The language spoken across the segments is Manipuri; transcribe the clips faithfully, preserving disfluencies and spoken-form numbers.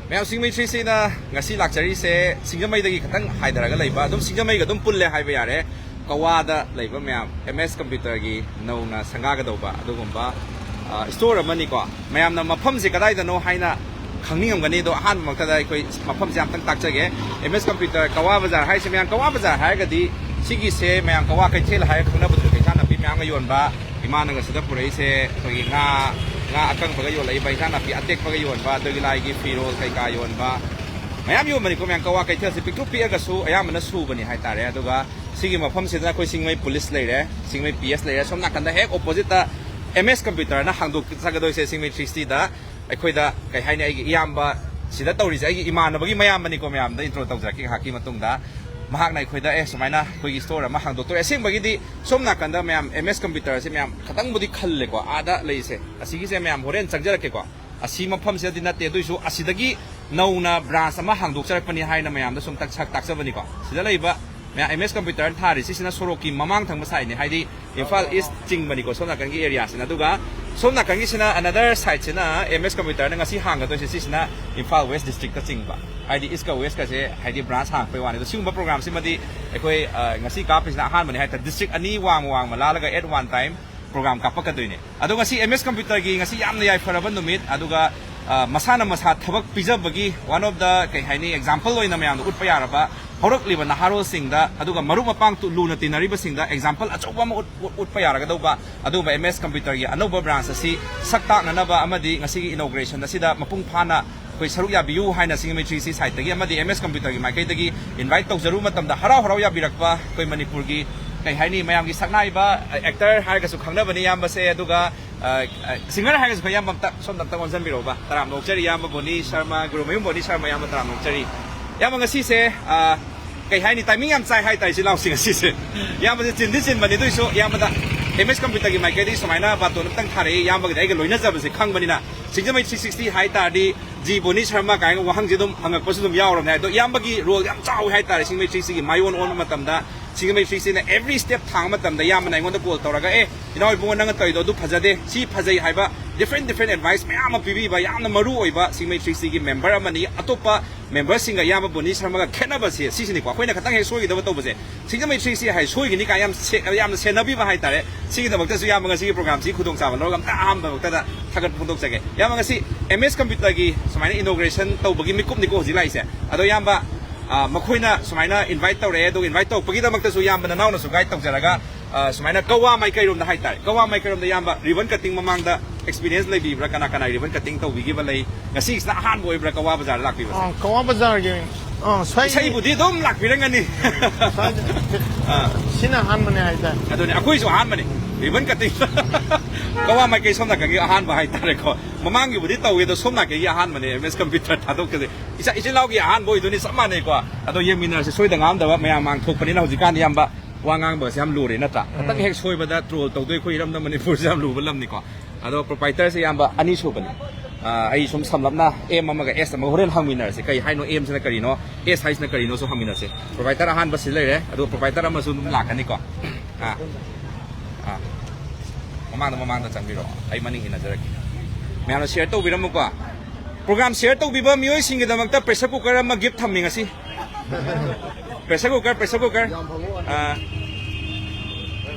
ꯃꯌꯥꯝ, ꯁꯤꯡꯖꯃꯩ ꯊ꯭ꯔꯤ ꯁꯤꯛꯁꯇꯤꯅ ꯉꯁꯤ ꯂꯥꯛꯆꯔꯤꯁꯦ ꯁꯤꯡꯖꯃꯩꯗꯒꯤ ꯈꯤꯇꯪ ꯍꯥꯏꯊꯔꯒ ꯂꯩꯕ, ꯑꯗꯨꯝ ꯁꯤꯡꯖꯃꯩꯒ ꯑꯗꯨꯝ ꯄꯨꯜꯂꯦ ꯍꯥꯏꯕ ꯌꯥꯔꯦ, ꯀꯋꯥꯗ ꯂꯩꯕ ꯃꯌꯥꯝ, ꯑꯦꯝ ꯑꯦꯁ ꯀꯝꯄ꯭ꯌꯨꯇꯔꯒꯤ ꯅꯧꯅ ꯁꯪꯒꯥꯒꯗꯧꯕ ꯑꯗꯨꯒꯨꯝꯕ, ꯑ, ꯁ꯭ꯇꯣꯔ ꯑꯃꯅꯤꯀꯣ꯫ ꯃꯌꯥꯝꯅ ꯃꯐꯝꯁꯦ ꯀꯗꯥꯏꯗꯅꯣ ꯍꯥꯏꯅ ꯈꯪꯅꯤꯡꯉꯝꯒꯅꯤ, ꯑꯗꯣ ꯑꯍꯥꯟꯕꯃꯛꯇꯗ ꯑꯩꯈꯣꯏ ꯃꯐꯝꯁꯦ ꯑꯝꯇꯪ ꯇꯥꯛꯆꯒꯦ꯫ ꯑꯦꯝ ꯑꯦꯁ ꯀꯝꯄ꯭ꯌꯨꯇꯔ ꯀꯋꯥ ꯕꯖꯥꯔ ꯍꯥꯏꯔꯤꯁꯦ, ꯃꯌꯥꯝ, ꯀꯋꯥ ꯕꯖꯥꯔ ꯍꯥꯏꯔꯒꯗꯤ ꯁꯤꯒꯤꯁꯦ ꯃꯌꯥꯝ ꯀꯋꯥ ꯀꯩꯊꯦꯜ ꯍꯥꯏꯔ ꯈꯪꯅꯕꯗꯨ, ꯀꯩꯊꯦꯜ ꯅꯥꯄꯤ ꯃꯌꯥꯝꯒ ꯌꯣꯟꯕ, ꯏꯃꯥꯅꯒ ꯁꯤꯗ ꯄꯨꯔꯛꯏꯁꯦ ꯑꯩꯈꯣꯏꯒꯤ ꯉꯥ, ꯉꯥ ꯑꯀꯪꯕꯒ ꯌꯣꯜꯂꯛꯏꯕ, ꯏꯟꯁꯥꯡ ꯅꯥꯄꯤ ꯑꯇꯦꯛꯄꯒ ꯌꯣꯟꯕ, ꯑꯗꯨꯒꯤ ꯂꯥꯏꯒꯤ ꯐꯤꯔꯣꯜ ꯀꯩꯀꯥ ꯌꯣꯟꯕ ꯃꯌꯥꯝ ꯌꯣꯟꯕꯅꯤꯀꯣ꯫ ꯃꯌꯥꯝ ꯀꯋꯥ ꯀꯩꯊꯦꯜꯁꯦ ꯄꯤꯛꯇ꯭ꯔꯨ ꯄꯤꯛꯑꯒꯁꯨ ꯑꯌꯥꯝꯕꯅ ꯁꯨꯕꯅꯤ ꯍꯥꯏꯇꯥꯔꯦ꯫ ꯑꯗꯨꯒ ꯁꯤꯒꯤ ꯃꯐꯝꯁꯤꯗ ꯑꯩꯈꯣꯏ ꯁꯤꯡꯖꯃꯩ ꯄꯨꯂꯤꯁ ꯂꯩꯔꯦ, ꯁꯤꯡꯖꯃꯩ ꯄꯤ ꯑꯦꯁ ꯂꯩꯔꯦ, ꯁꯣꯝ ꯅꯥꯀꯟꯗ ꯍꯦꯛ ꯑꯣꯄꯣꯖꯤꯠꯇ ꯑꯦꯝ ꯑꯦꯁ ꯀꯝꯄ꯭ꯌꯨꯇꯔꯅ ꯍꯥꯡꯗꯣꯛꯆꯒꯗꯣꯏꯁꯦ ꯁꯤꯡꯖꯃꯩ ꯊ꯭ꯔꯤ ꯁꯤꯛꯁꯇꯤꯗ꯫ ꯑꯩꯈꯣꯏꯗ ꯀꯩ ꯍꯥꯏꯅꯤ, ꯑꯩꯒꯤ ꯏꯌꯥꯝꯕ ꯁꯤꯗ ꯇꯧꯔꯤꯁꯦ ꯑꯩꯒꯤ ꯏꯃꯥꯟꯅꯕꯒꯤ ꯃꯌꯥꯝꯕꯅꯤꯀꯣ꯫ ꯃꯌꯥꯝꯗ ꯏꯟꯇ꯭ꯔꯣ ꯇꯧꯖꯔꯛꯀꯦ ꯉꯥꯏꯍꯥꯛꯀꯤ ꯃꯇꯨꯡꯗ꯫ ꯃꯍꯥꯛꯅ ꯑꯩꯈꯣꯏꯗ, "ꯑꯦ, ꯁꯨꯃꯥꯏꯅ ꯑꯩꯈꯣꯏꯒꯤ ꯁ꯭ꯇꯣꯔ ꯑꯃ ꯍꯥꯡꯗꯣꯛꯇꯣꯔꯦ"꯫ ꯑꯁꯦꯡꯕꯒꯤꯗꯤ ꯁꯣꯝ ꯅꯥꯀꯟꯗ ꯃꯌꯥꯝ ꯑꯦꯝ ꯑꯦꯁ ꯀꯝꯄ꯭ꯌꯨꯇꯔꯁꯦ ꯃꯌꯥꯝ ꯈꯇꯪꯕꯨꯗꯤ ꯈꯜꯂꯦꯀꯣ, ꯑꯥꯗ ꯂꯩꯔꯤꯁꯦ꯫ ꯑꯁꯤꯒꯤꯁꯦ ꯃꯌꯥꯝ ꯍꯣꯔꯦꯟ ꯆꯪꯖꯔꯛꯀꯦꯀꯣ꯫ ꯑꯁꯤ ꯃꯐꯝꯁꯤꯗꯗꯤ ꯅꯠꯇꯦ, ꯑꯗꯨꯏꯁꯨ ꯑꯁꯤꯗꯒꯤ ꯅꯧꯅ ꯕ꯭ꯔꯥꯟꯁ ꯑꯃ ꯍꯥꯡꯗꯣꯛꯆꯔꯛꯄꯅꯤ ꯍꯥꯏꯅ ꯃꯌꯥꯝꯗ ꯁꯨꯝ ꯇꯛ-, ꯁꯛ ꯇꯥꯛꯆꯕꯅꯤꯀꯣ꯫ ꯁꯤꯗ ꯂꯩꯕ ꯃꯌꯥꯝ ꯑꯦꯝ ꯑꯦꯁ ꯀꯝꯄ꯭ꯌꯨꯇꯔꯅ ꯊꯥꯔꯤ, ꯁꯤꯁꯤꯅ ꯁꯣꯔꯣꯛꯀꯤ ꯃꯃꯥꯡ ꯊꯪꯕ ꯁꯥꯏꯠꯅꯤ, ꯍꯥꯏꯗꯤ ꯏꯝꯐꯥꯜ ꯏꯁ ꯆꯤꯡꯕꯅꯤꯀꯣ ꯁꯣꯝ ꯅꯥꯀꯟꯒꯤ ꯑꯦꯔꯤꯌꯥꯁꯤꯅ꯫ ꯑꯗꯨꯒ ꯁꯣꯝ ꯅꯥꯀꯟꯒꯤꯁꯤꯅ ꯑꯅꯗꯔ ꯁꯥꯏꯠꯁꯤꯅ ꯑꯦꯝ ꯑꯦꯁ ꯀꯝꯄ꯭ꯌꯨꯇꯔꯅ ꯉꯁꯤ ꯍꯥꯡꯒꯗꯣꯏꯁꯦ, ꯁꯤꯁꯤꯅ ꯏꯝꯐꯥꯜ ꯋꯦꯁ ꯗꯤꯁꯇ꯭ꯔꯤꯛꯇ ꯆꯤꯡꯕ, ꯍꯥꯏꯗꯤ ꯏꯁꯀ ꯋꯦꯁꯀꯁꯦ ꯍꯥꯏꯗꯤ ꯕ꯭ꯔꯥꯟꯁ ꯍꯥꯡꯉꯛꯄꯩ ꯋꯥꯅꯤ꯫ ꯑꯗꯣ ꯁꯤꯒꯨꯝꯕ ꯄ꯭ꯔꯣꯒ꯭ꯔꯥꯝꯁꯤꯃꯗꯤ ꯑꯩꯈꯣꯏ, ꯑ, ꯉꯁꯤ ꯀꯥꯞꯄꯤꯁꯤꯅ ꯑꯍꯥꯟꯕꯅꯤ ꯍꯥꯏꯇꯥꯔꯦ꯫ ꯗꯤꯁꯇ꯭ꯔꯤꯛ ꯑꯅꯤ ꯋꯥꯡꯃ ꯋꯥꯡꯃ ꯂꯥꯜꯂꯒ at one time ꯄ꯭ꯔꯣꯒ꯭ꯔꯥꯝ ꯀꯥꯞꯄꯛꯀꯗꯣꯏꯅꯦ꯫ ꯑꯗꯣ ꯉꯁꯤ ꯑꯦꯝ ꯑꯦꯁ ꯀꯝꯄ꯭ꯌꯨꯇꯔꯒꯤ ꯉꯁꯤ ꯌꯥꯝꯅ ꯌꯥꯏꯐꯔꯕ ꯅꯨꯃꯤꯠ, ꯑꯗꯨꯒ, ꯑ, ꯃꯁꯥꯅ ꯃꯁꯥ ꯊꯕꯛ ꯄꯤꯖꯕꯒꯤ one of the, ꯀꯩ ꯍꯥꯏꯅꯤ, ꯑꯦꯛꯖꯥꯝꯄꯜ ꯑꯣꯏꯅ ꯃꯌꯥꯝꯗ ꯎꯠꯄ ꯌꯥꯔꯕ, ꯍꯧꯔꯛꯂꯤꯕ ꯅꯍꯥꯔꯣꯜꯁꯤꯡꯗ ꯑꯗꯨꯒ ꯃꯔꯨꯞ ꯃꯄꯥꯡ ꯇꯨ-, ꯂꯨꯅ ꯇꯤꯟꯅꯔꯤꯕꯁꯤꯡꯗ ꯑꯦꯛꯖꯥꯝꯄꯜ ꯑꯆꯧꯕ ꯑꯃ ꯎꯠ-, ꯎꯠ-, ꯎꯠꯄ ꯌꯥꯔꯒꯗꯧꯕ ꯑꯗꯨꯒꯨꯝꯕ ꯑꯦꯝ ꯑꯦꯁ ꯀꯝꯄ꯭ꯌꯨꯇꯔꯒꯤ ꯑꯅꯧꯕ ꯕ꯭ꯔꯥꯟꯁ ꯑꯁꯤ ꯁꯛ ꯇꯥꯛꯅꯅꯕ ꯑꯃꯗꯤ ꯉꯁꯤꯒꯤ ꯏꯅꯣꯒ꯭ꯔꯦꯁꯟ ꯑꯁꯤꯗ ꯃꯄꯨꯡ ꯐꯥꯅ ꯑꯩꯈꯣꯏ ꯁꯔꯨꯛ ꯌꯥꯕꯤꯌꯨ ꯍꯥꯏꯅ ꯁꯤꯡꯖꯃꯩ ꯊ꯭ꯔꯤ ꯁꯤꯛꯁꯇꯤ ꯁꯥꯏꯠꯇꯒꯤ ꯑꯃꯗꯤ ꯑꯦꯝ ꯑꯦꯁ ꯀꯝꯄ꯭ꯌꯨꯇꯔꯒꯤ ꯃꯥꯏꯀꯩꯗꯒꯤ ꯏꯟꯚꯥꯏꯠ ꯇꯧꯖꯔꯨꯕ ꯃꯇꯝꯗ ꯍꯔꯥꯎ ꯍꯔꯥꯎ ꯌꯥꯕꯤꯔꯛꯄ ꯑꯩꯈꯣꯏ ꯃꯅꯤꯄꯨꯔꯒꯤ, ꯀꯩ ꯍꯥꯏꯅꯤ, ꯃꯌꯥꯝꯒꯤ ꯁꯛꯅꯥꯏꯕ, ꯑꯦꯛꯇꯔ ꯍꯥꯏꯔꯒꯁꯨ ꯈꯪꯅꯕꯅꯤ ꯏꯌꯥꯝꯕꯁꯦ, ꯑꯗꯨꯒ, ꯑ, ꯑ, ꯁꯤꯡꯒꯔ ꯍꯥꯏꯔꯒꯁꯨ ꯑꯩꯈꯣꯏ ꯏꯌꯥꯝꯕ ꯑꯝꯇ ꯁꯣꯝꯗ ꯑꯝꯇ ꯑꯣꯟꯁꯤꯟꯕꯤꯔꯛꯎꯕ꯫ ꯇꯔꯥꯝꯅ ꯑꯣꯛꯆꯔꯤ ꯏꯌꯥꯝꯕ ꯕꯣꯅꯤ ꯁꯔꯃ, ꯒꯨꯔꯨꯃꯌꯨꯝ ꯕꯣꯅꯤ ꯁꯔꯃ, ꯏꯌꯥꯝꯕ ꯇꯔꯥꯝꯅ ꯑꯣꯛꯆꯔꯤ꯫ ꯏꯌꯥꯝꯕ ꯉꯁꯤꯁꯦ, ꯑ, ꯀꯩ ꯍꯥꯏꯅꯤ, ꯇꯥꯏꯃꯤꯡ ꯌꯥꯝ ꯆꯥꯏ ꯍꯥꯏꯇꯥꯔꯦ ꯏꯆꯤꯜ ꯏꯅꯥꯎꯁꯤꯡ ꯉꯁꯤꯁꯦ꯫ ꯏꯌꯥꯝꯕꯁꯦ ꯆꯤꯟꯗꯤ ꯆꯤꯟꯕꯅꯤ, ꯑꯗꯨꯏꯁꯨ ꯏꯌꯥꯝꯕꯗ ꯑꯦꯝ ꯑꯦꯁ ꯀꯝꯄ꯭ꯌꯨꯇꯔꯒꯤ ꯃꯥꯏꯀꯩꯗꯒꯤ ꯁꯨꯃꯥꯏꯅ ꯕꯥꯇꯣꯟ ꯑꯝꯇꯪ ꯊꯥꯔꯛꯏ꯫ ꯏꯌꯥꯝꯕꯒꯤꯗꯤ ꯑꯩꯒ ꯂꯣꯏꯅꯖꯕꯁꯦ ꯈꯪꯕꯅꯤꯅ, ꯁꯤꯡꯖꯃꯩ ꯊ꯭ꯔꯤ ꯁꯤꯛꯁꯇꯤ ꯍꯥꯏ ꯇꯥꯔꯗꯤ ꯖꯤ ꯕꯣꯅꯤ ꯁꯔꯃ ꯀꯥꯏꯅ ꯋꯥꯍꯪꯁꯦ ꯑꯗꯨꯝ ꯍꯪꯉꯛꯄꯁꯨ ꯑꯗꯨꯝ ꯌꯥꯎꯔꯕꯅꯦ꯫ ꯑꯗꯣ ꯏꯌꯥꯝꯕꯒꯤ ꯔꯣꯜ ꯌꯥꯝ ꯆꯥꯎꯋꯤ ꯍꯥꯏ ꯇꯥꯔꯦ ꯁꯤꯡꯖꯃꯩ ꯊ꯭ꯔꯤ ꯁꯤꯛꯁꯇꯤꯒꯤ ꯃꯥꯏꯑꯣꯟ ꯑꯣꯟꯕ ꯃꯇꯝꯗ꯫ ꯁꯤꯡꯖꯃꯩ ꯊ꯭ꯔꯤ ꯁꯤꯛꯁꯇꯤꯅ every step ꯊꯥꯡꯕ ꯃꯇꯝꯗ ꯏꯌꯥꯝꯕꯅ ꯑꯩꯉꯣꯟꯗ call ꯇꯧꯔꯒ, "ꯑꯦ, ꯏꯅꯥꯎ ꯏꯕꯨꯡꯉꯣ, ꯅꯪꯅ ꯇꯧꯔꯤꯗꯣ ꯑꯗꯨ ꯐꯖꯗꯦ, ꯁꯤ ꯐꯖꯩ" ꯍꯥꯏꯕ different different advice ꯃꯌꯥꯝ ꯑꯃ ꯄꯤꯕꯤꯕ ꯌꯥꯝꯅ ꯃꯔꯨ ꯑꯣꯏꯕ ꯁꯤꯡꯖꯃꯩ ꯊ꯭ꯔꯤ ꯁꯤꯛꯁꯇꯤꯒꯤ member ꯑꯃꯅꯤ꯫ ꯑꯇꯣꯞꯄ memberꯁꯤꯡꯒ ꯏꯌꯥꯝꯕ ꯕꯣꯅꯤ ꯁꯔꯃꯒ ꯈꯦꯠꯅꯕꯁꯦ ꯁꯤꯁꯤꯅꯤꯀꯣ꯫ ꯑꯩꯈꯣꯏꯅ ꯈꯇꯪ ꯍꯦꯛ ꯁꯣꯏꯈꯤꯗꯕ ꯇꯧꯕꯁꯦ, ꯁꯤꯡꯖꯃꯩ ꯊ꯭ꯔꯤ ꯁꯤꯛꯁꯇꯤ ꯍꯥꯏ ꯁꯣꯏꯈꯤꯅꯤ ꯀꯥꯏ ꯌꯥꯝ ꯁꯦ-, ꯌꯥꯝꯅ ꯁꯦꯟꯅꯕꯤꯕ ꯍꯥꯏꯇꯥꯔꯦ꯫ ꯁꯤꯒꯤꯗꯃꯛꯇꯁꯨ ꯏꯌꯥꯝꯕ ꯉꯁꯤꯒꯤ programꯁꯤ ꯈꯨꯗꯣꯡꯆꯥꯕ ꯂꯧꯔꯒ ꯑꯝꯇ ꯑꯍꯥꯟꯕꯃꯛꯇꯗ ꯊꯥꯒꯠꯄ ꯐꯣꯡꯗꯣꯛꯆꯒꯦ꯫ ꯏꯌꯥꯝꯕ, ꯉꯁꯤ ꯑꯦꯝ ꯑꯦꯁ ꯀꯝꯄ꯭ꯌꯨꯇꯔꯒꯤ ꯁꯨꯃꯥꯏꯅ inauguration ꯇꯧꯕꯒꯤ ꯃꯤꯀꯨꯞꯅꯤꯀꯣ ꯍꯧꯖꯤꯛ ꯂꯥꯛꯏꯁꯦ꯫ ꯑꯗꯣ ꯏꯌꯥꯝꯕ, ꯑ, ꯃꯈꯣꯏꯅ ꯁꯨꯃꯥꯏꯅ invite ꯇꯧꯔꯛꯑꯦ, ꯑꯗꯨꯒ invite ꯇꯧꯔꯛꯄꯒꯤꯗꯃꯛꯇꯁꯨ ꯏꯌꯥꯝꯕ ꯅꯅꯥꯎꯅꯁꯨ guide ꯇꯧꯖꯔꯒ, ꯑ, ꯁꯨꯃꯥꯏꯅ ꯀꯛꯋꯥ ꯃꯥꯏꯀꯩꯔꯣꯝꯗ ꯍꯥꯏꯇꯥꯔꯦ, ꯀꯛꯋꯥ ꯃꯥꯏꯀꯩꯔꯣꯝꯗ ꯏꯌꯥꯝꯕ ribbon cutting ꯃꯃꯥꯡꯗ experience ꯂꯩꯕꯤꯕ꯭ꯔꯥ? ꯀꯅꯥ ꯀꯅꯥ ribbon cutting ꯇꯧꯕꯤꯈꯤꯕ ꯂꯩ? ꯉꯁꯤꯁꯤꯅ ꯑꯍꯥꯟꯕ ꯑꯣꯏꯕ꯭ꯔꯥ ꯀꯛꯋꯥ ꯕꯖꯥꯔꯗ ꯂꯥꯛꯄꯤꯕꯁꯦ? ꯑꯥ, ꯀꯛꯋꯥ ꯕꯖꯥꯔꯒꯤ, ꯑꯥ, ꯁ꯭ꯋꯥꯏꯒꯤ ꯏꯁꯩꯕꯨꯗꯤ ꯑꯗꯨꯝ ꯂꯥꯛꯄꯤꯔꯝꯒꯅꯤ꯫ ꯁ꯭ꯋꯥꯏꯗ ꯑꯥ꯫ ꯁꯤꯅ ꯑꯍꯥꯟꯕꯅꯦ ꯍꯥꯏꯇꯥꯔꯦ꯫ ꯑꯗꯨꯅꯦ, ꯑꯩꯈꯣꯏꯁꯨ ꯑꯍꯥꯟꯕꯅꯤ꯫ Ribbon cutting꯫ ꯀꯛꯋꯥ ꯃꯥꯏꯀꯩ ꯁꯣꯝ ꯅꯥꯀꯟꯒꯤ ꯑꯍꯥꯟꯕ ꯍꯥꯏꯇꯥꯔꯦꯀꯣ꯫ ꯃꯃꯥꯡꯒꯤꯕꯨꯗꯤ ꯇꯧꯏ, ꯑꯗꯣ ꯁꯣꯝ ꯅꯥꯀꯟꯒꯤ ꯑꯍꯥꯟꯕꯅꯦ ꯑꯦꯝ ꯑꯦꯁ ꯀꯝꯄ꯭ꯌꯨꯇꯔ ꯊꯥꯗꯣꯛꯀꯗꯣꯏ꯫ ꯏꯆꯥ-, ꯏꯆꯤꯜ ꯏꯅꯥꯎꯒꯤ ꯑꯍꯥꯟꯕ ꯑꯣꯏꯗꯣꯏꯅꯤ, ꯆꯞ ꯃꯥꯟꯅꯩꯀꯣ꯫ ꯑꯗꯣ ꯌꯦꯡꯃꯤꯟꯅꯔꯁꯤ, ꯁꯣꯏꯗ ꯉꯥꯝꯗꯕ ꯃꯌꯥꯝ ꯃꯥꯡ ꯊꯣꯛꯄꯅꯤꯅ ꯍꯧꯖꯤꯛꯀꯥꯟꯗꯤ ꯏꯌꯥꯝꯕ ꯋꯥ ꯉꯥꯡꯕꯁꯦ ꯌꯥꯝ ꯂꯨꯔꯦ ꯅꯠꯇ꯭ꯔꯥ? ꯈꯇꯪ ꯎꯝ꯫ ꯍꯦꯛ ꯁꯣꯏꯕꯗ troll ꯇꯧꯗꯣꯏ ꯑꯩꯈꯣꯏ ꯏꯔꯝꯗꯝ ꯃꯅꯤꯄꯨꯔꯁꯦ ꯌꯥꯝ ꯂꯨꯕ ꯂꯝꯅꯤꯀꯣ꯫ ꯑꯗꯣ proprietorꯁꯦ ꯏꯌꯥꯝꯕ ꯑꯅꯤ ꯁꯨꯕꯅꯤ꯫ ꯑ, ꯑꯩ ꯁꯨꯝ ꯁꯝꯂꯞꯅ ꯑꯦꯝ ꯑꯃꯒ ꯑꯦꯁ ꯑꯃꯒ ꯍꯣꯔꯦꯟ ꯍꯪꯃꯤꯟꯅꯔꯁꯤ꯫ ꯀꯩ ꯍꯥꯏꯅꯣ ꯑꯦꯝꯁꯤꯅ ꯀꯔꯤꯅꯣ, ꯑꯦꯁ ꯍꯥꯏꯁꯤꯅ ꯀꯔꯤꯅꯣꯁꯨ ꯍꯪꯃꯤꯟꯅꯁꯤ꯫ Proprietor ꯑꯍꯥꯟꯕ ꯁꯤ ꯂꯩꯔꯦ, ꯑꯗꯨ proprietor ꯑꯃꯁꯨ ꯑꯗꯨꯝ ꯂꯥꯛꯀꯅꯤꯀꯣ꯫ ꯑꯥ, ꯑꯥ꯫ ꯃꯃꯥꯡꯗ, ꯃꯃꯥꯡꯗ ꯆꯪꯕꯤꯔꯛꯑꯣ, ꯑꯩ ꯃꯅꯤꯡ ꯏꯟꯅꯖꯔꯛꯀꯦ꯫ ꯃꯌꯥꯝꯅ share ꯇꯧꯕꯤꯔꯝꯃꯨꯀꯣ꯫ Program share ꯇꯧꯕꯤꯕ ꯃꯤꯑꯣꯏꯁꯤꯡꯒꯤꯗꯃꯛꯇ pressure cooker ꯑꯃ gift ꯊꯝꯃꯤ ꯉꯁꯤ꯫ Pressure cooker, pressure cooker꯫ ꯑꯥ,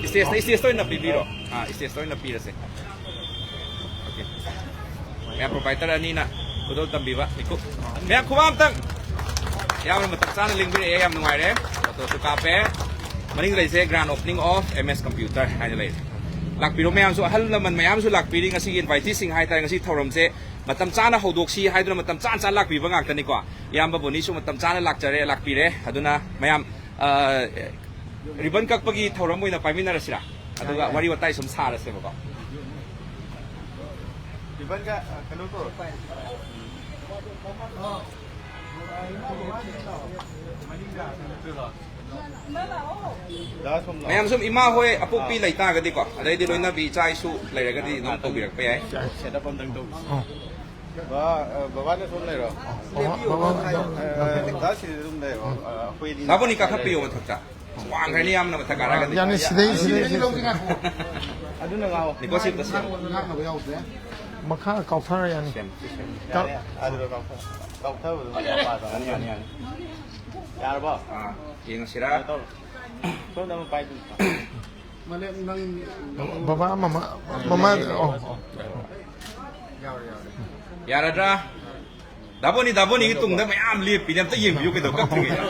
stageꯇ, stageꯇ ꯑꯣꯏꯅ ꯄꯤꯕꯤꯔꯣ꯫ ꯑꯥ, stageꯇ ꯑꯣꯏꯅ ꯄꯤꯔꯁꯦ꯫ Okay꯫ ꯃꯌꯥꯝ proprietor ꯑꯅꯤꯅ ꯈꯨꯗꯣꯜ ꯇꯝꯕꯤꯕ ꯃꯤꯀꯨꯞ꯫ ꯃꯌꯥꯝ ꯈꯨꯕꯥꯛ ꯑꯝꯇꯪ꯫ ꯌꯥꯝꯅ ꯃꯇꯝ ꯆꯥꯅ ꯂꯦꯡꯕꯤꯔꯛꯑꯦ, ꯌꯥꯝ ꯅꯨꯡꯉꯥꯏꯔꯦ꯫ Photoꯁꯨ ꯀꯥꯞꯄꯦ꯫ ꯃꯅꯤꯡꯗ ꯂꯩꯁꯦ grand opening of M S Computer ꯍꯥꯏꯅ ꯂꯩꯔꯦ꯫ ꯂꯥꯛꯄꯤꯔꯣ ꯃꯌꯥꯝꯁꯨ, ꯑꯍꯜ ꯂꯃꯟ ꯃꯌꯥꯝꯁꯨ ꯂꯥꯛꯄꯤꯔꯤ꯫ ꯉꯁꯤꯒꯤ inviteeꯁꯤꯡ ꯍꯥꯏꯇꯥꯔꯦ, ꯉꯁꯤ ꯊꯧꯔꯝꯁꯦ ꯃꯇꯝ ꯆꯥꯅ ꯍꯧꯗꯣꯛꯁꯤ ꯍꯥꯏꯗꯨꯅ ꯃꯇꯝ ꯆꯥꯅ ꯆꯥꯅ ꯂꯥꯛꯄꯤꯕ ꯉꯥꯛꯇꯅꯤꯀꯣ꯫ ꯏꯌꯥꯝꯕ ꯕꯣꯅꯤꯁꯨ ꯃꯇꯝ ꯆꯥꯅ ꯂꯥꯛꯆꯔꯦ, ꯂꯥꯛꯄꯤꯔꯦ꯫ ꯑꯗꯨꯅ ꯃꯌꯥꯝ, ꯑ, ribbon ꯀꯛꯄꯒꯤ ꯊꯧꯔꯝ ꯑꯣꯏꯅ ꯄꯥꯏꯃꯤꯟꯅꯔꯁꯤꯔꯥ? ꯑꯗꯨꯒ ꯌꯥꯏ, ꯌꯥꯏ꯫ ꯋꯥꯔꯤ ꯋꯥꯇꯥꯏ ꯁꯨꯝ ꯁꯥꯔꯁꯦꯕꯀꯣ꯫ Ribbonꯒ, ꯑ, ꯀꯩꯅꯣ ꯇꯧꯔꯣ꯫ ꯃꯅꯤꯡꯗ ꯀꯩꯅꯣ ꯇꯧꯔꯣ꯫ ꯃꯌꯥꯝ ꯁꯨꯝ ꯏꯃꯥ ꯍꯣꯏ ꯑꯄꯣꯛꯄꯤ ꯂꯩꯇꯥꯔꯒꯗꯤꯀꯣ, ꯑꯗꯩꯗꯤ ꯂꯣꯏꯅꯕꯤ ꯏꯆꯥ ꯏꯁꯨ ꯂꯩꯔꯒꯗꯤ ꯑꯗꯨꯝ ꯀꯧꯕꯤꯔꯛꯄ ꯌꯥꯏ꯫ Setup ꯑꯝꯇꯪ ꯇꯧꯁꯤ꯫ ꯑꯣ꯫ ꯕꯕꯥ, ꯑ, ꯕꯕꯥꯅ ꯁꯣꯝ ꯂꯩꯔꯣ? ꯕꯕꯥ, ꯕꯕꯥ, ꯑ, ꯗꯥ ꯁꯤꯗ ꯑꯗꯨꯝ ꯂꯩꯔꯣ? ꯑ, ꯑꯩꯈꯣꯏ ꯑꯅꯤ ꯗꯥ ꯕꯣꯅꯤ ꯀꯥꯈꯠꯄꯤꯌꯣ ꯂꯩꯔꯦ꯫ ꯃꯊꯛꯇ꯫ ꯋꯥꯡꯈ꯭ꯔꯅꯤ ꯌꯥꯝꯅ ꯃꯊꯛ ꯀꯥꯔꯒꯗꯤ꯫ ꯌꯥꯅꯤ, ꯁꯤꯗꯩ, ꯁꯤꯗꯩ, ꯁꯤꯗꯩ꯫ ꯑꯗꯨꯅ ꯉꯥꯎ꯫ ꯅꯤꯀꯣ ꯁꯤꯞꯇ ꯁꯦꯝ꯫ ꯃꯈꯥ ꯀꯥꯎꯊꯔ ꯌꯥꯅꯤ꯫ ꯁꯦꯝ, ꯁꯤ ꯁꯦꯝ꯫ ꯀꯥꯎ- ꯌꯥꯔꯦ, ꯑꯗꯨꯗ ꯀꯥꯎꯊ-, ꯀꯥꯎꯊꯕꯗꯣ ꯃꯄꯥꯗꯣ꯫ ꯌꯥꯅꯤ, ꯌꯥꯅꯤ, ꯌꯥꯅꯤ꯫ ꯌꯥꯔꯕꯣ? ꯑꯥ, ꯌꯦꯡꯉꯁꯤꯔꯥ? ꯀꯩꯅꯣ ꯇꯧꯔꯣ꯫ ꯁꯣꯝꯗ ꯑꯃ ꯄꯥꯏꯗꯣꯏꯅꯤ꯫ ꯕꯕꯥ, ꯃꯃꯥ, ꯃꯃꯥ, ꯑꯣ, ꯑꯣ꯫ ꯌꯥꯔꯗ꯭ꯔꯥ? ꯗꯥꯕꯣꯅꯤ, ꯗꯥꯕꯣꯅꯤꯒꯤ ꯇꯨꯡꯗ ꯃꯌꯥꯝ ꯂꯦꯞꯄꯤꯅꯦ, ꯑꯝꯇ ꯌꯦꯡꯕꯤꯌꯨ ꯀꯩꯗꯧ ꯀꯛꯇ꯭ꯔꯤꯉꯩꯗ꯫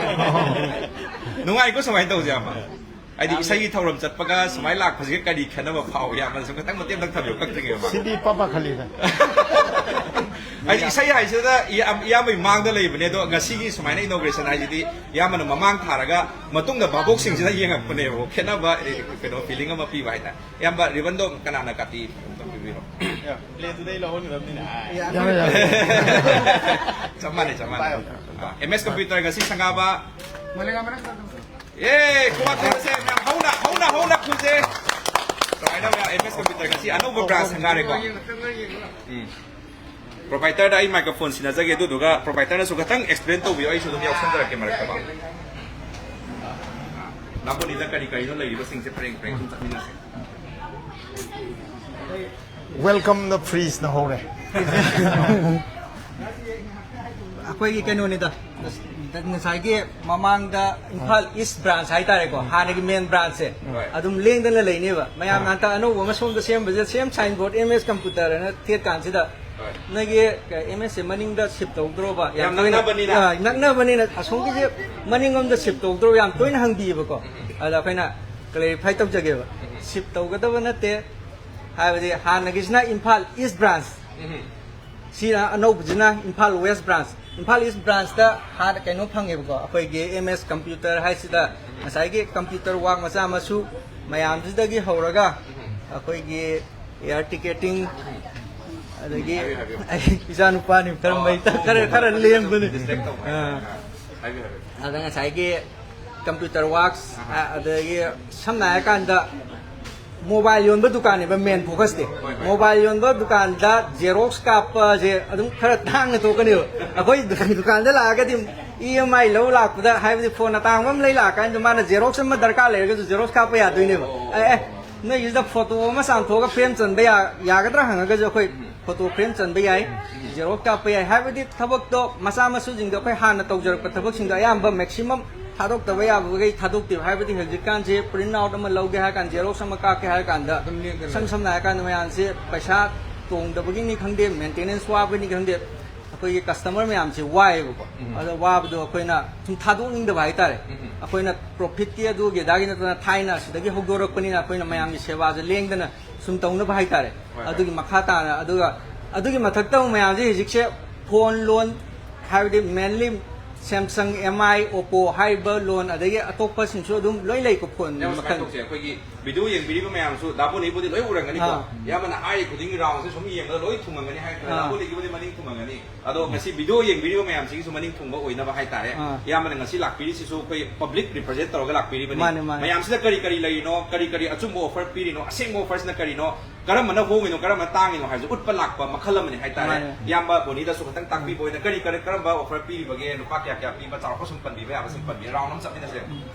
ꯅꯨꯡꯉꯥꯏꯀꯣ ꯁꯨꯃꯥꯏꯅ ꯇꯧꯁꯦ ꯌꯥꯝꯕ? ꯍꯥꯏꯗꯤ ꯏꯁꯩꯒꯤ ꯊꯧꯔꯝ ꯆꯠꯄꯒ ꯁꯨꯃꯥꯏꯅ ꯂꯥꯛꯄꯁꯤꯒ ꯀꯔꯤ ꯈꯦꯠꯅꯕ ꯐꯥꯎꯏ ꯌꯥꯝꯕ? ꯁꯨꯝ ꯈꯤꯇꯪ ꯃꯇꯦꯛ ꯑꯃꯇꯪ ꯊꯝꯕꯤꯌꯨ ꯀꯛꯇ꯭ꯔꯤꯉꯩ ꯃꯃꯥꯡ꯫ ꯁꯤꯗꯤ ꯄꯥꯄꯥ ꯈꯜꯂꯤꯗ꯫ ꯍꯥꯏꯗꯤ ꯏꯁꯩ ꯍꯥꯏꯁꯤꯗ ꯏꯌꯥꯝ-, ꯏꯌꯥꯝꯕꯒꯤ ꯃꯥꯡꯗ ꯂꯩꯕꯅꯦ, ꯑꯗꯣ ꯉꯁꯤꯒꯤ ꯁꯨꯃꯥꯏꯅ inauguration ꯍꯥꯏꯁꯤꯗꯤ ꯏꯌꯥꯝꯕꯅ ꯃꯃꯥꯡ ꯊꯥꯔꯒ ꯃꯇꯨꯡꯗ ꯚꯥꯕꯣꯛꯁꯤꯡꯁꯤꯅ ꯌꯦꯡꯉꯛꯄꯅꯦꯕ, ꯈꯦꯠꯅꯕ, ꯑꯦ, ꯀꯩꯅꯣ, feeling ꯑꯃ ꯄꯤꯕ ꯍꯥꯏꯇꯥꯔꯦ꯫ ꯏꯌꯥꯝꯕ, ꯔꯤꯕꯟꯗꯣ ꯀꯅꯥꯅ ꯀꯥꯇꯤ ꯑꯝꯇ ꯄꯤꯕꯤꯔꯣ? ꯄ꯭ꯂꯦꯠꯇꯨꯗꯩ ꯂꯧꯍꯟꯒꯗꯕꯅꯤꯅ꯫ ꯌꯥꯔꯦ, ꯌꯥꯔꯦ꯫ ꯆꯞ ꯃꯥꯟꯅꯩ, ꯆꯞ ꯃꯥꯟꯅꯩ꯫ ꯄꯥꯏꯌꯣ꯫ ꯑꯥ, ꯑꯦꯝ ꯑꯦꯁ ꯀꯝꯄ꯭ꯌꯨꯇꯔ ꯉꯁꯤ ꯁꯪꯒꯥꯕ꯫ ꯑꯦ, ꯈꯨꯕꯥꯛ ꯈꯨꯁꯦ ꯃꯌꯥꯝ ꯍꯧꯅ, ꯍꯧꯅ, ꯍꯧꯅ ꯈꯨꯁꯦ꯫ ꯁꯨꯃꯥꯏꯅ ꯃꯌꯥꯝ ꯑꯦꯝ ꯑꯦꯁ ꯀꯝꯄ꯭ꯌꯨꯇꯔ ꯉꯁꯤ ꯑꯅꯧꯕ ꯕ꯭ꯔꯥꯟꯁ ꯁꯪꯒꯥꯔꯦꯀꯣ꯫ ꯎꯝ꯫ ꯄ꯭ꯔꯣꯄꯥꯏꯇꯔꯗ ꯑꯩ ꯃꯥꯏꯀ꯭ꯔꯣꯐꯣꯟ ꯁꯤꯟꯅꯖꯒꯦ, ꯑꯗꯨꯗꯨꯒ ꯄ꯭ꯔꯣꯄꯥꯏꯇꯔꯅꯁꯨ ꯈꯇꯪ ꯑꯦꯛꯁꯄ꯭ꯂꯦꯟ ꯇꯧꯕꯤꯌꯣ, ꯑꯩꯁꯨ ꯑꯗꯨꯝ ꯌꯥꯎꯁꯟꯖꯔꯛꯀꯦ ꯃꯔꯛꯇꯀꯣ꯫ ꯅꯥꯄꯣꯅꯤꯗ ꯀꯔꯤ ꯀꯔꯤꯅꯣ ꯂꯩꯔꯤꯕꯁꯤꯡꯁꯦ ꯄꯔꯦꯡ ꯄꯔꯦꯡ ꯁꯨꯝ ꯆꯠꯃꯤꯟꯅꯁꯦ꯫ Welcome the Freeze ꯅ ꯍꯧꯔꯦ꯫ ꯑꯩꯈꯣꯏꯒꯤ ꯀꯩꯅꯣꯅꯤꯗ, ꯉꯁꯥꯏꯒꯤ ꯃꯃꯥꯡꯗ ꯏꯝꯐꯥꯜ ꯏꯁ ꯕ꯭ꯔꯥꯟꯁ ꯍꯥꯏꯇꯥꯔꯦꯀꯣ, ꯍꯥꯟꯅꯒꯤ ꯃꯦꯟ ꯕ꯭ꯔꯥꯟꯁꯁꯦ ꯍꯣꯏ꯫ ꯑꯗꯨꯝ ꯂꯦꯡꯗꯅ ꯂꯩꯅꯦꯕ꯫ ꯃꯌꯥꯝꯅ ꯍꯟꯇꯛ ꯑꯅꯧꯕ ꯑꯃ ꯁꯣꯝꯗ ꯁꯦꯝꯕꯁꯦ, ꯁꯦꯝ ꯁꯥꯏꯟ ꯕꯣꯔꯗ ꯑꯦꯝ ꯑꯦꯁ ꯀꯝꯄ꯭ꯌꯨꯇꯔ ꯑꯅ ꯊꯦꯠ ꯀꯥꯟꯁꯤꯗ, ꯍꯣꯏ꯫ ꯅꯣꯏꯒꯤ ꯑꯦꯝ ꯑꯦꯁꯁꯦ ꯃꯅꯤꯡꯗ ꯁꯤꯞ ꯇꯧꯗ꯭ꯔꯣꯕ? ꯌꯥꯝ ꯇꯣꯏꯅ, ꯅꯛꯅꯕꯅꯤꯅ꯫ ꯑ, ꯅꯛꯅꯕꯅꯤꯅ ꯑꯁꯣꯝꯒꯤꯁꯦ ꯃꯅꯤꯡꯂꯣꯝꯗ ꯁꯤꯞ ꯇꯧꯗ꯭ꯔꯣ ꯌꯥꯝ ꯇꯣꯏꯅ ꯍꯪꯕꯤꯌꯦꯕꯀꯣ꯫ ꯑꯗ ꯑꯩꯈꯣꯏꯅ ꯀ꯭ꯂꯦꯔꯤꯐꯥꯏ ꯇꯧꯖꯒꯦꯕ꯫ ꯁꯤꯞ ꯇꯧꯒꯗꯕ ꯅꯠꯇꯦ, ꯍꯥꯏꯕꯗꯤ ꯍꯥꯟꯅꯒꯤꯁꯤꯅ ꯏꯝꯐꯥꯜ ꯏꯁ ꯕ꯭ꯔꯥꯟꯁ, ꯁꯤꯅ ꯑꯅꯧꯕꯁꯤꯅ ꯏꯝꯐꯥꯜ ꯋꯦꯁ ꯕ꯭ꯔꯥꯟꯁ꯫ ꯏꯝꯐꯥꯜ ꯏꯁ ꯕ꯭ꯔꯥꯟꯁꯇ ꯍꯥꯟꯅ ꯀꯩꯅꯣ ꯐꯪꯉꯦꯕꯀꯣ, ꯑꯩꯈꯣꯏꯒꯤ ꯑꯦꯝ ꯑꯦꯁ ꯀꯝꯄ꯭ꯌꯨꯇꯔ ꯍꯥꯏꯁꯤꯗ ꯉꯁꯥꯏꯒꯤ ꯀꯝꯄ꯭ꯌꯨꯇꯔ ꯋꯥꯛ ꯃꯆꯥ ꯃꯁꯨ ꯃꯌꯥꯝꯁꯤꯗꯒꯤ ꯍꯧꯔꯒ ꯑꯩꯈꯣꯏꯒꯤ ꯑꯦꯌꯥꯔ ꯇꯤꯀꯦꯇꯤꯡ, ꯑꯗꯒꯤ ꯑꯩ ꯏꯆꯥ ꯅꯨꯄꯥꯅꯤ ꯈꯔ ꯃꯩ ꯈꯔ, ꯈꯔ ꯂꯦꯝꯕꯅꯤ꯫ ꯑꯥ꯫ ꯑꯗ ꯉꯁꯥꯏꯒꯤ ꯀꯝꯄ꯭ꯌꯨꯇꯔ ꯋꯥꯛꯁ, ꯑꯗꯒꯤ ꯁꯝꯅ ꯍꯥꯏꯔꯀꯥꯟꯗ ꯃꯣꯕꯥꯏꯜ ꯌꯣꯟꯕ ꯗꯨꯀꯥꯟꯅꯦꯕ ꯃꯦꯟ ꯐꯣꯀꯁꯇꯤ꯫ ꯃꯣꯕꯥꯏꯜ ꯌꯣꯟꯕ ꯗꯨꯀꯥꯟꯗ ꯖꯦꯔꯣꯛꯁ ꯀꯥꯞꯄꯁꯦ ꯑꯗꯨꯝ ꯈꯔ ꯇꯥꯡꯅ ꯊꯣꯛꯀꯅꯦꯕ꯫ ꯑꯩꯈꯣꯏ ꯗꯨꯀꯥꯟꯗ ꯂꯥꯛꯑꯒꯗꯤ ꯏ ꯑꯦꯝ ꯑꯥꯏ ꯂꯧ ꯂꯥꯛꯄꯗ, ꯍꯥꯏꯕꯗꯤ ꯐꯣꯟ ꯑꯇꯥꯡꯕ ꯑꯃ ꯂꯩ ꯂꯥꯛꯑꯀꯥꯟꯗ ꯃꯥꯅ ꯖꯦꯔꯣꯛꯁ ꯑꯃ ꯗꯔꯀꯥꯔ ꯂꯩꯔꯒꯁꯨ ꯖꯦꯔꯣꯛꯁ ꯀꯥꯞꯄ ꯌꯥꯗꯣꯏꯅꯦꯕ꯫ ꯑꯦ ꯑꯦ, ꯅꯣꯏꯒꯤꯁꯤꯗ ꯐꯣꯇꯣ ꯑꯃ ꯆꯥꯝꯊꯣꯛꯑꯒ ꯐ꯭ꯔꯦꯝ ꯆꯟꯕ ꯌꯥ-, ꯌꯥꯒꯗ꯭ꯔꯥ ꯍꯪꯉꯒꯁꯨ ꯑꯩꯈꯣꯏ ꯐꯣꯇꯣ ꯐ꯭ꯔꯦꯝ ꯆꯟꯕ ꯌꯥꯏ, ꯖꯦꯔꯣꯛꯁ ꯀꯥꯞꯄ ꯌꯥꯏ꯫ ꯍꯥꯏꯕꯗꯤ ꯊꯕꯛꯇꯣ ꯃꯆꯥ ꯃꯁꯨꯁꯤꯡꯗꯣ ꯑꯩꯈꯣꯏ ꯍꯥꯟꯅ ꯇꯧꯖꯔꯛꯄ ꯊꯕꯛꯁꯤꯡꯗꯣ ꯑꯌꯥꯝꯕ ꯃꯦꯛꯁꯤꯃꯝ ꯊꯥꯗꯣꯛꯇꯕ ꯌꯥꯕꯈꯩ ꯊꯥꯗꯣꯛꯇꯦꯕ꯫ ꯍꯥꯏꯕꯗꯤ ꯍꯧꯖꯤꯛꯀꯥꯟꯁꯦ ꯄ꯭ꯔꯤꯟꯠ ꯑꯥꯎꯠ ꯑꯃ ꯂꯧꯒꯦ ꯍꯥꯏꯔ ꯀꯥꯟꯗ, ꯖꯦꯔꯣꯛꯁ ꯑꯃ ꯀꯥꯞꯀꯦ ꯍꯥꯏꯔ ꯀꯥꯟꯗ, ꯑꯗꯨꯝ ꯂꯦꯡꯗꯅ ꯏꯁꯝ ꯁꯝꯅ ꯍꯥꯏꯔ ꯀꯥꯟꯗ ꯃꯌꯥꯝꯁꯦ ꯄꯩꯁꯥ ꯇꯣꯡꯗꯕꯒꯤꯅꯤ ꯈꯪꯗꯦ, ꯃꯦꯟꯇꯦꯅꯦꯟꯁ ꯋꯥꯕꯅꯤ ꯈꯪꯗꯦ, ꯑꯩꯈꯣꯏꯒꯤ ꯀꯁꯇꯃꯔ ꯃꯌꯥꯝꯁꯦ ꯋꯥꯏꯌꯦꯕꯀꯣ꯫ ꯎꯝ꯫ ꯑꯗꯣ ꯋꯥꯕꯗꯣ ꯑꯩꯈꯣꯏꯅ ꯁꯨꯝ ꯊꯥꯗꯣꯛꯅꯤꯡꯗꯕ ꯍꯥꯏꯇꯥꯔꯦ꯫ ꯎꯝ꯫ ꯑꯩꯈꯣꯏꯅ ꯄ꯭ꯔꯣꯐꯤꯠꯀꯤ ꯑꯗꯨꯒꯤ ꯑꯗꯥꯒꯤ ꯅꯠꯇꯅ ꯊꯥꯏꯅ ꯁꯤꯗꯒꯤ ꯍꯧꯗꯣꯔꯛꯄꯅꯤꯅ ꯑꯩꯈꯣꯏꯅ ꯃꯌꯥꯝꯒꯤ ꯁꯦꯕꯥꯁꯦ ꯂꯦꯡꯗꯅ ꯁꯨꯝ ꯇꯧꯅꯕ ꯍꯥꯏꯇꯥꯔꯦ꯫ ꯍꯣꯏ, ꯍꯣꯏ꯫ ꯑꯗꯨꯒꯤ ꯃꯈꯥ ꯇꯥꯅ, ꯑꯗꯨꯒ ꯑꯗꯨꯒꯤ ꯃꯊꯛꯇ ꯑꯃꯨꯛ ꯃꯌꯥꯝꯁꯦ ꯍꯧꯖꯤꯛꯁꯦ ꯐꯣꯟ ꯂꯣꯟ, ꯍꯥꯏꯕꯗꯤ mainly Samsung, M I, Oppo ꯍꯥꯏꯔꯤꯕ ꯂꯣꯟ, ꯑꯗꯒꯤ ꯑꯇꯣꯞꯄꯁꯤꯡꯁꯨ ꯑꯗꯨꯝ ꯂꯣꯏ ꯂꯩꯀꯣ ꯐꯣꯟ ꯌꯥꯝ ꯃꯈꯜ꯫ ꯁꯨꯃꯥꯏꯅ ꯇꯧꯁꯦ, ꯑꯩꯈꯣꯏꯒꯤ ꯚꯤꯗꯤꯑꯣ ꯌꯦꯡꯕꯤꯔꯤꯕ ꯃꯌꯥꯝꯁꯨ ꯗꯥꯕꯣꯅꯤꯕꯨꯗꯤ ꯂꯣꯏ ꯎꯔꯝꯒꯅꯤꯀꯣ꯫ ꯑꯥ꯫ ꯏꯌꯥꯝꯕꯅ ꯍꯥꯏꯔꯤ ꯈꯨꯗꯤꯡꯒꯤ ꯔꯥꯎꯟꯁꯦ ꯁꯨꯝ ꯌꯦꯡꯕꯗ ꯂꯣꯏ ꯊꯨꯡꯉꯝꯒꯅꯤ ꯍꯥꯏ, ꯑꯥ꯫ ꯗꯥꯕꯣꯅꯤꯒꯤꯕꯨꯗꯤ ꯃꯅꯤꯡ ꯊꯨꯡꯉꯝꯒꯅꯤ꯫ ꯑꯗꯣ ꯉꯁꯤ ꯚꯤꯗꯤꯑꯣ ꯌꯦꯡꯕꯤꯔꯤꯕ ꯃꯌꯥꯝꯁꯤꯒꯤꯁꯨ ꯃꯅꯤꯡ ꯊꯨꯡꯕ ꯑꯣꯏꯅꯕ ꯍꯥꯏꯇꯥꯔꯦ꯫ ꯑꯥ꯫ ꯏꯌꯥꯝꯕꯅ ꯉꯁꯤ ꯂꯥꯛꯄꯤꯔꯤꯁꯤꯁꯨ ꯑꯩꯈꯣꯏ ꯄꯕ꯭ꯂꯤꯛ ꯔꯤꯄ꯭ꯔꯖꯦꯟ ꯇꯧꯔꯒ ꯂꯥꯛꯄꯤꯔꯤꯕꯅꯤ꯫ ꯃꯥꯅꯦ, ꯃꯥꯅꯦ꯫ ꯃꯌꯥꯝꯁꯤꯗ ꯀꯔꯤ ꯀꯔꯤ ꯂꯩꯔꯤꯅꯣ, ꯀꯔꯤ ꯀꯔꯤ ꯑꯆꯨꯝꯕ ꯑꯣꯐꯔ ꯄꯤꯔꯤꯅꯣ, ꯑꯁꯦꯡꯕ ꯑꯣꯐꯔꯁꯤꯅ ꯀꯔꯤꯅꯣ, ꯀꯔꯝꯕꯅ ꯍꯣꯡꯉꯤꯅꯣ, ꯀꯔꯝꯕꯅ ꯇꯥꯡꯉꯤꯅꯣ ꯍꯥꯏꯕꯁꯦ ꯎꯠꯄ ꯂꯥꯛꯄ ꯃꯈꯜ ꯑꯃꯅꯤ ꯍꯥꯏꯇꯥꯔꯦ꯫ ꯃꯥꯅꯦ꯫ ꯏꯌꯥꯝꯕ ꯕꯣꯅꯤꯗꯁꯨ ꯈꯤꯇꯪ ꯇꯥꯛꯄꯤꯕ ꯑꯣꯏꯅ ꯀꯔꯤ ꯀꯔꯤ, ꯀꯔꯝꯕ ꯑꯣꯐꯔ ꯄꯤꯔꯤꯕꯒꯦ, ꯂꯨꯄꯥ ꯀꯌꯥ ꯀꯌꯥ ꯄꯤꯕ, ꯆꯥꯎꯔꯥꯛꯄ ꯁꯨꯝ ꯄꯟꯕꯤꯕ ꯌꯥꯕꯁꯤꯡ ꯄꯟꯕꯤꯌꯨ, ꯔꯥꯎꯟ ꯑꯃ ꯆꯠꯃꯤꯟꯅꯁꯦ꯫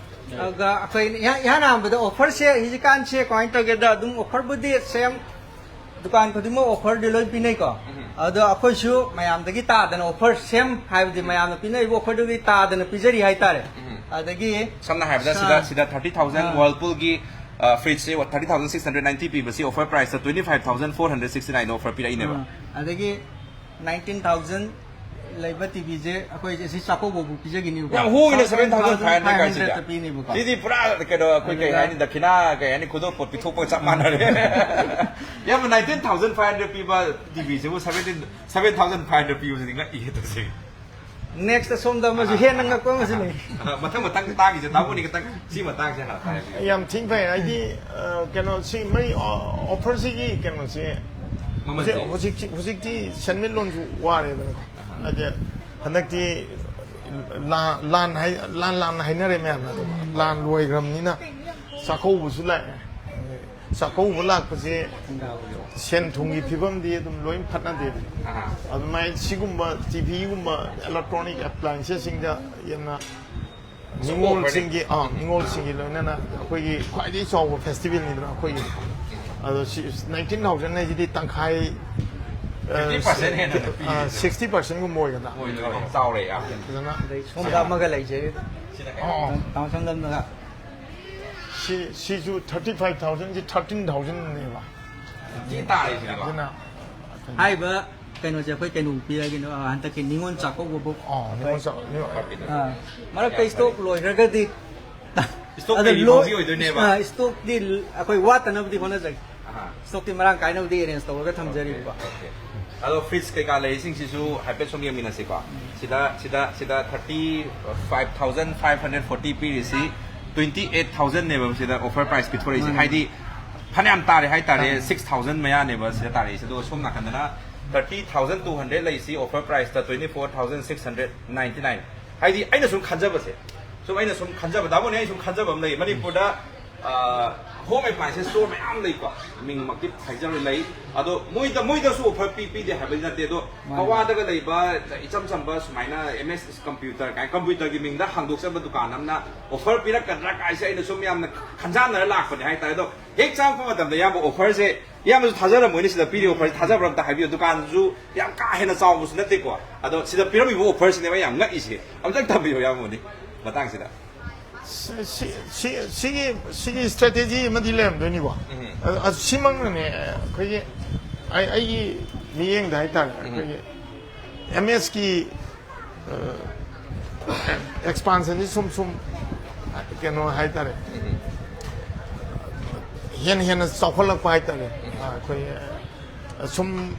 ꯑꯗꯨꯒ ꯑꯩꯈꯣꯏ ꯏꯍꯥꯟ, ꯏꯍꯥꯟ ꯍꯥꯟꯕꯗ ꯑꯣꯐꯔꯁꯦ ꯍꯧꯖꯤꯛꯀꯥꯟꯁꯦ ꯀꯃꯥꯏꯅ ꯇꯧꯒꯦꯗ, ꯑꯗꯨꯝ ꯑꯣꯐꯔꯕꯨꯗꯤ ꯁꯦꯝ, ꯗꯨꯀꯥꯟ ꯈꯨꯗꯤꯡꯃꯛ ꯑꯣꯐꯔꯗꯤ ꯂꯣꯏ ꯄꯤꯅꯩꯀꯣ꯫ ꯎꯝ꯫ ꯑꯗꯣ ꯑꯩꯈꯣꯏꯁꯨ ꯃꯌꯥꯝꯗꯒꯤ ꯇꯥꯗꯅ ꯑꯣꯐꯔ ꯁꯦꯝ ꯍꯥꯏꯕꯗꯤ ꯃꯌꯥꯝꯅ ꯄꯤꯅꯔꯤꯕ ꯑꯣꯐꯔꯗꯨꯗꯒꯤ ꯇꯥꯗꯅ ꯄꯤꯖꯔꯤ ꯍꯥꯏꯇꯥꯔꯦ꯫ ꯎꯝ꯫ ꯑꯗꯒꯤ ꯁꯝꯅ ꯍꯥꯏꯔꯕꯗ ꯁꯥ-, ꯁꯤꯗ, ꯁꯤꯗ thirty thousand ꯑꯥ꯫ Whirlpoolꯒꯤ, ꯑ, fridgeꯁꯦ thirty thousand six hundred ninety ꯄꯤꯕꯁꯤ offer priceꯇ twenty five thousand four hundred sixty nineꯗ offer ꯄꯤꯔꯛꯏꯅꯦꯕ꯫ ꯑꯥ꯫ ꯑꯗꯒꯤ nineteen thousand ꯂꯩꯕ ꯇꯤꯚꯤꯁꯦ ꯑꯩꯈꯣꯏꯁꯦ ꯁꯤ ꯆꯥꯛꯀꯧꯕꯕꯨ ꯄꯤꯖꯈꯤꯅꯤꯕꯀꯣ꯫ ꯌꯥꯝ ꯍꯣꯡꯉꯤꯅꯦ, seven thousand five hundred ꯀꯥꯏꯁꯤꯗꯤ꯫ ꯐꯥꯏꯚ ꯍꯟꯗ꯭ꯔꯦꯗꯇ ꯄꯤꯅꯤꯕꯀꯣ꯫ ꯁꯤꯗꯤ ꯄꯨꯔꯥ ꯀꯩꯅꯣ, ꯑꯩꯈꯣꯏ ꯀꯩ ꯑꯗꯨꯒ ꯍꯥꯏꯅꯤ, ꯗꯈꯤꯅꯥ ꯀꯩ ꯍꯥꯏꯅꯤ, ꯈꯨꯗꯣꯜꯄꯣꯠ ꯄꯤꯊꯣꯛꯄꯒ ꯆꯞ ꯃꯥꯟꯅꯔꯦ꯫ ꯌꯥꯝ nineteen thousand five hundred ꯄꯤꯕ ꯇꯤꯚꯤꯁꯤꯕꯨ seventeen, seven thousand five hundred ꯄꯤꯕꯁꯤꯗꯤ ꯉꯛꯏꯍꯦ ꯇꯁꯦꯡꯅ꯫ Next ꯑꯁꯣꯝꯗ ꯑꯃꯁꯨ ꯍꯦꯟꯅ ꯉꯛꯄ ꯑꯃꯁꯨ ꯂꯩ꯫ ꯑ, ꯃꯊꯪ ꯃꯊꯪ ꯇꯥꯡꯉꯤꯁꯦ ꯇꯥꯃꯣꯅꯤ ꯈꯤꯇꯪ ꯁꯤ ꯃꯇꯥꯡꯁꯦ ꯍꯥꯟꯅ ꯍꯥꯏꯕꯤꯌꯨ꯫ ꯌꯥꯝ ꯊꯤꯅ ꯐꯩ꯫ ꯍꯥꯏꯗꯤ, ꯑ, ꯀꯩꯅꯣ, ꯁꯤ ꯃꯣꯏ, ꯑ, offerꯁꯤꯒꯤ ꯀꯩꯅꯣꯁꯦ, ꯃꯃꯜꯁꯦ? ꯍꯧꯖꯤꯛ, ꯍꯧꯖꯤꯛ, ꯍꯧꯖꯤꯛꯇꯤ ꯁꯦꯟꯃꯤꯠꯂꯣꯟꯁꯨ ꯋꯥꯔꯦꯗꯅꯀꯣ꯫ ꯍꯥꯏꯗꯤ ꯍꯟꯗꯛꯇꯤ ꯂꯥꯟ, ꯂꯥꯟ ꯍꯥꯏ-, ꯂꯥꯟ, ꯂꯥꯟ ꯍꯥꯏꯅꯔꯦ ꯃꯌꯥꯝꯅ ꯑꯗꯨꯝ꯫ ꯂꯥꯟ ꯂꯣꯏꯈ꯭ꯔꯕꯅꯤꯅ ꯆꯥꯛꯀꯧꯕꯁꯨ ꯂꯥꯛꯑꯦ꯫ ꯆꯥꯛꯀꯧꯕ ꯂꯥꯛꯄꯁꯦ ꯁꯦꯟ ꯊꯨꯝꯒꯤ ꯐꯤꯕꯝꯗꯤ ꯑꯗꯨꯝ ꯂꯣꯏ ꯐꯠꯅꯗꯦꯗꯅ꯫ ꯑꯗꯨꯃꯥꯏꯅ ꯁꯤꯒꯨꯝꯕ ꯇꯤ ꯚꯤꯒꯨꯝꯕ electronic applianceꯁꯤꯡꯗ ꯌꯥꯝꯅ ꯅꯤꯉꯣꯜꯁꯤꯡꯒꯤ, ꯑꯥ, ꯅꯤꯉꯣꯜꯁꯤꯡꯒꯤ ꯂꯣꯏꯅꯅ ꯑꯩꯈꯣꯏꯒꯤ ꯈ꯭ꯋꯥꯏꯗꯒꯤ ꯆꯥꯎꯕ festivalꯅꯤꯗꯅ ꯑꯩꯈꯣꯏꯒꯤ꯫ ꯑꯗꯣ ꯁꯤ nineteen thousand ꯍꯥꯏꯁꯤꯗꯤ ꯇꯪꯈꯥꯏ, ꯑ, fifty percent ꯍꯦꯟꯅ ꯄꯤꯔꯦ꯫ ꯑ, sixty percentꯒꯨꯝꯕ ꯑꯣꯏꯒꯗ꯭ꯔꯥ? ꯃꯣꯏꯗꯣ ꯌꯥꯝ ꯆꯥꯎꯔꯦ, ꯌꯥꯝ꯫ ꯐꯖꯅ ꯑꯗꯩ ꯁꯣꯝꯗ ꯑꯃꯒ ꯂꯩꯖꯩ꯫ ꯑꯣ, ꯑꯣ꯫ ꯇꯥꯃꯣ ꯁꯣꯝꯗ ꯑꯃꯒ꯫ ꯁꯤ, ꯁꯤꯁꯨ thirty five thousandꯁꯤ thirteen thousandꯅꯦꯕ꯫ ꯊꯤ ꯇꯥꯔꯦ ꯁꯤꯗꯤꯀꯣ꯫ ꯑꯗꯨꯅ ꯍꯥꯏꯔꯤꯕ ꯀꯩꯅꯣꯁꯦ ꯑꯩꯈꯣꯏ ꯀꯩꯅꯣ ꯄꯤꯔꯒꯦ, ꯑ, ꯍꯟꯗꯛꯀꯤ ꯅꯤꯉꯣꯜ ꯆꯥꯛꯀꯧꯕꯕꯨ꯫ ꯑꯣ, ꯅꯤꯉꯣꯜ ꯆꯥꯛ-, ꯅꯤꯉꯣꯜ ꯑꯥ, ꯃꯔꯛꯇ stock ꯂꯣꯏꯈ꯭ꯔꯒꯗꯤ stock ꯑꯗ ꯂꯩꯔꯤ ꯂꯣ-, ꯐꯥꯎꯗꯤ ꯑꯣꯏꯗꯣꯏꯅꯦꯕ꯫ ꯑꯥ, stockꯇꯤ ꯑꯩꯈꯣꯏ ꯋꯥꯠꯇꯅꯕꯗꯤ ꯍꯣꯠꯅꯖꯒꯦ꯫ ꯑꯍꯥ꯫ Stockꯇꯤ ꯃꯔꯥꯡ ꯀꯥꯏꯅꯕꯗꯤ arrange ꯇꯧꯔꯒ ꯊꯝꯖꯔꯤꯕꯀꯣ꯫ Okay, okay. ꯑꯗꯣ fridge ꯀꯩꯀꯥ ꯂꯩꯔꯤꯁꯤꯡꯁꯤꯁꯨ ꯍꯥꯏꯐꯦꯠ ꯁꯨꯝ ꯌꯦꯡꯃꯤꯟꯅꯁꯤꯀꯣ꯫ ꯁꯤꯗ, ꯁꯤꯗ, ꯁꯤꯗ thirty five thousand five hundred forty ꯄꯤꯔꯤꯁꯤ twenty eight thousandꯅꯦꯕ ꯁꯤꯗ offer price ꯄꯤꯊꯣꯔꯛꯏꯁꯦ꯫ ꯃꯥꯅꯦ꯫ ꯍꯥꯏꯗꯤ ꯐꯅꯌꯥꯝ ꯇꯥꯔꯦ ꯍꯥꯏꯇꯥꯔꯦ, ꯇꯥꯔꯦ꯫ Six thousand ꯃꯌꯥꯅꯦꯕ ꯁꯤꯗ ꯇꯥꯔꯛꯏꯁꯦ꯫ ꯑꯗꯨꯒ ꯁꯣꯝ ꯅꯥꯀꯟꯗꯅ thirty thousand two hundred ꯂꯩꯁꯤ, offer priceꯇ twenty four thousand six hundred ninety nine꯫ ꯍꯥꯏꯗꯤ ꯑꯩꯅ ꯁꯨꯝ ꯈꯟꯖꯕꯁꯦ, ꯁꯨꯝ ꯑꯩꯅ ꯁꯨꯝ ꯈꯟꯖꯕ, ꯗꯥꯕꯣꯅꯤ, ꯑꯩ ꯁꯨꯝ ꯈꯟꯖꯕ ꯑꯃ ꯂꯩ꯫ ꯃꯅꯤꯄꯨꯔꯗ, ꯑ, home appliance store ꯃꯌꯥꯝ ꯂꯩꯀꯣ, ꯃꯤꯡꯃꯛꯇꯤ ꯍꯥꯏꯖꯔꯣꯏ, ꯂꯩ꯫ ꯑꯗꯣ ꯃꯣꯏꯗ, ꯃꯣꯏꯗꯁꯨ offer ꯄꯤ, ꯄꯤꯗꯦ ꯍꯥꯏꯕꯗꯤ ꯅꯠꯇꯦ꯫ ꯑꯗꯣ ꯃꯥꯅꯦ꯫ ꯀꯋꯥꯗꯒ ꯂꯩꯕ ꯏꯆꯝ ꯆꯝꯕ ꯁꯨꯃꯥꯏꯅ M S computer ꯀꯥꯏꯅ computerꯒꯤ ꯃꯤꯡꯗ ꯍꯥꯡꯗꯣꯛꯆꯕ ꯗꯨꯀꯥꯟ ꯑꯃꯅ offer ꯄꯤꯔꯛꯀꯗ꯭ꯔꯥ ꯀꯥꯏꯁꯦ ꯑꯩꯅ ꯁꯨꯝ ꯌꯥꯝꯅ ꯈꯟꯖꯥꯟꯅꯔ ꯂꯥꯛꯄꯅꯦ ꯍꯥꯏꯇꯥꯔꯦ꯫ ꯑꯗꯣ ꯍꯦꯛ ꯆꯪꯉꯛꯄ ꯃꯇꯝꯗ, ꯏꯌꯥꯝꯕ, offerꯁꯦ, ꯏꯌꯥꯝꯕꯁꯨ ꯊꯥꯖꯔꯝꯃꯣꯏꯅꯦ ꯁꯤꯗ ꯄꯤꯔꯤꯕ offerꯁꯦ, ꯊꯥꯖꯕ꯭ꯔꯥ ꯑꯝꯇ ꯍꯥꯏꯕꯤꯌꯨ꯫ ꯗꯨꯀꯥꯟꯁꯨ ꯌꯥꯝ ꯀꯥ ꯍꯦꯟꯅ ꯆꯥꯎꯕꯁꯨ ꯅꯠꯇꯦꯀꯣ꯫ ꯑꯗꯣ ꯁꯤꯗ ꯄꯤꯔꯝꯃꯤꯕ offerꯁꯤꯅꯦꯕ ꯑꯩ ꯌꯥꯝ ꯉꯛꯏꯁꯦ꯫ ꯑꯝꯇꯪ ꯊꯝꯕꯤꯌꯨ, ꯏꯌꯥꯝꯕꯅꯤ, ꯃꯇꯥꯡꯁꯤꯗ꯫ ꯁꯤ-, ꯁꯤ-, ꯁꯤ-, ꯁꯤꯒꯤ, ꯁꯤꯒꯤ strategy ꯑꯃꯗꯤ ꯂꯩꯔꯝꯗꯣꯏꯅꯤꯀꯣ꯫ ꯎꯝ꯫ ꯑ-, ꯑ-, ꯁꯤꯃꯛꯅꯅꯦ ꯑꯩꯈꯣꯏꯒꯤ, ꯑꯩ-, ꯑꯩꯒꯤ ꯃꯤꯠꯌꯦꯡꯗ ꯍꯥꯏꯇꯥꯔꯦ, ꯎꯝ꯫ ꯑꯩꯈꯣꯏꯒꯤ M Sꯀꯤ, ꯑ, expansionꯁꯤ ꯁꯨꯝ ꯁꯨꯝ ꯀꯩꯅꯣ ꯍꯥꯏꯇꯥꯔꯦ, ꯎꯝ꯫ ꯍꯦꯟꯅ ꯍꯦꯟꯅ ꯆꯥꯎꯈꯠꯂꯛꯄ ꯍꯥꯏꯇꯥꯔꯦ꯫ ꯎꯝ꯫ ꯑ, ꯑꯩꯈꯣꯏ ꯁꯨꯝ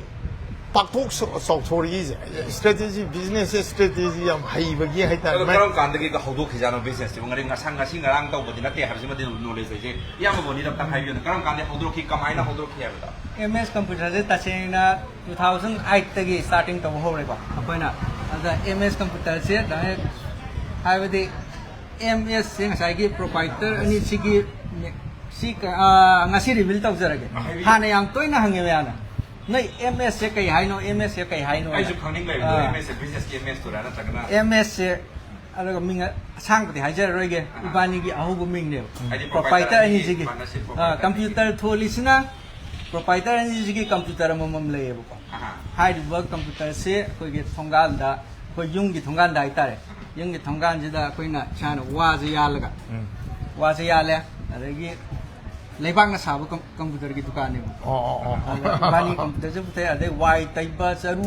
ꯄꯥꯛꯊꯣꯛ ꯆꯥꯎꯊꯣꯔꯛꯏꯁꯦ꯫ Strategy, business strategy ꯌꯥꯝ ꯍꯩꯕꯒꯤ ꯍꯥꯏꯇꯥꯔꯦ꯫ ꯑꯗꯣ ꯀꯔꯝ ꯀꯥꯟꯗꯒꯤ ꯍꯧꯗꯣꯛꯈꯤꯖꯥꯠꯅꯣ businessꯁꯤꯕꯨ? ꯉꯔꯤ-, ꯉꯁꯥꯡ-, ꯉꯁꯤ ꯉꯔꯥꯡ ꯇꯧꯕꯗꯤ ꯅꯠꯇꯦ ꯍꯥꯏꯕꯁꯤꯃꯗꯤ ꯑꯗꯨꯝ knowledge ꯂꯩꯖꯩ꯫ ꯏꯌꯥꯝꯕ ꯕꯣꯅꯤꯗ ꯑꯝꯇꯪ ꯍꯥꯏꯕꯤꯌꯨꯅꯦ, ꯀꯔꯝ ꯀꯥꯟꯗ ꯍꯧꯗꯣꯔꯛꯈꯤ, ꯀꯃꯥꯏꯅ ꯍꯧꯗꯣꯔꯛꯈꯤ ꯍꯥꯏꯕꯗꯣ? M S computerꯁꯦ ꯇꯁꯦꯡꯅ two thousand eightꯇꯒꯤ starting ꯇꯧꯕ ꯍꯧꯔꯦꯀꯣ ꯑꯩꯈꯣꯏꯅ꯫ ꯑꯗ M S computerꯁꯦ direct ꯍꯥꯏꯕꯗꯤ M Sꯁꯦ ꯉꯁꯥꯏꯒꯤ proprietor ꯑꯅꯤꯁꯤꯒꯤ ꯁꯤ ꯀ- ꯑꯥ, ꯉꯁꯤ ꯔꯤꯚꯤꯜ ꯇꯧꯖꯔꯒꯦ꯫ ꯍꯥꯏꯕꯤꯌꯨ꯫ ꯍꯥꯟꯅ ꯌꯥꯝ ꯇꯣꯏꯅ ꯍꯪꯉꯦꯕ ꯌꯥꯝꯅ, "ꯅꯣꯏ ꯑꯦꯝ ꯑꯦꯁꯁꯦ ꯀꯩ ꯍꯥꯏꯅꯣ? ꯑꯦꯝ ꯑꯦꯁꯁꯦ ꯀꯩ ꯍꯥꯏꯅꯣ?" ꯑꯩꯁꯨ ꯈꯪꯅꯤꯡ ꯂꯩꯕꯗꯣ, ꯑꯥ꯫ ꯑꯦꯝ ꯑꯦꯁꯁꯦ ꯕꯤꯖꯤꯅꯦꯁꯀꯤ ꯑꯦꯝ ꯑꯦꯁ ꯇꯨꯔꯥ ꯅꯠꯇ꯭ꯔꯒꯅ? ꯑꯦꯝ ꯑꯦꯁꯁꯦ, ꯑꯗꯨꯒ ꯃꯤꯡ ꯑꯁꯥꯡꯕꯗꯤ ꯍꯥꯏꯖꯔꯔꯣꯏꯒꯦ, ꯑꯥ꯫ ꯏꯕꯥꯅꯤꯒꯤ ꯑꯍꯧꯕ ꯃꯤꯡꯅꯦꯕ꯫ ꯍꯥꯏꯗꯤ ꯄ꯭ꯔꯣꯄꯥꯏꯇꯔ ꯄ꯭ꯔꯣꯄꯥꯏꯇꯔ ꯑꯅꯤꯒꯤ, ꯑꯅꯤꯁꯤꯒꯤ꯫ ꯄꯥꯔꯠꯅꯔꯁꯤꯞ ꯑꯥ, ꯄ꯭ꯔꯣꯄꯥꯏꯇꯔ ꯑꯅꯤꯒꯤ꯫ ꯀꯝꯄ꯭ꯌꯨꯇꯔ ꯊꯣꯜꯂꯤꯁꯤꯅ ꯄ꯭ꯔꯣꯄꯥꯏꯇꯔ ꯑꯅꯤꯁꯤꯒꯤ ꯀꯝꯄ꯭ꯌꯨꯇꯔ ꯑꯃꯃꯝ ꯂꯩꯌꯦꯕꯀꯣ꯫ ꯑꯍꯥ꯫ ꯍꯥꯏꯔꯤꯕ ꯀꯝꯄ꯭ꯌꯨꯇꯔꯁꯦ ꯑꯩꯈꯣꯏꯒꯤ ꯊꯣꯡꯒꯥꯟꯗ, ꯑꯩꯈꯣꯏ ꯌꯨꯝꯒꯤ ꯊꯣꯡꯒꯥꯟꯗ ꯍꯥꯏꯇꯥꯔꯦ, ꯌꯨꯝꯒꯤ ꯊꯣꯡꯒꯥꯟꯁꯤꯗ ꯑꯩꯈꯣꯏꯅ ꯏꯁꯥꯅ ꯋꯥꯁꯦ ꯌꯥꯜꯂꯒ, ꯎꯝ꯫ ꯋꯥꯁꯦ ꯌꯥꯜꯂꯦ, ꯑꯗꯒꯤ ꯂꯩꯕꯥꯛꯅ ꯁꯥꯕ ꯀꯝ-, ꯀꯝꯄ꯭ꯌꯨꯇꯔꯒꯤ ꯗꯨꯀꯥꯟꯅꯦꯕ꯫ ꯑꯣ, ꯑꯣ, ꯑꯣ꯫ ꯑꯗ ꯏꯕꯥꯅꯤ ꯀꯝꯄ꯭ꯌꯨꯇꯔꯁꯦ ꯄꯨꯊꯣꯛꯑꯦ, ꯑꯗꯩ ꯋꯥꯏ ꯇꯩꯕ, ꯆꯔꯨ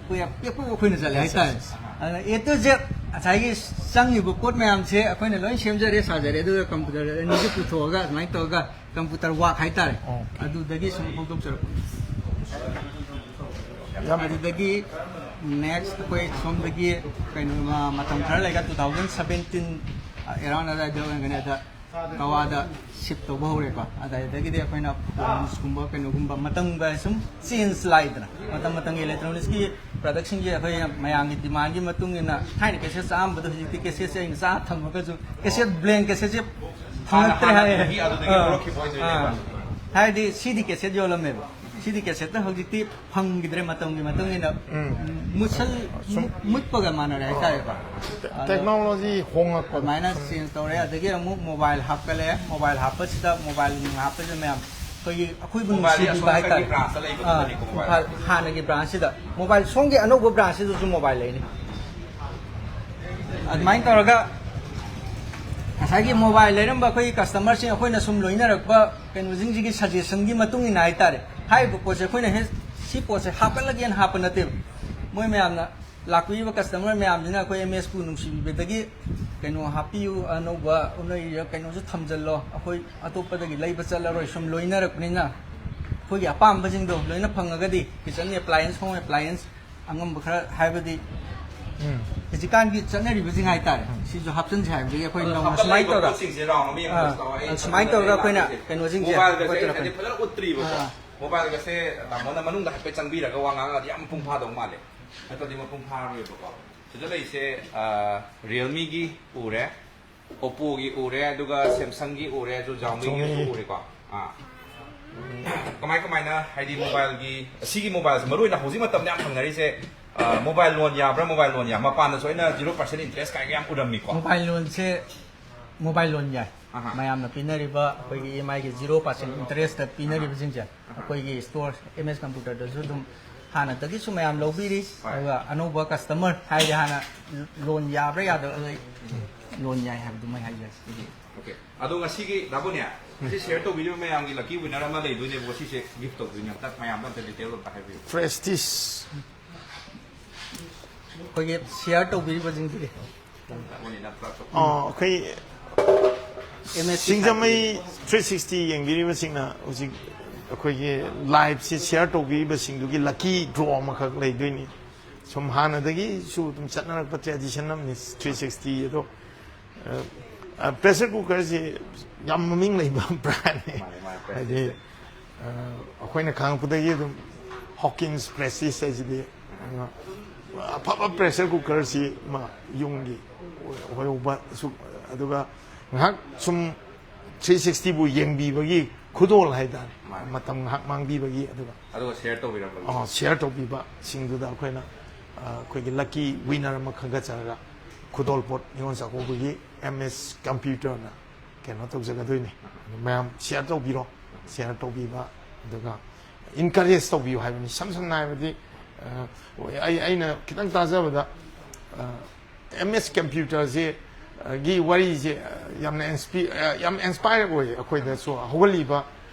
ꯄꯦꯛ-, ꯄꯦꯛꯄ ꯑꯩꯈꯣꯏꯅ ꯆꯠꯂꯦ ꯍꯥꯏꯇꯥꯔꯦ꯫ ꯑꯗꯨꯅ A to Z ꯉꯁꯥꯏꯒꯤ ꯆꯪꯉꯤꯕ ꯄꯣꯠ ꯃꯌꯥꯝꯁꯦ ꯑꯩꯈꯣꯏꯅ ꯂꯣꯏ ꯁꯦꯝꯖꯔꯦ, ꯁꯥꯖꯔꯦ, ꯑꯗꯨꯒ ꯀꯝꯄ꯭ꯌꯨꯇꯔ ꯑꯅꯤꯁꯦ ꯄꯨꯊꯣꯛꯑꯒ ꯑꯗꯨꯃꯥꯏꯅ ꯇꯧꯔꯒ ꯀꯝꯄ꯭ꯌꯨꯇꯔ ꯋꯥꯛ ꯍꯥꯏꯇꯥꯔꯦ꯫ ꯑꯣꯀꯦ꯫ ꯑꯗꯨꯗꯒꯤ ꯁꯨꯝ ꯍꯧꯗꯣꯛꯆꯔꯛꯄꯅꯤ꯫ ꯌꯥꯝ ꯑꯗꯨꯗꯒꯤ next ꯑꯩꯈꯣꯏ ꯁꯣꯝꯗꯒꯤ ꯀꯩꯅꯣ, ꯃ-, ꯃꯇꯝ ꯈꯔ ꯂꯩꯔꯒ two thousand seventeen around ꯑꯗꯥꯏꯗ ꯑꯣꯏꯔꯝꯒꯅꯤ, ꯑꯗ ꯒꯋꯥꯗ shift ꯇꯧꯕ ꯍꯧꯔꯦꯀꯣ꯫ ꯑꯗꯨꯗꯒꯤꯗꯤ ꯑꯩꯈꯣꯏꯅ phonesꯀꯨꯝꯕ ꯀꯩꯅꯣꯒꯨꯝꯕ ꯃꯇꯝꯒ ꯁꯨꯝ change ꯂꯥꯛꯏꯗꯅ, ꯃꯇꯝ ꯃꯇꯝꯒꯤ electronicsꯀꯤ productꯁꯤꯡꯁꯦ ꯑꯩꯈꯣꯏ ꯃꯌꯥꯝꯒꯤ demandꯒꯤ ꯃꯇꯨꯡ ꯏꯟꯅ, ꯊꯥꯏꯅ cassettes ꯆꯥꯔꯝꯕꯗꯣ ꯍꯧꯖꯤꯛꯇꯤ cassetteꯁꯦ ꯑꯩꯅ ꯆꯥ ꯊꯝꯃꯒꯁꯨ cassette, blank cassetteꯁꯦ ꯐꯪꯉꯛꯇ꯭ꯔꯦ ꯍꯥꯟꯅ ꯍꯥꯏꯌꯦ꯫ ꯑꯗꯨꯗꯒꯤ ꯑꯥ, ꯍꯧꯔꯛꯈꯤꯕ ꯑꯣꯏꯗꯣꯏꯅꯦꯕ꯫ ꯑꯥ꯫ ꯍꯥꯏꯗꯤ CD cassette ꯌꯣꯜꯂꯝꯃꯦꯕ꯫ CD cassetteꯇ ꯍꯧꯖꯤꯛꯇꯤ ꯐꯪꯈꯤꯗ꯭ꯔꯦ, ꯃꯇꯝꯒꯤ ꯃꯇꯨꯡ ꯏꯟꯅ ꯎꯝ꯫ ꯃꯨꯠꯁꯜ-, ꯁꯨꯝ ꯃꯨꯠꯄꯒ ꯃꯥꯟꯅꯔꯦ ꯍꯥꯏꯇꯥꯔꯦꯀꯣ꯫ ꯑꯗꯣ ꯇꯦꯛꯅꯣꯂꯣꯖꯤ ꯍꯣꯡꯉꯛꯄꯗꯣ ꯑꯗꯨꯃꯥꯏꯅ ꯁꯨꯝ change ꯇꯧꯔꯦ꯫ ꯑꯗꯒꯤ ꯑꯃꯨꯛ mobile ꯍꯥꯞꯀꯠꯂꯦ, mobile ꯍꯥꯞꯄꯁꯤꯗ, mobile ꯍꯥꯞꯄꯁꯤꯗ ꯃꯌꯥꯝ ꯑꯩꯈꯣꯏꯒꯤ, ꯑꯩꯈꯣꯏꯕꯨ mobileꯗꯤ ꯅꯨꯡꯁꯤꯕꯤꯕ ꯑꯁꯣꯝ ꯍꯥꯏꯇꯥꯔꯦ꯫ ꯅꯥꯀꯟꯒꯤ branchꯇ ꯂꯩꯕꯗꯨꯗꯅꯤꯀꯣ ꯑꯥ, mobile꯫ ꯏꯝꯐꯥꯜ ꯍꯥꯟꯅꯒꯤ branchꯁꯤꯗ, mobile ꯁꯣꯝꯒꯤ ꯑꯅꯧꯕ branchꯁꯤꯗꯁꯨ mobile ꯂꯩꯅꯤ꯫ ꯑꯗꯨꯃꯥꯏꯅ ꯇꯧꯔꯒ ꯉꯁꯥꯏꯒꯤ mobile ꯂꯩꯔꯝꯕ ꯑꯩꯈꯣꯏꯒꯤ customerꯁꯤꯡ, ꯑꯩꯈꯣꯏꯅ ꯁꯨꯝ ꯂꯣꯏꯅꯔꯛꯄ ꯀꯩꯅꯣꯁꯤꯡꯁꯤꯒꯤ suggestionꯒꯤ ꯃꯇꯨꯡ ꯏꯟꯅ ꯍꯥꯏꯇꯥꯔꯦ, ꯍꯥꯏꯔꯤꯕ ꯄꯣꯠꯁꯦ ꯑꯩꯈꯣꯏꯅ ꯍꯦꯛ ꯁꯤ ꯄꯣꯠꯁꯦ ꯍꯥꯞꯀꯠꯂꯒꯦꯅ ꯍꯥꯞꯄ ꯅꯠꯇꯦꯕ꯫ ꯃꯣꯏ ꯃꯌꯥꯝꯅ, ꯂꯥꯛꯄꯤꯔꯤꯕ customer ꯃꯌꯥꯝꯁꯤꯅ ꯑꯩꯈꯣꯏ ꯑꯦꯝ ꯑꯦꯁꯄꯨ ꯅꯨꯡꯁꯤꯕꯤꯕꯗꯒꯤ ꯀꯩꯅꯣ ꯍꯥꯞꯄꯤꯌꯨ, ꯑꯅꯧꯕ ꯅꯣꯏ ꯀꯩꯅꯣꯁꯨ ꯊꯝꯖꯤꯜꯂꯣ, ꯑꯩꯈꯣꯏ ꯑꯇꯣꯞꯄꯗꯒꯤ ꯂꯩꯕ ꯆꯠꯂꯔꯣꯏ, ꯁꯨꯝ ꯂꯣꯏꯅꯔꯛꯄꯅꯤꯅ ꯑꯩꯈꯣꯏꯒꯤ ꯑꯄꯥꯝꯕꯁꯤꯡꯗꯣ ꯂꯣꯏꯅ ꯐꯪꯉꯒꯗꯤ, kitchen appliance, home appliance, ꯑꯉꯝꯕ ꯈꯔ ꯍꯥꯏꯕꯗꯤ ꯎꯝ꯫ ꯍꯧꯖꯤꯛꯀꯥꯟꯒꯤ ꯆꯠꯅꯔꯤꯕꯁꯤꯡ ꯍꯥꯏꯇꯥꯔꯦ, ꯎꯝ꯫ ꯁꯤꯁꯨ ꯍꯥꯞꯆꯤꯟꯁꯦ ꯍꯥꯏꯕꯗꯒꯤ ꯑꯩꯈꯣꯏ ꯑꯗꯣ ꯅꯧꯅ ꯁꯨꯃꯥꯏꯅ ꯍꯥꯞꯀꯠꯂꯛꯏꯕ ꯇꯧꯔꯒ, ꯄꯣꯠꯁꯤꯡꯁꯦ round ꯑꯃ ꯑꯥ, ꯌꯦꯡꯕꯁꯤꯗ ꯑꯩꯅ ꯁꯨꯃꯥꯏꯅ ꯇꯧꯔꯒ ꯑꯩꯈꯣꯏꯅ ꯂꯥꯛꯄꯁꯦ, ꯀꯩꯅꯣꯁꯤꯡꯁꯦ mobileꯒꯁꯦ ꯑꯩꯈꯣꯏ ꯑꯩꯅ ꯇꯧꯔꯛꯀꯅꯤ꯫ ꯐꯖꯅ ꯎꯠꯇ꯭ꯔꯤꯕꯀꯣ꯫ ꯑꯥ꯫ Mobileꯒꯁꯦ ꯇꯥꯃꯣꯅ ꯃꯅꯨꯡꯗ ꯍꯥꯏꯐꯦꯠ ꯆꯪꯕꯤꯔꯒ ꯋꯥ ꯉꯥꯡꯉꯒꯗꯤ ꯌꯥꯝ ꯃꯄꯨꯡ ꯐꯥꯗꯧ ꯃꯥꯜꯂꯦ꯫ ꯅꯠꯇ꯭ꯔꯗꯤ ꯃꯄꯨꯡ ꯐꯥꯔꯣꯏꯕꯀꯣ꯫ ꯁꯤꯗ ꯂꯩꯁꯦ, ꯑꯥ, Realmeꯒꯤ ꯎꯔꯦ꯫ Oppoꯒꯤ ꯎꯔꯦ, ꯑꯗꯨꯒ Samsungꯒꯤ ꯎꯔꯦ, ꯑꯗꯨ Xiaomiꯒꯤꯁꯨ Xiaomi꯫ ꯎꯔꯦꯀꯣ꯫ ꯑꯥ꯫ ꯀꯃꯥꯏ ꯀꯃꯥꯏꯅ, ꯍꯥꯏꯗꯤ, mobileꯒꯤ, ꯁꯤꯒꯤ mobileꯁꯦ ꯃꯔꯨ ꯑꯣꯏꯅ ꯍꯧꯖꯤꯛ ꯃꯇꯝꯗ ꯌꯥꯝ ꯐꯪꯅꯔꯤꯁꯦ, ꯑ, mobile loan ꯌꯥꯕ꯭ꯔꯥ, mobile loan ꯌꯥ-, ꯃꯄꯥꯟꯗꯁꯨ ꯑꯩꯅ zero percent interest ꯀꯥꯏꯅ ꯌꯥꯝ ꯎꯔꯝꯃꯤꯀꯣ꯫ Mobile loanꯁꯦ, mobile loan ꯌꯥꯏ꯫ ꯑꯍꯥ꯫ ꯃꯌꯥꯝꯅ ꯄꯤꯅꯔꯤꯕ ꯑꯩꯈꯣꯏꯒꯤ EMIꯒꯤ zero percent interestꯇ ꯄꯤꯅꯔꯤꯕꯁꯤꯡꯁꯦ, ꯑꯍꯥ꯫ ꯑꯩꯈꯣꯏꯒꯤ store MS Computerꯗꯁꯨ ꯑꯗꯨꯝ ꯍꯥꯟꯅꯗꯒꯤꯁꯨ ꯃꯌꯥꯝ ꯂꯧꯕꯤꯔꯤ꯫ ꯍꯣꯏ꯫ ꯑꯗꯨꯒ ꯑꯅꯧꯕ customer ꯍꯥꯏꯗꯤ ꯍꯥꯟꯅ loan ꯌꯥꯕ꯭ꯔꯥ ꯌꯥꯗꯕ꯭ꯔꯥ, loan ꯌꯥꯏ ꯍꯥꯏꯕꯗꯨꯃꯩ ꯍꯥꯏꯖꯔꯤ꯫ ꯎꯝ, okay꯫ ꯑꯗꯣ ꯉꯁꯤꯒꯤ ꯗꯥꯕꯣꯅꯤꯌꯥ, ꯁꯤ share ꯇꯧꯕꯤꯔꯤꯕ ꯃꯌꯥꯝꯒꯤ lucky winner ꯑꯃ ꯂꯩꯗꯣꯏꯅꯦꯕꯀꯣ, ꯁꯤꯁꯦ gift ꯇꯧꯗꯣꯏꯅꯦ꯫ ꯑꯝꯇ ꯃꯌꯥꯝꯗ ꯑꯝꯇ detail ꯑꯝꯇ ꯍꯥꯏꯕꯤꯌꯨ꯫ Prestige꯫ ꯑꯩꯈꯣꯏꯒꯤ share ꯇꯧꯕꯤꯔꯤꯕꯁꯤꯡꯁꯤꯒꯤ꯫ ꯗꯥꯕꯣꯅꯤꯌꯥ ꯄꯨꯂꯞ ꯇꯧ-, ꯑꯣ, ꯑꯩꯈꯣꯏ MS ꯁꯤꯡꯖꯃꯩ three sixty ꯌꯦꯡꯕꯤꯔꯤꯕꯁꯤꯡꯅ ꯍꯧꯖꯤꯛ ꯑꯩꯈꯣꯏꯒꯤ liveꯁꯤ share ꯇꯧꯕꯤꯔꯤꯕꯁꯤꯡꯗꯨꯒꯤ lucky draw ꯑꯃꯈꯛ ꯂꯩꯗꯣꯏꯅꯤ꯫ ꯁꯨꯝ ꯍꯥꯟꯅꯗꯒꯤꯁꯨ ꯑꯗꯨꯝ ꯆꯠꯅꯔꯛꯄ tradition ꯑꯃꯅꯤ three sixty ꯑꯗꯣ꯫ ꯑ, pressure cookerꯁꯤ ꯌꯥꯝ ꯃꯃꯤꯡ ꯂꯩꯕ brandꯅꯤ꯫ ꯃꯥꯅꯦ, ꯃꯥꯅꯦ, ꯍꯥꯏꯗꯤ, Prestige꯫ ꯑ, ꯑꯩꯈꯣꯏꯅ ꯈꯪꯉꯛꯄꯗꯒꯤ ꯑꯗꯨꯝ Hawkins Prestige ꯍꯥꯏꯁꯤꯗꯤ, ꯑ, ꯑꯐꯕ pressure cookerꯁꯤ ꯑꯃ ꯌꯨꯝꯒꯤ ꯑꯣꯏꯍꯧꯕ ꯁꯨ-, ꯑꯗꯨꯒ ꯉꯥꯏꯍꯥꯛ ꯁꯨꯝ three sixtyꯕꯨ ꯌꯦꯡꯕꯤꯕꯒꯤ ꯈꯨꯗꯣꯜ ꯍꯥꯏꯇꯥꯔꯦ꯫ ꯃꯥꯅꯦ꯫ ꯃꯇꯝ ꯉꯥꯏꯍꯥꯛ ꯃꯥꯡꯕꯤꯕꯒꯤ, ꯑꯗꯨꯒ ꯑꯗꯨꯒ share ꯇꯧꯕꯤꯔꯝꯕꯒꯤ꯫ ꯑ, share ꯇꯧꯕꯤꯕꯁꯤꯡꯗꯨꯗ ꯑꯩꯈꯣꯏꯅ, ꯑ, ꯑꯩꯈꯣꯏꯒꯤ lucky winner ꯑꯃ ꯈꯟꯒꯠꯆꯔꯒ ꯈꯨꯗꯣꯜꯄꯣꯠ ꯅꯤꯉꯣꯜ ꯆꯥꯛꯀꯧꯕꯒꯤ MS Computerꯅ ꯀꯩꯅꯣ ꯇꯧꯖꯒꯗꯣꯏꯅꯤ꯫ ꯑꯗꯨ ꯃꯌꯥꯝ share ꯇꯧꯕꯤꯔꯣ, share ꯇꯧꯕꯤꯕ, ꯑꯗꯨꯒ encourage ꯇꯧꯕꯤꯌꯨ ꯍꯥꯏꯕꯅꯤ꯫ ꯏꯁꯝ ꯁꯝꯅ ꯍꯥꯏꯔꯕꯗꯤ, ꯑ, ꯑꯩ, ꯑꯩꯅ ꯈꯤꯇꯪ ꯇꯥꯖꯕꯗ, ꯑ, MS Computerꯁꯦ, ꯑ, ꯒꯤ ꯋꯥꯔꯤꯁꯦ, ꯑ, ꯌꯥꯝꯅ inspi-, ꯑ, ꯌꯥꯝ inspire ꯑꯣꯏꯌꯦ ꯑꯩꯈꯣꯏꯗꯁꯨ, ꯍꯧꯒꯠꯂꯤꯕ,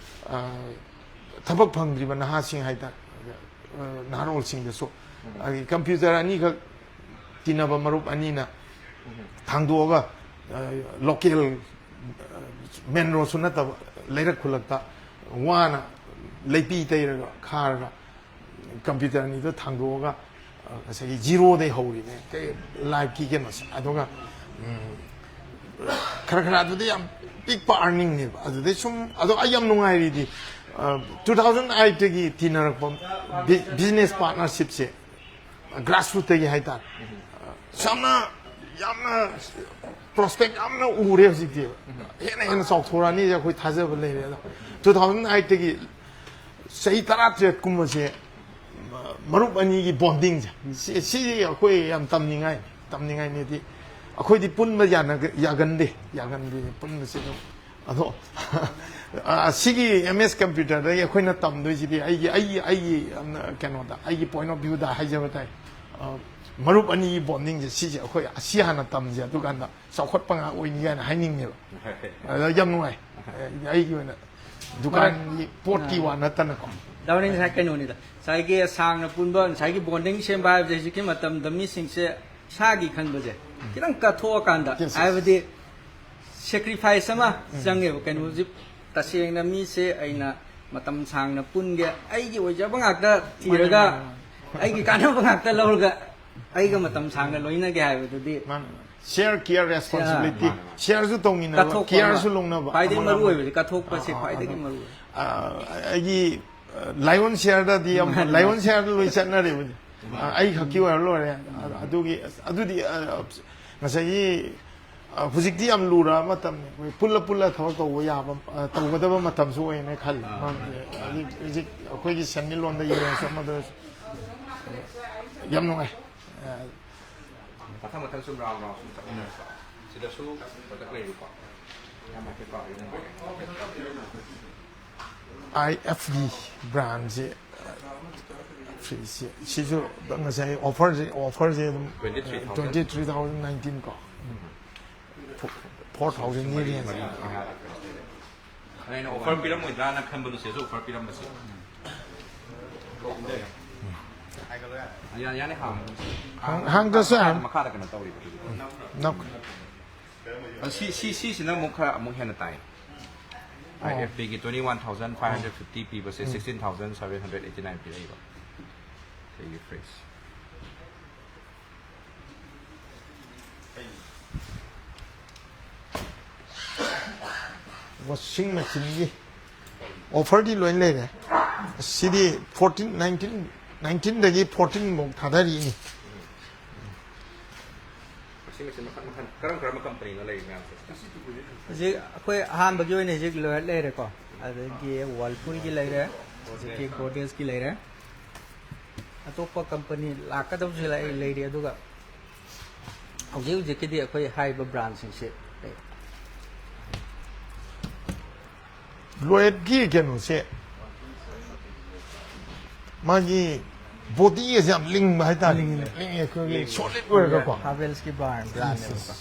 ꯑ, ꯊꯕꯛ ꯐꯪꯗ꯭ꯔꯤꯕ ꯅꯍꯥꯁꯤꯡ ꯍꯥꯏꯇꯥꯔꯦ, ꯑ, ꯅꯍꯥꯔꯣꯜꯁꯤꯡꯗꯁꯨ꯫ ꯎꯝ꯫ ꯑꯗꯒꯤ computer ꯑꯅꯤꯈꯛ ꯇꯤꯟꯅꯕ ꯃꯔꯨꯞ ꯑꯅꯤꯅ ꯎꯝ꯫ ꯊꯥꯡꯗꯣꯛꯑꯒ, ꯑ, local, ꯑ, main roadꯁꯨ ꯅꯠꯇꯕ, ꯂꯩꯔꯛ ꯈꯨꯜꯂꯛꯇ ꯋꯥꯅ ꯂꯩꯄꯤ ꯇꯩꯔꯒ ꯈꯥꯔꯒ computer ꯑꯅꯤꯗꯣ ꯊꯥꯡꯗꯣꯛꯑꯒ, ꯑ, ꯉꯁꯥꯏꯒꯤ zeroꯗꯩ ꯍꯧꯔꯤꯅꯦ, ꯀꯩ, lifeꯀꯤ ꯀꯩꯅꯣꯁꯦ꯫ ꯑꯗꯨꯒ, ꯎꯝ, ꯈꯔ ꯈꯔ ꯑꯗꯨꯗꯤ ꯌꯥꯝ ꯄꯤꯛꯄ earningꯅꯦꯕ꯫ ꯑꯗꯨꯗꯩ ꯁꯨꯝ, ꯑꯗꯣ ꯑꯩ ꯌꯥꯝ ꯅꯨꯡꯉꯥꯏꯔꯤꯗꯤ, ꯑ, two thousand eightꯇꯒꯤ ꯇꯤꯟꯅꯔꯛꯄ bi-, business partnershipꯁꯦ, grassrootꯇꯒꯤ ꯍꯥꯏꯇꯥꯔꯦ꯫ ꯌꯥꯝꯅ, ꯌꯥꯝꯅ ꯄ꯭ꯔꯣꯁꯄꯦꯛ ꯌꯥꯝꯅ ꯎꯔꯦ ꯍꯧꯖꯤꯛꯇꯤ꯫ ꯍꯦꯟꯅ ꯍꯦꯟꯅ ꯆꯥꯎꯊꯣꯔꯛꯑꯅꯤꯁꯦ ꯑꯩꯈꯣꯏ ꯊꯥꯖꯕ ꯂꯩꯔꯦ꯫ ꯑꯗꯣ ꯇꯨ ꯊꯥꯎꯖꯟ ꯑꯩꯠꯇꯒꯤ ꯆꯍꯤ ꯇꯔꯥꯇꯔꯦꯠ ꯀꯨꯝꯕꯁꯦ ꯃꯔꯨꯞ ꯑꯅꯤꯒꯤ ꯕꯣꯟꯗꯤꯡꯁꯦ, ꯁꯤ, ꯁꯤꯗꯤ ꯑꯩꯈꯣꯏ ꯌꯥꯝ ꯇꯝꯅꯤꯡꯉꯥꯏ, ꯇꯝꯅꯤꯡꯉꯥꯏꯅꯦꯗꯤ꯫ ꯑꯩꯈꯣꯏꯗꯤ ꯄꯨꯟꯕ ꯌꯥꯅ-, ꯌꯥꯒꯟꯗꯦ, ꯌꯥꯒꯟꯗꯦ ꯄꯨꯟꯕꯁꯦ ꯑꯗꯨꯝ꯫ ꯑꯗꯣ ꯑ, ꯁꯤꯒꯤ ꯑꯦꯝ ꯑꯦꯁ ꯀꯝꯄ꯭ꯌꯨꯇꯔꯗꯒꯤ ꯑꯩꯈꯣꯏꯅ ꯇꯝꯗꯣꯏꯁꯤꯗꯤ ꯑꯩꯒꯤ, ꯑꯩꯒꯤ, ꯑꯩꯒꯤ ꯌꯥꯝꯅ ꯀꯩꯅꯣꯗ, ꯑꯩꯒꯤ ꯄꯣꯏꯟ ꯑꯣꯐ ꯚ꯭ꯌꯨꯗ ꯍꯥꯏꯖꯕ ꯇꯥꯏ꯫ ꯑ, ꯃꯔꯨꯞ ꯑꯅꯤꯒꯤ ꯕꯣꯟꯗꯤꯡꯁꯦ, ꯁꯤꯁꯦ ꯑꯩꯈꯣꯏ ꯑꯁꯤ ꯍꯥꯟꯅ ꯇꯝꯁꯦ, ꯑꯗꯨꯀꯥꯟꯗ ꯆꯥꯎꯈꯠꯄ ꯉꯥꯛ ꯑꯣꯏꯅꯤ ꯀꯥꯏꯅ ꯍꯥꯏꯅꯤꯡꯉꯦꯕ꯫ ꯑꯗ ꯌꯥꯝ ꯅꯨꯡꯉꯥꯏ꯫ ꯑꯩꯒꯤ ꯑꯣꯏꯅ ꯗꯨꯀꯥꯟꯒꯤ ꯄꯣꯠꯀꯤ ꯋꯥ ꯅꯠꯇꯅꯀꯣ꯫ ꯗꯥ ꯋꯥꯔꯦꯟ, ꯉꯁꯥꯏ ꯀꯩꯅꯣꯅꯤꯗ, ꯉꯁꯥꯏꯒꯤ ꯁꯥꯡꯅ ꯄꯨꯟꯕ, ꯉꯁꯥꯏꯒꯤ ꯕꯣꯟꯗꯤꯡ ꯁꯦꯝꯕ ꯍꯥꯏꯕꯁꯦ ꯍꯧꯖꯤꯛꯀꯤ ꯃꯇꯝꯗ ꯃꯤꯁꯤꯡꯁꯦ ꯏꯁꯥꯒꯤ ꯈꯟꯕꯁꯦ ꯈꯤꯇꯪ ꯀꯠꯊꯣꯛꯑꯀꯥꯟꯗ, yes, yes, ꯍꯥꯏꯕꯗꯤ ꯁꯦꯀ꯭ꯔꯤꯐꯥꯏꯁ ꯑꯃ ꯆꯪꯉꯦꯕ꯫ ꯀꯩꯅꯣꯁꯦ ꯇꯁꯦꯡꯅ ꯃꯤꯁꯦ ꯑꯩꯅ ꯃꯇꯝ ꯁꯥꯡꯅ ꯄꯨꯟꯒꯦ, ꯑꯩꯒꯤ ꯑꯣꯏꯖꯕ ꯉꯥꯛꯇ ꯊꯤꯔꯒ, ꯃꯥꯅꯦ, ꯃꯥꯅꯦ, ꯃꯥꯅꯦ꯫ ꯑꯩꯒꯤ ꯀꯥꯟꯅꯕ ꯉꯥꯛꯇ ꯂꯧꯔꯒ ꯑꯩꯒ ꯃꯇꯝ ꯁꯥꯡꯅ ꯂꯣꯏꯅꯒꯦ ꯍꯥꯏꯕꯗꯨꯗꯤ, ꯃꯥꯅꯦ, ꯃꯥꯅꯦ꯫ Share care responsibility꯫ ꯃꯥꯅꯦ, ꯃꯥꯅꯦ꯫ Shareꯁꯨ ꯇꯧꯃꯤꯟꯅꯕ, ꯀꯠꯊꯣꯛꯄ ꯑꯃ꯫ Careꯁꯨ ꯂꯧꯅꯕ꯫ ꯈ꯭ꯋꯥꯏꯗꯒꯤ ꯑꯃꯅ ꯃꯔꯨ ꯑꯃꯅ꯫ ꯑꯣꯏꯕꯁꯦ ꯀꯠꯊꯣꯛꯄꯁꯦ ꯑꯥ, ꯑꯥ, ꯈ꯭ꯋꯥꯏꯗꯒꯤ ꯑꯥ꯫ ꯃꯔꯨ ꯑꯣꯏ꯫ ꯑꯥ, ꯑꯩꯒꯤ, ꯑꯥ, ꯂꯥꯏꯌꯣꯟ ꯁꯤꯌꯥꯔꯗꯗꯤ ꯌꯥꯝ, ꯃꯥꯅꯦ, ꯂꯥꯏꯌꯣꯟ ꯃꯥꯅꯦ꯫ ꯁꯤꯌꯥꯔꯗ ꯂꯣꯏ ꯆꯠꯅꯔꯦꯕ ꯍꯧꯖꯤꯛ꯫ ꯑꯥ, ꯑꯩ ꯈꯛꯀꯤ ꯑꯣꯏꯔ ꯂꯣꯏꯔꯦ꯫ ꯑꯥ, ꯑꯗꯨꯒꯤ, ꯑꯗꯨꯗꯤ, ꯑꯥ, ꯉꯁꯥꯏꯒꯤ, ꯑꯥ, ꯍꯧꯖꯤꯛꯇꯤ ꯌꯥꯝ ꯂꯨꯔꯕ ꯃꯇꯝꯅꯤ꯫ ꯑꯩꯈꯣꯏ ꯄꯨꯜꯂ ꯄꯨꯜꯂ ꯊꯕꯛ ꯇꯧꯕ ꯌꯥꯕ, ꯑꯥ, ꯇꯧꯒꯗꯕ ꯃꯇꯝꯁꯨ ꯑꯣꯏꯅ ꯈꯜꯂꯤ꯫ ꯑꯥ꯫ ꯃꯔꯝꯗꯤ ꯍꯧꯖꯤꯛ, ꯍꯧꯖꯤꯛ ꯑꯩꯈꯣꯏꯒꯤ ꯁꯦꯟꯃꯤꯠꯂꯣꯟꯗ ꯌꯦꯡꯉꯁꯨ ꯑꯃꯗ ꯑꯣꯏꯔꯁꯨ ꯌꯥꯝ ꯅꯨꯡꯉꯥꯏ꯫ ꯑꯥ, ꯃꯊꯪ ꯃꯊꯪ ꯁꯨꯝ ꯔꯥꯎꯟ ꯔꯥꯎꯟ ꯁꯨꯝ ꯆꯠꯃꯤꯟꯅꯔꯁꯤ꯫ ꯁꯤꯗꯁꯨ ꯄ꯭ꯔꯗꯛ ꯂꯩꯔꯤꯀꯣ꯫ ꯌꯥꯝ ꯍꯥꯏꯐꯦꯠ ꯄꯥꯕꯤꯌꯨ꯫ ꯑꯥꯏ ꯑꯦꯐ ꯗꯤ ꯕ꯭ꯔꯥꯟꯁꯦ, ꯐ꯭ꯔꯤꯖꯁꯦ, ꯁꯤꯁꯨ ꯉꯁꯥꯏ ꯑꯣꯐꯔꯁꯦ, ꯑꯣꯐꯔꯁꯦ ꯑꯗꯨꯝ twenty three thousand꯫ Twenty three thousand nineteen ꯀꯣ꯫ Four thousand ꯒꯤ range꯫ ꯑꯗ ꯑꯩꯅ ꯑꯣꯐꯔ ꯄꯤꯔꯝꯃꯣꯏꯗ꯭ꯔꯥꯅ ꯈꯟꯕꯗꯣ ꯁꯤꯗꯁꯨ ꯑꯣꯐꯔ ꯄꯤꯔꯝꯕꯁꯦ꯫ ꯌꯥ-, ꯌꯥꯅꯤ, ꯍꯥꯡꯉꯣ꯫ ꯍꯥꯡ-, ꯍꯥꯡꯗ꯭ꯔꯁꯨ ꯌꯥꯅꯤ꯫ ꯃꯈꯥꯗ ꯀꯩꯅꯣ ꯇꯧꯔꯤꯕ ꯑꯗꯨꯒꯤ꯫ ꯅꯣ꯫ ꯑ, ꯁꯤ, ꯁꯤ, ꯁꯤꯁꯤꯅ ꯑꯃꯨꯛ ꯈꯔ ꯑꯃꯨꯛ ꯍꯦꯟꯅ ꯇꯥꯏ꯫ ꯑꯣ꯫ ꯑꯥꯏ ꯑꯦꯐ ꯄꯤꯒꯤ twenty one thousand five hundred fifty ꯄꯤꯕꯁꯦ ꯎꯝ꯫ Sixteen thousand seven hundred eighty nine ꯄꯤꯔꯛꯏꯕ꯫ ꯁꯤꯒꯤ ꯐ꯭ꯔꯤꯖ꯫ ꯋꯥꯁꯤꯡ ꯃꯦꯆꯤꯟꯒꯤ ꯑꯣꯐꯔꯗꯤ ꯂꯣꯏ ꯂꯩꯔꯦ꯫ ꯁꯤꯗꯤ fourteen, nineteen, nineteen ꯗꯒꯤ fourteen ꯐꯥꯎ ꯊꯥꯗꯔꯤꯅꯤ꯫ ꯁꯤ ꯃꯦꯆꯤꯟ ꯃꯈꯜ ꯃꯈꯜ ꯀꯔꯝ ꯀꯔꯝꯕ ꯀꯝꯄꯅꯤꯅ ꯂꯩꯔꯤ ꯃꯌꯥꯝꯁꯦ? ꯍꯧꯖꯤꯛ ꯑꯩꯈꯣꯏ ꯑꯍꯥꯟꯕꯒꯤ ꯑꯣꯏꯅ ꯍꯧꯖꯤꯛ ꯂꯣꯌꯔ ꯂꯩꯔꯦꯀꯣ, ꯑꯗꯒꯤ ꯋꯥꯔꯜꯄꯨꯜꯒꯤ ꯂꯩꯔꯦ, ꯍꯧꯖꯤꯛꯀꯤ ꯒꯣꯗ꯭ꯔꯦꯖꯀꯤ ꯂꯩꯔꯦ꯫ ꯑꯇꯣꯞꯄ ꯀꯝꯄꯅꯤ ꯂꯥꯛꯀꯗꯕꯁꯨ ꯂꯩ- ꯂꯩꯔꯤ꯫ ꯑꯗꯨꯒ ꯍꯧꯖꯤꯛ ꯍꯧꯖꯤꯛꯀꯤꯗꯤ ꯑꯩꯈꯣꯏ ꯍꯥꯏꯔꯤꯕ ꯕ꯭ꯔꯥꯟꯁꯤꯡꯁꯤ ꯂꯩ꯫ ꯂꯣꯌꯔꯒꯤ ꯀꯩꯅꯣꯁꯦ, ꯃꯥꯒꯤ ꯕꯣꯗꯤꯒꯁꯦ ꯌꯥꯝ ꯂꯤꯡꯕ ꯍꯥꯏꯇꯥꯔꯦ꯫ ꯂꯤꯡꯉꯦ꯫ ꯂꯤꯡꯉꯦ, ꯑꯩꯈꯣꯏꯒꯤ ꯁꯣꯂꯤꯠ ꯑꯣꯏꯔꯒꯀꯣ꯫ ꯍꯥꯕꯦꯜꯁꯀꯤ ꯕ꯭ꯔꯥꯟ ꯕ꯭ꯔꯥꯟꯅꯦꯕꯀꯣ꯫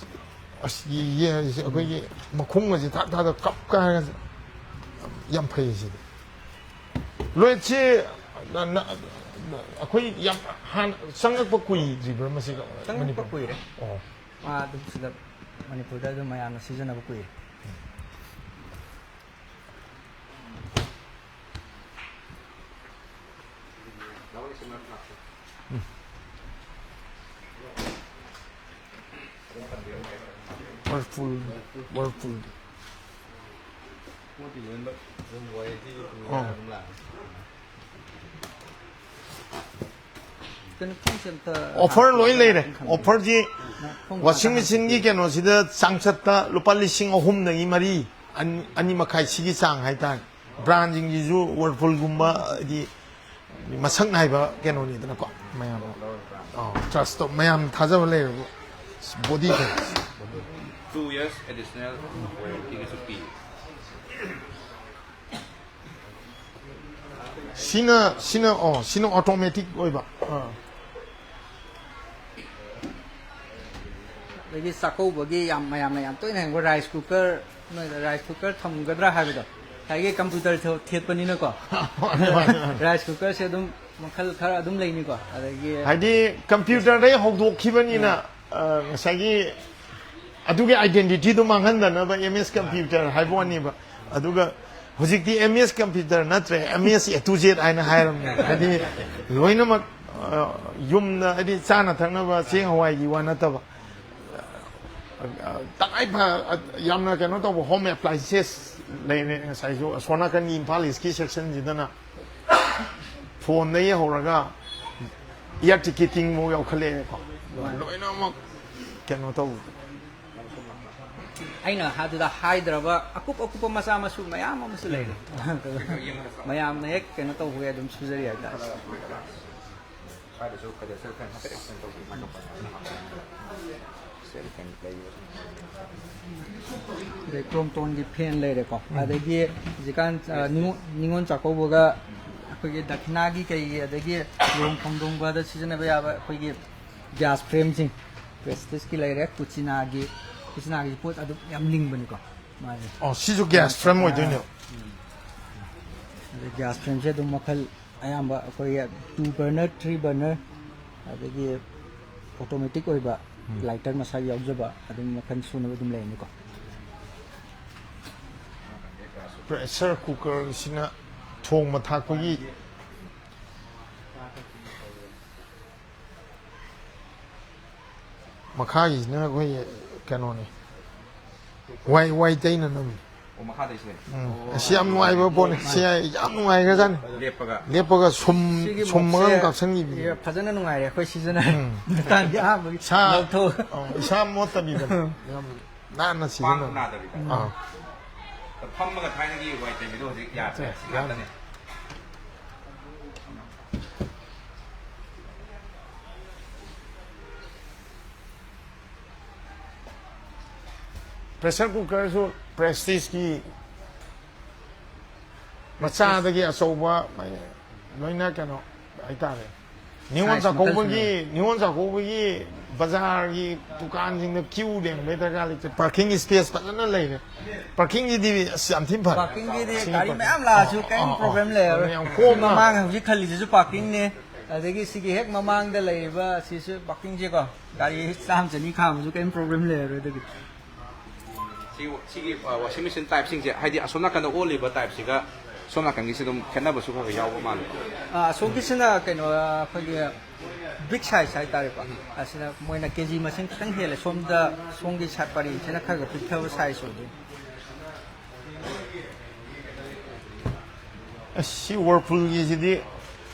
ꯑꯁ, ꯌꯦ- ꯌꯦ- ꯑꯩꯈꯣꯏꯒꯤ ꯃꯈꯣꯡꯒꯁꯦ ꯊꯥꯛ ꯊꯥꯛ ꯀꯞ ꯀꯥꯏꯔꯒ ꯌꯥꯝ ꯐꯩ ꯁꯤꯗꯤ꯫ ꯂꯣꯌꯔꯁꯦ ꯅ- ꯅ- ꯑꯩꯈꯣꯏ ꯌꯥꯝ ꯍꯥꯟꯅ ꯆꯪꯉꯛꯄ ꯀꯨꯏꯗ꯭ꯔꯤꯕ꯭ꯔꯥ ꯃꯁꯤꯒ? ꯆꯪꯉꯛꯄ ꯃꯅꯤꯄꯨꯔ? ꯀꯨꯏꯔꯦ꯫ ꯑꯣ꯫ ꯃꯥ ꯑꯗꯨꯝ ꯁꯤꯗ ꯃꯅꯤꯄꯨꯔꯗ ꯑꯗꯨꯝ ꯃꯌꯥꯝꯅ ꯁꯤꯖꯤꯟꯅꯕ ꯀꯨꯏꯔꯦ꯫ Whirlpool, Whirlpool. ꯄꯣꯠꯇꯤ ꯂꯣꯏꯅꯃꯛ ꯑꯗꯨꯝ ꯋꯥꯔꯦꯟꯇꯤ ꯑꯥ꯫ ꯑꯗꯨꯝ ꯂꯥꯛꯑꯦ꯫ ꯀꯩꯅꯣ, ꯈꯣꯡꯁꯦ ꯑꯝꯇ ꯑꯣꯐꯔ ꯂꯣꯏ ꯂꯩꯔꯦ꯫ ꯈꯪꯗꯦ꯫ ꯑꯣꯐꯔꯁꯤ ꯈꯣꯡ ꯋꯥꯁꯤꯡ ꯉꯥꯛꯇ ꯃꯦꯆꯤꯟꯒꯤ ꯀꯩꯅꯣꯁꯤꯗ ꯆꯥꯡꯆꯠꯇ ꯂꯨꯄꯥ ꯂꯤꯁꯤꯡ ꯑꯍꯨꯝꯗꯒꯤ ꯃꯔꯤ, ꯑꯅꯤ, ꯑꯅꯤ ꯃꯈꯥꯏ ꯁꯤꯒꯤ ꯆꯥꯡ ꯍꯥꯏꯇꯥꯔꯦ꯫ ꯕ꯭ꯔꯥꯟꯁꯤꯡꯁꯤꯁꯨ ꯋꯥꯔꯜꯄꯨꯜꯒꯨꯝꯕ ꯍꯥꯏꯗꯤ ꯃꯁꯛ ꯅꯥꯏꯕ ꯀꯩꯅꯣꯅꯤꯗꯅꯀꯣ꯫ ꯃꯌꯥꯝ ꯇ꯭ꯔꯁꯇꯣ, ꯃꯌꯥꯝ ꯊꯥꯖꯕ ꯂꯩꯔꯕ ꯕꯣꯗꯤ ꯀꯩꯅꯣ꯫ Two years additional warrantyꯒꯁꯨ ꯄꯤ꯫ ꯁꯤꯅ ꯁꯤꯅ ꯑꯣ ꯁꯤꯅ ꯑꯣꯇꯣꯃꯦꯇꯤꯛ ꯑꯣꯏꯕ꯫ ꯑꯥ꯫ ꯑꯗꯒꯤ ꯆꯥꯛꯀꯧꯕꯒꯤ ꯌꯥꯝ ꯃꯌꯥꯝꯅ ꯌꯥꯝ ꯇꯣꯏꯅ ꯍꯪꯕ ꯔꯥꯏꯁ ꯀꯨꯀꯔ, ꯅꯣꯏꯗ ꯔꯥꯏꯁ ꯀꯨꯀꯔ ꯊꯝꯒꯗ꯭ꯔꯥ ꯍꯥꯏꯕꯗꯣ, ꯉꯁꯥꯏꯒꯤ ꯀꯝꯄ꯭ꯌꯨꯇꯔ ꯊꯦꯠꯄꯅꯤꯅꯀꯣ꯫ ꯔꯥꯏꯁ ꯀꯨꯀꯔꯁꯦ ꯑꯗꯨꯝ ꯃꯈꯜ ꯈꯔ ꯑꯗꯨꯝ ꯂꯩꯅꯤꯀꯣ꯫ ꯑꯗꯒꯤ ꯍꯥꯏꯗꯤ ꯀꯝꯄ꯭ꯌꯨꯇꯔꯗꯩ ꯍꯧꯗꯣꯛꯈꯤꯕꯅꯤꯅ, ꯑ, ꯉꯁꯥꯏꯒꯤ ꯑꯗꯨꯒꯤ ꯑꯥꯏꯗꯦꯟꯇꯤꯇꯤꯗꯣ ꯃꯥꯡꯍꯟꯗꯅꯕ ꯑꯦꯝ ꯑꯦꯁ ꯀꯝꯄ꯭ꯌꯨꯇꯔ ꯍꯥꯏꯕ ꯋꯥꯅꯦꯕ꯫ ꯑꯗꯨꯒ ꯍꯧꯖꯤꯛꯇꯤ ꯑꯦꯝ ꯑꯦꯁ ꯀꯝꯄ꯭ꯌꯨꯇꯔ ꯅꯠꯇ꯭ꯔꯦ, ꯑꯦꯝ ꯑꯦꯁ ꯑꯦ ꯇꯨ ꯖꯦꯠ ꯍꯥꯏꯅ ꯍꯥꯏꯔꯕꯅꯦ꯫ ꯍꯥꯏꯗꯤ ꯂꯣꯏꯅꯃꯛ, ꯑ, ꯌꯨꯝꯗ ꯍꯥꯏꯗꯤ ꯆꯥꯅ ꯊꯛꯅꯕ ꯆꯦꯡ ꯍꯋꯥꯏꯒꯤ ꯋꯥ ꯅꯠꯇꯕ, ꯑ, ꯇꯉꯥꯏ ꯐ-, ꯑ, ꯌꯥꯝꯅ ꯀꯩꯅꯣ ꯇꯧꯕ ꯍꯣꯝ ꯑꯦꯄ꯭ꯂꯥꯏꯟꯁꯦꯁ ꯂꯩꯔꯦ꯫ ꯉꯁꯥꯏꯁꯨ ꯑꯁꯣꯝ ꯅꯥꯀꯟꯒꯤ ꯏꯝꯐꯥꯜ ꯏꯁꯀꯤ ꯁꯦꯛꯁꯟꯁꯤꯗꯅ ꯐꯣꯟꯗꯒꯤ ꯍꯧꯔꯒ ꯏꯌꯥꯔ ꯇꯤꯀꯦꯇꯤꯡ ꯐꯥꯎ ꯌꯥꯎꯈꯠꯂꯛꯑꯦꯀꯣ꯫ ꯂꯣꯏꯅꯃꯛ ꯀꯩꯅꯣ ꯇꯧꯕꯗꯣ? ꯑꯩꯅ ꯑꯗꯨꯗ ꯍꯥꯏꯗ꯭ꯔꯕ ꯑꯀꯨꯞ ꯑꯀꯨꯞꯄ ꯃꯆꯥ ꯃꯁꯨ ꯃꯌꯥꯝ ꯑꯃꯁꯨ ꯂꯩꯔꯦ꯫ ꯃꯌꯥꯝꯅ ꯍꯦꯛ ꯀꯩꯅꯣ ꯇꯧꯕꯒꯤ ꯑꯗꯨꯝ ꯁꯨꯖꯔꯤ ꯍꯥꯏꯇꯥꯔꯦ꯫ ꯁ꯭ꯋꯥꯏꯗꯁꯨ ꯀꯗꯔ ꯁꯦꯜ ꯐꯦꯟ ꯍꯥꯏꯐꯦꯠ ꯑꯦꯛꯁꯄ꯭ꯂꯦꯟ ꯇꯧꯕꯤꯌꯨ, ꯃꯥꯏꯀ꯭ꯔꯣꯐꯣꯟ ꯁꯦꯜ ꯐꯦꯟ ꯂꯩꯕꯤꯕꯁꯤꯡ꯫ ꯑꯗꯩ ꯀ꯭ꯔꯣꯝꯇꯣꯟꯒꯤ ꯐꯦꯟ ꯂꯩꯔꯦꯀꯣ꯫ ꯑꯗꯒꯤ ꯍꯧꯖꯤꯛꯀꯥꯟ ꯑ, ꯅꯤꯉꯣ- ꯅꯤꯉꯣꯜ ꯆꯥꯛꯀꯧꯕꯒ ꯑꯩꯈꯣꯏꯒꯤ ꯗꯈꯤꯅꯥꯒꯤ ꯀꯩꯒꯤ, ꯑꯗꯒꯤ ꯂꯨꯍꯣꯡ ꯈꯣꯡꯗꯣꯡꯕꯗ ꯁꯤꯖꯤꯟꯅꯕ ꯌꯥꯕ ꯑꯩꯈꯣꯏꯒꯤ ꯒ꯭ꯌꯥꯁ ꯐ꯭ꯔꯦꯝꯁꯤꯡ, ꯄ꯭ꯔꯦꯁꯇꯤꯖꯀꯤ ꯂꯩꯔꯦ, ꯀꯨꯆꯤꯅꯥꯒꯤ, ꯀꯨꯆꯤꯅꯥꯒꯤ ꯄꯣꯠ ꯑꯗꯨꯝ ꯌꯥꯝ ꯂꯤꯡꯕꯅꯤꯀꯣ ꯃꯥꯁꯦ꯫ ꯑꯣ, ꯁꯤꯁꯨ ꯒ꯭ꯌꯥꯁ ꯐ꯭ꯔꯦꯝ ꯑꯣꯏꯗꯣꯏꯅꯦ꯫ ꯑꯗꯩ ꯒ꯭ꯌꯥꯁ ꯐ꯭ꯔꯦꯝꯁꯦ ꯑꯗꯨꯝ ꯃꯈꯜ ꯑꯌꯥꯝꯕ ꯑꯩꯈꯣꯏꯒꯤ ꯇꯨ ꯕꯔꯅꯔ, ꯊ꯭ꯔꯤ ꯕꯔꯅꯔ, ꯑꯗꯒꯤ ꯑꯣꯇꯣꯃꯦꯇꯤꯛ ꯑꯣꯏꯕ ꯂꯥꯏꯇꯔ ꯃꯁꯥꯒꯤ ꯌꯥꯎꯖꯕ, ꯑꯗꯨꯝ ꯃꯈꯜ ꯁꯨꯅꯕ ꯑꯗꯨꯝ ꯂꯩꯔꯅꯤꯀꯣ꯫ ꯄ꯭ꯔꯦꯁꯔ ꯀꯨꯀꯔꯁꯤꯅ ꯊꯣꯡꯕ ꯊꯥꯛꯄꯒꯤ꯫ ꯃꯈꯥꯒꯤꯁꯤꯅ ꯑꯩꯈꯣꯏ ꯀꯩꯅꯣꯅꯤ, ꯋꯥꯏ ꯋꯥꯏ ꯇꯩꯅꯅꯕꯅꯤ꯫ ꯑꯣ, ꯃꯈꯥꯗꯩꯁꯦ꯫ ꯎꯝ꯫ ꯑꯁꯤ ꯌꯥꯝ ꯅꯨꯡꯉꯥꯏꯕ ꯄꯣꯠꯅꯤ꯫ ꯁꯤ ꯌꯥꯝ ꯅꯨꯡꯉꯥꯏꯈ꯭ꯔꯖꯥꯠꯅꯤ꯫ ꯂꯦꯞꯄꯒ꯫ ꯂꯦꯞꯄꯒ ꯁꯨꯝ ꯁꯤꯒꯤ ꯁꯨꯝꯃꯒ ꯑꯗꯨꯝ ꯃꯣꯞꯁꯦ ꯀꯥꯞꯁꯤꯟꯈꯤꯕꯅꯤ꯫ ꯐꯖꯅ ꯅꯨꯡꯉꯥꯏꯔꯦ ꯑꯩꯈꯣꯏ ꯁꯤꯖꯤꯟꯅꯔꯦ꯫ ꯃꯇꯥꯡꯗꯤ ꯑꯍꯥꯟꯕꯒꯤ ꯏꯁꯥ ꯂꯧꯊꯣꯛ ꯑ, ꯏꯁꯥ ꯃꯣꯠꯇꯕꯤꯗ ꯌꯥꯝ ꯅꯥꯟꯅ ꯈ꯭ꯋꯥꯡ ꯁꯤꯖꯤꯟꯅ꯫ ꯅꯥꯗꯕꯤꯗ꯫ ꯑꯥ꯫ ꯐꯝꯃꯒ ꯊꯥꯏꯅꯒꯤ ꯋꯥꯏ ꯇꯩꯕꯤꯗꯣ ꯍꯧꯖꯤꯛ ꯌꯥꯗ꯭ꯔꯦ꯫ ꯁꯤ ꯉꯥꯛꯇꯅꯦ꯫ ꯄ꯭ꯔꯦꯁꯔ ꯀꯨꯀꯔꯁꯨ ꯄ꯭ꯔꯦꯁꯇꯤꯖꯀꯤ ꯃꯆꯥꯗꯒꯤ ꯑꯆꯧꯕ ꯂꯣꯏꯅ ꯀꯩꯅꯣ ꯍꯥꯏꯇꯥꯔꯦ꯫ ꯅꯤꯉꯣꯜ Size ꯃꯈꯜ ꯆꯥꯛꯀꯧꯕꯒꯤ ꯁꯨꯅ꯫ ꯅꯤꯉꯣꯜ ꯆꯥꯛꯀꯧꯕꯒꯤ ꯕꯖꯥꯔꯒꯤ ꯗꯨꯀꯥꯟꯁꯤꯡꯗ ꯀ꯭ꯌꯨ ꯂꯦꯡꯕꯩ ꯗꯔꯀꯥꯔ ꯂꯩꯇꯦ꯫ ꯄꯥꯔꯀꯤꯡ ꯁ꯭ꯄꯦꯁ ꯐꯖꯅ ꯂꯩꯔꯦ꯫ ꯄꯥꯔꯀꯤꯡꯒꯤꯗꯤ ꯑꯁ ꯌꯥꯝ ꯊꯤꯅ ꯐꯔꯦ꯫ ꯄꯥꯔꯀꯤꯡꯒꯤꯗꯤ ꯁꯤꯒꯤ ꯒꯥꯔꯤ ꯄꯥꯔꯀꯤꯡ꯫ ꯃꯌꯥꯝ ꯂꯥꯛꯑꯁꯨ ꯑꯥ, ꯀꯔꯤꯝ ꯑꯥ, ꯄ꯭ꯔꯣꯕ꯭ꯂꯦꯝ ꯑꯥ꯫ ꯂꯩꯔꯔꯣꯏ꯫ ꯌꯥꯝ ꯁꯤ ꯀꯣꯝꯅ꯫ ꯃꯃꯥꯡ ꯍꯧꯖꯤꯛ ꯈꯜꯂꯤꯁꯤꯁꯨ ꯄꯥꯔꯀꯤꯡꯅꯦ꯫ ꯑꯗꯒꯤ ꯁꯤꯒꯤ ꯍꯦꯛ ꯃꯃꯥꯡꯗ ꯂꯩꯔꯤꯕ ꯁꯤꯁꯨ ꯄꯥꯔꯀꯤꯡꯁꯦꯀꯣ, ꯒꯥꯔꯤ ꯆꯥꯝ ꯆꯅꯤ ꯈꯥꯝꯃꯁꯨ ꯀꯔꯤꯝ ꯄ꯭ꯔꯣꯕ꯭ꯂꯦꯝ ꯂꯩꯔꯔꯣꯏ꯫ ꯑꯗꯨꯒꯤ ꯁꯤ ꯁꯤꯒꯤ ꯋꯥꯁꯤꯡ ꯃꯦꯆꯤꯟ ꯇꯥꯏꯞꯁꯤꯡꯁꯦ, ꯍꯥꯏꯗꯤ ꯑꯁꯣꯝ ꯅꯥꯀꯟꯗ ꯑꯣꯜꯂꯤꯕ ꯇꯥꯏꯞꯁꯤꯒ ꯁꯣꯝ ꯅꯥꯀꯟꯒꯤꯁꯤ ꯑꯗꯨꯝ ꯈꯦꯠꯅꯕꯁꯨ ꯈꯔ ꯈꯔ ꯌꯥꯎꯕ ꯃꯥꯜꯂꯦ꯫ ꯑꯥ, ꯑꯁꯣꯝꯒꯤꯁꯤꯅ ꯀꯩꯅꯣ, ꯑꯩꯈꯣꯏꯒꯤ ꯕꯤꯛ ꯁꯥꯏꯖ ꯍꯥꯏꯇꯥꯔꯦꯀꯣ꯫ ꯑꯁꯤꯅ ꯃꯣꯏꯅ ꯀꯦ ꯖꯤ ꯃꯁꯤꯡ ꯈꯤꯇꯪ ꯍꯦꯜꯂꯦ꯫ ꯁꯣꯝꯗ, ꯁꯣꯝꯒꯤ ꯁꯥꯏꯠ ꯄꯔꯦꯡꯁꯤꯅ ꯈꯔ ꯈꯔ ꯄꯤꯛꯊꯕ ꯁꯥꯏꯖ ꯑꯣꯏꯗꯣꯏꯅꯤ꯫ ꯑꯁ, ꯁꯤ ꯋꯥꯔꯄꯨꯜꯒꯤꯁꯤꯗꯤ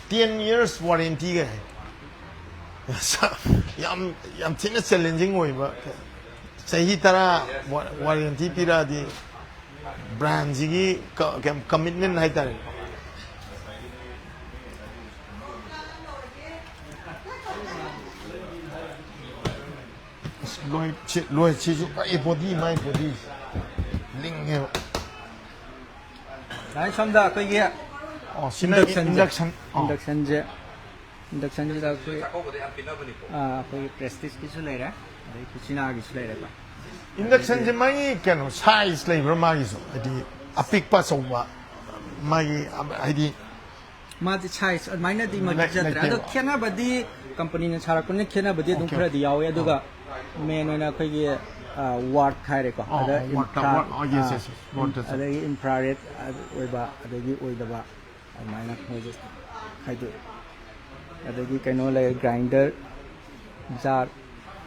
ten years warranty ꯒ ꯍꯥꯏ꯫ ꯌꯥꯝ, ꯌꯥꯝ ꯊꯤꯅ ꯆꯦꯂꯦꯟꯖꯤꯡ ꯑꯣꯏꯕ, ꯆꯍꯤ ꯇꯔꯥ ꯋꯥ-, ꯋꯥꯔꯦꯟꯇꯤ ꯄꯤꯔꯛꯑꯗꯤ ꯕ꯭ꯔꯥꯟꯁꯤꯒꯤ ꯀ-, ꯀꯩ-, ꯀꯃꯤꯠꯃꯦꯟ ꯍꯥꯏꯇꯥꯔꯦ꯫ ꯑꯁ, ꯂꯣꯏ-, ꯁꯤ-, ꯂꯣꯏ-, ꯁꯤꯁꯨ ꯐꯩ, ꯕꯣꯗꯤ, ꯃꯥꯏ ꯕꯣꯗꯤ ꯂꯤꯡꯉꯦꯕ꯫ ꯗꯥꯏ, ꯁꯣꯝꯗ ꯑꯩꯈꯣꯏꯒꯤ ꯑꯣ, ꯁꯤꯅ inductionꯁꯦ꯫ Induction꯫ ꯑꯣ꯫ Inductionꯁꯦ꯫ Inductionꯁꯤꯗ ꯑꯩꯈꯣꯏ, ꯑꯥ, ꯑꯩꯈꯣꯏꯒꯤ Prestigeꯀꯤꯁꯨ ꯂꯩꯔꯦ, ꯑꯗꯩ Cucinaꯒꯤꯁꯨ ꯂꯩꯔꯦꯀꯣ꯫ Inductionꯁꯦ ꯃꯥꯒꯤ ꯀꯩꯅꯣ size ꯂꯩꯕ꯭ꯔꯥ ꯃꯥꯒꯤꯁꯨ? ꯍꯥꯏꯗꯤ ꯑꯄꯤꯛꯄ ꯑꯆꯧꯕ ꯃꯥꯒꯤ, ꯍꯥꯏꯗꯤ ꯃꯥꯗꯤ size ꯑꯗꯨꯃꯥꯏꯅꯗꯤ ꯃꯇꯤꯛ ꯂꯩ-, ꯆꯠꯇ꯭ꯔꯦ꯫ ꯑꯗꯣ ꯂꯩꯇꯦꯕ꯫ ꯈꯦꯠꯅꯕꯗꯤ companyꯅ ꯁꯥꯔꯛꯄꯅꯤꯅ ꯈꯦꯠꯅꯕꯗꯤ ꯑꯗꯨꯝ Okay, ꯈꯔꯗꯤ okay꯫ ꯌꯥꯎꯋꯦ꯫ ꯑꯗꯨꯒ ꯑꯥ꯫ Main ꯑꯣꯏꯅ ꯑꯩꯈꯣꯏꯒꯤ, ꯑꯥ, watt ꯍꯥꯏꯔꯦꯀꯣ꯫ ꯑꯥ, ꯑꯗ ꯑꯥ, watt, infra-, watt, ꯑꯥ, yes, ꯑꯥ, yes, yes, watt ꯗꯁꯨ꯫ ꯑꯗꯒꯤ infrared ꯑꯣꯏꯕ, ꯑꯗꯒꯤ ꯑꯣꯏꯗꯕ, ꯑꯗꯨꯃꯥꯏꯅ ꯃꯣꯏꯁꯦ ꯈꯥꯏꯗꯣꯛꯑꯦ꯫ ꯑꯗꯒꯤ ꯀꯩꯅꯣ ꯂꯩꯔꯦ, grinder, jar,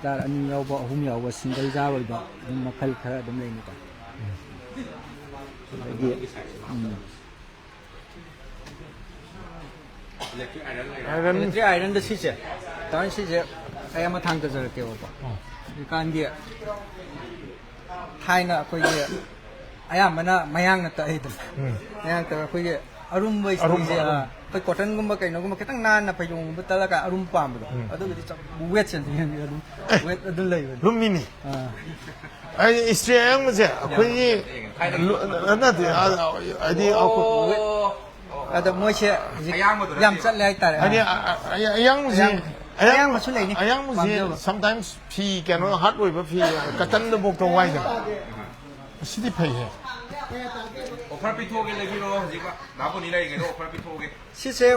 jar ꯑꯅꯤ ꯌꯥꯎꯕ, ꯑꯍꯨꯝ ꯌꯥꯎꯕ, single jar ꯑꯣꯏꯕ, ꯑꯗꯨꯝ ꯃꯈꯜ ꯈꯔ ꯑꯗꯨꯝ ꯂꯩꯅꯤꯀꯣ꯫ ꯑꯗꯒꯤ, ꯎꯝ, Iron꯫ Electric ironꯗ ꯁꯤꯁꯦ, ꯇꯥꯃꯣ, ꯁꯤꯁꯦ ꯑꯩ ꯑꯃ ꯊꯥꯡꯊꯖꯔꯛꯀꯦꯕꯀꯣ꯫ ꯑꯣ꯫ ꯍꯧꯖꯤꯛꯀꯥꯟꯒꯤ ꯊꯥꯏꯅ ꯑꯩꯈꯣꯏꯒꯤ ꯑꯌꯥꯝꯕꯅ ꯃꯌꯥꯡꯅ ꯇꯛꯏꯗꯅ꯫ ꯎꯝ꯫ ꯃꯌꯥꯡ ꯇꯛꯑ ꯑꯩꯈꯣꯏꯒꯤ ꯑꯔꯨꯝꯕ ꯑꯔꯨꯝꯕ, ꯏꯁꯇꯤꯜꯁꯦ, ꯑꯔꯨꯝꯕ꯫ ꯑꯥ, ꯑꯩꯈꯣꯏ cottonꯒꯨꯝꯕ ꯀꯩꯅꯣꯒꯨꯝꯕ ꯈꯤꯇꯪ ꯅꯥꯟꯅ ꯐꯩꯖꯣꯝꯒꯨꯝꯕ ꯇꯠꯂꯒ ꯑꯔꯨꯝꯕ ꯄꯥꯝꯕꯗꯣ꯫ ꯎꯝ꯫ ꯑꯗꯨꯒꯤꯗꯤ ꯆꯞ weight ꯁꯦ ꯑꯗꯨꯝ, weight ꯑꯗꯨꯝ ꯂꯩꯕꯅꯤ꯫ ꯂꯨꯝꯃꯤꯅꯤ꯫ ꯑꯥ꯫ ꯑꯩ ꯏꯁꯇ꯭ꯔꯤ ꯑꯌꯥꯡꯕꯁꯦ ꯑꯩꯈꯣꯏꯒꯤ ꯂꯨ-, ꯅꯠꯇꯦ, ꯑ-, ꯍꯥꯏꯗꯤ ꯑꯩꯈꯣꯏ ꯑꯣ꯫ ꯑꯗ ꯃꯣꯏꯁꯦ ꯍꯧꯖꯤꯛ ꯑꯌꯥꯡꯕꯗꯨ ꯌꯥꯝ ꯅꯠꯇꯦꯕ꯫ ꯆꯠꯂꯦ ꯍꯥꯏꯇꯥꯔꯦ꯫ ꯍꯥꯏꯗꯤ, ꯑ-, ꯑ-, ꯑꯌꯥꯡꯕꯁꯦ, ꯑꯌꯥꯡ-, ꯑꯌꯥꯡꯕꯁꯨ ꯂꯩꯅꯤ꯫ ꯑꯌꯥꯡꯕꯁꯦ ꯄꯥꯝꯖꯕ꯫ Sometimes ꯐꯤ ꯀꯩꯅꯣ hard ꯑꯣꯏꯕ ꯐꯤ cottonꯗꯐꯥꯎꯗ ꯋꯥꯏꯗꯅ꯫ ꯁꯤꯗꯤ ꯐꯩꯍꯦ꯫ Offer ꯄꯤꯊꯣꯛꯑꯒꯦ, ꯂꯩꯕꯤꯔꯣ ꯍꯧꯖꯤꯛ꯫ ꯗꯥ ꯕꯣꯅꯤ ꯂꯩꯔꯤꯉꯩꯗ offer ꯄꯤꯊꯣꯛꯑꯒꯦ꯫ ꯁꯤꯁꯦ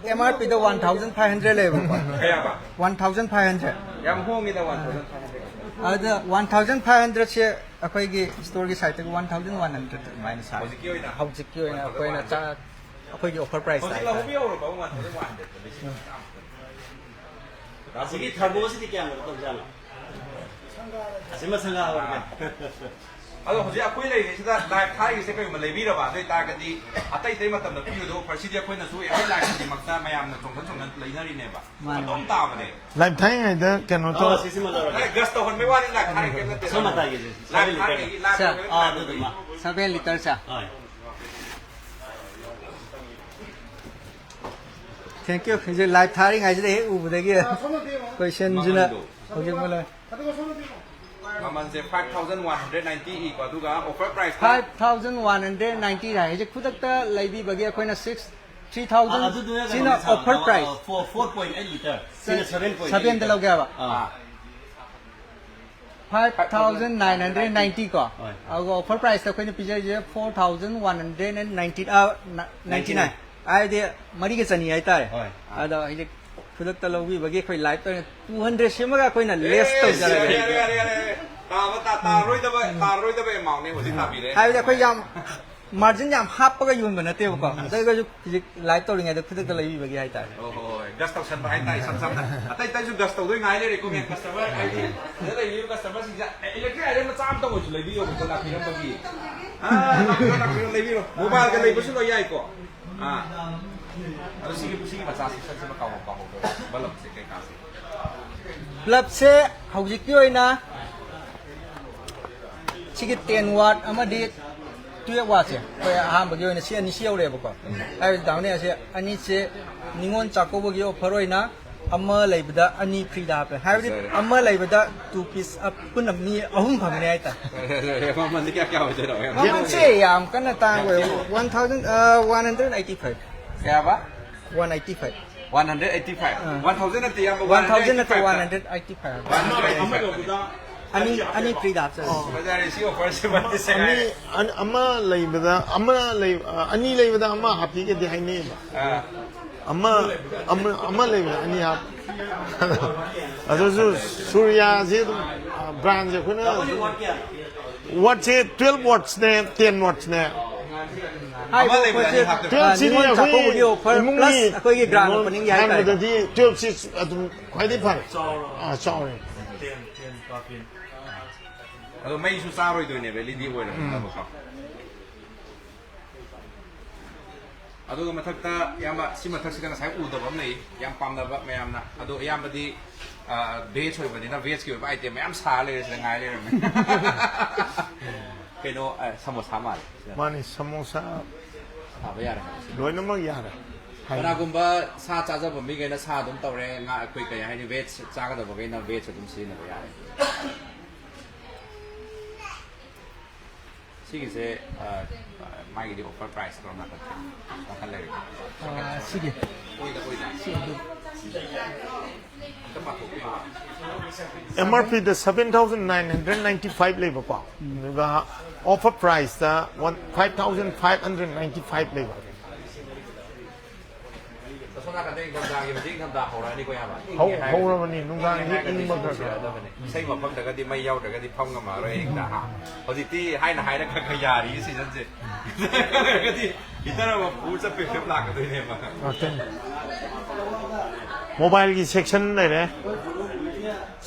M R P ꯗ one thousand five hundred ꯂꯩꯌꯦꯕꯀꯣ꯫ ꯀꯌꯥꯕ? One thousand five hundred꯫ ꯌꯥꯝ ꯍꯣꯡꯉꯤꯗ, one thousand five hundred꯫ ꯑꯗ one thousand five hundred ꯁꯦ ꯑꯩꯈꯣꯏꯒꯤ storeꯒꯤ sideꯇꯒꯤ one thousand one hundred ꯑꯗꯨꯃꯥꯏꯅ ꯁꯥꯏ꯫ ꯍꯧꯖꯤꯛꯀꯤ ꯑꯣꯏꯅ? ꯍꯧꯖꯤꯛꯀꯤ ꯑꯣꯏꯅ ꯑꯩꯈꯣꯏꯅ ꯆꯥ-, ꯑꯩꯈꯣꯏꯒꯤ offer price ꯍꯧꯖꯤꯛ ꯍꯥꯏꯇꯥꯔꯦ꯫ ꯂꯧꯍꯧꯕ ꯌꯧꯔꯕ? One thousand one hundred꯫ ꯑꯁꯤꯒꯤ turboꯁꯤꯗꯤ ꯀꯌꯥꯝ ꯀꯩꯅꯣ ꯇꯧꯖꯥꯠꯅꯣ? ꯑꯁꯤꯃ ꯁꯪꯒꯥ ꯍꯧꯔꯒꯦ꯫ ꯑꯗꯣ ꯍꯧꯖꯤꯛ ꯑꯩꯈꯣꯏ ꯂꯩꯔꯤꯉꯩꯁꯤꯗ ꯂꯥꯏꯚ ꯊꯥꯔꯤꯁꯦ ꯀꯩꯒꯨꯝꯕ ꯂꯩꯕꯤꯔꯕ, ꯑꯗꯨ ꯑꯣꯏꯇꯥꯔꯒꯗꯤ ꯑꯇꯩ ꯑꯇꯩ ꯃꯇꯝꯗ ꯄꯤꯔꯤꯕ ꯑꯣꯐꯔꯁꯤꯗꯤ ꯑꯩꯈꯣꯏꯅꯁꯨ ꯑꯦꯚꯔꯤ ꯂꯥꯏꯐꯀꯤꯗꯃꯛꯇ ꯃꯌꯥꯝꯅ ꯆꯣꯡꯁꯟ ꯆꯣꯡꯁꯟ ꯂꯩꯅꯔꯤꯅꯦꯕ꯫ ꯃꯥꯅꯦ꯫ ꯑꯗꯨꯝ ꯇꯥꯕꯅꯦ꯫ ꯂꯥꯏꯚ ꯊꯥꯔꯤꯉꯩꯗ ꯀꯩꯅꯣ ꯇꯧ- ꯑꯦ, ꯒꯁ ꯇꯧꯍꯟꯕꯩ ꯋꯥꯅꯤ, ꯂꯥꯏꯚ ꯊꯥꯔꯤ ꯀꯩꯝ ꯅꯠꯇꯦ꯫ ꯁꯣꯝ ꯃꯇꯥꯏꯒꯤꯁꯦ, ꯂꯥꯏꯚ ꯊꯥꯔꯤ, ꯂꯥꯏꯚ ꯁꯦ, ꯇꯧꯕꯩ ꯑꯥ, ꯃꯇꯥꯡꯗ ꯑꯗꯨꯗꯨꯃ꯫ ꯁꯚꯦꯟ ꯂꯤꯇꯔꯁꯦ꯫ ꯍꯣꯏ꯫ Thank you꯫ ꯍꯧꯖꯤꯛ ꯂꯥꯏꯚ ꯊꯥꯔꯤꯉꯩꯁꯤꯗ ꯍꯦꯛ ꯎꯕꯗꯒꯤ ꯀꯣꯏꯁꯟꯁꯤꯅ ꯃꯃꯜꯗꯣ꯫ ꯍꯧꯖꯤꯛ ꯃꯣꯏ ꯂꯣꯏ꯫ ꯃꯃꯜꯁꯦ five thousand one hundred ninety ꯏꯀꯣ, ꯑꯗꯨꯒ ꯑꯣꯐꯔ ꯄ꯭ꯔꯥꯏꯁꯇ five thousand one hundred ninety ꯍꯥꯏ꯫ ꯍꯧꯖꯤꯛ ꯈꯨꯗꯛꯇ ꯂꯩꯕꯤꯕꯒꯤ ꯑꯩꯈꯣꯏꯅ six, three thousand, ꯑꯗꯨꯗꯨꯅ ꯁꯤꯅ ꯀꯩꯅꯣꯅꯦ, offer price. Four, four point eight liter꯫ ꯁꯤꯅ seven point eight liter꯫ ꯁꯚꯦꯟꯗ ꯂꯧꯒꯦ ꯍꯥꯏꯕ꯫ ꯑꯥ꯫ Five thousand nine hundred ninety ꯀꯣ꯫ ꯍꯣꯏ꯫ ꯑꯗꯨꯒ ꯑꯣꯐꯔ ꯄ꯭ꯔꯥꯏꯁꯇ ꯑꯩꯈꯣꯏꯅ ꯄꯤꯖꯔꯤꯁꯦ four thousand one hundred ninety, ꯑ, ninety nine꯫ Ninety nine꯫ ꯍꯥꯏꯗꯤ ꯃꯔꯤꯒ ꯆꯅꯤ ꯍꯥꯏꯇꯥꯔꯦ꯫ ꯍꯣꯏ꯫ ꯑꯗꯣ ꯍꯧꯖꯤꯛ ꯈꯨꯗꯛꯇ ꯂꯧꯕꯤꯕꯒꯤ ꯑꯩꯈꯣꯏ ꯂꯥꯏꯚꯇ ꯑꯣꯏꯅ two hundred ꯁꯤꯃꯒ ꯑꯩꯈꯣꯏꯅ ꯂꯦꯁ ꯑꯦ, ꯇꯧꯖꯔꯒꯦ꯫ ꯌꯥꯔꯦ, ꯌꯥꯔꯦ, ꯌꯥꯔꯦ, ꯌꯥꯔꯦ꯫ ꯇꯥꯕ ꯇꯥ-, ꯇꯥꯔꯔꯣꯏꯗꯕ, ꯇꯥꯔꯔꯣꯏꯗꯕ amount ꯅꯦ ꯍꯧꯖꯤꯛ ꯇꯥꯕꯤꯔꯦ꯫ ꯍꯥꯏꯕꯗꯤ ꯑꯩꯈꯣꯏ ꯌꯥꯝ ꯃꯥꯔꯖꯤꯟ ꯌꯥꯝ ꯍꯥꯞꯄꯒ ꯌꯣꯟꯕ ꯅꯠꯇꯦꯕꯀꯣ꯫ ꯑꯗꯨ ꯑꯣꯏꯔꯒꯁꯨ ꯍꯧꯖꯤꯛ ꯂꯥꯏꯚ ꯇꯧꯔꯤꯉꯩꯗ ꯈꯨꯗꯛꯇ ꯂꯩꯕꯤꯕꯒꯤ ꯍꯥꯏꯇꯥꯔꯦ꯫ ꯑꯣ, ꯍꯣꯏ, ꯍꯣꯏ꯫ ꯒꯁ ꯇꯧꯁꯟꯕ ꯍꯥꯏꯇꯥꯔꯦ, ꯏꯁꯝ ꯁꯝꯅ꯫ ꯑꯇꯩ ꯑꯇꯩꯁꯨ ꯒꯁ ꯇꯧꯗꯣꯏ ꯉꯥꯏ ꯂꯩꯔꯦꯀꯣ, ꯃꯦꯝ꯫ ꯀꯁꯇꯃꯔ ꯍꯥꯏꯗꯤ ꯁꯤꯗ ꯂꯩꯕꯤꯔꯤꯕ ꯀꯁꯇꯃꯔꯁꯤꯡꯁꯦ, ꯑꯦ, ꯏꯂꯦꯛꯇ꯭ꯔꯤꯛ ꯑꯥꯏꯔꯟ ꯃꯆꯥ ꯑꯝꯇ ꯑꯣꯏꯔꯁꯨ ꯂꯩꯕꯤꯌꯣꯕꯀꯣ, ꯂꯥꯛꯄꯤꯔꯝꯕꯒꯤ꯫ ꯑꯥ, ꯂꯥꯛꯄꯤꯔꯣ, ꯂꯥꯛꯄꯤꯔꯣ, ꯂꯩꯕꯤꯔꯣ꯫ ꯃꯣꯕꯥꯏꯜꯒ ꯂꯩꯕꯁꯨ ꯂꯣꯏ ꯌꯥꯏꯀꯣ꯫ ꯑꯥ꯫ ꯑꯗꯣ ꯁꯤꯒꯤ, ꯁꯤꯒꯤ ꯃꯆꯥꯁꯤ ꯁꯠ ꯁꯠ ꯀꯥꯎꯍꯧ-, ꯀꯥꯎꯍꯧꯗ꯭ꯔꯣ? ꯕꯜꯕꯁꯦ ꯀꯩꯀꯥꯁꯦ꯫ ꯕꯜꯕꯁꯦ ꯍꯧꯖꯤꯛꯀꯤ ꯑꯣꯏꯅ ꯁꯤꯒꯤ ten watt ꯑꯃꯗꯤ twelve watt ꯁꯦ ꯑꯩꯈꯣꯏ ꯑꯍꯥꯟꯕꯒꯤ ꯑꯣꯏꯅ ꯁꯤ ꯑꯅꯤꯁꯤ ꯌꯧꯔꯛꯑꯦꯕꯀꯣ꯫ ꯍꯥꯏꯕꯗꯤ ꯗꯥꯎꯅꯦ ꯑꯁꯦ ꯑꯅꯤꯁꯦ ꯅꯤꯉꯣꯜ ꯆꯥꯛꯀꯧꯕꯒꯤ offer ꯑꯣꯏꯅ ꯑꯃ ꯂꯩꯕꯗ ꯑꯅꯤ free ꯗ ꯍꯥꯞꯄꯦ꯫ ꯍꯥꯏꯕꯗꯤ ꯐꯖꯔꯦ꯫ ꯑꯃ ꯂꯩꯕꯗ two piece, ꯑ, ꯄꯨꯟꯅ ꯃꯤ ꯑꯍꯨꯝ ꯐꯪꯒꯅꯤ ꯍꯥꯏꯇꯥꯔꯦ꯫ ꯃꯃꯜꯗꯤ ꯀꯌꯥ, ꯀꯌꯥ ꯑꯣꯏꯗꯣꯏꯅꯣ? ꯌꯥꯝ ꯃꯃꯜꯁꯦ ꯌꯥꯝ ꯀꯟꯅ ꯇꯥꯡꯕ ꯑꯣꯏ-, one thousand, ꯑ, one hundred eighty five꯫ ꯀꯌꯥꯕ? One eighty five꯫ One hundred eighty five꯫ ꯑꯥ꯫ One thousand ꯅꯠꯇꯦ, ꯏꯌꯥꯝꯕ, one thousand ꯅꯠꯇꯦ, one hundred eighty five꯫ One hundred eighty five꯫ ꯑꯃ ꯂꯧꯕꯗ ꯑꯅꯤ, ꯑꯅꯤ free ꯗ ꯍꯥꯞꯆꯔꯦ꯫ ꯑꯣ꯫ ꯐꯖꯔꯦ, ꯁꯤ offer ꯁꯤꯃꯗꯤ ꯑꯅꯤ, ꯁꯦꯒꯥꯏꯔꯦ꯫ ꯑꯟ-, ꯑꯃ ꯂꯩꯕꯗ, ꯑꯃ ꯂꯩ-, ꯑ, ꯑꯅꯤ ꯂꯩꯕꯗ ꯑꯃ ꯍꯥꯞꯄꯤꯒꯗꯤ ꯍꯥꯏꯅꯩꯌꯦꯕ꯫ ꯑꯥ꯫ ꯑꯃ, ꯑꯃ, ꯑꯃ ꯂꯩꯕꯗ ꯑꯅꯤ ꯍꯥꯞ-, ꯑꯗꯨꯁꯨ ꯁꯨꯔꯌꯥꯁꯦ ꯑꯗꯨꯝ, ꯑ, brand ꯁꯦ ꯑꯩꯈꯣꯏꯅ ꯋꯥꯠꯁꯦ twelve watts ꯅꯦ, ten watts ꯅꯦ꯫ ꯍꯥꯏꯔꯤꯕ ꯑꯃ ꯂꯩꯕꯗ ꯑꯅꯤ ꯄꯣꯠꯁꯦ, ꯍꯥꯞꯇꯣꯏꯕ꯫ ꯑ, twelve ꯁꯤꯗꯤ ꯅꯤꯉꯣꯜ ꯑꯩꯈꯣꯏ ꯆꯥꯛꯀꯧꯕꯒꯤ offer ꯏꯃꯨꯡꯒꯤ plus ꯑꯩꯈꯣꯏꯒꯤ grand ꯅꯤꯉꯣꯜ opening ꯒꯤ ꯍꯥꯏꯇꯥꯔꯦ꯫ ꯍꯥꯏꯕꯗꯗꯤ twelve ꯁꯤ ꯑꯗꯨꯝ ꯈ꯭ꯋꯥꯏꯗꯒꯤ ꯐꯔꯦ꯫ ꯆꯥꯎꯔꯣ꯫ ꯑꯥ, ꯆꯥꯎꯔꯦ꯫ Ten, ten ꯀꯥꯞꯄꯤ꯫ ꯑꯗꯣ ꯃꯩꯁꯨ ꯆꯥꯔꯣꯏꯗꯣꯏꯅꯦꯕ, ꯑꯦꯜ ꯏ ꯗꯤ ꯑꯣꯏꯔꯕꯅꯤꯅꯕꯀꯣ꯫ ꯑꯗꯨꯒ ꯃꯊꯛꯇ ꯏꯌꯥꯝꯕ, ꯁꯤ ꯃꯊꯛꯁꯤꯗ ꯉꯁꯥꯏ ꯎꯗꯕ ꯑꯃ ꯂꯩ, ꯌꯥꯝ ꯄꯥꯝꯅꯕ ꯃꯌꯥꯝꯅ꯫ ꯑꯗꯣ ꯏꯌꯥꯝꯕꯗꯤ ꯚꯦꯖ ꯑꯣꯏꯕꯅꯤꯅ ꯚꯦꯖꯀꯤ ꯑꯣꯏꯕ ꯑꯥꯏꯇꯦꯝ ꯃꯌꯥꯝ ꯁꯥꯔ ꯂꯩꯔꯦ ꯁꯤꯗ, ꯉꯥꯏ ꯂꯩꯔꯝꯃꯦ꯫ ꯀꯩꯅꯣ, ꯑ, ꯁꯃꯣꯁꯥ ꯃꯥꯜꯂꯦ ꯁꯤꯗ꯫ ꯃꯥꯅꯤ, ꯁꯃꯣꯁꯥ꯫ ꯁꯥꯕ ꯌꯥꯔꯦ ꯍꯥꯏꯕ ꯁꯤꯗ꯫ ꯂꯣꯏꯅꯃꯛ ꯌꯥꯔꯦ꯫ ꯍꯥꯏ꯫ ꯀꯅꯥꯒꯨꯝꯕ ꯁꯥ ꯆꯥꯖꯕ ꯃꯤꯈꯩꯅ ꯁꯥ ꯑꯗꯨꯝ ꯇꯧꯔꯦ, ꯉꯥ, ꯑꯩꯈꯣꯏ ꯀꯩ ꯍꯥꯏꯅꯤ, ꯚꯦꯖ ꯆꯥꯒꯗꯕꯈꯩꯅ ꯚꯦꯖ ꯑꯗꯨꯝ ꯁꯤꯖꯤꯟꯅꯕ ꯌꯥꯔꯦ꯫ ꯁꯤꯒꯤꯁꯦ, ꯑ, ꯑ, ꯃꯥꯒꯤꯗꯤ ꯑꯣꯐꯔ ꯄ꯭ꯔꯥꯏꯁ ꯀꯔꯝ ꯅꯥꯀꯟ ꯅꯥꯀꯟ ꯂꯩꯔꯤꯕ? ꯑ, ꯁꯤꯒꯤ꯫ ꯑꯣꯏꯗ, ꯑꯣꯏꯗ꯫ ꯁꯤ ꯑꯗꯨꯝ꯫ ꯑꯝꯇ ꯄꯥꯊꯣꯛꯄꯤꯌꯣ꯫ ꯑꯦꯝ ꯑꯥꯔ ꯄꯤꯗ seven thousand nine hundred ninety five ꯂꯩꯕꯀꯣ, ꯑꯗꯨꯒ offer ꯄ꯭ꯔꯥꯏꯁꯇ one, five thousand five hundred ninety five ꯂꯩꯕ꯫ ꯑꯁꯣꯝ ꯅꯥꯀꯟꯗ ꯏꯪꯊꯝꯊꯥꯒꯤ, ꯍꯧꯖꯤꯛ ꯏꯪꯊꯝꯊꯥ ꯍꯧꯔꯛꯑꯅꯤꯀꯣ, ꯏꯌꯥꯝꯕ? ꯍꯧ-, ꯏꯪꯉꯦ ꯍꯥꯏꯔꯒꯗꯤ, ꯍꯧꯔꯕꯅꯤ, ꯅꯨꯡꯗꯥꯡꯗꯤ ꯏꯪꯉꯦ ꯍꯥꯏꯔꯒꯗꯤ ꯏꯪꯕ ꯈꯔ ꯈꯔ꯫ ꯁꯤꯖꯤꯟꯅꯔꯗꯕꯅꯤ꯫ ꯏꯁꯩ ꯃꯐꯝꯗꯒꯗꯤ ꯃꯩ ꯌꯥꯎꯗ꯭ꯔꯒꯗꯤ ꯐꯝ ꯉꯝꯃꯔꯣꯏ ꯑꯍꯤꯡꯗ, ꯍꯥ? ꯍꯧꯖꯤꯛꯇꯤ ꯍꯥꯏꯅ ꯍꯥꯏꯅ ꯈꯔ ꯈꯔ ꯌꯥꯔꯤꯌꯦ ꯁꯤꯖꯟꯁꯦ꯫ ꯍꯥꯏꯔꯒꯗꯤ ꯍꯤꯇꯔ ꯑꯃ ꯄꯨꯔ ꯆꯠꯄꯩ ꯐꯤꯕꯝ ꯂꯥꯛꯀꯗꯣꯏꯅꯦꯕ꯫ ꯉꯥꯛꯇꯪ꯫ ꯃꯣꯕꯥꯏꯜꯒꯤ ꯁꯦꯛꯁꯟ ꯂꯩꯔꯦ꯫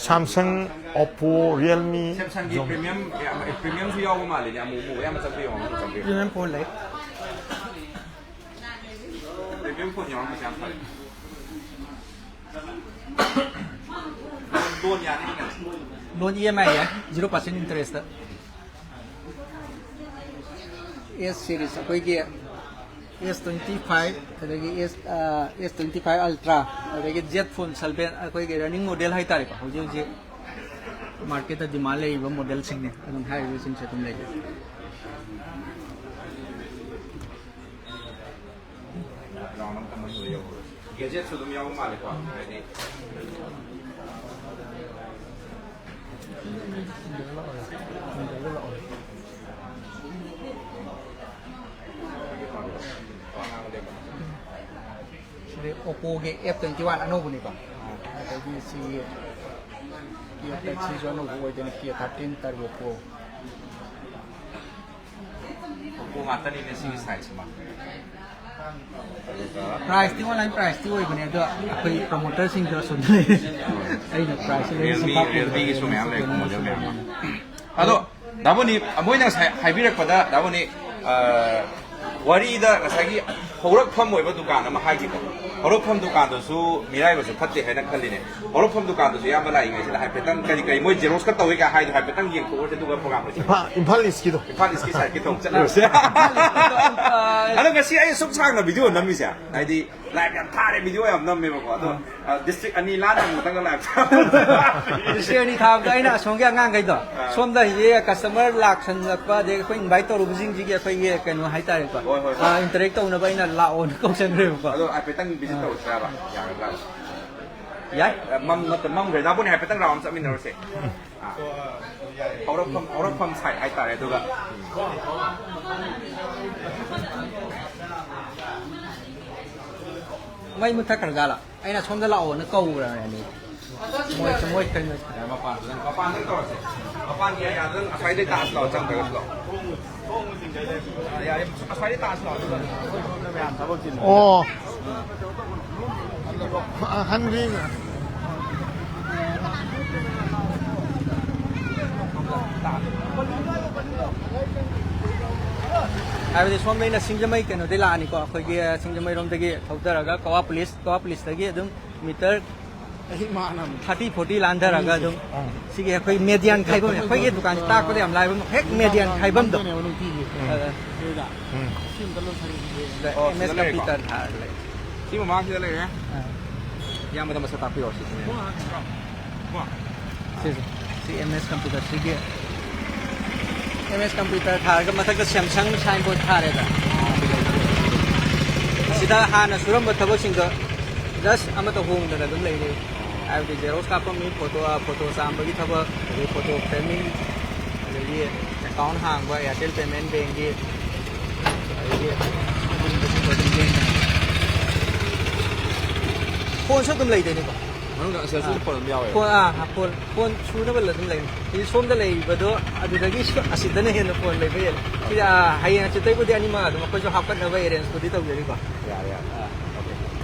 ꯁꯥꯝꯁꯪ, ꯑꯣꯞꯄꯣ, ꯔꯤꯌꯦꯜꯃꯤ, ꯁꯦꯝꯁꯪꯒꯤ ꯖꯣꯝ-, ꯄ꯭ꯔꯤꯃꯤꯌꯝ, ꯄ꯭ꯔꯤꯃꯤꯌꯝꯁꯨ ꯌꯥꯎꯕ ꯃꯥꯜꯂꯤꯅꯦ, ꯑꯃꯨꯛ ꯑꯃꯨꯛ ꯌꯥꯝ ꯆꯪꯕꯤꯌꯣ, ꯑꯃꯨꯛ ꯆꯪꯕꯤꯌꯣ꯫ ꯄ꯭ꯔꯤꯃꯤꯌꯝ ꯐꯣꯟ ꯂꯩ꯫ ꯄ꯭ꯔꯤꯃꯤꯌꯝ ꯐꯣꯟ ꯌꯥꯎꯔꯝꯕꯁꯦ ꯌꯥꯝ ꯐꯔꯦ꯫ ꯂꯣꯟ ꯌꯥꯅꯤ ꯍꯥꯏꯅ꯫ ꯂꯣꯟ ꯏ ꯑꯦꯝ ꯑꯥꯏ ꯌꯥꯏ, zero percent interest꯫ ꯑꯦꯁ ꯁꯤꯔꯤꯁ ꯑꯩꯈꯣꯏꯒꯤ ꯑꯦꯁ twenty five, ꯑꯗꯒꯤ ꯑꯦꯁ, ꯑꯥ, ꯑꯦꯁ twenty five Ultra, ꯑꯗꯒꯤ ꯖꯦꯠ ꯐꯣꯟ ꯁꯚꯦꯟ, ꯑꯩꯈꯣꯏꯒꯤ ꯔꯟꯅꯤꯡ ꯃꯣꯗꯦꯜ ꯍꯥꯏꯇꯥꯔꯦꯀꯣ, ꯍꯧꯖꯤꯛ ꯍꯧꯖꯤꯛ ꯃꯥꯔꯀꯦꯠꯇ ꯗꯤꯃꯥꯟ ꯂꯩꯔꯤꯕ ꯃꯣꯗꯦꯜꯁꯤꯡꯅꯤ꯫ ꯑꯗꯨꯝ ꯍꯥꯏꯔꯤꯕꯁꯤꯡꯁꯦ ꯑꯗꯨꯝ ꯂꯩꯖꯩ꯫ ꯒꯦꯖꯦꯠꯁꯨ ꯑꯗꯨꯝ ꯌꯥꯎꯕ ꯃꯥꯜꯂꯦꯀꯣ, ꯍꯥꯏꯗꯤ꯫ ꯁꯤꯗꯤ ꯑꯣꯞꯄꯣꯒꯤ ꯑꯦꯐ ꯇ꯭ꯋꯦꯟꯇꯤ ꯋꯥꯟ ꯑꯅꯧꯕꯅꯤꯀꯣ꯫ ꯑꯗꯒꯤ ꯁꯤꯒꯤ ꯀꯦ ꯊꯥꯔꯇꯤꯟ ꯁꯤꯁꯨ ꯑꯅꯧꯕ ꯑꯣꯏꯗꯣꯏꯅꯤ, ꯀꯦ ꯊꯥꯔꯇꯤꯟ ꯇꯔꯕꯣ ꯄ꯭ꯔꯣ꯫ ꯑꯣꯞꯄꯣ ꯉꯥꯛꯇꯅꯤꯅꯦ ꯁꯤꯒꯤ ꯁꯥꯏꯖꯁꯤꯃ꯫ ꯑꯗꯨꯒ ꯄ꯭ꯔꯥꯏꯁꯇꯤ ꯑꯣꯟꯂꯥꯏꯟ ꯄ꯭ꯔꯥꯏꯁꯇꯤ ꯑꯣꯏꯕꯅꯦ, ꯑꯗꯣ ꯑꯩꯈꯣꯏ ꯄ꯭ꯔꯣꯃꯣꯇꯔꯁꯤꯡꯁꯨ ꯑꯁꯣꯝꯗ ꯂꯩꯔꯦ꯫ ꯑꯩꯅ ꯄ꯭ꯔꯥꯏꯁꯁꯦ ꯂꯩꯔꯤꯁꯦ ꯔꯤꯌꯦꯜꯃꯤ, ꯄꯥꯛ ꯔꯤꯌꯦꯜꯃꯤꯒꯤꯁꯨ ꯃꯌꯥꯝ ꯂꯩ, ꯃꯣꯗꯦꯜ ꯃꯌꯥꯝ ꯑꯃ꯫ ꯑꯗꯣ ꯗꯥꯕꯣꯅꯤ, ꯃꯣꯏꯅ ꯉꯁꯥꯏ ꯍꯥꯏꯕꯤꯔꯛꯄꯗ, ꯗꯥꯕꯣꯅꯤ, ꯑ, ꯋꯥꯔꯤꯗ ꯉꯁꯥꯏꯒꯤ ꯍꯧꯔꯛꯐꯝ ꯑꯣꯏꯕ ꯗꯨꯀꯥꯟ ꯑꯃ ꯍꯥꯏꯈꯤꯕ, ꯍꯧꯔꯛꯐꯝ ꯗꯨꯀꯥꯟꯗꯨꯁꯨ ꯃꯤꯔꯥꯏꯕꯁꯨ ꯐꯠꯇꯦ ꯍꯥꯏꯅ ꯈꯜꯂꯤꯅꯦ꯫ ꯍꯧꯔꯛꯐꯝ ꯗꯨꯀꯥꯟꯗꯨꯁꯨ ꯏꯌꯥꯝꯕ ꯂꯥꯛꯏꯉꯩꯁꯤꯗ ꯍꯥꯏꯐꯦꯠꯇꯪ ꯀꯔꯤ ꯀꯔꯤ ꯃꯣꯏ ꯖꯦꯔꯣꯛꯁꯀ ꯇꯧꯏ ꯀꯥꯏ ꯍꯥꯏꯗꯣ ꯍꯥꯏꯐꯦꯠꯇꯪ ꯌꯦꯡꯊꯣꯛꯎꯔꯁꯦ, ꯑꯗꯨꯒ ꯄ꯭ꯔꯣꯒꯥꯝ ꯂꯣꯏꯁꯤꯜꯂꯁꯦ꯫ ꯏꯝꯐꯥꯜ, ꯏꯝꯐꯥꯜ ꯏꯁꯀꯤꯗꯣ꯫ ꯏꯝꯐꯥꯜ ꯏꯁꯀꯤ ꯁꯥꯏꯠꯀꯤ ꯇꯧ ꯆꯠꯂꯨꯔꯁꯦ꯫ ꯑꯗꯣ ꯉꯁꯤ ꯑꯩ ꯁꯨꯝ ꯁꯥꯡꯅ ꯚꯤꯗꯤꯑꯣ ꯅꯝꯃꯤꯁꯦ, ꯍꯥꯏꯗꯤ ꯂꯥꯏꯚ ꯌꯥꯝ ꯊꯥꯔꯦ, ꯚꯤꯗꯤꯑꯣ ꯌꯥꯝ ꯅꯝꯃꯦꯕꯀꯣ꯫ ꯑꯗꯣ, ꯑ, ꯗꯤꯁꯇ꯭ꯔꯤꯛ ꯑꯅꯤ ꯂꯥꯟꯅ ꯑꯃꯨꯛꯇꯪꯒ ꯂꯥꯏꯚ ꯊꯥꯕ꯫ ꯗꯤꯁꯇ꯭ꯔꯤꯛ ꯑꯅꯤ ꯊꯥꯕꯗ ꯑꯩꯅ ꯑꯁꯣꯝꯒꯤ ꯑꯉꯥꯡꯈꯩꯗꯣ, ꯑꯥ꯫ ꯁꯣꯝꯗ ꯍꯧꯖꯤꯛ ꯀꯁꯇꯃꯔ ꯂꯥꯛꯁꯜꯂꯛꯄ, ꯑꯗꯩ ꯑꯩꯈꯣꯏ ꯏꯟꯚꯥꯏꯠ ꯇꯧꯔꯨꯕꯁꯤꯡꯁꯤꯒꯤ ꯑꯩꯈꯣꯏꯒꯤ ꯀꯩꯅꯣ ꯍꯥꯏꯇꯥꯔꯦꯀꯣ, ꯍꯣꯏ, ꯍꯣꯏ, ꯍꯣꯏ꯫ ꯑ, ꯏꯟꯇꯔꯦꯛ ꯇꯧꯅꯕ ꯑꯩꯅ ꯂꯥꯛꯑꯣꯅ ꯀꯧꯁꯟꯈ꯭ꯔꯦꯕꯀꯣ꯫ ꯑꯗꯣ ꯍꯥꯏꯐꯦꯠꯇꯪ ꯚꯤꯖꯤꯠ ꯑꯥ꯫ ꯇꯧꯔꯁꯤꯔꯕ? ꯌꯥꯒꯗ꯭ꯔꯥ? ꯌꯥꯏ꯫ ꯑ, ꯃꯝ-, ꯅꯠꯇꯦ, ꯃꯝꯈ꯭ꯔꯦ꯫ ꯗꯥꯕꯣꯅꯤ ꯍꯥꯏꯐꯦꯠꯇꯪ ꯔꯥꯎꯟ ꯆꯠꯃꯤꯟꯅꯔꯨꯁꯦ꯫ ꯑꯥ꯫ ꯍꯧꯔꯛꯐꯝ, ꯍꯧꯔꯛꯐꯝ ꯁꯥꯏꯠ ꯍꯥꯏꯇꯥꯔꯦ꯫ ꯑꯗꯨꯒ ꯃꯩ ꯃꯨꯠꯊꯠꯈ꯭ꯔꯖꯥꯠꯂꯥ? ꯑꯩꯅ ꯁꯣꯝꯗ ꯂꯥꯛꯑꯣꯅ ꯀꯧꯈ꯭ꯔꯕꯅꯦ꯫ ꯃꯣꯏ, ꯃꯣꯏ ꯀꯩꯅꯣ꯫ ꯃꯄꯥꯟꯗ, ꯃꯄꯥꯟꯗ ꯇꯧꯔꯁꯦ꯫ ꯃꯄꯥꯟꯒꯤ ꯑꯦꯔꯤꯌꯥꯗ ꯅꯪ ꯑꯁ꯭ꯋꯥꯏꯗꯩ ꯇꯥꯛꯑꯁꯤ ꯂꯥꯛꯑꯣ, ꯆꯪꯗ꯭ꯔꯒꯁꯨ ꯂꯥꯛꯑꯣ꯫ ꯑ, ꯌꯥꯔꯦ, ꯑꯁ꯭ꯋꯥꯏꯗꯩ ꯇꯥꯛꯑꯁꯤ ꯂꯥꯛꯑꯣ, ꯑꯗꯨꯒ꯫ ꯑꯣ꯫ ꯑ, ꯍꯟꯈ꯭ꯔꯦ꯫ ꯍꯥꯏꯕꯗꯤ ꯁꯣꯝꯗꯩꯅ ꯁꯤꯡꯖꯃꯩ ꯀꯩꯅꯣꯗꯩ ꯂꯥꯛꯑꯅꯤꯀꯣ, ꯑꯩꯈꯣꯏꯒꯤ ꯁꯤꯡꯖꯃꯩꯔꯣꯝꯗꯒꯤ ꯊꯧꯊꯔꯒ ꯀꯋꯥ ꯄꯨꯂꯤꯁ, ꯀꯋꯥ ꯄꯨꯂꯤꯁꯇꯒꯤ ꯑꯗꯨꯝ ꯃꯤꯇꯔ ꯑꯩ ꯃꯥꯅ ꯊꯥꯔꯇꯤ, ꯐꯣꯔꯇꯤ ꯂꯥꯟꯊꯔꯒ ꯑꯗꯨꯝ ꯑꯥ꯫ ꯁꯤꯒꯤ ꯑꯩꯈꯣꯏ ꯃꯦꯗꯤꯌꯥꯟ ꯈꯥꯏꯐꯝ, ꯑꯩꯈꯣꯏꯒꯤ ꯗꯨꯀꯥꯟꯁꯦ ꯇꯥꯛꯄꯗ ꯌꯥꯝ ꯂꯥꯏꯕ, ꯍꯦꯛ ꯃꯦꯗꯤꯌꯥꯟ ꯈꯥꯏꯐꯝꯗꯣ꯫ ꯅꯝꯗꯣꯏꯅꯦꯕ ꯅꯨꯡꯇꯤꯒꯤ꯫ ꯑꯗ ꯎꯝ꯫ ꯁꯤꯗ꯫ ꯎꯝ꯫ ꯑꯣ, ꯑꯦꯝ ꯑꯦꯁ ꯁꯤꯗ ꯂꯩꯔꯦꯀꯣ? ꯀꯝꯄ꯭ꯌꯨꯇꯔ ꯊꯥꯔꯒ ꯂꯩ꯫ ꯁꯤ ꯃꯃꯥꯡꯁꯤꯗ ꯂꯩꯔꯦ꯫ ꯑꯥ꯫ ꯏꯌꯥꯝꯕꯗ ꯃꯁꯛ ꯇꯥꯛꯄꯤꯔꯛꯑꯣ ꯁꯤꯁꯤꯅꯦ꯫ ꯁꯤꯁꯦ꯫ ꯁꯤ ꯑꯦꯝ ꯑꯦꯁ ꯀꯝꯄ꯭ꯌꯨꯇꯔ ꯁꯤꯒꯤ ꯑꯦꯝ ꯑꯦꯁ ꯀꯝꯄ꯭ꯌꯨꯇꯔ ꯊꯥꯔꯒ ꯃꯊꯛꯇ ꯁꯦꯝꯁꯪ ꯁꯥꯏꯟ ꯕꯣꯔꯗ ꯊꯥꯔꯦꯗ꯫ ꯁꯤꯗ ꯍꯥꯟꯅ ꯁꯨꯔꯝꯕ ꯊꯕꯛꯁꯤꯡꯗꯣ ꯖꯁ ꯑꯃꯠꯇ ꯍꯣꯡꯗꯅ ꯑꯗꯨꯝ ꯂꯩꯔꯤ꯫ ꯍꯥꯏꯕꯗꯤ ꯖꯦꯔꯣꯛꯁ ꯀꯥꯞꯄꯝꯃꯤ, ꯐꯣꯇꯣ, ꯐꯣꯇꯣ ꯆꯥꯝꯕꯒꯤ ꯊꯕꯛ, ꯑꯗꯩ ꯐꯣꯇꯣ ꯐ꯭ꯔꯦꯃꯤꯡ, ꯑꯗꯒꯤ ꯑꯦꯀꯥꯎꯟ ꯍꯥꯡꯕ, ꯑꯦꯌꯥꯔꯇꯦꯜ ꯄꯦꯃꯦꯟ ꯕꯦꯡꯒꯤ, ꯑꯗꯒꯤ ꯑꯗꯨꯒꯨꯝꯕꯁꯤꯡꯗꯣ ꯑꯗꯨꯝ ꯂꯦꯡꯗꯅ꯫ ꯐꯣꯟꯁꯨ ꯑꯗꯨꯝ ꯂꯩꯗꯣꯏꯅꯤꯀꯣ꯫ ꯃꯅꯨꯡꯗ ꯑꯁꯤꯗꯁꯨ ꯑꯥ꯫ ꯐꯣꯟ ꯑꯗꯨꯝ ꯌꯥꯎꯋꯦ꯫ ꯐꯣꯟ, ꯑꯥ, ꯐꯣꯟ, ꯐꯣꯟ ꯁꯨꯅꯕ ꯑꯗꯨꯝ ꯂꯩ꯫ ꯁꯤ ꯁꯣꯝꯗ ꯂꯩꯔꯤꯕꯗꯣ ꯑꯗꯨꯗꯒꯤ ꯁꯨ-, ꯑꯁꯤꯗꯅ ꯍꯦꯟꯅ ꯐꯣꯟ ꯂꯩꯕ ꯍꯦꯜꯂꯦ꯫ ꯁꯤꯗ, ꯑꯥ, ꯍꯌꯦꯡ ꯍꯪꯆꯤꯠꯇꯩꯕꯨꯗꯤ ꯑꯅꯤꯃꯛ ꯑꯗꯨꯝ ꯑꯩꯈꯣꯏꯁꯨ ꯍꯥꯞꯀꯠꯅꯕ ꯑꯦꯔꯦꯟꯖꯄꯨꯗꯤ ꯇꯧꯖꯔꯤꯀꯣ꯫ ꯌꯥꯔꯦ, ꯌꯥꯔꯦ꯫ ꯑꯥ꯫ ꯑꯣꯀꯦ꯫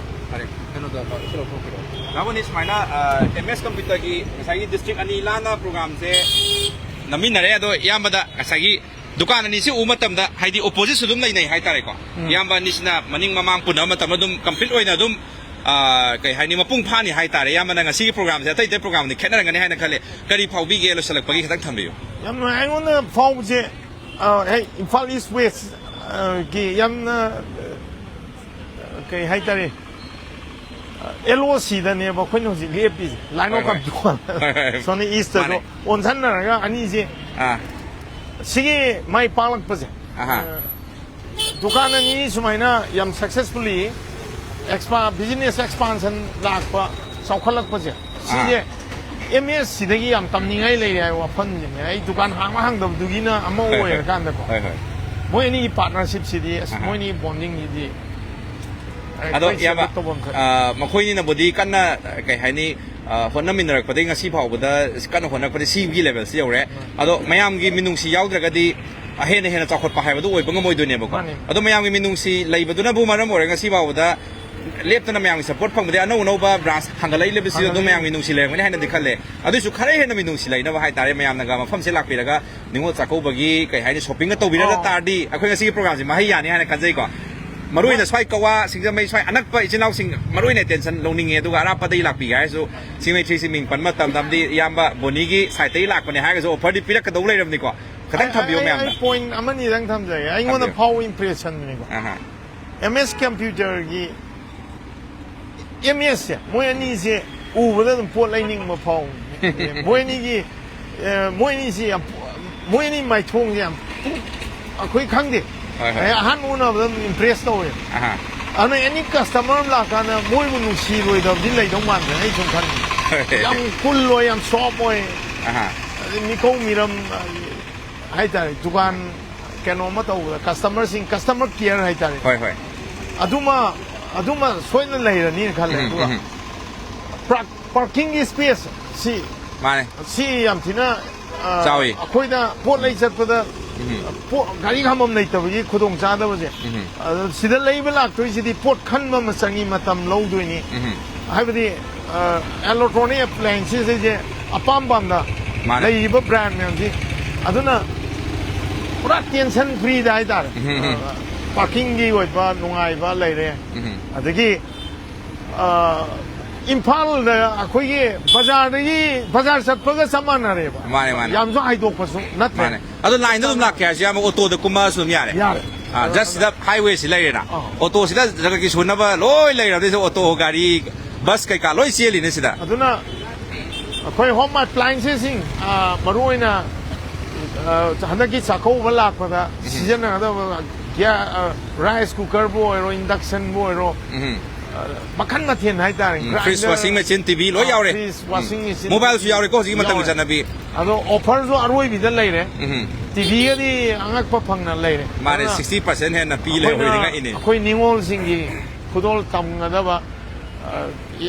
ꯐꯔꯦ꯫ ꯀꯩꯅꯣꯗꯣ, ꯁꯤ ꯂꯧꯊꯣꯛꯄꯤꯔꯣ꯫ ꯗꯥ ꯃꯣꯅꯤꯁ, ꯁꯨꯃꯥꯏꯅ, ꯑ, ꯑꯦꯝ ꯑꯦꯁ ꯀꯝꯄ꯭ꯌꯨꯇꯔꯒꯤ ꯉꯁꯥꯏꯒꯤ ꯗꯤꯁꯇ꯭ꯔꯤꯛ ꯑꯅꯤ ꯂꯥꯟꯅ ꯄ꯭ꯔꯣꯒ꯭ꯔꯥꯝꯁꯦ ꯅꯝꯃꯤꯟꯅꯔꯦ꯫ ꯑꯗꯣ ꯏꯌꯥꯝꯕꯗ ꯉꯁꯥꯏꯒꯤ ꯗꯨꯀꯥꯟ ꯑꯅꯤꯁꯤ ꯎꯕ ꯃꯇꯝꯗ, ꯍꯥꯏꯗꯤ, ꯑꯣꯄꯣꯖꯤꯠꯁꯨ ꯑꯗꯨꯝ ꯂꯩꯅꯩ ꯍꯥꯏꯇꯥꯔꯦꯀꯣ꯫ ꯎꯝ꯫ ꯏꯌꯥꯝꯕ ꯑꯅꯤꯁꯤꯅ ꯃꯅꯤꯡ ꯃꯃꯥꯡ ꯄꯨꯟꯅꯕ ꯃꯇꯝꯗ ꯑꯗꯨꯝ ꯀꯝꯄ꯭ꯂꯤꯠ ꯑꯣꯏꯅ ꯑꯗꯨꯝ, ꯑ, ꯀꯩ ꯍꯥꯏꯅꯤ, ꯃꯄꯨꯡ ꯐꯥꯅꯤ ꯍꯥꯏꯇꯥꯔꯦ꯫ ꯏꯌꯥꯝꯕꯅ ꯉꯁꯤꯒꯤ ꯄ꯭ꯔꯣꯒ꯭ꯔꯥꯝꯁꯦ ꯑꯇꯩ ꯑꯇꯩ ꯄ꯭ꯔꯣꯒ꯭ꯔꯥꯝꯗꯤ ꯈꯦꯠꯅꯔꯝꯒꯅꯤ ꯍꯥꯏꯅ ꯈꯜꯂꯦ꯫ ꯀꯔꯤ ꯐꯥꯎꯕꯤꯒꯦ? ꯂꯣꯏꯁꯤꯜꯂꯛꯄꯒꯤ ꯈꯤꯇꯪ ꯊꯝꯕꯤꯌꯨ꯫ ꯌꯥꯝ ꯅꯨꯡꯉꯥꯏ꯫ ꯑꯩꯉꯣꯟꯗ ꯐꯥꯎꯕꯁꯦ, ꯑ, ꯍꯦꯛ ꯏꯝꯐꯥꯜ ꯏꯁ ꯋꯦꯁ, ꯑ, ꯒꯤ ꯌꯥꯝꯅ, ꯑ, ꯀꯩ ꯍꯥꯏꯇꯥꯔꯦ, ꯑꯦꯜ ꯑꯣ ꯁꯤꯗꯅꯦꯕ ꯑꯩꯈꯣꯏꯅ ꯍꯧꯖꯤꯛ ꯂꯦꯞꯄꯤꯁꯦ, line of control꯫ ꯍꯣꯏ, ꯍꯣꯏ꯫ ꯁꯣꯝꯅ ꯏꯁꯇꯁꯨ ꯃꯥꯅꯦ꯫ ꯑꯣꯟꯁꯟꯅꯔꯒ ꯑꯅꯤꯁꯦ, ꯑꯥ꯫ ꯁꯤꯒꯤ ꯃꯥꯏ ꯄꯥꯛꯂꯛꯄꯁꯦ, ꯑꯍꯥ꯫ ꯑ, ꯗꯨꯀꯥꯟ ꯑꯅꯤ ꯁꯨꯃꯥꯏꯅ ꯌꯥꯝ successfully expa-, business expansion ꯂꯥꯛꯄ, ꯆꯥꯎꯈꯠꯂꯛꯄꯁꯦ, ꯁꯤꯁꯦ ꯑꯥ꯫ ꯑꯦꯝ ꯑꯦꯁ ꯁꯤꯗꯒꯤ ꯌꯥꯝ ꯇꯝꯅꯤꯡꯉꯥꯏ ꯂꯩꯔꯦ ꯍꯥꯏꯕ ꯋꯥꯐꯝꯁꯤꯅꯦ꯫ ꯑꯩ ꯗꯨꯀꯥꯟ ꯍꯥꯡꯕ ꯍꯥꯡꯗꯕꯗꯨꯒꯤꯅ ꯑꯃ ꯍꯣꯏ, ꯍꯣꯏ꯫ ꯑꯣꯏꯔꯀꯥꯟꯗꯀꯣ꯫ ꯍꯣꯏ, ꯍꯣꯏ꯫ ꯃꯣꯏ ꯑꯅꯤꯒꯤ partnership ꯁꯤꯗꯤ, ꯑꯁ, ꯑꯍꯥ꯫ ꯃꯣꯏ ꯑꯅꯤꯒꯤ bonding ꯁꯤꯗꯤ, ꯑꯩ ꯑꯗꯣ, ꯑꯩꯈꯣꯏ ꯏꯌꯥꯝꯕ, salute ꯇꯧꯐꯝ ꯊꯣꯛꯑꯦ꯫ ꯑ, ꯃꯈꯣꯏꯅꯤꯅꯕꯨꯗꯤ ꯀꯟꯅ, ꯑ, ꯀꯩ ꯍꯥꯏꯅꯤ, ꯑ, ꯍꯣꯠꯅꯃꯤꯟꯅꯔꯛꯄꯗꯒꯤ ꯉꯁꯤ ꯐꯥꯎꯕꯗ ꯀꯟꯅ ꯍꯣꯠꯅꯔꯛꯄꯗꯒꯤ ꯁꯤꯒꯤ level ꯁꯤ ꯌꯧꯔꯦ꯫ ꯎꯝ꯫ ꯑꯗꯣ ꯃꯌꯥꯝꯒꯤ ꯃꯤꯅꯨꯡꯁꯤ ꯌꯥꯎꯗ꯭ꯔꯒꯗꯤ ꯍꯦꯟꯅ ꯍꯦꯟꯅ ꯆꯥꯎꯈꯠꯄ ꯍꯥꯏꯕꯗꯨ ꯑꯣꯏꯕ ꯉꯝꯃꯣꯏꯗꯣꯏꯅꯦꯕꯀꯣ꯫ ꯃꯥꯅꯤ꯫ ꯑꯗꯣ ꯃꯌꯥꯝꯒꯤ ꯃꯤꯅꯨꯡꯁꯤ ꯂꯩꯕꯗꯨꯅꯕꯨ ꯃꯔꯝ ꯑꯣꯏꯔꯒ ꯉꯁꯤ ꯐꯥꯎꯕꯗ ꯂꯦꯞꯇꯅ ꯃꯌꯥꯝꯒꯤ support ꯐꯪꯕꯗꯒꯤ ꯑꯅꯧ ꯑꯅꯧꯕ branch ꯍꯥꯡꯒꯠꯂꯛꯏꯕꯁꯤꯁꯨ ꯑꯗꯨꯝ ꯍꯥꯡꯒꯠꯂꯛꯏ꯫ ꯃꯌꯥꯝꯒꯤ ꯃꯤꯅꯨꯡꯁꯤ ꯂꯩꯔꯝꯒꯅꯤ ꯍꯥꯏꯅꯗꯤ ꯈꯜꯂꯦ꯫ ꯑꯗꯨꯏꯁꯨ ꯈꯔ ꯍꯦꯟꯅ ꯃꯤꯅꯨꯡꯁꯤ ꯂꯩꯅꯕ ꯍꯥꯏꯇꯥꯔꯦ, ꯃꯌꯥꯝꯅꯒ ꯃꯐꯝꯁꯦ ꯂꯥꯛꯄꯤꯔꯒ ꯅꯤꯉꯣꯜ ꯆꯥꯛꯀꯧꯕꯒꯤ, ꯀꯩ ꯍꯥꯏꯅꯤ, shoppingꯒ ꯇꯧꯕꯤꯔꯒ ꯑꯣ꯫ ꯇꯥꯔꯗꯤ ꯑꯩꯈꯣꯏ ꯉꯁꯤꯒꯤ programꯁꯦ ꯃꯍꯩ ꯌꯥꯅꯤ ꯍꯥꯏꯅ ꯈꯟꯖꯩꯀꯣ꯫ ꯃꯔꯨ ꯑꯣꯏꯅ ꯁ꯭ꯋꯥꯏ ꯀꯛꯋꯥ, ꯁꯤꯡꯖꯃꯩ ꯁ꯭ꯋꯥꯏ ꯑꯅꯛꯄ ꯏꯆꯤꯟ ꯏꯅꯥꯎꯁꯤꯡ ꯃꯔꯨ ꯑꯣꯏꯅ attention ꯂꯧꯅꯤꯡꯉꯦ, ꯑꯗꯨꯒ ꯑꯔꯥꯞꯄꯗꯒꯤ ꯂꯥꯛꯄꯤꯒꯦ ꯍꯥꯏꯔꯁꯨ ꯁꯤꯡꯖꯃꯩ ꯊ꯭ꯔꯤ ꯁꯤ ꯃꯤꯡ ꯄꯟꯕ ꯃꯇꯝꯗ, ꯑꯃꯗꯤ ꯏꯌꯥꯝꯕ ꯕꯣꯅꯤꯒꯤ sideꯇꯒꯤ ꯂꯥꯛꯄꯅꯦ ꯍꯥꯏꯔꯒꯁꯨ offerꯗꯤ ꯄꯤꯔꯛꯀꯗꯧ ꯂꯩꯔꯕꯅꯤꯀꯣ꯫ ꯈꯤꯇꯪ ꯑꯩ, ꯊꯝꯕꯤꯌꯨ ꯑꯩ, ꯃꯌꯥꯝꯗ꯫ ꯑꯩ point ꯑꯃꯅꯤꯗꯪ ꯊꯝꯖꯒꯦ꯫ ꯑꯩꯉꯣꯟꯗ ꯊꯝꯕꯤꯌꯨ꯫ ꯐꯥꯎꯕ impressionꯅꯤꯀꯣ꯫ ꯑꯍꯥ꯫ ꯑꯦꯝ ꯑꯦꯁ ꯀꯝꯄ꯭ꯌꯨꯇꯔꯒꯤ ꯑꯦꯝ ꯑꯦꯁꯁꯦ, ꯃꯣꯏ ꯑꯅꯤꯁꯦ ꯎꯕꯗ ꯑꯗꯨꯝ ꯄꯣꯠ ꯂꯩꯅꯤꯡꯕ ꯐꯥꯎꯕꯅꯦ꯫ ꯃꯣꯏ ꯑꯅꯤꯒꯤ, ꯑ, ꯃꯣꯏ ꯑꯅꯤꯁꯦ ꯌꯥꯝ, ꯃꯣꯏ ꯑꯅꯤ ꯃꯥꯏꯊꯣꯡꯁꯦ ꯌꯥꯝ, ꯑꯩꯈꯣꯏ ꯈꯪꯗꯦ꯫ ꯍꯣꯏ, ꯍꯣꯏ꯫ ꯑꯩ ꯑꯍꯥꯟꯕ ꯎꯅꯕꯗ ꯑꯗꯨꯝ impress ꯇꯧꯋꯦ꯫ ꯑꯍꯥ꯫ ꯑꯗꯨꯅ any customer ꯑꯃ ꯂꯥꯛꯀꯥꯟꯗ ꯃꯣꯏꯕꯨ ꯅꯨꯡꯁꯤꯔꯣꯏꯗꯕꯗꯤ ꯂꯩꯗꯧ ꯃꯥꯟꯗ꯭ꯔꯦ, ꯑꯩ ꯁꯨꯝ ꯈꯟꯕꯗ꯫ ꯍꯣꯏ꯫ ꯌꯥꯝ cool ꯑꯣꯏ, ꯌꯥꯝ soft ꯑꯣꯏ꯫ ꯑꯍꯥ꯫ ꯑꯗꯩ ꯃꯤꯀꯧ ꯃꯤꯔꯝ, ꯍꯥꯏꯇꯥꯔꯦ, ꯗꯨꯀꯥꯟ ꯀꯩꯅꯣ ꯑꯃ ꯇꯧꯕꯗ customerꯁꯤꯡ, customer care ꯍꯥꯏꯇꯥꯔꯦ꯫ ꯍꯣꯏ, ꯍꯣꯏ꯫ ꯑꯗꯨꯃ, ꯑꯗꯨꯃ ꯁꯣꯏꯗꯅ ꯂꯩꯔꯅꯤꯅ ꯈꯜꯂꯦ꯫ ꯎꯝ, ꯑꯗꯨꯒ ꯎꯝ꯫ ꯄꯥꯔꯛ-, parkingꯒꯤ space ꯁꯤ, ꯃꯥꯅꯦ꯫ ꯁꯤ ꯌꯥꯝ ꯊꯤꯅ, ꯑ, ꯆꯥꯎꯏ꯫ ꯑꯩꯈꯣꯏꯗ ꯄꯣꯠ ꯂꯩ ꯆꯠꯄꯗ ꯎꯝ꯫ ꯄꯣ-, ꯒꯥꯔꯤ ꯈꯥꯝꯐꯝ ꯂꯩꯇꯕꯒꯤ ꯈꯨꯗꯣꯡ ꯆꯥꯗꯕꯁꯦ, ꯎꯝ꯫ ꯑꯗ ꯁꯤꯗ ꯂꯩꯕ ꯂꯥꯛꯇꯣꯏꯁꯤꯗꯤ ꯄꯣꯠ ꯈꯟꯕ ꯑꯃ ꯆꯪꯉꯤ, ꯃꯇꯝ ꯂꯧꯗꯣꯏꯅꯤ꯫ ꯎꯝ꯫ ꯍꯥꯏꯕꯗꯤ, ꯑ, electronic appliances ꯍꯥꯏꯁꯦ ꯑꯄꯥꯝ ꯄꯥꯝꯗ ꯃꯥꯅꯦ꯫ ꯂꯩꯔꯤꯕ ꯕ꯭ꯔꯥꯟ ꯃꯌꯥꯝꯁꯤ꯫ ꯑꯗꯨꯅ ꯄꯨꯔꯥ ꯇꯦꯟꯁꯟ ꯐ꯭ꯔꯤꯗ ꯍꯥꯏꯇꯥꯔꯦ꯫ ꯎꯝ, ꯎꯝ, ꯎꯝ꯫ ꯑ, ꯄꯥꯔꯀꯤꯡꯒꯤ ꯑꯣꯏꯕ ꯅꯨꯡꯉꯥꯏꯕ ꯂꯩꯔꯦ꯫ ꯎꯝ, ꯎꯝ꯫ ꯑꯗꯒꯤ, ꯑ, ꯏꯝꯐꯥꯜꯗ ꯑꯩꯈꯣꯏꯒꯤ ꯕꯖꯥꯔꯗꯒꯤ, ꯕꯖꯥꯔ ꯆꯠꯄꯒ ꯆꯞ ꯃꯥꯟꯅꯔꯦꯕ꯫ ꯃꯥꯅꯦ, ꯃꯥꯅꯦ꯫ ꯌꯥꯝꯁꯨ ꯍꯥꯏꯗꯣꯛꯄꯁꯨ ꯅꯠꯇ꯭ꯔꯦ꯫ ꯃꯥꯅꯦ꯫ ꯑꯗꯣ ꯂꯥꯏꯟꯗ ꯑꯗꯨꯝ ꯂꯥꯛꯀꯦ ꯍꯥꯏꯔꯁꯨ ꯌꯥꯝ ꯑꯣꯇꯣꯗ ꯀꯨꯝꯃꯛꯑꯁꯨ ꯑꯗꯨꯝ ꯌꯥꯔꯦ꯫ ꯌꯥꯔꯦ꯫ ꯑꯥ, just ꯁꯤꯗ highway ꯁꯤ ꯂꯩꯔꯦꯅ꯫ ꯑꯥ꯫ ꯑꯣꯇꯣꯁꯤꯗ ꯖꯒꯠꯀꯤ ꯁꯨꯅꯕ ꯂꯣꯏ ꯂꯩꯔꯕꯅꯤ꯫ ꯑꯣꯇꯣ, ꯒꯥꯔꯤ, ꯕꯁ ꯀꯩꯀꯥ ꯂꯣꯏ ꯆꯦꯜꯂꯤꯅꯦ ꯁꯤꯗ꯫ ꯑꯗꯨꯅ ꯑꯩꯈꯣꯏ home appliances ꯁꯤꯡ, ꯑꯥ, ꯃꯔꯨꯑꯣꯏꯅ, ꯑꯥ, ꯍꯟꯗꯛꯀꯤ ꯆꯥꯛꯀꯧꯕ ꯂꯥꯛꯄꯗ ꯎꯝ꯫ ꯁꯤꯖꯤꯟꯅꯒꯗꯕ ꯒ꯭ꯌꯥ-, ꯑꯥ, rice cooker ꯕꯨ ꯑꯣꯏꯔꯣ, induction ꯕꯨ ꯑꯣꯏꯔꯣ, ꯎꯝ꯫ ꯑꯥ, ꯃꯈꯟ ꯃꯊꯦꯜ ꯍꯥꯏꯇꯥꯔꯦ꯫ ꯎꯝ, fridge, grinder, washing machine, T V ꯂꯣꯏ ꯑꯥ, ꯌꯥꯎꯔꯦ꯫ Fridge, ꯎꯝ꯫ Washing machine mobile ꯁꯨ ꯌꯥꯎꯔꯦꯀꯣ ꯍꯧꯖꯤꯛꯀꯤ ꯃꯇꯝꯒꯤ ꯌꯥꯎꯔꯦ꯫ ꯆꯠꯅꯕꯤ꯫ ꯑꯗꯣ offer ꯁꯨ ꯑꯔꯣꯏꯕꯤꯗ ꯂꯩꯔꯦ꯫ ꯎꯝ꯫ T V ꯒꯗꯤ ꯑꯉꯛꯄ ꯐꯪꯅ ꯂꯩꯔꯦ꯫ ꯃꯥꯅꯦ, ꯑꯗꯨꯅ sixty percent ꯍꯦꯟꯅ ꯄꯤ ꯂꯩꯍꯧꯔꯦ, ꯑꯩꯈꯣꯏꯅ, ꯉꯛꯏꯅꯦ꯫ ꯑꯩꯈꯣꯏ ꯅꯤꯉꯣꯜꯁꯤꯡꯒꯤ ꯈꯨꯗꯣꯜ ꯇꯝꯒꯗꯕ, ꯑ,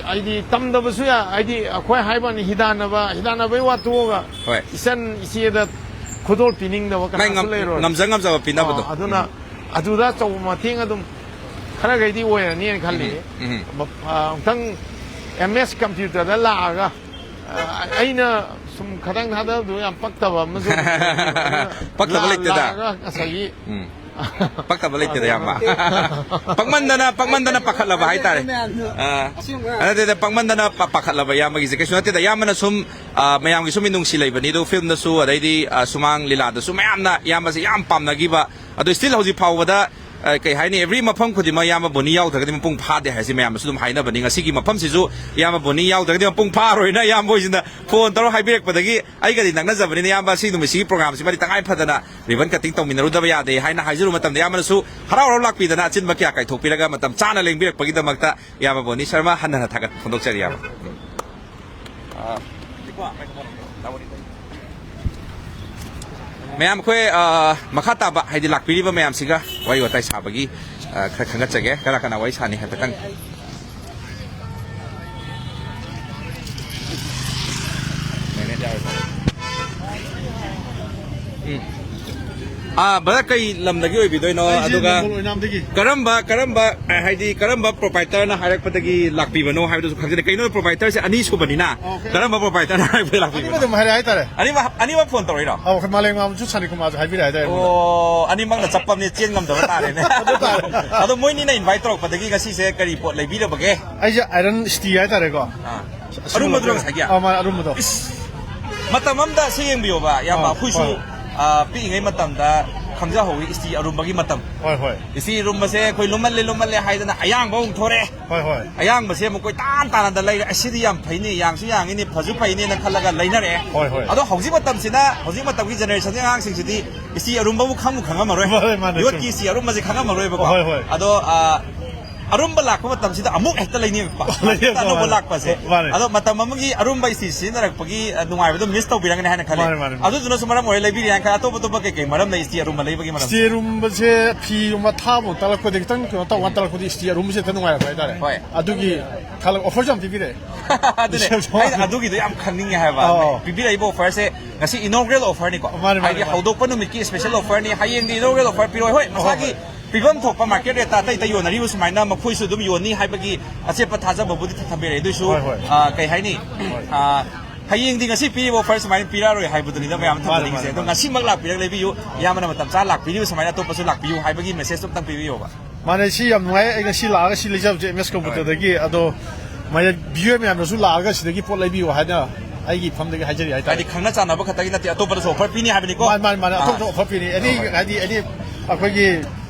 ꯍꯥꯏꯗꯤ ꯇꯝꯗꯕꯁꯨ ꯌꯥꯏ, ꯍꯥꯏꯗꯤ ꯑꯩꯈꯣꯏ ꯍꯥꯏꯕꯅꯤ, ꯍꯤꯗꯥꯟꯅꯕ, ꯍꯤꯗꯥꯟꯅꯕꯩ ꯋꯥ ꯇꯣꯛꯑꯒ ꯍꯣꯏ꯫ ꯏꯆꯟ ꯏꯆꯦꯗ ꯈꯨꯗꯣꯜ ꯄꯤꯅꯤꯡꯗꯕ ꯃꯥꯏ ꯀꯅꯥꯁꯨ ꯉꯝ-, ꯂꯩꯔꯣꯏ꯫ ꯉꯝꯖ ꯉꯝꯖꯕ ꯄꯤꯅꯕꯗꯣ꯫ ꯑ, ꯑꯗꯨꯅ ꯎꯝ꯫ ꯑꯗꯨꯗ ꯑꯆꯧꯕ ꯃꯇꯦꯡ ꯑꯗꯨꯝ ꯈꯔꯈꯩꯗꯤ ꯑꯣꯏꯔꯅꯤꯅ ꯈꯜꯂꯤ꯫ ꯎꯝ, ꯎꯝ꯫ ꯃ-, ꯑ, ꯑꯃꯨꯛꯇꯪ M S computer ꯗ ꯂꯥꯛꯑꯒ, ꯑ, ꯑꯩꯅ ꯁꯨꯝ ꯈꯇꯪ ꯊꯥꯗꯕꯗꯣ ꯌꯥꯝ ꯄꯛꯇꯕ ꯑꯃꯁꯨ ꯄꯛꯇꯕ ꯂꯥ-, ꯂꯩꯇꯦꯗ꯫ ꯂꯥꯛꯑꯒ ꯉꯁꯥꯏꯒꯤ ꯎꯝ꯫ ꯄꯛꯇꯕ ꯂꯩꯇꯦꯗ, ꯏꯌꯥꯝꯕ꯫ ꯄꯛꯃꯟꯗꯅ, ꯄꯛꯃꯟꯗꯅ ꯄꯥꯈꯠꯂꯕ ꯍꯥꯏꯇꯥꯔꯦ꯫ ꯑꯥ꯫ ꯑꯁꯦꯡꯕ꯫ ꯅꯠꯇꯦꯗ, ꯄꯛꯃꯟꯗꯅ ꯄꯥ-, ꯄꯥꯈꯠꯂꯕ ꯏꯌꯥꯝꯕꯒꯤꯁꯦ꯫ ꯀꯩꯁꯨ ꯅꯠꯇꯦꯗ, ꯏꯌꯥꯝꯕꯅ ꯁꯨꯝ, ꯑꯥ, ꯃꯌꯥꯝꯒꯤ ꯁꯨꯝ ꯃꯤꯅꯨꯡꯁꯤ ꯂꯩꯕꯅꯤ꯫ ꯑꯗꯨ film ꯗꯁꯨ, ꯑꯗꯩꯗꯤ, ꯑꯥ, ꯁꯨꯃꯥꯡ ꯂꯤꯂꯥꯗꯁꯨ ꯃꯌꯥꯝꯅ ꯏꯌꯥꯝꯕꯁꯦ ꯌꯥꯝ ꯄꯥꯝꯅꯈꯤꯕ꯫ ꯑꯗꯣ still ꯍꯧꯖꯤꯛ ꯐꯥꯎꯕꯗ, ꯑꯥ, ꯀꯩ ꯍꯥꯏꯅꯤ, every ꯃꯐꯝ ꯈꯨꯗꯤꯡꯃꯛ ꯏꯌꯥꯝꯕ ꯕꯣꯅꯤ ꯌꯥꯎꯗ꯭ꯔꯒꯗꯤ ꯃꯄꯨꯡ ꯐꯥꯗꯦ ꯍꯥꯏꯁꯦ ꯃꯌꯥꯝꯅꯁꯨ ꯑꯗꯨꯝ ꯍꯥꯏꯅꯕꯅꯤ꯫ ꯉꯁꯤꯒꯤ ꯃꯐꯝꯁꯤꯁꯨ ꯏꯌꯥꯝꯕ ꯕꯣꯅꯤ ꯌꯥꯎꯗ꯭ꯔꯒꯗꯤ ꯃꯄꯨꯡ ꯐꯥꯔꯣꯏꯅ ꯏꯌꯥꯝꯕ ꯍꯣꯏꯁꯤꯅ phone ꯇꯧꯔ ꯍꯥꯏꯕꯤꯔꯛꯄꯗꯒꯤ ꯑꯩꯒꯗꯤ ꯅꯛꯅꯖꯕꯅꯤꯅ ꯏꯌꯥꯝꯕ ꯁꯤ ꯅꯨꯃꯤꯠꯁꯤꯒꯤ program ꯁꯤꯃꯗꯤ ꯇꯉꯥꯏ ꯐꯗꯅ ribbon cutting ꯇꯧꯃꯤꯟꯅꯔꯨꯗꯕ ꯌꯥꯗꯦ ꯍꯥꯏꯅ ꯍꯥꯏꯖꯔꯨꯕ ꯃꯇꯝꯗ ꯏꯌꯥꯝꯕꯅꯁꯨ ꯍꯔꯥꯎ ꯍꯔꯥꯎ ꯂꯥꯛꯄꯤꯗꯅ ꯑꯆꯤꯟꯕ ꯀꯌꯥ ꯀꯥꯏꯊꯣꯛꯄꯤꯔꯒ ꯃꯇꯝ ꯆꯥꯅ ꯂꯦꯡꯕꯤꯔꯛꯄꯒꯤꯗꯃꯛꯇ ꯏꯌꯥꯝꯕ ꯕꯣꯅꯤ ꯁꯔꯃ ꯍꯟꯅ ꯍꯟꯅ ꯊꯥꯒꯠꯄ ꯐꯣꯡꯗꯣꯛꯆꯔꯤ ꯏꯌꯥꯝꯕ꯫ ꯎꯝ꯫ ꯑꯥ, ꯃꯌꯥꯝ ꯑꯩꯈꯣꯏ, ꯑꯥ, ꯃꯈꯥ ꯇꯥꯕ ꯍꯥꯏꯗꯤ ꯂꯥꯛꯄꯤꯔꯤꯕ ꯃꯌꯥꯝꯁꯤꯒ ꯋꯥꯔꯤ ꯋꯥꯇꯥꯏ ꯁꯥꯕꯒꯤ, ꯑꯥ, ꯈꯔ ꯈꯟꯒꯠꯆꯒꯦ꯫ ꯀꯅꯥ ꯀꯅꯥ ꯋꯥꯔꯤ ꯁꯥꯅꯤ ꯍꯥꯏꯐꯦꯠꯇꯪ꯫ ꯎꯝ꯫ ꯑꯥ, ꯕ꯭ꯔꯗꯔ, ꯀꯩ ꯂꯝꯗꯒꯤ ꯑꯣꯏꯕꯤꯗꯣꯏꯅꯣ? ꯑꯩꯁꯦ ꯑꯗꯨꯒ ꯅꯝꯕꯣꯜ ꯑꯣꯏꯅꯥꯝꯗꯒꯤ꯫ ꯀꯔꯝꯕ, ꯀꯔꯝꯕ, ꯑ, ꯍꯥꯏꯗꯤ ꯀꯔꯝꯕ ꯄ꯭ꯔꯣꯄꯥꯏꯇꯔꯅ ꯍꯥꯏꯔꯛꯄꯗꯒꯤ ꯂꯥꯛꯄꯤꯕꯅꯣ ꯍꯥꯏꯕꯗꯨꯁꯨ ꯈꯪꯖꯗꯦ꯫ ꯀꯩꯅꯣ, ꯄ꯭ꯔꯣꯄꯥꯏꯇꯔꯁꯦ ꯑꯅꯤ ꯁꯨꯕꯅꯤꯅ, ꯑꯣꯀꯦ꯫ ꯀꯔꯝꯕ ꯄ꯭ꯔꯣꯄꯥꯏꯇꯔꯅ ꯍꯥꯏꯔꯛꯄꯗꯒꯤ ꯂꯥꯛꯄꯤꯕꯅꯣ? ꯑꯅꯤꯃꯛ ꯑꯗꯨꯝ ꯍꯥꯏꯔꯦ ꯍꯥꯏꯇꯥꯔꯦ꯫ ꯑꯅꯤꯃꯛ, ꯑꯅꯤꯃꯛ ꯐꯣꯟ ꯇꯧꯔꯛꯏꯔꯣ? ꯑꯧ, ꯑꯩꯈꯣꯏ ꯃꯥꯂꯦꯝꯉꯥꯡꯕꯁꯨ ꯁꯥꯅꯤꯀꯨꯃꯥꯔꯁꯨ ꯍꯥꯏꯕꯤꯔꯦ ꯍꯥꯏꯇꯥꯔꯦ ꯑꯩꯉꯣꯟꯗ꯫ ꯑꯣ, ꯑꯅꯤꯃꯛꯅ ꯆꯞꯄꯕꯅꯤ, ꯆꯦꯟ ꯉꯝꯗꯕ ꯇꯥꯔꯦꯅꯦ꯫ ꯑꯗꯨ ꯇꯥꯔꯦ꯫ ꯑꯗꯣ ꯃꯣꯏꯅꯤꯅ ꯏꯟꯚꯥꯏꯠ ꯇꯧꯔꯛꯄꯗꯒꯤ ꯉꯁꯤꯁꯦ ꯀꯔꯤ ꯄꯣꯠ ꯂꯩꯕꯤꯔꯕꯒꯦ? ꯑꯩꯁꯦ ꯑꯥꯏꯔꯟ ꯁ꯭ꯇꯤ ꯍꯥꯏꯇꯥꯔꯦꯀꯣ꯫ ꯑꯥ꯫ ꯑꯔꯨꯝꯕꯗꯨꯔꯣ ꯉꯁꯥꯏꯒꯤ? ꯑꯥ, ꯃꯥꯅꯦ, ꯑꯔꯨꯝꯕꯗꯣ꯫ ꯏꯁ, ꯃꯇꯝ ꯑꯃꯗ ꯁꯤ ꯌꯦꯡꯕꯤꯌꯣꯕ, ꯏꯌꯥꯝꯕ, ꯑꯥ, ꯑꯩꯈꯣꯏꯁꯨ, ꯍꯣꯏ꯫ ꯑꯥ, ꯄꯤꯛꯏꯉꯩ ꯃꯇꯝꯗ ꯈꯪꯖꯍꯧꯋꯤ ꯏꯁꯇꯤ ꯑꯔꯨꯝꯕꯒꯤ ꯃꯇꯝ꯫ ꯍꯣꯏ, ꯍꯣꯏ꯫ ꯏꯁꯇꯤ ꯑꯔꯨꯝꯕꯁꯦ ꯑꯩꯈꯣꯏ ꯂꯨꯝꯃꯜꯂꯦ, ꯂꯨꯝꯃꯜꯂꯦ ꯍꯥꯏꯗꯅ ꯑꯌꯥꯡꯕ ꯑꯃꯨꯛ ꯊꯣꯔꯛꯑꯦ꯫ ꯍꯣꯏ, ꯍꯣꯏ꯫ ꯑꯌꯥꯡꯕꯁꯦ ꯑꯃꯨꯛ ꯀꯣꯏꯇꯥꯟ ꯇꯥꯟꯅꯗ ꯂꯩꯔꯦ꯫ "ꯑꯁꯤꯗꯤ ꯌꯥꯝ ꯐꯩꯅꯦ, ꯌꯥꯡꯁꯨ ꯌꯥꯡꯉꯤꯅꯦ, ꯐꯁꯨ ꯐꯩꯅꯦꯅ" ꯈꯜꯂꯒ ꯂꯩꯅꯔꯛꯑꯦ꯫ ꯍꯣꯏ, ꯍꯣꯏ꯫ ꯑꯗꯣ ꯍꯧꯖꯤꯛ ꯃꯇꯝꯁꯤꯅ, ꯍꯧꯖꯤꯛ ꯃꯇꯝꯒꯤ ꯖꯦꯅꯦꯔꯦꯁꯟꯒꯤ ꯑꯉꯥꯡꯁꯤꯡꯁꯤꯗꯤ ꯏꯁꯇꯤ ꯑꯔꯨꯝꯕꯕꯨ ꯈꯪꯕꯨ ꯈꯪꯉꯝꯃꯔꯣꯏ꯫ ꯃꯥꯅꯦ, ꯃꯥꯅꯦ, ꯌꯣꯠꯀꯤ ꯆꯨꯝꯃꯦ꯫ ꯏꯁꯇꯤ ꯑꯔꯨꯝꯕꯁꯦ ꯈꯪꯉꯝꯃꯔꯣꯏꯕꯀꯣ꯫ ꯍꯣꯏ, ꯍꯣꯏ꯫ ꯑꯗꯣ, ꯑꯥ, ꯑꯔꯨꯝꯕ ꯂꯥꯛꯄ ꯃꯇꯝꯁꯤꯗ ꯑꯃꯨꯛ ꯍꯦꯛꯇ ꯂꯩꯅꯤꯡꯉꯛꯄ꯫ ꯂꯩꯅꯤꯡꯉꯛꯄ, ꯑꯅꯧꯕ ꯃꯥꯅꯦ꯫ ꯂꯥꯛꯄꯁꯦ꯫ ꯃꯥꯅꯦ꯫ ꯑꯗꯣ ꯃꯇꯝ ꯑꯃꯒꯤ ꯑꯔꯨꯝꯕ ꯏꯁꯇꯤ ꯁꯤꯖꯤꯟꯅꯔꯛꯄꯒꯤ, ꯑ, ꯅꯨꯡꯉꯥꯏꯕꯗꯣ ꯃꯤꯁ ꯇꯧꯕꯤꯔꯝꯒꯅꯤ ꯍꯥꯏꯅ ꯈꯜꯂꯦ꯫ ꯃꯥꯅꯦ, ꯃꯥꯅꯦ, ꯃꯥꯅꯦ꯫ ꯑꯗꯨꯗꯨꯅꯁꯨ ꯃꯔꯝ ꯑꯣꯏꯔ ꯂꯩꯕꯤꯔꯦ ꯍꯥꯏꯅ ꯈꯜꯂꯦ꯫ ꯑꯇꯣꯞ ꯑꯇꯣꯞꯄ ꯀꯩ ꯀꯩ ꯃꯔꯝ ꯂꯩ ꯏꯁꯇꯤ ꯑꯔꯨꯝꯕ ꯂꯩꯕꯒꯤ ꯃꯔꯝ? ꯏꯁꯇꯤ ꯑꯔꯨꯝꯕꯁꯦ ꯐꯤꯒꯨꯝꯕ ꯊꯥꯕ ꯇꯥꯔꯛꯄꯗ ꯈꯤꯇꯪ ꯀꯩꯅꯣ ꯇꯧꯀꯥꯟ ꯇꯥꯔꯛꯄꯗꯤ ꯏꯁꯇꯤ ꯑꯔꯨꯝꯕꯁꯦ ꯍꯦꯛꯇ ꯅꯨꯡꯉꯥꯏꯔꯛꯄ ꯍꯥꯏꯇꯥꯔꯦ꯫ ꯍꯣꯏ꯫ ꯑꯗꯨꯒꯤ ꯈꯜꯂꯒ ꯑꯣꯐꯔꯁꯨ ꯌꯥꯝ ꯄꯤꯕꯤꯔꯛꯑꯦ꯫ ꯑꯗꯨꯅꯦ, ꯏꯁꯇꯤ ꯑꯔꯨꯝꯕ꯫ ꯑꯩ ꯑꯗꯨꯒꯤꯗꯣ ꯌꯥꯝ ꯈꯪꯅꯤꯡꯉꯦ ꯍꯥꯏꯕ꯫ ꯑꯧ꯫ ꯄꯤꯕꯤꯔꯛꯏꯕ ꯑꯣꯐꯔꯁꯦ ꯉꯁꯤ inaugural offer ꯅꯤꯀꯣ꯫ ꯃꯥꯅꯦ, ꯃꯥꯅꯦ, ꯍꯥꯏꯗꯤ ꯃꯥꯅꯦ꯫ ꯍꯧꯗꯣꯛꯄ ꯅꯨꯃꯤꯠꯀꯤ special offer ꯅꯤ꯫ ꯍꯌꯦꯡꯗꯤ inaugural offer ꯄꯤꯔꯣꯏ꯫ ꯍꯣꯏ, ꯍꯣꯏ, ꯃꯁꯥꯒꯤ ꯍꯣꯏ꯫ ꯄꯤꯐꯝ ꯊꯣꯛꯄ market rate ꯇ ꯑꯇꯩ ꯑꯇꯩ ꯌꯣꯟꯅꯔꯤꯕ ꯁꯨꯃꯥꯏꯅ ꯃꯈꯣꯏꯁꯨ ꯑꯗꯨꯝ ꯌꯣꯟꯅꯤ ꯍꯥꯏꯕꯒꯤ ꯑꯆꯦꯠꯄ ꯊꯥꯖꯕꯕꯨꯗꯤ ꯊꯝꯕꯤꯔꯛꯑꯦ꯫ ꯑꯗꯨꯏꯁꯨ, ꯍꯣꯏ, ꯍꯣꯏ꯫ ꯑ, ꯀꯩ ꯍꯥꯏꯅꯤ? ꯍꯣꯏ꯫ ꯑ, ꯍꯌꯦꯡꯗꯤ ꯉꯁꯤ ꯄꯤꯔꯤꯕ offer ꯁꯨꯃꯥꯏꯅ ꯄꯤꯔꯛꯑꯔꯣꯏ ꯍꯥꯏꯕꯗꯨꯅꯤꯗ ꯃꯌꯥꯝ ꯃꯥꯅꯦ, ꯊꯝꯖꯅꯤꯡꯉꯤꯁꯦ꯫ ꯃꯥꯅꯦ, ꯑꯗꯣ ꯃꯥꯅꯦ꯫ ꯉꯁꯤꯃꯛ ꯂꯥꯛꯄꯤꯔꯒ ꯂꯩꯕꯤꯌꯨ꯫ ꯏꯌꯥꯝꯕꯅ ꯃꯇꯝ ꯆꯥꯅ ꯂꯥꯛꯄꯤꯔꯤꯕ ꯁꯨꯃꯥꯏꯅ ꯑꯇꯣꯞꯄꯁꯨ ꯂꯥꯛꯄꯤꯌꯨ ꯍꯥꯏꯕꯒꯤ message ꯑꯝꯇꯪ ꯄꯤꯕꯤꯌꯣꯕ꯫ ꯃꯥꯅꯦ, ꯁꯤ ꯌꯥꯝ ꯅꯨꯡꯉꯥꯏ꯫ ꯑꯩ ꯉꯁꯤ ꯂꯥꯛꯑꯒ ꯁꯤ ꯂꯩꯖꯕꯁꯦ M S Computer ꯗꯒꯤ꯫ ꯑꯗꯣ ꯃꯌꯥꯝ viewer ꯃꯌꯥꯝꯅꯁꯨ ꯂꯥꯛꯑꯒ ꯁꯤꯗꯒꯤ ꯄꯣꯠ ꯂꯩꯕꯤꯌꯨ ꯍꯥꯏꯅ ꯑꯩꯒꯤ ꯐꯝꯗꯒꯤ ꯍꯥꯏꯖꯔꯤ ꯍꯥꯏꯇꯥꯔꯦ꯫ ꯍꯥꯏꯗꯤ ꯈꯪꯅ ꯆꯥꯟꯅꯕ ꯈꯛꯇꯒꯤ ꯅꯠꯇꯦ, ꯑꯇꯣꯞꯄꯗꯁꯨ offer ꯄꯤꯅꯤ ꯍꯥꯏꯕꯅꯤꯀꯣ? ꯃꯥꯅꯤ, ꯃꯥꯅꯤ, ꯃꯥꯅꯤ꯫ ꯑꯥ꯫ ꯑꯇꯣꯞꯄꯁꯨ offer ꯄꯤꯅꯤ꯫ Any, ꯍꯣꯏ꯫ ꯍꯥꯏꯗꯤ any ꯑꯩꯈꯣꯏꯒꯤ,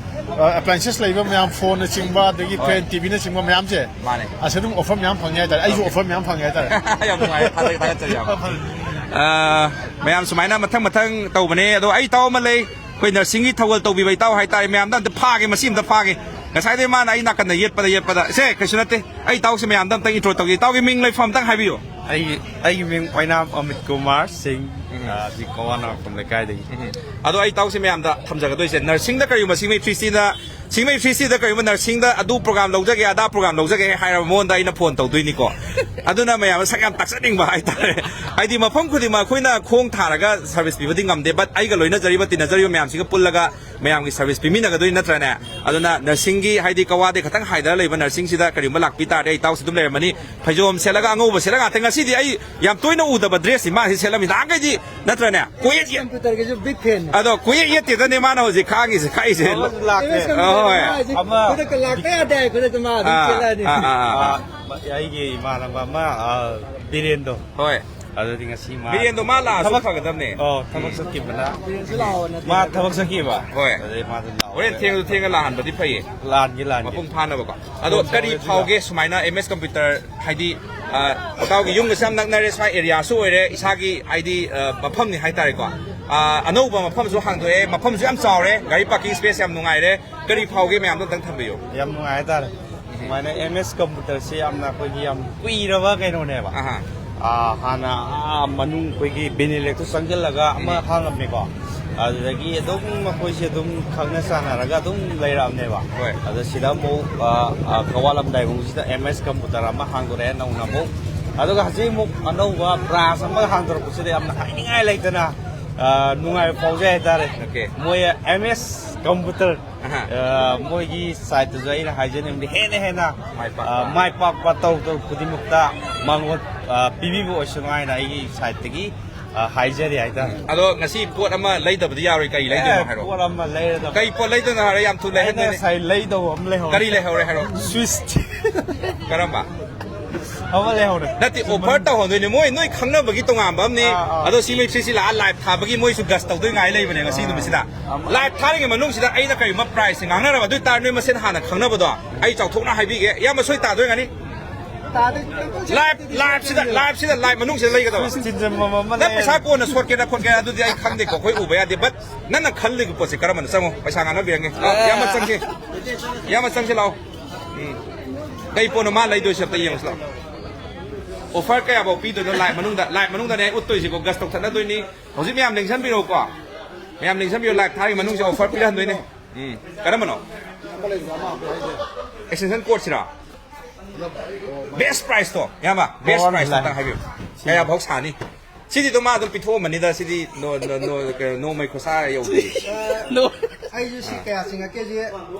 ꯑ, appliances ꯂꯩꯕ ꯃꯌꯥꯝ, phone ꯅꯆꯤꯡꯕ, ꯑꯗꯒꯤ ꯍꯣꯏ꯫ Fan, T V ꯅꯆꯤꯡꯕ ꯃꯌꯥꯝꯁꯦ꯫ ꯃꯥꯅꯦ꯫ ꯑꯁꯤ ꯑꯗꯨꯝ offer ꯃꯌꯥꯝ ꯐꯪꯉꯦ ꯍꯥꯏꯇꯥꯔꯦ꯫ ꯑꯩꯁꯨ offer ꯃꯌꯥꯝ ꯐꯪꯉꯦ ꯍꯥꯏꯇꯥꯔꯦ꯫ ꯌꯥꯝ ꯅꯨꯡꯉꯥꯏ꯫ ꯊꯥꯒꯠ-, ꯊꯥꯒꯠꯆꯔꯤ ꯌꯥꯝ꯫ ꯑ, ꯃꯌꯥꯝ ꯁꯨꯃꯥꯏꯅ ꯃꯊꯪ ꯃꯊꯪ ꯇꯧꯕꯅꯦ꯫ ꯑꯗꯣ ꯑꯩ ꯏꯇꯥꯎ ꯑꯃ ꯂꯩ, ꯑꯩꯈꯣꯏ nursing ꯒꯤ ꯊꯧꯒꯜ ꯇꯧꯕꯤꯕ ꯏꯇꯥꯎ ꯍꯥꯏꯇꯥꯔꯦ꯫ ꯃꯌꯥꯝꯗ ꯑꯝꯇ ꯐꯥꯒꯦ, ꯃꯁꯤ ꯑꯝꯇ ꯐꯥꯒꯦ꯫ ꯉꯁꯥꯏꯗꯩ ꯃꯥꯅ ꯑꯩ ꯅꯥꯀꯟꯗ ꯌꯦꯠꯄꯗ, ꯌꯦꯠꯄꯗ꯫ ꯁꯦ, ꯀꯩꯁꯨ ꯅꯠꯇꯦ꯫ ꯑꯩ ꯏꯇꯥꯎꯁꯦ ꯃꯌꯥꯝꯗ ꯑꯝꯇꯪ intro ꯇꯧꯒꯦ꯫ ꯏꯇꯥꯎꯒꯤ ꯃꯤꯡ ꯂꯩꯐꯝ ꯑꯝꯇꯪ ꯍꯥꯏꯕꯤꯌꯨ꯫ ꯑꯩꯒꯤ, ꯑꯩꯒꯤ ꯃꯤꯡ ꯑꯣꯏꯅꯥꯝ ꯑꯃꯤꯠ ꯀꯨꯃꯥꯔ ꯁꯤꯡ, ꯎꯝ꯫ ꯑ, ꯁꯤ ꯀꯋꯥꯅ ꯃꯐꯝ ꯂꯩꯀꯥꯏꯗꯒꯤ꯫ ꯎꯝ꯫ ꯑꯗꯣ ꯑꯩ ꯏꯇꯥꯎꯁꯦ ꯃꯌꯥꯝꯗ ꯊꯝꯖꯒꯗꯣꯏꯁꯦ, nursing ꯗ ꯀꯔꯤꯒꯨꯝꯕ ꯁꯤꯡꯃꯩ ꯐ꯭ꯔꯤꯁꯇꯤꯅ ꯁꯤꯡꯃꯩ ꯐ꯭ꯔꯤ ꯁꯤꯇꯤꯗ ꯀꯔꯤꯒꯨꯝꯕ ꯅꯔꯁꯤꯡꯗ ꯑꯗꯨ ꯄ꯭ꯔꯣꯒ꯭ꯔꯥꯝ ꯂꯧꯖꯒꯦ, ꯑꯗꯥ ꯄ꯭ꯔꯣꯒ꯭ꯔꯥꯝ ꯂꯧꯖꯒꯦ ꯍꯥꯏꯔꯕ ꯃꯉꯣꯟꯗ ꯑꯩꯅ ꯐꯣꯟ ꯇꯧꯗꯣꯏꯅꯤꯀꯣ꯫ ꯑꯗꯨꯅ ꯃꯌꯥꯝꯅ ꯁꯛ ꯌꯥꯝ ꯇꯥꯛꯆꯅꯤꯡꯕ ꯍꯥꯏꯇꯥꯔꯦ꯫ ꯍꯥꯏꯗꯤ ꯃꯐꯝ ꯈꯨꯗꯤꯡꯃꯛ ꯑꯩꯈꯣꯏꯅ ꯈꯣꯡ ꯊꯥꯔꯒ ꯁꯔꯚꯤꯁ ꯄꯤꯕꯗꯤ ꯉꯝꯗꯦ, but ꯑꯩꯒ ꯂꯣꯏꯅꯖꯔꯤꯕ, ꯇꯤꯟꯅꯖꯔꯤꯕ ꯃꯌꯥꯝꯁꯤꯒ ꯄꯨꯜꯂꯒ ꯃꯌꯥꯝꯒꯤ ꯁꯔꯚꯤꯁ ꯄꯤꯃꯤꯟꯅꯒꯗꯣꯏ ꯅꯠꯇ꯭ꯔꯅꯦ? ꯑꯗꯨꯅ ꯅꯔꯁꯤꯡꯒꯤ, ꯍꯥꯏꯗꯤ ꯀꯋꯥꯗꯩ ꯈꯇꯪ ꯍꯥꯏꯗꯔ ꯂꯩꯕ ꯅꯔꯁꯤꯡꯁꯤꯗ ꯀꯔꯤꯒꯨꯝꯕ ꯂꯥꯛꯄꯤ ꯇꯥꯔꯗꯤ ꯑꯩ ꯏꯇꯥꯎꯁꯤ ꯑꯗꯨꯝ ꯂꯩꯔꯝꯃꯅꯤ꯫ ꯐꯩꯖꯣꯝ ꯁꯦꯠꯂꯒ, ꯑꯉꯧꯕ ꯁꯦꯠꯂꯒ ꯉꯥꯛꯇ꯫ ꯉꯁꯤꯗꯤ ꯑꯩ ꯌꯥꯝ ꯇꯣꯏꯅ ꯎꯗꯕ ꯗ꯭ꯔꯦꯁꯁꯤ ꯃꯥꯁꯤ ꯁꯦꯠꯂꯝꯃꯤ꯫ ꯅꯍꯥꯟꯈꯩꯗꯤ ꯅꯠꯇ꯭ꯔꯅꯦ? ꯀꯣꯏꯌꯦꯠ ꯌꯦꯠ-, ꯀꯝꯄ꯭ꯌꯨꯇꯔꯒꯤꯁꯨ ꯕꯤꯛ ꯐꯦꯟꯅꯤ꯫ ꯑꯗꯣ ꯀꯣꯏꯌꯦꯠ ꯌꯦꯠꯇꯦꯗꯅꯦ ꯃꯥꯅ ꯍꯧꯖꯤꯛ ꯈꯥꯡꯉꯤꯁꯦ, ꯈꯥꯛꯏꯁꯦ꯫ ꯑꯃꯁꯨ ꯂꯥꯛꯇꯦ꯫ ꯑꯦꯝ ꯑꯦꯁ ꯑ, ꯍꯣꯏ꯫ ꯀꯝꯄ꯭ꯌꯨꯇꯔꯒꯤꯁꯨ ꯑꯃ ꯈꯨꯗꯛꯇ ꯂꯥꯛꯄ ꯌꯥꯗꯦ ꯍꯥꯏ ꯈꯨꯗꯛꯇ ꯃꯥ ꯑꯗꯨꯝ ꯑꯥ, ꯆꯦꯜꯂꯛꯑꯅꯤ꯫ ꯑꯥ, ꯑꯥ, ꯑꯥ, ꯑꯥ꯫ ꯑꯥ, ꯑꯩꯒꯤ ꯏꯃꯥꯟꯅꯕ ꯑꯃ, ꯑꯥ, ꯕꯤꯔꯦꯟꯗꯣ꯫ ꯍꯣꯏ꯫ ꯑꯗꯨꯗꯤ ꯉꯁꯤ ꯃꯥ ꯕꯤꯔꯦꯟꯗꯣ ꯃꯥ ꯂꯥꯛꯑꯁꯨ ꯊꯕꯛ, ꯐꯒꯗꯕꯅꯦ꯫ ꯑꯣ, ꯊꯕꯛ ꯆꯠꯈꯤꯕꯅ꯫ ꯕꯤꯔꯦꯟꯁꯨ ꯂꯥꯛꯑꯣꯅ ꯃꯥ ꯊꯕꯛ ꯆꯠꯈꯤꯕ꯫ ꯍꯣꯏ꯫ ꯑꯗꯨꯗꯩ ꯃꯥꯗꯣ ꯂꯥꯛꯑꯣ꯫ ꯍꯣꯔꯦꯟ ꯊꯦꯡꯉꯁꯨ ꯊꯦꯡꯅ ꯂꯥꯛꯍꯟꯕꯗꯤ ꯐꯩꯌꯦ꯫ ꯂꯥꯛꯍꯟꯒꯦ, ꯂꯥꯛꯍꯟꯒꯦ꯫ ꯃꯄꯨꯡ ꯐꯥꯅꯕꯀꯣ꯫ ꯑꯗꯣ ꯐꯣꯟ ꯀꯔꯤ ꯇꯧꯔꯁꯤ ꯐꯥꯎꯒꯦ ꯂꯥꯛꯑꯣ꯫ ꯁꯨꯃꯥꯏꯅ ꯑꯦꯝ ꯑꯦꯁ ꯀꯝꯄ꯭ꯌꯨꯇꯔ, ꯍꯥꯏꯗꯤ, ꯑ, ꯏꯇꯥꯎꯒꯤ ꯌꯨꯝꯒꯁꯨ ꯌꯥꯝ ꯅꯛꯅꯔꯦ, ꯁ꯭ꯋꯥꯏ ꯑꯦꯔꯤꯌꯥꯁꯨ ꯑꯣꯏꯔꯦ, ꯏꯁꯥꯒꯤ, ꯍꯥꯏꯗꯤ, ꯑ, ꯃꯐꯝꯅꯤ ꯍꯥꯏꯇꯥꯔꯦꯀꯣ꯫ ꯑ, ꯑꯅꯧꯕ ꯃꯐꯝꯁꯨ ꯍꯥꯡꯗꯣꯛꯑꯦ, ꯃꯐꯝꯁꯨ ꯌꯥꯝ ꯆꯥꯎꯔꯦ, ꯒꯥꯔꯤ ꯄꯥꯔꯀꯤꯡ ꯁ꯭ꯄꯦꯁ ꯌꯥꯝ ꯅꯨꯡꯉꯥꯏꯔꯦ꯫ ꯀꯔꯤ ꯐꯥꯎꯒꯦ ꯃꯌꯥꯝꯗꯣ ꯑꯝꯇꯪ ꯊꯝꯕꯤꯌꯨ꯫ ꯌꯥꯝ ꯅꯨꯡꯉꯥꯏ ꯍꯥꯏꯇꯥꯔꯦ꯫ ꯁꯨꯃꯥꯏꯅ ꯑꯦꯝ ꯑꯦꯁ ꯀꯝꯄ꯭ꯌꯨꯇꯔꯁꯤ ꯌꯥꯝꯅ ꯑꯩꯈꯣꯏꯒꯤ ꯌꯥꯝ ꯀꯨꯏꯔꯕ ꯀꯩꯅꯣꯅꯦꯕ꯫ ꯑꯍꯥ꯫ ꯑꯥ, ꯍꯥꯟꯅ ꯑꯥ ꯃꯅꯨꯡ ꯑꯩꯈꯣꯏꯒꯤ ꯕꯤꯅꯤꯂꯦꯛꯇ ꯆꯪꯁꯤꯜꯂꯒ ꯑꯃ ꯎꯝ꯫ ꯍꯥꯡꯉꯝꯃꯦꯀꯣ꯫ ꯑꯗꯨꯗꯒꯤ ꯑꯗꯨꯝ ꯑꯩꯈꯣꯏꯁꯦ ꯑꯗꯨꯝ ꯈꯪꯅ ꯆꯥꯟꯅꯔꯒ ꯑꯗꯨꯝ ꯂꯩꯔꯛꯑꯕꯅꯦꯕ꯫ ꯍꯣꯏ꯫ ꯑꯗ ꯁꯤꯗ ꯑꯃꯨꯛ, ꯑꯥ, ꯑꯥ, ꯀꯋꯥ ꯂꯝꯗꯥꯏ ꯃꯅꯨꯡꯁꯤꯗ ꯑꯦꯝ ꯑꯦꯁ ꯀꯝꯄ꯭ꯌꯨꯇꯔ ꯑꯃ ꯍꯥꯡꯗꯣꯔꯛꯑꯦ ꯅꯧꯅ ꯑꯃꯨꯛ꯫ ꯑꯗꯨꯒ ꯍꯧꯖꯤꯛ ꯑꯃꯨꯛ ꯑꯅꯧꯕ ꯕ꯭ꯔꯥꯟꯁ ꯑꯃꯒ ꯍꯥꯡꯗꯣꯔꯛꯄꯁꯤꯗ ꯌꯥꯝꯅ ꯍꯥꯏꯅꯤꯡꯉꯥꯏ ꯂꯩꯇꯅ, ꯑꯥ, ꯅꯨꯡꯉꯥꯏꯕ ꯐꯥꯎꯖꯩ ꯍꯥꯏꯇꯥꯔꯦ꯫ ꯑꯣꯀꯦ꯫ ꯃꯣꯏ ꯑꯦꯝ ꯑꯦꯁ ꯀꯝꯄ꯭ꯌꯨꯇꯔ ꯑꯍꯥ꯫ ꯑ, ꯃꯣꯏꯒꯤ ꯁꯥꯏꯠꯇꯁꯨ ꯑꯩꯅ ꯍꯥꯏꯖꯅꯤꯡꯕꯗꯤ ꯍꯦꯟꯅ ꯍꯦꯟꯅ, ꯃꯥꯏ ꯄꯥꯛꯄ꯫ ꯑ, ꯃꯥꯏ ꯄꯥꯛꯄ ꯇꯧ ꯇꯧ ꯈꯨꯗꯤꯡꯃꯛꯇ ꯃꯉꯣꯟ, ꯑ, ꯄꯤꯕꯤꯕ ꯑꯣꯏꯁꯅꯨ ꯍꯥꯏꯅ ꯑꯩꯒꯤ ꯁꯥꯏꯠꯇꯒꯤ, ꯑ, ꯍꯥꯏꯖꯔꯤ ꯍꯥꯏꯇꯥꯔꯦ꯫ ꯎꯝ꯫ ꯑꯗꯣ ꯉꯁꯤ ꯄꯣꯠ ꯑꯃ ꯂꯩꯗꯕꯗꯤ ꯌꯥꯔꯣꯏ꯫ ꯀꯔꯤ ꯂꯩꯗꯣꯏꯅꯣ ꯑꯦ, ꯍꯥꯏꯔꯣ? ꯄꯣꯠ ꯑꯃ ꯂꯩꯔꯗꯕꯅꯤ꯫ ꯀꯔꯤ ꯄꯣꯠ ꯂꯩꯗꯣꯏꯅꯣ ꯍꯥꯏꯔꯣ? ꯌꯥꯝ ꯊꯨꯅ ꯑꯩꯅ ꯂꯩꯍꯟꯗꯣꯏꯅꯦ꯫ ꯉꯁꯥꯏ ꯂꯩꯗꯧꯕ ꯑꯃ ꯂꯩꯍꯧꯔꯦ꯫ ꯀꯔꯤ ꯂꯩꯍꯧꯔꯦ ꯍꯥꯏꯔꯣ? ꯁ꯭ꯋꯤꯁ꯫ ꯀꯔꯝꯕ? ꯑꯃ ꯂꯩꯍꯧꯔꯦ꯫ ꯅꯠꯇꯦ, ꯑꯣꯐꯔ ꯇꯧꯍꯟꯗꯣꯏꯅꯦ꯫ ꯃꯣꯏ, ꯅꯣꯏ ꯈꯪꯅꯕꯒꯤ ꯇꯣꯉꯥꯟꯕ ꯑꯃꯅꯤ꯫ ꯑꯥ, ꯑꯥ꯫ ꯑꯗꯣ ꯁꯤ ꯃꯤ ꯊ꯭ꯔꯤ ꯁꯤ ꯂꯥꯛꯑ ꯂꯥꯏꯚ ꯊꯥꯕꯒꯤ ꯃꯣꯏꯁꯨ ꯒꯁ ꯇꯧꯗꯣꯏ ꯉꯥꯏ ꯂꯩꯕꯅꯦ ꯉꯁꯤ ꯑꯥ꯫ ꯅꯨꯃꯤꯠꯁꯤꯗ꯫ ꯑꯃ ꯂꯥꯏꯚ ꯊꯥꯔꯤꯉꯩ ꯃꯅꯨꯡꯁꯤꯗ ꯑꯩꯅ ꯀꯔꯤꯒꯨꯝꯕ ꯄ꯭ꯔꯥꯏꯁꯁꯦ ꯉꯥꯡꯅꯔꯕ ꯑꯗꯨ ꯑꯣꯏ ꯇꯥꯔꯗꯤ ꯅꯣꯏ ꯃꯁꯦꯟ ꯍꯥꯟꯅ ꯈꯪꯅꯕꯗꯣ ꯑꯩ ꯆꯥꯎꯊꯣꯛꯅ ꯍꯥꯏꯕꯤꯒꯦ꯫ ꯏꯌꯥꯝꯕ ꯁꯣꯏ ꯇꯥꯗꯣꯏ ꯉꯥꯅꯤ꯫ ꯇꯥꯗꯣꯏ꯫ ꯂꯥꯏꯚ, ꯂꯥꯏꯚꯁꯤꯗ, ꯂꯥꯏꯚꯁꯤꯗ, ꯂꯥꯏꯚ ꯃꯅꯨꯡꯁꯤꯗ ꯂꯩꯒꯗꯕ꯫ ꯁ꯭ꯋꯤꯁ ꯊꯤꯟꯖꯤꯟꯕ ꯑꯃ ꯅꯪ ꯂꯩꯔꯦ꯫ ꯄꯩꯁꯥ ꯀꯣꯟꯅ ꯁꯣꯠꯀꯦꯔꯥ ꯈꯣꯠꯀꯦꯔꯥ ꯑꯗꯨꯗꯤ ꯑꯩ ꯈꯪꯗꯦꯀꯣ, ꯑꯩꯈꯣꯏ ꯎꯕ ꯌꯥꯗꯦ꯫ But ꯅꯪꯅ ꯈꯜꯂꯤꯕ ꯄꯣꯠꯁꯦ ꯀꯔꯝꯕꯅꯣ? ꯆꯪꯉꯣ, ꯄꯩꯁꯥ ꯉꯥꯡꯅꯕꯤꯔꯝꯒꯦ꯫ ꯂꯥꯛꯑꯣ, ꯏꯌꯥꯝꯕ ꯆꯪꯁꯤ꯫ ꯏꯌꯥꯝꯕ ꯆꯪꯁꯤ ꯂꯥꯛꯑꯣ꯫ ꯎꯝ꯫ ꯀꯩ ꯄꯣꯠꯅꯣ ꯃꯥ ꯂꯩꯗꯣꯏꯁꯦ ꯑꯝꯇ ꯌꯦꯡꯉꯨꯁꯤ ꯂꯥꯛꯑꯣ꯫ ꯑꯣꯐꯔ ꯀꯌꯥꯐꯥꯎ ꯄꯤꯗꯣꯏꯅꯣ ꯂꯥꯏꯚ ꯃꯅꯨꯡꯗ? ꯂꯥꯏꯚ ꯃꯅꯨꯡꯗꯅꯦ ꯑꯩ ꯎꯠꯇꯣꯏꯁꯤꯀꯣ, ꯒꯁ ꯇꯧꯊꯠꯅꯗꯣꯏꯅꯤ꯫ ꯍꯧꯖꯤꯛ ꯃꯌꯥꯝ ꯂꯦꯡꯁꯟꯕꯤꯔꯛꯎꯀꯣ꯫ ꯃꯌꯥꯝ ꯂꯦꯡꯁꯟꯕꯤꯔꯣ, ꯂꯥꯏꯚ ꯊꯥꯔꯤ ꯃꯅꯨꯡꯁꯤꯗ ꯑꯣꯐꯔ ꯄꯤꯔꯍꯟꯗꯣꯏꯅꯦ꯫ ꯎꯝ꯫ ꯀꯔꯝꯕꯅꯣ? ꯑꯦꯛꯁꯇꯦꯟꯁꯟ ꯀꯣꯔꯠꯁꯤꯔꯣ? ꯕꯦꯁ ꯄ꯭ꯔꯥꯏꯁꯇꯣ, ꯏꯌꯥꯝꯕ, ꯕꯦꯁ ꯄ꯭ꯔꯥꯏꯁꯇꯣ ꯑꯝꯇꯪ ꯍꯥꯏꯕꯤꯌꯨ꯫ ꯀꯌꯥ ꯐꯥꯎ ꯁꯥꯅꯤ? ꯁꯤꯗꯤ ꯑꯗꯨꯝ ꯃꯥ ꯑꯗꯨꯝ ꯄꯤꯊꯣꯛꯑꯝꯃꯅꯤꯗ, ꯁꯤꯗꯤ ꯅꯣ-, ꯅꯣ-, ꯅꯣ-, ꯀꯩꯅꯣ, ꯅꯣꯡꯃꯩ ꯈꯨꯠꯁꯥ ꯌꯧꯗꯦ꯫ ꯑꯩꯁꯨ ꯁꯤ ꯀꯌꯥ ꯆꯤꯡꯉꯛꯀꯦꯁꯦ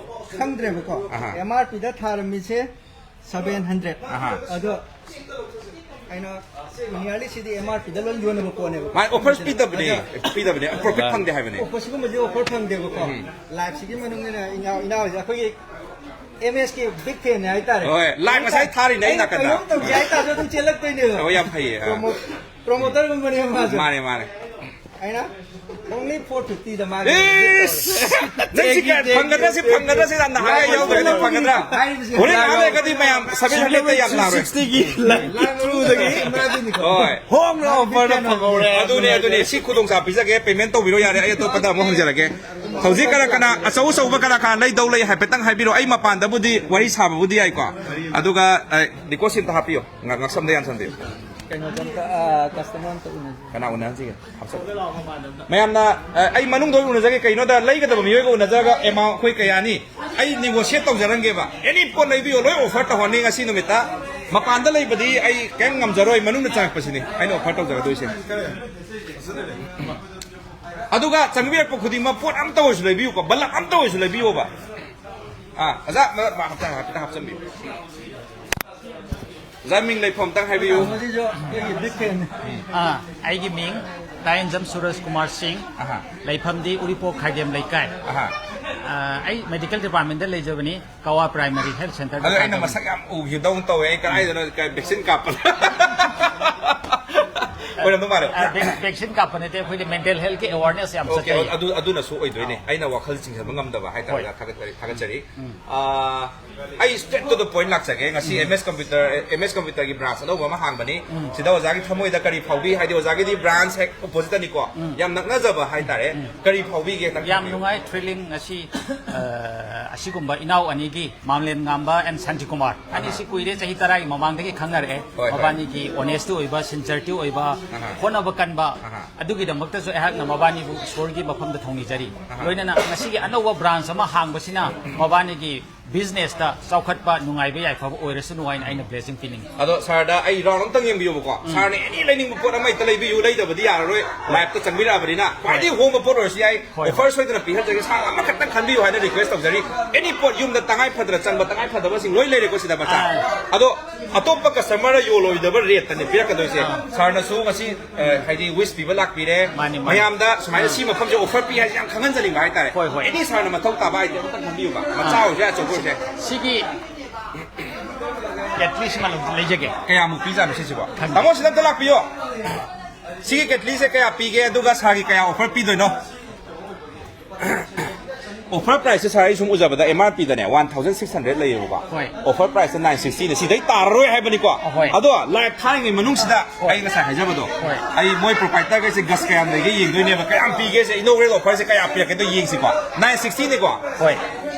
ꯈꯪꯗ꯭ꯔꯦꯕꯀꯣ꯫ ꯑꯍꯥ꯫ ꯑꯦꯝ ꯑꯥꯔ ꯄꯤꯗ ꯊꯥꯔꯝꯃꯤꯁꯦ ꯁꯚꯦꯟ ꯍꯟꯗ꯭ꯔꯦꯠ꯫ ꯑꯍꯥ꯫ ꯑꯗꯣ ꯑꯩꯅ ꯅꯤꯌꯔꯂꯤ ꯁꯤꯗꯤ ꯑꯦꯝ ꯑꯥꯔ ꯄꯤꯗ ꯂꯣꯏ ꯌꯣꯟꯅꯕ ꯄꯣꯠꯅꯦꯕ꯫ ꯃꯥꯏ ꯑꯣꯐꯔ ꯄꯤꯗꯕꯅꯦ, ꯑꯗꯣ ꯄꯤꯗꯕꯅꯦ, ꯄ꯭ꯔꯣꯐꯤꯠ ꯐꯪꯗꯦ ꯍꯥꯏꯕꯅꯦ꯫ ꯑꯣꯐꯔ, ꯁꯤꯒꯨꯝꯕꯁꯦ ꯑꯣꯐꯔ ꯐꯪꯗꯦꯕꯀꯣ꯫ ꯎꯝ꯫ ꯂꯥꯏꯐꯁꯤꯒꯤ ꯃꯅꯨꯡꯗ ꯏꯅꯥꯎ, ꯏꯅꯥꯎꯁꯦ ꯑꯩꯈꯣꯏꯒꯤ ꯑꯦꯝ ꯑꯦꯁ ꯀꯤ ꯕꯤꯛ ꯐꯦꯟꯅꯦ ꯍꯥꯏꯇꯥꯔꯦ꯫ ꯍꯣꯏ, ꯂꯥꯏꯚ ꯉꯁꯥꯏ ꯊꯥꯔꯤꯅꯦ ꯑꯩ ꯑꯩꯅ ꯅꯥꯀꯟꯗ꯫ ꯀꯩꯅꯣꯝ ꯇꯧꯒꯦ ꯍꯥꯏꯇꯥꯔꯁꯨ ꯑꯗꯨꯝ ꯆꯦꯜꯂꯛꯇꯣꯏꯅꯦꯕ꯫ ꯑꯣ, ꯌꯥꯝ ꯐꯩꯌꯦ꯫ ꯑꯥ꯫ ꯄ꯭ꯔꯣꯃꯣ-, ꯄ꯭ꯔꯣꯃꯣꯇꯔꯒꯨꯝꯕꯅꯦꯕ ꯃꯥꯁꯨ꯫ ꯃꯥꯅꯦ, ꯃꯥꯅꯦ꯫ ꯑꯩꯅ only four fifty ꯗ ꯃꯥꯒꯤ ꯏꯁ! ꯅꯪ ꯁꯤ ꯀꯌꯥ ꯐꯪꯒꯗ꯭ꯔꯥ, ꯁꯤ ꯐꯪꯒꯗ꯭ꯔꯥ, ꯁꯤ ꯅꯍꯥꯟꯒꯩ ꯌꯥꯎꯗ꯭ꯔꯦ, ꯅꯪ ꯐꯪꯒꯗ꯭ꯔꯥ? ꯍꯥꯏꯔꯤꯕꯁꯦ ꯍꯣꯔꯦꯟ ꯉꯥꯏꯍꯥꯛ ꯂꯩꯔꯒꯗꯤ ꯃꯌꯥꯝ seven hundred ꯇ ꯌꯥꯝ ꯂꯥꯛꯑꯔꯣꯏ꯫ Sixty ꯒꯤ ꯂꯥꯏ ꯇ꯭ꯔꯨꯗꯒꯤ ꯍꯣꯏ꯫ ꯍꯣꯡꯅ offer ꯗ ꯐꯪꯍꯧꯔꯦ꯫ ꯑꯗꯨꯅꯦ, ꯑꯗꯨꯅꯦ꯫ ꯁꯤ ꯈꯨꯗꯣꯡꯆꯥꯕ ꯄꯤꯖꯒꯦ, payment ꯇꯧꯕꯤꯔꯣ ꯌꯥꯔꯦ, ꯑꯩ ꯑꯇꯣꯞꯄꯗ ꯑꯃꯨꯛ ꯍꯪꯖꯔꯒꯦ꯫ ꯍꯧꯖꯤꯛ ꯀꯅꯥ ꯀꯅꯥ ꯑꯆꯧ ꯑꯆꯧꯕ ꯀꯅꯥ ꯀꯅꯥ ꯂꯩꯗꯧ ꯂꯩ ꯍꯥꯏꯐꯦꯠꯇꯪ ꯍꯥꯏꯕꯤꯔꯣ꯫ ꯑꯩ ꯃꯄꯥꯟꯗꯕꯨꯗꯤ ꯋꯥꯔꯤ ꯁꯥꯕꯕꯨꯗꯤ ꯌꯥꯏꯀꯣ꯫ ꯑꯗꯨꯒ, ꯑ, ꯗꯤꯀꯣꯁꯤ ꯑꯝꯇ ꯍꯥꯞꯄꯤꯌꯣ꯫ ꯉ-, ꯉꯛꯁꯝꯗ ꯌꯥꯟꯁꯟꯕꯤꯌꯨ꯫ ꯀꯩꯅꯣꯗꯣ ꯑꯝꯇ, ꯑ, customer ꯑꯝꯇ ꯎꯅꯁꯤ꯫ ꯀꯅꯥ ꯎꯅꯍꯟꯁꯤꯒꯦ? ꯍꯥꯞꯆꯜꯂꯣ꯫ ꯃꯌꯥꯝꯅ, ꯑ, ꯑꯩ ꯃꯅꯨꯡꯗ ꯑꯣꯏꯅ ꯎꯅꯖꯒꯦ꯫ ꯀꯩꯅꯣꯗ ꯂꯩꯒꯗꯕ ꯃꯤꯑꯣꯏꯒ ꯎꯅꯖꯔꯒ amount ꯑꯩꯈꯣꯏ ꯀꯌꯥꯅꯤ? ꯑꯩ negotiate ꯇꯧꯖꯔꯝꯒꯦꯕ꯫ Any ꯄꯣꯠ ꯂꯩꯕꯤꯌꯣ, ꯂꯣꯏ offer ꯇꯧꯍꯟꯅꯤ ꯉꯁꯤ ꯅꯨꯃꯤꯠꯇ꯫ ꯃꯄꯥꯟꯗ ꯂꯩꯕꯗꯤ ꯑꯩ ꯀꯩꯝ ꯉꯝꯖꯔꯣꯏ, ꯃꯅꯨꯡꯗ ꯆꯪꯉꯛꯄꯁꯤꯅꯤ ꯑꯩꯅ offer ꯇꯧꯖꯒꯗꯣꯏꯁꯦ꯫ ꯑꯗꯨꯒ ꯆꯪꯕꯤꯔꯛꯄ ꯈꯨꯗꯤꯡꯃꯛ ꯄꯣꯠ ꯑꯝꯇ ꯑꯣꯏꯔꯁꯨ ꯂꯩꯕꯤꯌꯨꯀꯣ, ꯕꯜꯕ ꯑꯝꯇ ꯑꯣꯏꯔꯁꯨ ꯂꯩꯕꯤꯌꯣꯕ꯫ ꯑꯥ, ꯑꯣꯖꯥ, ꯃ-, ꯃ-, ꯍꯥꯞꯆ-, ꯍꯥꯏꯐꯦꯠꯇꯪ ꯍꯥꯞꯆꯤꯟꯕꯤꯌꯨ꯫ ꯑꯣꯖꯥ, ꯃꯤꯡ ꯂꯩꯐꯝ ꯑꯝꯇꯪ ꯍꯥꯏꯕꯤꯌꯨ꯫ ꯃꯁꯤꯁꯨ ꯑꯩꯈꯣꯏꯒꯤ big fan ꯅꯤ꯫ ꯑꯥ, ꯑꯩꯒꯤ ꯃꯤꯡ ꯇꯥꯌꯦꯟꯖꯝ ꯁꯨꯔꯖ ꯀꯨꯃꯥꯔ ꯁꯤꯡ꯫ ꯑꯍꯥ꯫ ꯂꯩꯐꯝꯗꯤ ꯎꯔꯤꯄꯣꯛ ꯈꯥꯏꯗꯦꯝ ꯂꯩꯀꯥꯏ꯫ ꯑꯍꯥ꯫ ꯑꯥ, ꯑꯩ medical department ꯗ ꯂꯩꯖꯕꯅꯤ, ꯀꯋꯥ primary health center ꯗ ꯑꯗꯣ ꯑꯩꯅ ꯊꯥꯖꯕꯅꯤ꯫ ꯃꯁꯛ ꯌꯥꯝ ꯎꯈꯤꯗꯧꯅ ꯇꯧꯋꯦ꯫ ꯑꯩ ꯀꯗꯥꯏꯗꯅꯣ ꯀ-, vaccine ꯀꯥꯞꯄꯗ꯫ ꯑꯣꯏꯔꯝꯗꯧ ꯃꯥꯜꯂꯦ꯫ ꯑꯥ, vac-, vaccine ꯀꯥꯞꯄ ꯅꯠꯇꯦ, ꯑꯩꯈꯣꯏꯗꯤ mental health ꯀꯤ awareness ꯌꯥꯝ Okay, ꯆꯠꯆꯩꯌꯦ꯫ ꯑꯗꯨ, ꯑꯗꯨꯅꯁꯨ ꯑꯣꯏꯗꯣꯏꯅꯦ꯫ ꯑꯥ꯫ ꯑꯩꯅ ꯋꯥꯈꯜ ꯆꯤꯡꯁꯤꯟꯕ ꯉꯝꯗꯕ ꯍꯥꯏꯇꯥꯔꯦ꯫ ꯍꯣꯏ꯫ ꯊꯥꯒꯠꯆꯔꯤ, ꯊꯥꯒꯠꯆꯔꯤ꯫ ꯎꯝ꯫ ꯑꯥ, ꯑꯩ straight to the point ꯂꯥꯛꯆꯒꯦ꯫ ꯉꯁꯤ ꯎꯝ꯫ M S Computer, M S Computer ꯒꯤ branch ꯑꯅꯧꯕ ꯑꯃ ꯍꯥꯡꯕꯅꯤ꯫ ꯎꯝ꯫ ꯁꯤꯗ ꯑꯣꯖꯥꯒꯤ ꯊꯃꯣꯏꯗ ꯀꯔꯤ ꯐꯥꯎꯕꯤ? ꯍꯥꯏꯗꯤ ꯑꯣꯖꯥꯒꯤꯗꯤ branch ꯍꯦꯛ opposite ꯇꯅꯤꯀꯣ꯫ ꯎꯝ꯫ ꯌꯥꯝ ꯅꯛꯅꯖꯕ ꯍꯥꯏꯇꯥꯔꯦ꯫ ꯎꯝ꯫ ꯀꯔꯤ ꯐꯥꯎꯕꯤꯒꯦ? ꯌꯥꯝ ꯅꯨꯡꯉꯥꯏ, thrilling꯫ ꯉꯁꯤ, ꯑ, ꯑꯁꯤꯒꯨꯝꯕ ꯏꯅꯥꯎ ꯑꯅꯤꯒꯤ, ꯃꯥꯝꯂꯦꯟ ꯉꯥꯝꯕ and ꯁꯥꯟꯇꯤ ꯀꯨꯃꯥꯔ, ꯑꯍꯥ꯫ ꯑꯅꯤꯁꯤ ꯀꯨꯏꯔꯦ, ꯆꯍꯤ ꯇꯔꯥꯒꯤ ꯃꯃꯥꯡꯗꯒꯤ ꯈꯪꯅꯔꯛꯑꯦ꯫ ꯍꯣꯏ, ꯍꯣꯏ꯫ ꯃꯕꯥꯅꯤꯒꯤ honesty ꯑꯣꯏꯕ, sincerity ꯑꯣꯏꯕ, ꯍꯣꯠꯅꯕ ꯀꯟꯕ, ꯑꯗꯨꯒꯤꯗꯃꯛꯇꯁꯨ ꯑꯩꯍꯥꯛꯅ ꯃꯕꯥꯅꯤꯕꯨ ꯏꯁꯣꯔꯒꯤ ꯃꯐꯝꯗ ꯊꯧꯅꯤꯖꯔꯤ꯫ ꯂꯣꯏꯅꯅ ꯉꯁꯤꯒꯤ ꯑꯅꯧꯕ ꯕ꯭ꯔꯥꯟꯁ ꯑꯃ ꯍꯥꯡꯕꯁꯤꯅ ꯃꯕꯥꯅꯤꯒꯤ ꯕꯤꯖꯤꯅꯦꯁꯇ ꯆꯥꯎꯈꯠꯄ, ꯅꯨꯡꯉꯥꯏꯕ, ꯌꯥꯏꯐꯕ ꯑꯣꯏꯔꯁꯅꯨ ꯍꯥꯏꯅ ꯑꯩꯅ ꯕ꯭ꯂꯦꯁꯤꯡ ꯄꯤꯅꯤꯡꯉꯤ꯫ ꯑꯗꯣ ꯁꯥꯔꯗ ꯑꯩ ꯔꯥꯎꯟ ꯑꯝꯇꯪ ꯌꯦꯡꯕꯤꯌꯨꯕꯀꯣ꯫ ꯁꯥꯔꯅ ꯑꯦꯅꯤ ꯂꯩꯅꯤꯡꯕ ꯄꯣꯠ ꯑꯃ ꯍꯦꯛꯇ ꯂꯩꯕꯤꯌꯨ, ꯂꯩꯗꯕꯗꯤ ꯌꯥꯔꯔꯣꯏ꯫ ꯂꯥꯏꯐꯇ ꯆꯪꯕꯤꯔꯛꯑꯕꯅꯤꯅ ꯈ꯭ꯋꯥꯏꯗꯒꯤ ꯍꯣꯡꯕ ꯄꯣꯠ ꯑꯣꯏꯔꯁꯨ ꯌꯥꯏ, ꯍꯣꯏ, ꯑꯣꯐꯔ ꯁꯣꯏꯗꯅ ꯄꯤꯍꯟꯖꯒꯦ꯫ ꯁꯥꯔ ꯑꯃꯈꯛꯇꯪ ꯈꯟꯕꯤꯌꯨ ꯍꯥꯏꯅ ꯔꯤꯀ꯭ꯋꯦꯁ ꯇꯧꯖꯔꯤ꯫ ꯑꯦꯅꯤ ꯄꯣꯠ ꯌꯨꯝꯗ ꯇꯉꯥꯏ ꯐꯗꯅ ꯆꯪꯕ, ꯇꯉꯥꯏ ꯐꯗꯕꯁꯤꯡ ꯂꯣꯏ ꯂꯩꯔꯦꯀꯣ ꯁꯤꯗ ꯃꯆꯥ꯫ ꯑꯗꯣ ꯑꯇꯣꯞꯄ ꯀꯁꯇꯃꯔꯅ ꯌꯣꯜꯂꯣꯏꯗꯕ ꯔꯦꯠꯇꯅꯦ ꯄꯤꯔꯛꯀꯗꯣꯏꯁꯦ꯫ ꯁꯥꯔꯅꯁꯨ ꯉꯁꯤ, ꯑ, ꯍꯥꯏꯗꯤ ꯋꯤꯁ ꯄꯤꯕ ꯂꯥꯛꯄꯤꯔꯦ꯫ ꯃꯥꯅꯤ, ꯃꯥꯅꯤ꯫ ꯃꯌꯥꯝꯗ ꯁꯨꯃꯥꯏꯅ ꯁꯤ ꯃꯐꯝꯁꯦ ꯑꯣꯐꯔ ꯄꯤ ꯍꯥꯏꯁꯦ ꯌꯥꯝ ꯈꯪꯍꯟꯖꯅꯤꯡꯕ ꯍꯥꯏꯇꯥꯔꯦ꯫ ꯍꯣꯏ, ꯍꯣꯏ꯫ ꯑꯦꯅꯤ ꯁꯥꯔꯅ ꯃꯊꯧ ꯇꯥꯕ ꯑꯥꯏꯇꯦꯝ ꯑꯃꯇꯪ ꯈꯟꯕꯤꯌꯨꯕ꯫ ꯃꯆꯥ ꯑꯣꯏꯔꯁꯨ ꯌꯥꯏ, ꯑꯆꯧꯕ ꯑꯣꯏꯔꯁꯨ ꯌꯥꯏ꯫ ꯁꯤꯒꯤ ꯀꯦꯇꯂꯤꯁꯤꯃ ꯂꯧ-, ꯂꯩꯖꯒꯦ꯫ ꯀꯌꯥꯃꯨꯛ ꯄꯤꯖꯥꯠꯅꯣ ꯁꯤꯁꯤꯕꯣ? ꯈꯪꯗꯦ꯫ ꯇꯥꯃꯣ, ꯁꯤꯗ ꯑꯝꯇ ꯂꯥꯛꯄꯤꯌꯣ꯫ ꯁꯤꯒꯤ ꯀꯦꯇꯂꯤꯁꯦ ꯀꯌꯥ ꯄꯤꯒꯦ, ꯑꯗꯨꯒ ꯁꯥꯔꯒꯤ ꯀꯌꯥ ꯑꯣꯐꯔ ꯄꯤꯗꯣꯏꯅꯣ? ꯑꯣꯐꯔ ꯄ꯭ꯔꯥꯏꯁꯁꯦ ꯁꯥꯔ, ꯑꯩ ꯁꯨꯝ ꯎꯖꯕꯗ ꯑꯦꯝ ꯑꯥꯔ ꯄꯤꯗꯅꯦ ꯋꯥꯟ ꯊꯥꯎꯖꯟ ꯁꯤꯛꯁ ꯍꯟꯗ꯭ꯔꯦꯗ ꯂꯩꯌꯦꯕꯀꯣ꯫ ꯍꯣꯏ꯫ ꯑꯣꯐꯔ ꯄ꯭ꯔꯥꯏꯁꯁꯦ ꯅꯥꯏꯟ ꯁꯤꯛꯁꯇꯤꯅꯦ, ꯁꯤꯗꯩ ꯇꯥꯔꯔꯣꯏ ꯍꯥꯏꯕꯅꯤꯀꯣ꯫ ꯍꯣꯏ꯫ ꯑꯗꯣ ꯂꯥꯏꯚ ꯊꯥꯔꯤꯉꯩ ꯃꯅꯨꯡꯁꯤꯗ ꯍꯣꯏ꯫ ꯑꯩ ꯉꯁꯥꯏ ꯍꯥꯏꯖꯕꯗꯣ, ꯍꯣꯏ꯫ ꯑꯩ ꯃꯣꯏ ꯄ꯭ꯔꯣꯄꯥꯏꯇꯔꯈꯩꯁꯦ ꯒꯁ ꯀꯌꯥꯝ ꯂꯩꯒꯦ ꯌꯦꯡꯗꯣꯏꯅꯦꯕ꯫ ꯀꯌꯥꯝ ꯄꯤꯒꯦꯁꯦ, ꯏꯅꯣꯒ꯭ꯔꯦꯜ ꯑꯣꯐꯔꯁꯦ ꯀꯌꯥ ꯄꯤꯔꯛꯀꯦꯗꯣ ꯌꯦꯡꯁꯤꯀꯣ꯫ ꯅꯥꯏꯟ ꯁꯤꯛꯁꯇꯤꯅꯤꯀꯣ꯫ ꯍꯣꯏ꯫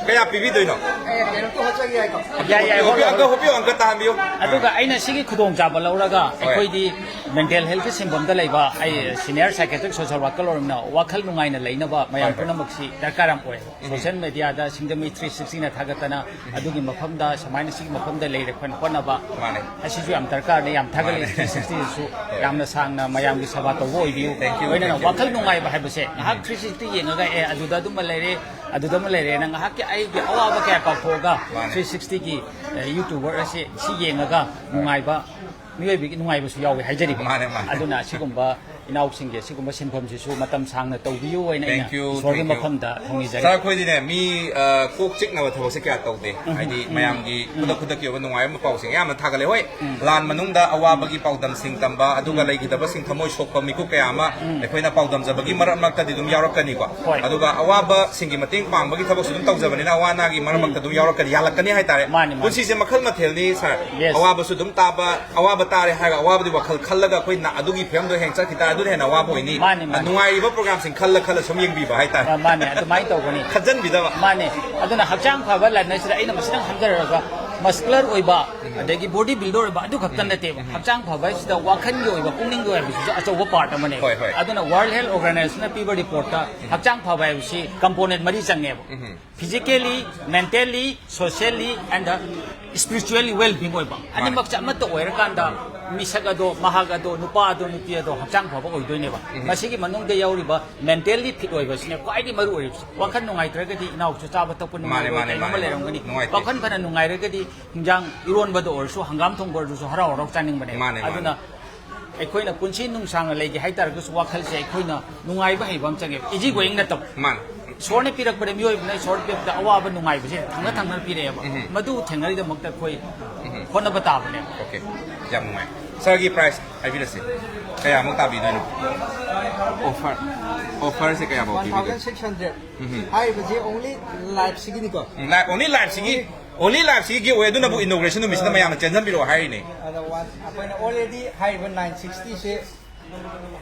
ꯀꯌꯥ ꯄꯤꯕꯤꯗꯣꯏꯅꯣ? ꯑꯦ, ꯀꯩꯅꯣꯝꯇ ꯍꯣꯠꯆꯒꯦ ꯍꯥꯏꯀꯣ? ꯌꯥꯏ, ꯌꯥꯏ, ꯍꯣꯠꯂꯣ, ꯑꯪꯀ ꯍꯣꯠꯂꯣ꯫ ꯍꯣꯠꯄꯤꯌꯣ, ꯑꯪꯀ ꯇꯥꯍꯟꯕꯤꯌꯨ꯫ ꯑꯗꯨꯒ ꯑꯩꯅ ꯁꯤꯒꯤ ꯈꯨꯗꯣꯡꯆꯥꯕ ꯂꯧꯔꯒ ꯍꯣꯏ꯫ ꯑꯩꯈꯣꯏꯗꯤ ꯃꯦꯟꯇꯦꯜ ꯍꯦꯜꯊꯀꯤ ꯁꯤꯟꯐꯝꯗ ꯂꯩꯕ ꯑꯩ ꯁꯤꯅꯤꯌꯔ ꯁꯥꯏꯀꯦꯇ꯭ꯔꯤꯛ ꯁꯣꯁꯤꯌꯦꯜ ꯋꯥꯔꯀꯔ ꯑꯣꯏꯔꯕꯅꯤꯅ ꯋꯥꯈꯜ ꯅꯨꯡꯉꯥꯏꯅ ꯂꯩꯅꯕ ꯃꯌꯥꯝ ꯍꯣꯏ, ꯍꯣꯏ꯫ ꯄꯨꯝꯅꯃꯛꯁꯤ ꯗꯔꯀꯥꯔ ꯌꯥꯝ ꯑꯣꯏ꯫ ꯎꯝ꯫ ꯁꯣꯁꯤꯌꯦꯜ ꯃꯦꯗꯤꯌꯥꯗ ꯁꯤꯡꯖꯃꯩ ꯊ꯭ꯔꯤ ꯁꯤꯛꯁꯇꯤꯅ ꯊꯥꯒꯠꯇꯅ ꯑꯗꯨꯒꯤ ꯃꯐꯝꯗ ꯁꯨꯃꯥꯏꯅ ꯁꯤꯒꯤ ꯃꯐꯝꯗ ꯂꯩꯔꯦ ꯑꯩꯈꯣꯏꯅ ꯍꯣꯠꯅꯕ ꯃꯥꯅꯦ꯫ ꯑꯁꯤꯁꯨ ꯌꯥꯝ ꯗꯔꯀꯥꯔꯅꯤ, ꯌꯥꯝ ꯊꯥꯒꯠꯂꯤ꯫ ꯃꯥꯅꯦ꯫ ꯊ꯭ꯔꯤ ꯁꯤꯛꯁꯇꯤꯁꯨ ꯍꯣꯏ꯫ ꯌꯥꯝꯅ ꯁꯥꯡꯅ ꯃꯌꯥꯝꯒꯤ ꯁꯦꯕꯥ ꯇꯧꯕ ꯑꯣꯏꯕꯤꯌꯨ꯫ Thank you, ꯂꯣꯏꯅꯅ thank you꯫ ꯋꯥꯈꯜ ꯅꯨꯡꯉꯥꯏꯕ ꯍꯥꯏꯕꯁꯦ ꯉꯥꯏꯍꯥꯛ ꯎꯝ꯫ ꯊ꯭ꯔꯤ ꯁꯤꯛꯁꯇꯤ ꯌꯦꯡꯉꯒ ꯑꯦ ꯑꯗꯨꯗ ꯑꯗꯨꯃ ꯂꯩꯔꯦ, ꯑꯗꯨꯗ ꯑꯃ ꯂꯩꯔꯦꯅ ꯉꯥꯏꯍꯥꯛꯀꯤ ꯑꯩꯒꯤ ꯑꯋꯥꯕ ꯀꯌꯥ ꯀꯥꯎꯊꯣꯛꯑꯒ ꯃꯥꯅꯦ꯫ ꯊ꯭ꯔꯤ ꯁꯤꯛꯁꯇꯤꯒꯤ, ꯑꯦ, ꯌꯨꯇ꯭ꯌꯨꯕꯔ ꯑꯁꯤ ꯁꯤ ꯌꯦꯡꯉꯒ ꯅꯨꯡꯉꯥꯏꯕ, ꯃꯤꯑꯣꯏꯕꯒꯤ ꯅꯨꯡꯉꯥꯏꯕꯁꯨ ꯌꯥꯎꯋꯤ ꯍꯥꯏꯖꯔꯤꯕ꯫ ꯃꯥꯅꯦ, ꯃꯥꯅꯦ꯫ ꯑꯗꯨꯅ ꯑꯁꯤꯒꯨꯝꯕ ꯏꯅꯥꯎꯁꯤꯡꯒꯤ ꯑꯁꯤꯒꯨꯝꯕ ꯁꯤꯟꯐꯝꯁꯤꯁꯨ ꯃꯇꯝ ꯁꯥꯡꯅ ꯇꯧꯕꯤꯌꯨ ꯍꯥꯏꯅ ꯑꯩꯅ Thank you, ꯏꯁꯣꯔꯒꯤ thank you꯫ ꯃꯐꯝꯗ ꯊꯧꯅꯤꯖꯔꯤ꯫ ꯁꯥꯔ, ꯑꯩꯈꯣꯏꯗꯤꯅꯦ, ꯃꯤ, ꯑ, ꯀꯣꯛ ꯆꯤꯛꯅꯕ ꯊꯕꯛꯁꯦ ꯀꯌꯥ ꯇꯧꯗꯦ꯫ ꯎꯝ, ꯍꯥꯏꯗꯤ ꯎꯝ, ꯃꯌꯥꯝꯒꯤ ꯎꯝ꯫ ꯈꯨꯗꯛ ꯈꯨꯗꯛꯀꯤ ꯑꯣꯏꯕ ꯅꯨꯡꯉꯥꯏꯕ ꯄꯥꯎꯁꯤꯡ ꯑꯌꯥꯝꯕ ꯊꯥꯒꯠꯂꯦ꯫ ꯍꯣꯏ, ꯎꯝ꯫ ꯂꯥꯟ ꯃꯅꯨꯡꯗ ꯑꯋꯥꯕꯒꯤ ꯄꯥꯎꯗꯝꯁꯤꯡ ꯇꯝꯕ, ꯑꯗꯨꯒ ꯎꯝ꯫ ꯂꯩꯈꯤꯗꯕꯁꯤꯡ ꯊꯃꯣꯏ ꯁꯣꯛꯄ ꯃꯤꯀꯨꯞ ꯀꯌꯥ ꯑꯃ ꯎꯝ꯫ ꯑꯩꯈꯣꯏꯅ ꯄꯥꯎꯗꯝꯖꯕꯒꯤ ꯃꯔꯛ ꯃꯔꯛꯇꯗꯤ ꯑꯗꯨꯝ ꯌꯥꯎꯔꯛꯀꯅꯤꯀꯣ꯫ ꯍꯣꯏ꯫ ꯑꯗꯨꯒ ꯑꯋꯥꯕꯁꯤꯡꯒꯤ ꯃꯇꯦꯡ ꯄꯥꯡꯕꯒꯤ ꯊꯕꯛꯁꯨ ꯑꯗꯨꯝ ꯇꯧꯖꯕꯅꯤꯅ ꯑꯋꯥ ꯑꯅꯥꯒꯤ ꯃꯔꯛ ꯎꯝ꯫ ꯃꯔꯛꯇ ꯑꯗꯨꯝ ꯌꯥꯎꯔꯛꯀꯅꯤ, ꯌꯥꯜꯂꯛꯀꯅꯤ ꯍꯥꯏꯇꯥꯔꯦ꯫ ꯃꯥꯅꯤ, ꯃꯥꯅꯤ꯫ ꯄꯨꯟꯁꯤꯁꯦ ꯃꯈꯜ ꯃꯊꯦꯜꯅꯤ, ꯁꯥꯔ꯫ Yes꯫ ꯑꯋꯥꯕꯁꯨ ꯑꯗꯨꯝ ꯇꯥꯕ, ꯑꯋꯥꯕ ꯇꯥꯔꯦ ꯍꯥꯏꯔꯒ ꯑꯋꯥꯕꯗꯤ ꯋꯥꯈꯜ ꯈꯜꯂꯒ ꯑꯩꯈꯣꯏꯅ ꯑꯗꯨꯒꯤ ꯐꯤꯕꯝꯗꯣ ꯍꯦꯟꯅ ꯆꯠꯈꯤ ꯇꯥꯔꯦ, ꯑꯗꯨꯅ ꯍꯦꯟꯅ ꯑꯋꯥꯕ ꯑꯣꯏꯅꯤ꯫ ꯃꯥꯅꯤ, ꯃꯥꯅꯤ꯫ ꯅꯨꯡꯉꯥꯏꯔꯤꯕ ꯄ꯭ꯔꯣꯒ꯭ꯔꯥꯝꯁꯤꯡ ꯈꯜꯂ ꯈꯜꯂ ꯁꯨꯝ ꯌꯦꯡꯕꯤꯕ ꯍꯥꯏꯇꯥꯔꯦ꯫ ꯑ, ꯃꯥꯅꯦ, ꯑꯗꯨꯃꯥꯏꯅ ꯇꯧꯒꯅꯤ꯫ ꯈꯟꯖꯟꯕꯤꯗꯕ꯫ ꯃꯥꯅꯦ꯫ ꯑꯗꯨꯅ ꯍꯛꯆꯥꯡ ꯐꯕ ꯂꯟ ꯑꯁꯤꯗ ꯑꯩꯅ ꯃꯁꯤꯗꯪ ꯍꯥꯏꯖꯔꯒ, ꯃꯁꯀꯨꯂꯔ ꯑꯣꯏꯕ, ꯑꯗꯒꯤ ꯕꯣꯗꯤ ꯕꯤꯜꯗꯔ ꯑꯣꯏꯕ, ꯑꯗꯨ ꯈꯛꯇ ꯅꯠꯇꯦꯕ꯫ ꯍꯛꯆꯥꯡ ꯐꯕ ꯍꯥꯏꯁꯤꯗ ꯋꯥꯈꯜꯒꯤ ꯑꯣꯏꯕ, ꯄꯨꯛꯅꯤꯡꯒꯤ ꯑꯣꯏꯕꯁꯤꯁꯨ ꯑꯆꯧꯕ ꯄꯥꯔꯠ ꯑꯃꯅꯦꯕ꯫ ꯍꯣꯏ, ꯍꯣꯏ꯫ ꯑꯗꯨꯅ ꯋꯥꯔꯜ ꯍꯦꯜꯊ ꯑꯣꯔꯒꯅꯥꯏꯖꯦꯁꯟꯅ ꯄꯤꯕ ꯔꯤꯄꯣꯔꯠꯇ ꯍꯛꯆꯥꯡ ꯐꯕ ꯍꯥꯏꯕꯁꯤ ꯀꯝꯄꯣꯅꯦꯟ ꯃꯔꯤ ꯆꯪꯉꯦꯕ꯫ Physically, mentally, ꯁꯣꯁꯤꯌꯦꯜꯂꯤ and ꯁ꯭ꯄꯤꯔꯤꯆꯨꯋꯦꯜꯂꯤ well being ꯑꯣꯏꯕ꯫ ꯑꯅꯤꯃꯛꯁꯦ ꯑꯃꯠꯇ ꯑꯣꯏꯔꯀꯥꯟꯗ ꯃꯤꯁꯛ ꯑꯗꯣ, ꯃꯍꯥꯛ ꯑꯗꯣ, ꯅꯨꯄꯥ ꯑꯗꯣ, ꯅꯨꯄꯤ ꯑꯗꯣ ꯍꯛꯆꯥꯡ ꯐꯕ ꯑꯣꯏꯗꯣꯏꯅꯦꯕ꯫ ꯃꯁꯤꯒꯤ ꯃꯅꯨꯡꯗ ꯌꯥꯎꯔꯤꯕ ꯃꯦꯟꯇꯦꯜꯂꯤ ꯐꯤꯠ ꯑꯣꯏꯕꯁꯤꯅꯦ ꯈ꯭ꯋꯥꯏꯗꯒꯤ ꯃꯔꯨ ꯑꯣꯏꯔꯤꯕꯁꯦ꯫ ꯋꯥꯈꯜ ꯅꯨꯡꯉꯥꯏꯇ꯭ꯔꯒꯗꯤ ꯏꯅꯥꯎꯁꯨ ꯆꯥꯕ ꯊꯛꯄ ꯃꯥꯅꯦ, ꯅꯨꯡꯉꯥꯏꯔꯣꯏ, ꯃꯥꯅꯦ, ꯀꯩꯅꯣꯝꯃ ꯃꯥꯅꯦ, ꯃꯥꯅꯦ꯫ ꯂꯩꯔꯝꯒꯅꯤ꯫ ꯅꯨꯡꯉꯥꯏꯇꯦ꯫ ꯋꯥꯈꯜ ꯐꯅ ꯅꯨꯡꯉꯥꯏꯔꯒꯗꯤ ꯍꯤꯟꯖꯥꯡ ꯏꯔꯣꯟꯕꯗ ꯑꯣꯏꯔꯁꯨ, ꯍꯪꯒꯥꯝ ꯊꯣꯡꯕ ꯑꯣꯏꯔꯁꯨ ꯍꯔꯥꯎ ꯍꯔꯥꯎ ꯆꯥꯅꯤꯡꯕꯅꯦ꯫ ꯃꯥꯅꯦ, ꯃꯥꯅꯦ꯫ ꯑꯗꯨꯅ ꯑꯩꯈꯣꯏꯅ ꯄꯨꯟꯁꯤ ꯅꯨꯡꯁꯥꯡꯅ ꯂꯩꯒꯦ ꯍꯥꯏ ꯇꯥꯔꯒꯁꯨ ꯋꯥꯈꯜꯁꯦ ꯑꯩꯈꯣꯏꯅ ꯅꯨꯡꯉꯥꯏꯕ ꯍꯩꯕ ꯑꯃ ꯆꯪꯉꯦꯕ꯫ ꯏꯖꯤ ꯒꯣꯌꯤꯡ ꯅꯠꯇꯕ꯫ ꯃꯥꯅꯦ꯫ ꯏꯁꯣꯔꯅ ꯄꯤꯔꯛꯄꯗ, ꯃꯤꯑꯣꯏꯕꯅ ꯏꯁꯣꯔꯅ ꯄꯤꯔꯛꯄꯗ ꯑꯋꯥꯕ ꯅꯨꯡꯉꯥꯏꯕꯁꯦ ꯊꯪꯅ ꯊꯪꯅ ꯄꯤꯔꯛꯑꯦꯕ꯫ ꯎꯝ꯫ ꯃꯗꯨ ꯊꯦꯡꯅꯔꯤꯗꯃꯛꯇ ꯑꯩꯈꯣꯏ ꯎꯝ꯫ ꯍꯣꯠꯅꯕ ꯇꯥꯕꯅꯦꯕ꯫ ꯑꯣꯀꯦ꯫ ꯌꯥꯝ ꯅꯨꯡꯉꯥꯏ꯫ ꯁꯥꯔꯒꯤ ꯄ꯭ꯔꯥꯏꯁ ꯍꯥꯏꯕꯤꯔꯁꯤ꯫ ꯀꯌꯥꯃꯨꯛ ꯇꯥꯕꯤꯗꯣꯏꯅꯣ? ꯑꯣꯐꯔ, ꯑꯣꯐꯔꯁꯦ ꯀꯌꯥꯃꯨꯛ ꯄꯤꯕꯤꯗꯣꯏꯅꯣ? One thousand six hundred. ꯎꯝ꯫ ꯍꯥꯏꯔꯤꯕꯁꯤ ꯑꯣꯡꯂꯤ ꯂꯥꯏꯐꯁꯤꯒꯤꯅꯤꯀꯣ? ꯎꯝ, ꯂꯥꯏꯐ, ꯑꯣꯡꯂꯤ ꯂꯥꯏꯐꯁꯤꯒꯤ, ꯑꯣꯡꯂꯤ ꯂꯥꯏꯐꯁꯤꯒꯤ ꯒꯤꯐ ꯑꯣꯏ, ꯑꯗꯨꯅꯕꯨ ꯏꯅꯣꯒ꯭ꯔꯦꯁꯟ ꯅꯨꯃꯤꯠꯁꯤꯗ ꯃꯌꯥꯝꯅ ꯆꯦꯟꯖꯟꯕꯤꯔꯛꯑꯣ ꯍꯥꯏꯔꯤꯅꯦ꯫ ꯑꯗ ꯋꯥꯟ, ꯑꯩꯈꯣꯏꯅ ꯑꯣꯜꯔꯦꯗꯤ ꯍꯥꯏꯔꯤꯕ ꯅꯥꯏꯟ ꯁꯤꯛꯁꯇꯤꯁꯦ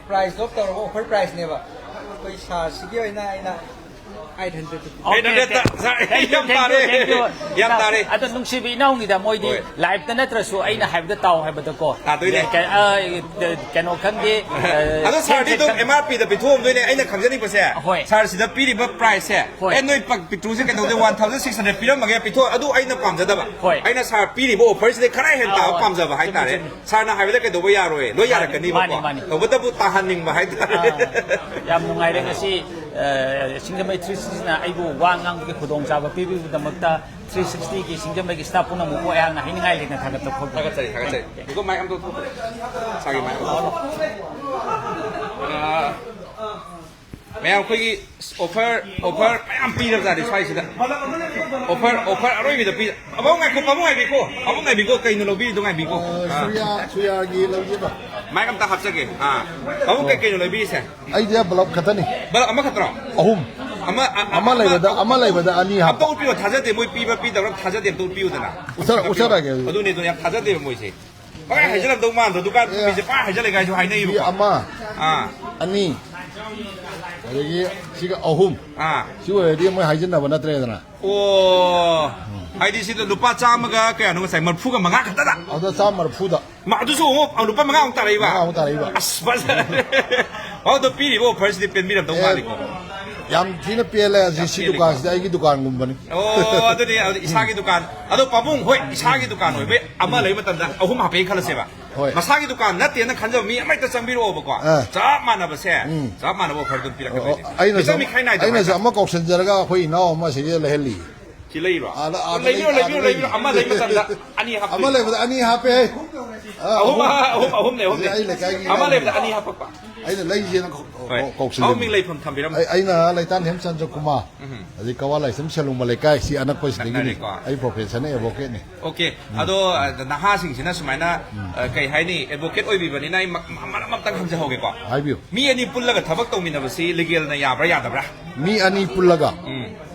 ꯄ꯭ꯔꯥꯏꯁ ꯗ꯭ꯔꯣꯞ ꯇꯧꯔꯒ ꯑꯣꯐꯔ ꯄ꯭ꯔꯥꯏꯁꯅꯦꯕ꯫ ꯑꯩꯈꯣꯏ ꯁꯥꯔꯁꯤꯒꯤ ꯑꯣꯏꯅ ꯑꯩꯅ ꯑꯩꯠ ꯍꯟꯗ꯭ꯔꯦꯠꯇ ꯄꯤ꯫ ꯑꯩꯠ ꯍꯟꯗ꯭ꯔꯦꯠꯇ, ꯁꯥꯔ, ꯌꯥꯝ ꯇꯥꯔꯦ꯫ ꯌꯥꯝ ꯇꯥꯔꯦ꯫ ꯑꯗꯣ ꯅꯨꯡꯁꯤꯕ ꯏꯅꯥꯎꯅꯤꯗ, ꯃꯣꯏꯗꯤ ꯍꯣꯏ꯫ ꯂꯥꯏꯐꯇ ꯅꯠꯇ꯭ꯔꯁꯨ ꯑꯩꯅ ꯍꯥꯏꯕꯗ ꯇꯥꯎ ꯍꯥꯏꯕꯗꯀꯣ꯫ ꯇꯥꯗꯣꯏꯅꯦ꯫ ꯀ-, ꯑ, ꯀꯩꯅꯣ ꯈꯪꯗꯦ, ꯑ, ꯑꯗꯣ ꯁꯥꯔꯗꯤ ꯑꯗꯨꯝ ꯈꯪꯗꯦ꯫ ꯑꯦꯝ ꯑꯥꯔ ꯄꯤꯗ ꯄꯤꯊꯣꯛꯑꯝꯗꯣꯏꯅꯦ꯫ ꯑꯩꯅ ꯈꯪꯖꯅꯤꯡꯕꯁꯦ, ꯍꯣꯏ꯫ ꯁꯥꯔ ꯁꯤꯗ ꯄꯤꯔꯤꯕ ꯄ꯭ꯔꯥꯏꯁꯁꯦ, ꯍꯣꯏ꯫ ꯑꯦ, ꯅꯣꯏ ꯄ-, ꯄꯤꯛꯇ꯭ꯔꯨꯁꯦ ꯀꯩꯗꯧꯗꯦ, ꯋꯥꯟ ꯊꯥꯎꯖꯟ ꯁꯤꯛꯁ ꯍꯟꯗ꯭ꯔꯦꯠ ꯄꯤꯔꯝꯃꯒꯦ, ꯄꯤꯊꯣꯛ, ꯑꯗꯨ ꯑꯩꯅ ꯄꯥꯝꯖꯗꯕ꯫ ꯍꯣꯏ꯫ ꯑꯩꯅ ꯁꯥꯔ ꯄꯤꯔꯤꯕ ꯑꯣꯐꯔꯁꯤꯗꯩ ꯈꯔ ꯍꯦꯟꯅ ꯇꯥꯕ ꯑꯥ, ꯍꯣꯏ꯫ ꯄꯥꯝꯖꯕ ꯆꯨꯝꯃꯤ, ꯍꯥꯏꯇꯥꯔꯦ꯫ ꯆꯨꯝꯃꯤ꯫ ꯁꯥꯔꯅ ꯍꯥꯏꯕꯗ ꯀꯩꯗꯧꯕ ꯌꯥꯔꯣꯏ? ꯂꯣꯏ ꯃꯥꯅꯤ, ꯌꯥꯔꯛꯀꯅꯤꯕꯀꯣ꯫ ꯃꯥꯅꯤ, ꯃꯥꯅꯤ꯫ ꯇꯧꯕꯇꯕꯨ ꯇꯥꯍꯟꯅꯤꯡꯕ ꯍꯥꯏꯇꯥꯔꯦ꯫ ꯑꯥ, ꯌꯥꯝ ꯅꯨꯡꯉꯥꯏꯔꯦ ꯉꯁꯤ, ꯑ, ꯁꯤꯡꯖꯃꯩ ꯊ꯭ꯔꯤ ꯁꯤꯛꯁꯇꯤꯅ ꯑꯩꯕꯨ ꯋꯥ ꯉꯥꯡꯕꯒꯤ ꯈꯨꯗꯣꯡꯆꯥꯕ ꯄꯤꯕꯤꯕꯒꯤꯗꯃꯛꯇ ꯊ꯭ꯔꯤ ꯁꯤꯛꯁꯇꯤꯒꯤ ꯁꯤꯡꯖꯃꯩꯒꯤ ꯁ꯭ꯇꯥꯐ ꯄꯨꯝꯅꯃꯛꯄꯨ ꯑꯩꯍꯥꯛꯅ ꯍꯥꯏꯅꯤꯡꯉꯥꯏ ꯂꯩꯅ ꯊꯥꯒꯠꯄ ꯐꯣꯡꯗꯣꯛꯏ꯫ ꯊꯥꯒꯠꯆꯔꯤ, ꯊꯥꯒꯠꯆꯔꯤ꯫ ꯑꯗꯨꯒ ꯃꯥꯏꯛ ꯑꯝꯇ ꯂꯧꯊꯣꯛꯈꯣ꯫ ꯁꯥꯔꯒꯤ ꯃꯥꯏꯛ ꯑꯝꯇ ꯂꯧꯊꯣꯛꯈꯣ꯫ ꯑ, ꯃꯌꯥꯝ ꯑꯩꯈꯣꯏꯒꯤ ꯑꯣꯐꯔ, ꯑꯣꯐꯔ ꯃꯌꯥꯝ ꯄꯤꯔꯕꯖꯥꯠꯅꯤ ꯁ꯭ꯋꯥꯏꯁꯤꯗ꯫ ꯑꯣꯐꯔ, ꯑꯣꯐꯔ ꯑꯔꯣꯏꯕꯤꯗ ꯄꯤ-, ꯄꯥꯕꯨꯡ ꯉꯥꯏꯈꯣ, ꯄꯥꯕꯨꯡ ꯉꯥꯏꯕꯤꯀꯣ, ꯄꯥꯕꯨꯡ ꯉꯥꯏꯕꯤꯀꯣ, ꯀꯩꯅꯣ ꯂꯧꯕꯤꯔꯤꯗꯣ ꯉꯥꯏꯕꯤꯀꯣ꯫ ꯑ, ꯑꯥ꯫ ꯁꯨꯔꯤꯌꯥ, ꯁꯨꯔꯤꯌꯥꯒꯤ ꯂꯧꯒꯦꯕ꯫ ꯃꯥꯏꯛ ꯑꯝꯇ ꯍꯥꯞꯆꯒꯦ꯫ ꯑꯥ꯫ ꯄꯥꯕꯨꯡ ꯀꯩ ꯀꯩꯅꯣ ꯂꯩꯕꯤꯔꯤꯁꯦ? ꯑꯩꯗꯤ ꯕꯂꯞ ꯈꯛꯇꯅꯤ꯫ ꯕꯂꯞ ꯑꯃꯈꯛꯇꯔꯣ? ꯑꯍꯨꯝ꯫ ꯑꯃ, ꯑ, ꯑ, ꯑꯃ ꯂꯩꯕꯗ, ꯑꯃ ꯂꯩꯕꯗ ꯑꯅꯤ ꯑꯝꯇ ꯍꯥꯞꯄ꯫ ꯎꯠꯄꯤꯌꯣ, ꯊꯥꯖꯗꯦ꯫ ꯃꯣꯏ ꯄꯤꯕ ꯄꯤꯗꯕ꯭ꯔꯥ ꯊꯥꯖꯗꯦ, ꯑꯝꯇ ꯎꯠꯄꯤꯌꯨꯗꯅ꯫ ꯎꯠꯆꯔ-, ꯎꯠꯆꯔꯒꯦ꯫ ꯑꯗꯨꯅꯦ, ꯑꯗꯣ ꯌꯥꯝ ꯊꯥꯖꯗꯦꯕ ꯃꯣꯏꯁꯦ꯫ ꯄꯪꯍꯥꯏ ꯍꯥꯏꯖꯜꯂꯝꯗꯧ ꯃꯥꯟꯗ꯭ꯔꯣ? ꯗꯨꯀꯥꯟ ꯑꯦ꯫ ꯐꯝꯃꯤꯁꯦ ꯄꯪꯍꯥꯏ ꯍꯥꯏꯖꯜꯂꯦ ꯀꯥꯏꯁꯨ ꯍꯥꯏꯅꯩꯌꯦꯕꯀꯣ꯫ ꯁꯤ ꯑꯃ, ꯑꯥ꯫ ꯑꯅꯤ꯫ ꯑꯗꯒꯤ ꯁꯤꯒ ꯑꯍꯨꯝ꯫ ꯑꯥ꯫ ꯁꯤ ꯑꯣꯏꯔꯗꯤ ꯃꯣꯏ ꯍꯥꯏꯖꯤꯟꯅꯕ ꯅꯠꯇ꯭ꯔꯦꯗꯅ꯫ ꯑꯣ꯫ ꯍꯥꯏꯗꯤ ꯁꯤꯗ ꯂꯨꯄꯥ ꯆꯥꯝꯃꯒ ꯀꯌꯥꯅꯣ ꯉꯁꯥꯏ? ꯃꯔꯤꯐꯨꯒ ꯃꯉꯥ ꯈꯛꯇꯗ? ꯑꯗ ꯆꯥꯝꯃ ꯃꯔꯤꯐꯨꯗ꯫ ꯃꯥ, ꯑꯗꯨꯁꯨ ꯑꯃꯨꯛ ꯂꯨꯄꯥ ꯃꯉꯥ ꯑꯃꯨꯛ ꯇꯥꯔꯛꯏꯕ? ꯃꯉꯥ ꯑꯃꯨꯛ ꯇꯥꯔꯛꯏꯕ꯫ ꯑꯁ, ꯐꯖꯔꯦ꯫ ꯑꯣ, ꯑꯗꯣ ꯄꯤꯔꯤꯕ offer ꯁꯤꯗꯤ ꯄꯦꯟꯕꯤꯔꯝꯗꯧ ꯑꯦ, ꯃꯥꯜꯂꯤꯀꯣ꯫ ꯌꯥꯝ ꯊꯤꯅ ꯄꯦꯜꯂꯦ꯫ ꯑꯁꯤ ꯌꯥꯝ ꯁꯤ ꯄꯦꯜꯂꯤꯀꯣ꯫ ꯗꯨꯀꯥꯟꯁꯤꯗꯤ ꯑꯩꯒꯤ ꯗꯨꯀꯥꯟꯒꯨꯝꯕꯅꯤ꯫ ꯑꯣ, ꯑꯗꯨꯅꯤ, ꯑꯗꯨ ꯏꯁꯥꯒꯤ ꯗꯨꯀꯥꯟ꯫ ꯑꯗꯣ ꯄꯥꯕꯨꯡ, ꯍꯣꯏ, ꯏꯁꯥꯒꯤ ꯗꯨꯀꯥꯟ ꯑꯣꯏꯕꯩ ꯑꯃ ꯂꯩꯕ ꯃꯇꯝꯗ ꯑꯍꯨꯝ ꯍꯥꯞꯄꯦ ꯈꯜꯂꯁꯦꯕ꯫ ꯍꯣꯏ꯫ ꯃꯁꯥꯒꯤ ꯗꯨꯀꯥꯟ ꯅꯠꯇꯦꯅ ꯈꯟꯖꯕ ꯃꯤ ꯑꯃ ꯍꯦꯛꯇ ꯆꯪꯕꯤꯔꯛꯑꯣꯕꯀꯣ꯫ ꯑꯥ꯫ ꯆꯞ ꯃꯥꯟꯅꯕꯁꯦ, ꯎꯝ꯫ ꯆꯞ ꯃꯥꯟꯅꯕ offer ꯑꯗꯨꯝ ꯑꯣ, ꯄꯤꯔꯛꯀꯗꯣꯏꯅꯦ꯫ ꯑꯣ, ꯑꯩꯅꯁꯨ, ꯃꯤꯆꯪ ꯃꯤꯈꯥꯏ ꯅꯥꯏꯗꯕ ꯑꯩꯅꯁꯨ ꯍꯥꯏꯇꯥꯔꯦ꯫ ꯑꯃ ꯀꯧꯁꯟꯖꯔꯒ ꯑꯩꯈꯣꯏ ꯏꯅꯥꯎ ꯑꯃ ꯁꯤꯗ ꯂꯩꯍꯜꯂꯤ꯫ ꯁꯤ ꯂꯩꯔꯣ? ꯑꯥꯗ, ꯑꯥꯗ ꯂꯩꯕꯤꯔꯣ, ꯂꯩ-, ꯂꯩꯕꯤꯔꯣ, ꯑꯥꯗ ꯂꯩꯕꯤꯔꯣ꯫ ꯂꯩ꯫ ꯑꯃ ꯂꯩꯕ ꯃꯇꯝꯗ ꯑꯅꯤ ꯍꯥꯞꯄ ꯑꯃ ꯂꯩꯕꯗ ꯑꯅꯤ ꯍꯥꯞꯄꯦ꯫ ꯑ, ꯑꯍꯨꯝ, ꯑꯍꯨꯝ꯫ ꯑꯍꯨꯝ, ꯑꯍꯨꯝꯅꯦ, ꯑꯍꯨꯝꯅꯦ꯫ ꯑꯩ ꯂꯩꯀꯥꯏꯒꯤ ꯑꯃ ꯏꯅꯥꯎꯅꯨꯄꯤ꯫ ꯂꯩꯕꯗ ꯑꯅꯤ ꯍꯥꯞꯄꯛꯄ꯫ ꯑꯩꯅ ꯂꯩꯁꯦꯅ ꯀꯧ-, ꯍꯣꯏ꯫ ꯀꯧ-, ꯀꯧꯁꯤꯜꯂꯤꯅꯤ꯫ ꯄꯥꯕꯨꯡ ꯃꯤꯡ ꯂꯩꯐꯝ ꯊꯝꯕꯤꯔꯝꯃꯣ꯫ ꯑꯩ, ꯑꯩꯅ ꯂꯩꯇꯥꯟ ꯍꯦꯝꯆꯟꯗ꯭ꯔ ꯀꯨꯃꯥꯔ꯫ ꯎꯝ꯫ ꯑꯗꯩ ꯀꯋꯥ ꯂꯥꯏꯁ꯭ꯔꯝ ꯁꯦꯂꯨꯡꯕ ꯂꯩꯀꯥꯏ, ꯁꯤ ꯑꯅꯛꯄꯁꯤꯗꯒꯤꯅꯤ꯫ ꯅꯛꯅꯔꯦꯀꯣ꯫ ꯑꯩ profession advocate ꯅꯤ꯫ OK꯫ ꯎꯝ꯫ ꯑꯗꯣ, ꯑ, ꯅꯍꯥꯁꯤꯡꯁꯤꯅ ꯁꯨꯃꯥꯏꯅ, ꯎꯝ꯫ ꯑ, ꯀꯩ ꯍꯥꯏꯅꯤ, advocate ꯑꯣꯏꯕꯤꯕꯅꯤꯅ ꯑꯩ ꯃ-, ꯃ-, ꯃꯔꯝ ꯑꯝꯇꯪ ꯍꯪꯖꯍꯧꯒꯦꯀꯣ꯫ ꯍꯥꯏꯕꯤꯌꯨ꯫ ꯃꯤ ꯑꯅꯤ ꯄꯨꯜꯂꯒ ꯊꯕꯛ ꯇꯧꯃꯤꯟꯅꯕꯁꯤ legal ꯅ ꯌꯥꯕ꯭ꯔꯥ ꯌꯥꯗꯕ꯭ꯔꯥ? ꯃꯤ ꯑꯅꯤ ꯄꯨꯜꯂꯒ? ꯎꯝ꯫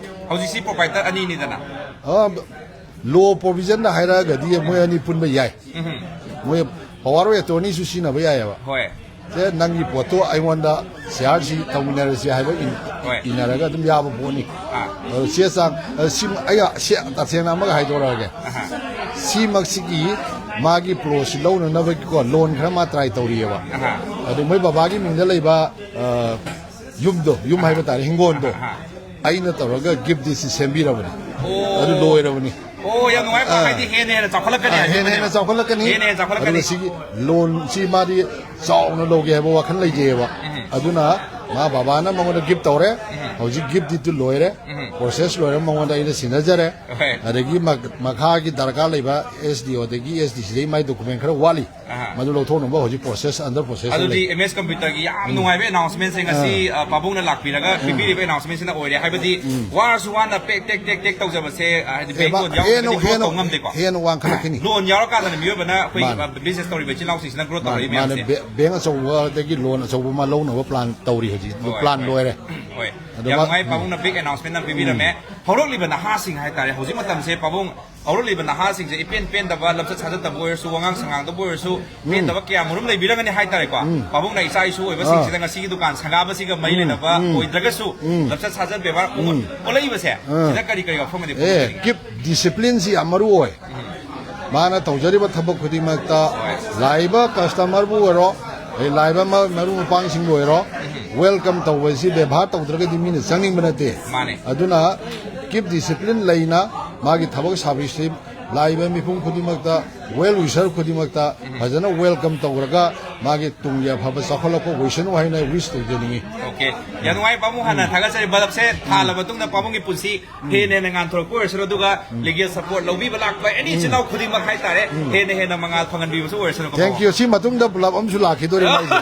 ꯍꯧꯖꯤꯛꯁꯤ proprietor ꯑꯅꯤꯅꯤꯗꯅ꯫ ꯑ, law provision ꯗ ꯍꯥꯏꯔꯛꯑꯒꯗꯤ ꯃꯣꯏ ꯑꯅꯤ ꯄꯨꯟꯕ ꯌꯥꯏ꯫ ꯎꯝ꯫ ꯃꯣꯏ power of attorney ꯁꯨ ꯁꯤꯖꯤꯟꯅꯕ ꯌꯥꯏꯑꯕ꯫ ꯍꯣꯏ꯫ ꯁꯦ, ꯅꯪꯒꯤ ꯄꯣꯠꯇꯣ ꯑꯩꯉꯣꯟꯗ share ꯁꯤ ꯇꯧꯃꯤꯟꯅꯔꯁꯤ ꯍꯥꯏꯕ ꯏꯟ-, ꯍꯣꯏ꯫ ꯏꯟꯅꯔꯒ ꯑꯗꯨꯝ ꯌꯥꯕ ꯄꯣꯠꯅꯤ꯫ ꯑꯥ꯫ ꯑꯗꯣ ꯆꯦ ꯆꯥꯡ, ꯑ, ꯁꯤ, ꯑꯩ, ꯁꯤ ꯇꯁꯦꯡꯅ ꯑꯃꯒ ꯍꯥꯏꯗꯣꯔꯛꯑꯒꯦ꯫ ꯑꯍꯥ꯫ ꯁꯤꯃꯛꯁꯤꯒꯤ ꯃꯥꯒꯤ plot ꯁꯤ ꯂꯧꯅꯅꯕꯒꯤꯀꯣ, loan ꯈꯔ ꯃꯥ try ꯇꯧꯔꯤꯑꯕ꯫ ꯑꯍꯥ꯫ ꯑꯗꯣ ꯃꯣꯏ ꯕꯕꯥꯒꯤ ꯃꯤꯡꯗ ꯂꯩꯕ, ꯑ, ꯌꯨꯝꯗꯣ, ꯌꯨꯝ ꯍꯥꯏꯕ ꯇꯥꯔꯦ, ꯍꯤꯡꯒꯣꯜꯗꯣ, ꯑꯍꯥ꯫ ꯑꯩꯅ ꯇꯧꯔꯒ gift deed ꯁꯤ ꯁꯦꯝꯕꯤꯔꯕꯅꯤ꯫ ꯑꯣ꯫ ꯑꯗꯨ ꯂꯣꯏꯔꯕꯅꯤ꯫ ꯑꯣ, ꯌꯥꯝ ꯅꯨꯡꯉꯥꯏ꯫ ꯑꯥ꯫ ꯍꯥꯏꯗꯤ ꯍꯦꯟꯅ ꯍꯦꯟꯅ ꯆꯥꯎꯈꯠꯂꯛꯀꯅꯤ ꯑꯥ, ꯍꯥꯏꯕ ꯍꯦꯟꯅ ꯍꯦꯟꯅ ꯃꯣꯏꯅ꯫ ꯆꯥꯎꯈꯠꯂꯛꯀꯅꯤ꯫ ꯍꯦꯟꯅ ꯍꯦꯟꯅ ꯆꯥꯎꯈꯠꯂꯛꯀꯅꯤ꯫ ꯑꯗꯨꯒ ꯁꯤꯒꯤ loan ꯁꯤ ꯃꯥꯗꯤ ꯆꯥꯎꯅ ꯂꯧꯒꯦ ꯍꯥꯏꯕ ꯋꯥꯈꯜ ꯂꯩꯖꯩꯑꯕ꯫ ꯎꯝ꯫ ꯑꯗꯨꯅ ꯃꯥ ꯕꯕꯥꯅ ꯃꯉꯣꯟꯗ gift ꯇꯧꯔꯦ꯫ ꯎꯝ꯫ ꯍꯧꯖꯤꯛ gift deed ꯇꯨ ꯂꯣꯏꯔꯦ꯫ ꯎꯝ꯫ Process ꯂꯣꯏꯔ ꯃꯉꯣꯟꯗ ꯑꯩꯅ ꯁꯤꯟꯅꯖꯔꯦ꯫ ꯍꯣꯏ꯫ ꯑꯗꯒꯤ ꯃ-, ꯃꯈꯥꯒꯤ ꯗꯔꯀꯥꯔ ꯂꯩꯕ S D O ꯗꯒꯤ S D C ꯗꯒꯤ ꯃꯥꯏ document ꯈꯔ ꯋꯥꯠꯂꯤ꯫ ꯑꯍꯥ꯫ ꯃꯗꯨ ꯂꯧꯊꯣꯛꯅꯕ ꯍꯧꯖꯤꯛ process, under process ꯗ ꯑꯗꯨꯗꯤ ꯂꯩ꯫ M S Computer ꯒꯤ ꯌꯥꯝ ꯎꯝ꯫ ꯅꯨꯡꯉꯥꯏꯕ announcement ꯁꯦ ꯉꯁꯤ, ꯑꯥ꯫ ꯑ, ꯄꯥꯕꯨꯡꯅ ꯂꯥꯛꯄꯤꯔꯒ ꯎꯝ꯫ ꯄꯤꯕꯤꯔꯤꯕ announcement ꯁꯤꯅ ꯑꯣꯏꯔꯦ꯫ ꯍꯥꯏꯕꯗꯤ ꯎꯝ꯫ ꯋꯥꯔꯁꯨ ꯋꯥꯅ ꯄꯦꯛ ꯇꯦꯛ ꯇꯦꯛ ꯇꯦꯛ ꯇꯧꯖꯕꯁꯦ, ꯑ, ꯍꯥꯏꯗꯤ ꯑꯦ, bank ꯃꯥ-, loan ꯌꯥꯎꯗ꯭ꯔꯒꯗꯤ ꯍꯦꯟꯅ, growth ꯍꯦꯟꯅ, ꯇꯧ ꯉꯝꯗꯦꯀꯣ꯫ ꯍꯦꯟꯅ ꯋꯥꯡꯈꯠꯂꯛꯀꯅꯤ꯫ Loan ꯌꯥꯎꯔꯀꯥꯟꯗꯅ ꯃꯤꯑꯣꯏꯕꯅ ꯑꯩꯈꯣꯏꯒꯤ, ꯃꯥꯅꯤ꯫ ꯑ, business ꯇꯧꯔꯤꯕ ꯏꯆꯤꯜ ꯏꯅꯥꯎꯁꯤꯡꯁꯤꯅ growth ꯃꯥꯅꯤ, ꯇꯧꯔꯛꯏ ꯃꯥꯅꯤ꯫ ꯃꯌꯥꯝꯁꯦ꯫ ꯕꯦ-, bank ꯑꯆꯧꯕꯗꯒꯤ loan ꯑꯆꯧꯕ ꯑꯃ ꯂꯧꯅꯕ plan ꯇꯧꯔꯤ ꯍꯧꯖꯤꯛ꯫ ꯍꯣꯏ, plan ꯍꯣꯏ꯫ ꯂꯣꯏꯔꯦ꯫ ꯍꯣꯏ꯫ ꯑꯗꯨ ꯌꯥꯝ ꯃꯥ-, ꯅꯨꯡꯉꯥꯏ, ꯎꯝ꯫ ꯄꯥꯕꯨꯡꯅ big announcement ꯑꯃ ꯄꯤꯕꯤꯔꯝꯃꯦ꯫ ꯎꯝ꯫ ꯍꯧꯔꯛꯂꯤꯕ ꯅꯍꯥꯁꯤꯡ ꯍꯥꯏꯇꯥꯔꯦ, ꯍꯧꯖꯤꯛ ꯃꯇꯝꯁꯦ ꯄꯥꯕꯨꯡ, ꯍꯧꯔꯛꯂꯤꯕ ꯅꯍꯥꯁꯤꯡꯁꯦ ꯏꯄꯦꯟ ꯄꯦꯟꯗꯕ, ꯂꯝꯆꯠ ꯁꯥꯖꯠꯇꯕꯨ ꯑꯣꯏꯔꯁꯨ, ꯋꯥꯉꯥꯡ ꯁꯉꯥꯡꯗꯕꯨ ꯑꯣꯏꯔꯁꯨ, ꯄꯦꯟꯗꯕ ꯀꯌꯥ ꯃꯔꯨꯝ ꯂꯩꯕꯤꯔꯒꯅꯤ ꯍꯥꯏꯇꯥꯔꯦꯀꯣ꯫ ꯄꯥꯕꯨꯡꯅ ꯏꯆꯥ ꯏꯁꯨ ꯑꯣꯏꯕꯁꯤꯡꯁꯤꯗ ꯉꯁꯤꯒꯤ ꯗꯨꯀꯥꯟ ꯁꯪꯒꯥꯕꯁꯤꯒ ꯃꯔꯤ ꯂꯩꯅꯕ ꯑꯣꯏꯗ꯭ꯔꯒꯁꯨ, ꯂꯝꯆꯠ ꯁꯥꯖꯠ ꯕꯦꯕꯥꯔ ꯑꯣꯜꯂꯛꯏꯕꯁꯦ, ꯁꯤꯗ ꯀꯔꯤ ꯀꯔꯤ ꯋꯥꯐꯝꯒꯗꯤ ꯑꯦ ꯐꯣꯡꯗꯣꯛꯅꯤꯡꯉꯤ? ꯀꯤꯞ ꯗꯤꯁꯤꯄ꯭ꯂꯤꯟꯁꯤ ꯌꯥꯝ ꯃꯔꯨ ꯑꯣꯏ꯫ ꯃꯥꯅ ꯇꯧꯖꯔꯤꯕ ꯊꯕꯛ ꯈꯨꯗꯤꯡꯃꯛꯇ ꯂꯥꯛꯏꯕ ꯀꯁꯇꯃꯔꯕꯨ ꯑꯣꯏꯔꯣ, ꯑꯗꯩ ꯂꯥꯛꯏꯕ ꯃ- ꯃꯔꯨꯞ ꯃꯄꯥꯡꯁꯤꯡꯕꯨ ꯑꯣꯏꯔꯣ, ꯋꯦꯜꯀꯝ ꯇꯧꯕꯁꯤ ꯕꯦꯕꯥꯔ ꯇꯧꯗ꯭ꯔꯒꯗꯤ ꯃꯤꯅ ꯆꯪꯅꯤꯡꯕ ꯅꯠꯇꯦ꯫ ꯃꯥꯅꯦ꯫ ꯑꯗꯨꯅ ꯀꯤꯞ ꯗꯤꯁꯤꯄ꯭ꯂꯤꯟ ꯂꯩꯅ ꯃꯥꯒꯤ ꯊꯕꯛ ꯁꯥꯕꯤꯁꯤ ꯂꯥꯛꯏꯕ ꯃꯤꯄꯨꯝ ꯈꯨꯗꯤꯡꯃꯛꯇ, ꯋꯦꯜ ꯋꯤꯁꯔ ꯈꯨꯗꯤꯡꯃꯛꯇ ꯐꯖꯅ ꯋꯦꯜꯀꯝ ꯇꯧꯔꯒ ꯃꯥꯒꯤ ꯇꯨꯡꯒꯤ ꯑꯐꯕ ꯆꯥꯎꯈꯠꯂꯛꯄ ꯑꯣꯏꯁꯅꯨ ꯍꯥꯏꯅ ꯋꯤꯁ ꯇꯧꯖꯅꯤꯡꯉꯤ꯫ ꯑꯣꯀꯦ, ꯌꯥꯝ ꯅꯨꯡꯉꯥꯏ ꯄꯥꯕꯨꯡ꯫ ꯍꯥꯟꯅ ꯊꯥꯒꯠꯆꯔꯤ, ꯕꯜꯕꯁꯦ ꯊꯥꯜꯂ ꯃꯇꯨꯡꯗ ꯄꯥꯕꯨꯡꯒꯤ ꯄꯨꯟꯁꯤ ꯍꯦꯟꯅ ꯍꯦꯟꯅ ꯉꯥꯟꯊꯣꯔꯛꯄ ꯑꯣꯏꯔꯁꯅꯨ, ꯑꯗꯨꯒ ꯂꯤꯒꯦꯜ ꯁꯄꯣꯔꯠ ꯂꯧꯕꯤꯕ ꯂꯥꯛꯄ ꯑꯦꯅꯤ ꯏꯆꯤꯜ ꯏꯅꯥꯎ ꯈꯨꯗꯤꯡꯃꯛ ꯍꯥꯏꯇꯥꯔꯦ, ꯍꯦꯟꯅ ꯍꯦꯟꯅ ꯃꯉꯥꯜ ꯐꯪꯍꯟꯕꯤꯕꯁꯨ ꯑꯣꯏꯔꯁꯅꯨ꯫ Thank you. ꯁꯤ ꯃꯇꯨꯡꯗ ꯄꯨꯂꯞ ꯑꯃꯁꯨ ꯂꯥꯛꯈꯤꯗꯣꯔꯤ ꯃꯥꯏꯁꯦ꯫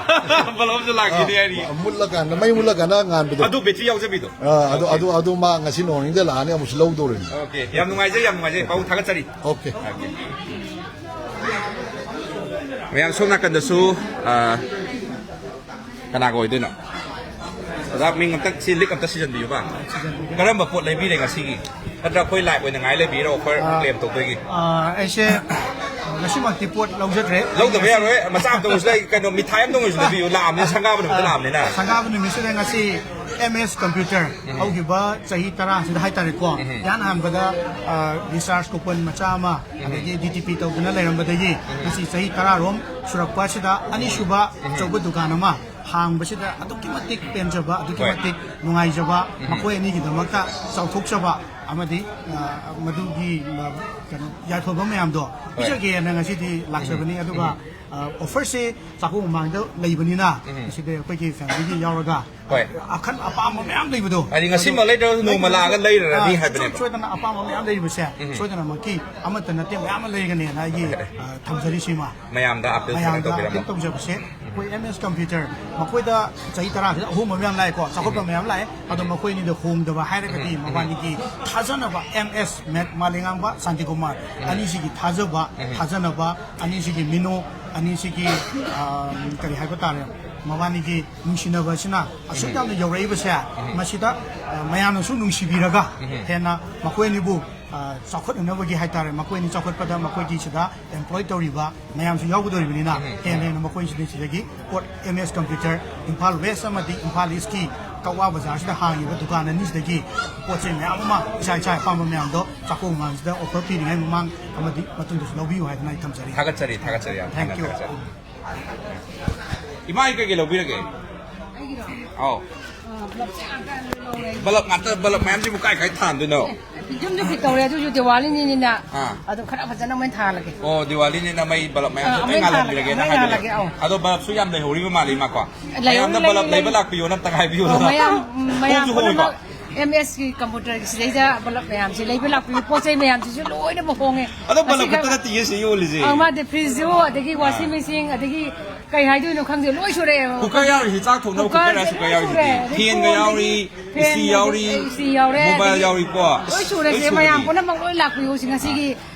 ꯕꯜꯕ ꯑꯃꯁꯨ ꯂꯥꯛꯈꯤꯅꯤ ꯍꯥꯏꯔꯤ꯫ ꯃꯨꯠꯂꯀꯥꯟꯗ, ꯃꯩ ꯃꯨꯠꯂꯀꯥꯟꯗ ꯉꯥꯟꯕꯗꯣ꯫ ꯑꯗꯨ ꯕꯦꯇ꯭ꯔꯤ ꯌꯥꯎꯖꯕꯤꯗꯣ꯫ ꯑꯥ, ꯑꯗꯨ ꯑꯗꯨ ꯑꯗꯨ ꯃꯥ ꯉꯁꯤ ꯅꯣꯡꯅꯤꯡꯗ ꯂꯥꯛꯑꯅꯤ, ꯑꯃꯨꯛꯁꯨ ꯂꯧꯗꯧꯔꯤꯅꯤ꯫ ꯑꯣꯀꯦ, ꯌꯥꯝ ꯅꯨꯡꯉꯥꯏꯖꯩ, ꯌꯥꯝ ꯅꯨꯡꯉꯥꯏꯖꯩ ꯄꯥꯕꯨꯡ, ꯊꯥꯒꯠꯆꯔꯤ꯫ ꯑꯣꯀꯦ꯫ ꯃꯌꯥꯝ ꯁꯣꯝ ꯅꯥꯀꯟꯗꯁꯨ, ꯑ, ꯀꯅꯥꯒ ꯑꯣꯏꯗꯣꯏꯅꯣ? ꯑꯣꯖꯥ, ꯃꯤꯡ ꯑꯝꯇ, ꯁꯤ ꯂꯤꯛ ꯑꯝꯇ ꯁꯤꯖꯟꯕꯤꯌꯨꯕ꯫ ꯀꯔꯝꯕ ꯄꯣꯠ ꯂꯩꯕꯤꯔꯦ ꯉꯁꯤꯒꯤ? ꯅꯠꯇ꯭ꯔ ꯑꯩꯈꯣꯏ ꯂꯥꯏꯚ ꯑꯣꯏꯅ ꯉꯥꯏ ꯂꯩꯕꯤꯔꯣ, ꯑꯣꯐꯔ ꯀ꯭ꯂꯦꯝ ꯇꯧꯗꯣꯏꯒꯤ? ꯑꯥ, ꯑꯩꯁꯦ ꯉꯁꯤꯃꯛꯇꯤ ꯄꯣꯠ ꯂꯧꯖꯗ꯭ꯔꯦ꯫ ꯂꯧꯗꯕ ꯌꯥꯔꯣꯏ, ꯃꯆꯥ ꯑꯝꯇ ꯑꯣꯏꯔꯁꯨ ꯂꯩ, ꯀꯩꯅꯣ, ꯃꯤꯊꯥꯏ ꯑꯝꯇ ꯑꯣꯏꯔꯁꯨ ꯂꯩꯕꯤꯌꯨ, ꯂꯥꯛꯑꯕꯅꯤꯅ, ꯁꯪꯒꯥꯕ ꯅꯨꯃꯤꯠꯇ ꯂꯥꯛꯑꯕꯅꯤꯅ꯫ ꯁꯪꯒꯥꯕ ꯅꯨꯃꯤꯠꯁꯤꯗ ꯉꯁꯤ ꯑꯦꯝ ꯑꯦꯁ ꯀꯝꯄ꯭ꯌꯨꯇꯔ ꯍꯧꯈꯤꯕ ꯆꯍꯤ ꯇꯔꯥꯁꯤꯗ ꯍꯥꯏꯇꯥꯔꯦꯀꯣ, ꯏꯍꯥꯟ ꯑꯍꯥꯟꯕꯗ, ꯑꯥ, ꯔꯤꯆꯥꯔꯖ ꯀꯨꯄꯟ ꯃꯆꯥ ꯑꯃ, ꯑꯗꯒꯤ ꯗꯤ ꯇꯤ ꯄꯤ ꯇꯧꯗꯨꯅ ꯂꯩꯔꯝꯕꯗꯒꯤ ꯉꯁꯤ ꯆꯍꯤ ꯇꯔꯥꯔꯣꯝ ꯁꯨꯔꯛꯄ ꯑꯁꯤꯗ ꯑꯅꯤꯁꯨꯕ ꯑꯆꯧꯕ ꯗꯨꯀꯥꯟ ꯑꯃ ꯍꯥꯡꯕꯁꯤꯗ ꯑꯗꯨꯛꯀꯤ ꯃꯇꯤꯛ ꯄꯦꯟꯖꯕ, ꯑꯗꯨꯛꯀꯤ ꯍꯣꯏ꯫ ꯃꯇꯤꯛ ꯅꯨꯡꯉꯥꯏꯖꯕ, ꯃꯈꯣꯏ ꯑꯅꯤꯒꯤꯗꯃꯛꯇ ꯆꯥꯎꯊꯣꯛꯆꯕ ꯑꯃꯗꯤ, ꯑ, ꯃꯗꯨꯒꯤ, ꯑ, ꯀꯩꯅꯣ, ꯌꯥꯏꯐꯕ ꯃꯌꯥꯝꯗꯣ ꯄꯤꯖꯒꯦꯅ ꯉꯁꯤꯗꯤ ꯂꯥꯛꯆꯕꯅꯤ꯫ ꯑꯗꯨꯒ, ꯑ, ꯑꯣꯐꯔꯁꯦ ꯆꯥꯛꯀꯧꯕ ꯃꯃꯥꯡꯗ ꯂꯩꯕꯅꯤꯅ ꯃꯁꯤꯗ ꯑꯩꯈꯣꯏꯒꯤ ꯐꯦꯃꯤꯂꯤꯒꯤ ꯌꯥꯎꯔꯒ ꯍꯣꯏ꯫ ꯑꯈꯟ ꯑꯄꯥꯝꯕ ꯃꯌꯥꯝ ꯂꯩꯕꯗꯣ, ꯍꯥꯏꯗꯤ ꯉꯁꯤꯃꯛ ꯂꯩꯗ꯭ꯔꯒꯁꯨ ꯅꯣꯡꯃ ꯂꯥꯛꯑꯒ ꯂꯩꯔꯨꯔꯅꯤ ꯑ, ꯍꯥꯏꯕꯅꯦꯕ꯫ ꯁꯨꯡꯁꯣꯏ ꯁꯣꯏꯗꯅ ꯑꯄꯥꯝꯕ ꯃꯌꯥꯝ ꯂꯩꯔꯤꯕꯁꯦ ꯁꯣꯏꯗꯅꯃꯛꯀꯤ ꯑꯃꯠꯇ ꯅꯠꯇꯦ, ꯃꯌꯥꯝ ꯑꯃ ꯂꯩꯒꯅꯦꯅ ꯑꯩꯒꯤ, ꯑ, ꯊꯝꯖꯔꯤꯁꯤꯃ꯫ ꯃꯌꯥꯝꯗ ꯑꯥꯄꯤꯜ ꯃꯌꯥꯝꯗ ꯇꯧꯕꯤꯔꯝꯕ꯫ ꯑꯥꯄꯤꯜ ꯇꯧꯖꯕꯁꯦ ꯑꯩꯈꯣꯏ ꯑꯦꯝ ꯑꯦꯁ ꯀꯝꯄ꯭ꯌꯨꯇꯔ, ꯃꯈꯣꯏꯗ ꯆꯍꯤ ꯇꯔꯥꯁꯤꯗ ꯑꯍꯣꯡꯕ ꯃꯌꯥꯝ ꯂꯥꯛꯑꯦꯀꯣ, ꯆꯥꯎꯈꯠꯄ ꯃꯌꯥꯝ ꯂꯥꯛꯑꯦ꯫ ꯑꯗꯣ ꯃꯈꯣꯏ ꯑꯅꯤꯗ ꯍꯣꯡꯗꯕ ꯍꯥꯏꯔꯒꯗꯤ ꯃꯕꯥꯅꯤꯒꯤ ꯊꯥꯖꯅꯕ ꯑꯦꯝ ꯑꯦꯁ ꯃꯦꯠ ꯃꯥꯂꯦꯉꯥꯡꯕ ꯁꯥꯟꯇꯤꯀꯨꯃꯥꯔ ꯑꯅꯤꯁꯤꯒꯤ ꯊꯥꯖꯕ, ꯊꯥꯖꯅꯕ ꯑꯅꯤꯁꯤꯒꯤ ꯃꯤꯅꯣ, ꯑꯅꯤꯁꯤꯒꯤ, ꯑ, ꯀꯔꯤ ꯍꯥꯏꯕ ꯇꯥꯔꯦ, ꯃꯕꯥꯅꯤꯒꯤ ꯅꯨꯡꯁꯤꯅꯕ ꯑꯁꯤꯅ ꯑꯁꯨꯛ ꯌꯥꯝꯅ ꯌꯧꯔꯛꯏꯕꯁꯦ, ꯃꯁꯤꯗ, ꯑ, ꯃꯌꯥꯝꯅꯁꯨ ꯅꯨꯡꯁꯤꯕꯤꯔꯒ ꯍꯦꯟꯅ ꯃꯈꯣꯏ ꯑꯅꯤꯕꯨ, ꯑ, ꯆꯥꯎꯈꯠꯅꯅꯕꯒꯤ ꯍꯥꯏꯇꯥꯔꯦ, ꯃꯈꯣꯏ ꯑꯅꯤ ꯆꯥꯎꯈꯠꯄꯗ ꯃꯈꯣꯏꯒꯤ ꯁꯤꯗ employ ꯇꯧꯔꯤꯕ ꯃꯌꯥꯝꯁꯨ ꯌꯥꯎꯒꯗꯧꯔꯤꯕꯅꯤꯅ, ꯍꯦꯟꯅ ꯍꯦꯟꯅ ꯃꯈꯣꯏꯁꯤꯗꯒꯤ ꯄꯣꯠ M S Computer, Imphal West ꯑꯃꯗꯤ ꯏꯝꯐꯥꯜ East ꯀꯤ ꯀꯛꯋꯥ ꯕꯖꯥꯔꯁꯤꯗ ꯍꯥꯡꯉꯤꯕ ꯗꯨꯀꯥꯟ ꯑꯅꯤꯁꯤꯗꯒꯤ ꯄꯣꯠ ꯆꯩ ꯃꯌꯥꯝ ꯑꯃ ꯏꯁꯥ ꯏꯁꯥ ꯑꯄꯥꯝꯕ ꯃꯌꯥꯝꯗꯣ ꯆꯥꯛꯀꯧꯕ ꯃꯌꯥꯝꯁꯤꯗ offer ꯄꯤꯔꯤꯉꯩ ꯃꯃꯥꯡ ꯑꯃꯗꯤ ꯃꯇꯨꯡꯗꯁꯨ ꯂꯧꯕꯤꯌꯨ ꯍꯥꯏꯗꯅ ꯑꯩ ꯊꯝꯖꯔꯤ꯫ ꯊꯥꯒꯠꯆꯔꯤ, ꯊꯥꯒꯠꯆꯔꯤ, ꯌꯥꯝ ꯊꯥꯒꯠꯆꯔꯤ꯫ Thank you. ꯏꯃꯥꯒꯤ ꯀꯩꯀꯩ ꯂꯧꯕꯤꯔꯒꯦ? ꯑꯩꯒꯤꯔꯣ? ꯑꯧ꯫ ꯑ, ꯕꯂꯞꯁꯦ ꯉꯥꯛꯇ ꯂꯧꯔꯦ꯫ ꯕꯂꯞ ꯉꯥꯛꯇ, ꯕꯂꯞ ꯃꯌꯥꯝꯁꯤꯕꯨ ꯀꯥꯏ ꯀꯥꯏ ꯊꯥꯟꯗꯣꯏꯅꯣ? ꯑꯦ, ꯌꯨꯝꯁꯨ fit ꯇꯧꯔꯦ, ꯑꯗꯨꯁꯨ ꯗꯤꯋꯥꯂꯤꯅꯤꯅ ꯑꯥ꯫ ꯑꯗꯨꯝ ꯈꯔ ꯐꯖꯅ ꯃꯣꯏ ꯊꯥꯜꯂꯒꯦ꯫ ꯑꯣ, ꯗꯤꯋꯥꯂꯤꯅꯤꯅ ꯃꯩ ꯕꯂꯞ ꯃꯌꯥꯝꯁꯦ ꯑꯥ, ꯂꯣꯏ ꯃꯩ ꯉꯥꯜꯍꯟꯕꯤꯔꯒꯦꯅ ꯊꯥꯜꯂꯒꯦ, ꯍꯥꯏꯕꯤꯔꯦ꯫ ꯃꯩ ꯉꯥꯜꯍꯜꯂꯒꯦ, ꯑꯧ꯫ ꯑꯗꯣ ꯕꯂꯞꯁꯨ ꯌꯥꯝ ꯂꯩꯍꯧꯔꯤꯕ ꯃꯥꯜꯂꯦ, ꯏꯃꯥꯀꯣ꯫ ꯂꯩꯍꯧꯔꯤ, ꯃꯌꯥꯝꯅ ꯂꯩꯍꯧꯔꯤ, ꯕꯂꯞ ꯂꯩꯕ ꯂꯩꯍꯧꯔꯤ꯫ ꯂꯥꯛꯄꯤꯌꯣꯅ ꯑꯝꯇ ꯍꯥꯏꯕꯤꯌꯨꯗꯅ꯫ ꯑꯣ, ꯃꯌꯥꯝ, ꯃꯌꯥꯝ ꯍꯣꯡꯁꯨ ꯍꯣꯡꯉꯤꯀꯣ? ꯄꯨꯝꯅꯃꯛ M S ꯀꯤ computer ꯒꯤ ꯁꯤꯗꯩꯗ ꯕꯂꯞ ꯃꯌꯥꯝꯁꯤ ꯂꯩꯕ ꯂꯥꯛꯄꯤꯌꯨ, ꯄꯣꯠ ꯆꯩ ꯃꯌꯥꯝꯁꯤꯁꯨ ꯂꯣꯏꯅꯃꯛ ꯍꯣꯡꯉꯦ꯫ ꯑꯗꯣ ꯕꯂꯞ ꯉꯁꯤꯒ ꯈꯛꯇ ꯅꯠꯇꯤꯌꯦ ꯁꯤ ꯌꯣꯜꯂꯤꯁꯦ꯫ ꯑꯧ, ꯃꯥꯗꯤ fridge ꯁꯨ, ꯑꯗꯒꯤ washing ꯑꯥ꯫ Machine, ꯑꯗꯒꯤ ꯀꯩ ꯍꯥꯏꯗꯣꯏꯅꯣ ꯈꯪꯗꯦ, ꯂꯣꯏ ꯁꯨꯔꯦ꯫ Cooker ꯌꯥꯎꯔꯤꯁꯤ, ꯆꯥꯛ ꯊꯣꯡꯅꯕ cooker ꯁꯦ cooker ꯌꯥꯎꯔꯤ ꯂꯣꯏ ꯁꯤꯗꯤ꯫ ꯁꯨꯔꯦ꯫ ꯑꯗꯩ Fan ꯒ phone, ꯌꯥꯎꯔꯤ, ꯑꯗꯩ fan, AC ꯌꯥꯎꯔꯤ, ꯑꯗꯩ AC ꯌꯥꯎꯔꯦ, mobile ꯑꯗꯒꯤ ꯌꯥꯎꯔꯤꯀꯣ꯫ ꯂꯣꯏ ꯁꯨꯔꯦ꯫ ꯂꯣꯏ ꯁꯦ ꯁꯨꯔꯦ꯫ ꯃꯌꯥꯝ ꯄꯨꯝꯅꯃꯛ ꯂꯣꯏ ꯂꯥꯛꯄꯤꯌꯨ꯫ ꯁꯤ ꯉꯁꯤꯒꯤ,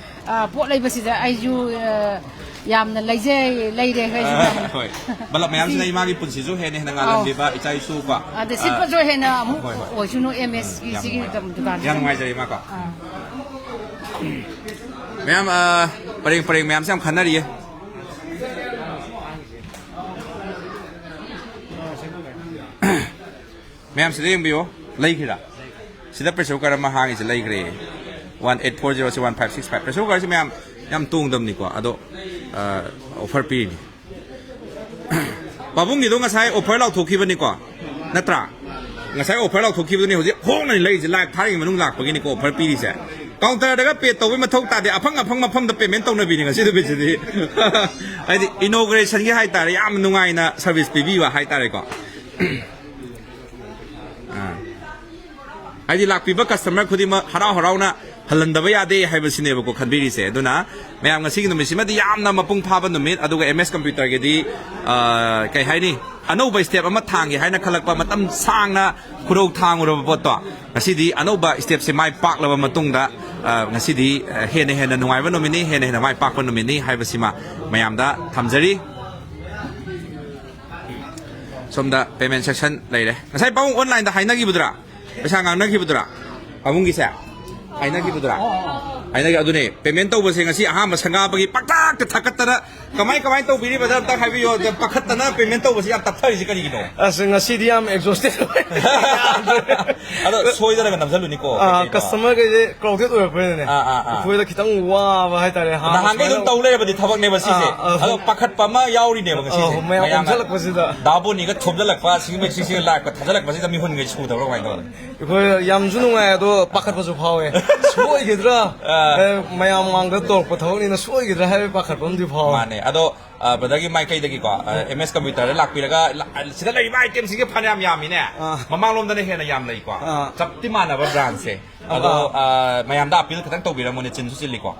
ꯑꯥ꯫ ꯑ, ꯄꯣꯠ ꯂꯩꯕꯁꯤꯗ ꯑꯩꯁꯨ, ꯑ, ꯌꯥꯝꯅ ꯂꯩꯖꯩ, ꯂꯩꯔꯦ ꯑꯩꯁꯨ ꯑꯥ, ꯌꯥꯝꯅ꯫ ꯍꯣꯏ꯫ ꯕꯂꯞ ꯃꯌꯥꯝꯁꯤꯅ ꯁꯤ ꯏꯃꯥꯒꯤ ꯄꯨꯟꯁꯤꯁꯨ ꯍꯦꯟꯅ ꯍꯦꯟꯅ ꯑꯧ꯫ ꯉꯥꯜꯍꯟꯕꯤꯕ, ꯏꯆꯥ ꯏꯁꯨ ꯀꯣ꯫ ꯑꯗ ꯑ, ꯁꯤꯠꯄꯁꯨ ꯍꯦꯟꯅ ꯑꯃꯨꯛ ꯍꯣꯏ, ꯍꯣꯏ꯫ ꯑꯣꯏꯁꯅꯨ, M S ꯀꯤ ꯎꯝ, ꯌꯥꯝ ꯁꯤꯒꯤ ꯅꯨꯡꯉꯥꯏꯖꯔꯦ꯫ ꯗꯨꯀꯥꯟꯁꯤꯗ꯫ ꯌꯥꯝ ꯅꯨꯡꯉꯥꯏꯖꯔꯦ, ꯏꯃꯥꯀꯣ꯫ ꯑꯥ꯫ ꯃꯌꯥꯝ, ꯑ, ꯄꯔꯦꯡ ꯄꯔꯦꯡ ꯃꯌꯥꯝꯁꯦ ꯌꯥꯝ ꯈꯟꯅꯔꯤꯌꯦ꯫ ꯃꯌꯥꯝ ꯁꯤꯗ ꯌꯦꯡꯕꯤꯌꯣ, ꯂꯩꯈ꯭ꯔꯤꯔꯥ? ꯁꯤꯗ pressure cooker ꯑꯃ ꯍꯥꯡꯉꯤꯁꯦ ꯂꯩꯈ꯭ꯔꯦ꯫ One eight four zero one five six five꯫ Pressure cooker ꯁꯦ ꯃꯌꯥꯝ ꯌꯥꯝ ꯇꯣꯡꯗꯕꯅꯤꯀꯣ, ꯑꯗꯣ, ꯑ, offer ꯄꯤꯔꯤꯅꯤ꯫ ꯄꯥꯕꯨꯡꯒꯤꯗꯣ ꯉꯁꯥꯏ offer ꯂꯥꯎꯊꯣꯛꯈꯤꯕꯅꯤꯀꯣ, ꯅꯠꯇ꯭ꯔꯥ? ꯉꯁꯥꯏ offer ꯂꯥꯎꯊꯣꯛꯈꯤꯕꯗꯨꯅꯤ ꯍꯧꯖꯤꯛ ꯍꯣꯡꯅꯅꯤ ꯂꯩꯔꯤꯁꯦ, live ꯊꯥꯔꯤꯉꯩ ꯃꯅꯨꯡ ꯂꯥꯛꯄꯒꯤꯅꯤꯀꯣ offer ꯄꯤꯔꯤꯁꯦ꯫ Counter ꯗꯒ pay ꯇꯧꯕꯩ ꯃꯊꯧ ꯇꯥꯗꯦ, ꯑꯐꯪ ꯑꯐꯪ ꯃꯐꯝꯗ payment ꯇꯧꯅꯕꯤꯅꯤ ꯉꯁꯤ ꯅꯨꯃꯤꯠꯁꯤꯗꯤ꯫ ꯍꯥꯏꯗꯤ inauguration ꯒꯤ ꯍꯥꯏꯇꯥꯔꯦ, ꯌꯥꯝ ꯅꯨꯡꯉꯥꯏꯅ service ꯄꯤꯕꯤꯕ ꯍꯥꯏꯇꯥꯔꯦꯀꯣ꯫ ꯑꯥ꯫ ꯍꯥꯏꯗꯤ ꯂꯥꯛꯄꯤꯕ customer ꯈꯨꯗꯤꯡꯃꯛ ꯍꯔꯥꯎ ꯍꯔꯥꯎꯅ ꯍꯜꯍꯟꯗꯕ ꯌꯥꯗꯦ ꯍꯥꯏꯕꯁꯤꯅꯦꯕꯀꯣ ꯈꯟꯕꯤꯔꯤꯁꯦ꯫ ꯑꯗꯨꯅ ꯃꯌꯥꯝ ꯉꯁꯤꯒꯤ ꯅꯨꯃꯤꯠꯁꯤꯃꯗꯤ ꯌꯥꯝꯅ ꯃꯄꯨꯡ ꯐꯥꯕ ꯅꯨꯃꯤꯠ, ꯑꯗꯨꯒ M S Computer ꯒꯤꯗꯤ, ꯑ, ꯀꯩ ꯍꯥꯏꯅꯤ, ꯑꯅꯧꯕ step ꯑꯃ ꯊꯥꯡꯒꯦ ꯍꯥꯏꯅ ꯈꯜꯂꯛꯄ, ꯃꯇꯝ ꯁꯥꯡꯅ ꯈꯨꯔꯧ ꯊꯥꯡꯉꯨꯔꯕ ꯄꯣꯠꯇꯣ ꯉꯁꯤꯗꯤ ꯑꯅꯧꯕ step ꯁꯦ ꯃꯥꯏ ꯄꯥꯛꯂꯕ ꯃꯇꯨꯡꯗ, ꯑ, ꯉꯁꯤꯗꯤ, ꯑ, ꯍꯦꯟꯅ ꯍꯦꯟꯅ ꯅꯨꯡꯉꯥꯏꯕ ꯅꯨꯃꯤꯠꯅꯤ, ꯍꯦꯟꯅ ꯍꯦꯟꯅ ꯃꯥꯏ ꯄꯥꯛꯄ ꯅꯨꯃꯤꯠꯅꯤ ꯍꯥꯏꯕꯁꯤꯃ ꯃꯌꯥꯝꯗ ꯊꯝꯖꯔꯤ꯫ ꯁꯣꯝꯗ payment section ꯂꯩꯔꯦ꯫ ꯉꯁꯥꯏ ꯄꯥꯕꯨꯡ online ꯗ ꯍꯥꯏꯅꯈꯤꯕꯗꯨꯔꯥ? ꯄꯩꯁꯥ ꯉꯥꯡꯅꯈꯤꯕꯗꯨꯔꯥ? ꯄꯥꯕꯨꯡꯒꯤꯁꯦ? ꯍꯥꯏꯅꯈꯤꯕꯗꯨꯔꯥ? ꯍꯥꯏꯅꯈꯤ꯫ ꯑꯗꯨꯅꯦ, payment ꯇꯧꯕꯁꯦ ꯉꯁꯤ ꯑꯍꯥꯟꯕ ꯁꯪꯒꯥꯕꯒꯤ ꯄꯪꯊꯛꯇ ꯊꯛꯀꯠꯇꯅ, ꯀꯃꯥꯏ, ꯀꯃꯥꯏ ꯇꯧꯕꯤꯔꯤꯕꯗ ꯑꯝꯇ ꯍꯥꯏꯕꯤꯌꯣ꯫ ꯑꯗ ꯄꯥꯈꯠꯇꯅ payment ꯇꯧꯕꯁꯦ ꯌꯥꯝ ꯇꯞꯊꯔꯤꯁꯦ ꯀꯔꯤꯒꯤꯅꯣ? ꯑꯁ, ꯉꯁꯤꯗꯤ ꯌꯥꯝ exhausted ꯑꯣꯏ꯫ ꯑꯗꯣ ꯁꯣꯏꯗꯅꯒ ꯅꯝꯁꯤꯜꯂꯨꯅꯤꯀꯣ, ꯑꯥ, ꯀꯩꯀꯩꯗꯣ꯫ Customer ꯈꯩꯁꯦ crowded ꯑꯣꯏꯔꯛꯄꯅꯤꯅ ꯑꯥ, ꯑꯥ, ꯑꯥ꯫ ꯑꯩꯈꯣꯏꯗ ꯈꯤꯇꯪ ꯋꯥꯕ ꯍꯥꯏꯇꯥꯔꯦ꯫ ꯍꯥꯟꯅ ꯅꯍꯥꯟꯈꯩ ꯑꯗꯨꯝ ꯁꯨꯃꯥꯏꯅ ꯇꯧ ꯂꯩꯔꯕꯗꯤ ꯊꯕꯛꯅꯦꯕ ꯁꯤꯁꯦ꯫ ꯑꯥ, ꯑꯥ, ꯑꯗꯣ ꯄꯥꯈꯠꯄ ꯑꯃ ꯌꯥꯎꯔꯤꯅꯦꯕ ꯉꯁꯤꯁꯦ꯫ ꯑꯥ, ꯃꯌꯥꯝ ꯃꯌꯥꯝꯅ ꯑꯣꯝꯁꯤꯜꯂꯛꯄꯁꯤꯗ꯫ ꯗꯥ ꯕꯣꯅꯤꯒ ꯊꯣꯝꯖꯤꯜꯂꯛꯄ, ꯁꯤꯒꯤ ꯃꯦꯛꯁꯤꯁꯤꯒ live ꯀ ꯊꯥꯖꯤꯜꯂꯛꯄꯁꯤꯗ ꯃꯤꯍꯨꯟꯒꯩ ꯁꯨꯗꯕ꯭ꯔꯥ ꯀꯃꯥꯏꯅ ꯇꯧꯔꯦ? ꯑꯩꯈꯣꯏ ꯌꯥꯝꯁꯨ ꯅꯨꯡꯉꯥꯏ, ꯑꯗꯣ ꯄꯥꯈꯠꯄꯁꯨ ꯐꯥꯎꯋꯦ꯫ ꯁꯣꯏꯈꯤꯗ꯭ꯔꯥ? ꯑꯥ꯫ ꯑꯦ, ꯃꯌꯥꯝ ꯃꯥꯡꯗ ꯇꯧꯔꯛꯄ ꯊꯕꯛꯅꯤꯅ ꯁꯣꯏꯈꯤꯗ꯭ꯔꯥ ꯍꯥꯏꯕꯒꯤ ꯄꯥꯈꯠꯄ ꯑꯃꯗꯤ ꯐꯥꯎꯋꯦ꯫ ꯃꯥꯅꯦ꯫ ꯑꯗꯣ, ꯑ, brother ꯒꯤ ꯃꯥꯏꯀꯩꯗꯒꯤꯀꯣ, ꯑ, ꯎꯝ꯫ M S Computer ꯗ ꯂꯥꯛꯄꯤꯔꯒ, ꯂ-, ꯁꯤꯗ ꯂꯩꯔꯤꯕ item ꯁꯤꯡꯁꯦ ꯐꯅꯌꯥꯝ ꯌꯥꯝꯃꯤꯅꯦ꯫ ꯑꯥ꯫ ꯃꯃꯥꯡꯂꯣꯝꯗꯅ ꯍꯦꯟꯅ ꯌꯥꯝ ꯂꯩꯀꯣ꯫ ꯑꯥ꯫ ꯆꯞꯇꯤ ꯃꯥꯟꯅꯕ brand ꯁꯦ꯫ ꯑꯗꯣ, ꯑꯥ꯫ ꯑ, ꯃꯌꯥꯝꯗ appeal ꯈꯤꯇꯪ ꯇꯧꯕꯤꯔꯝꯃꯣꯅꯦ, ꯆꯤꯟꯁꯨ ꯆꯤꯜꯂꯤꯀꯣ꯫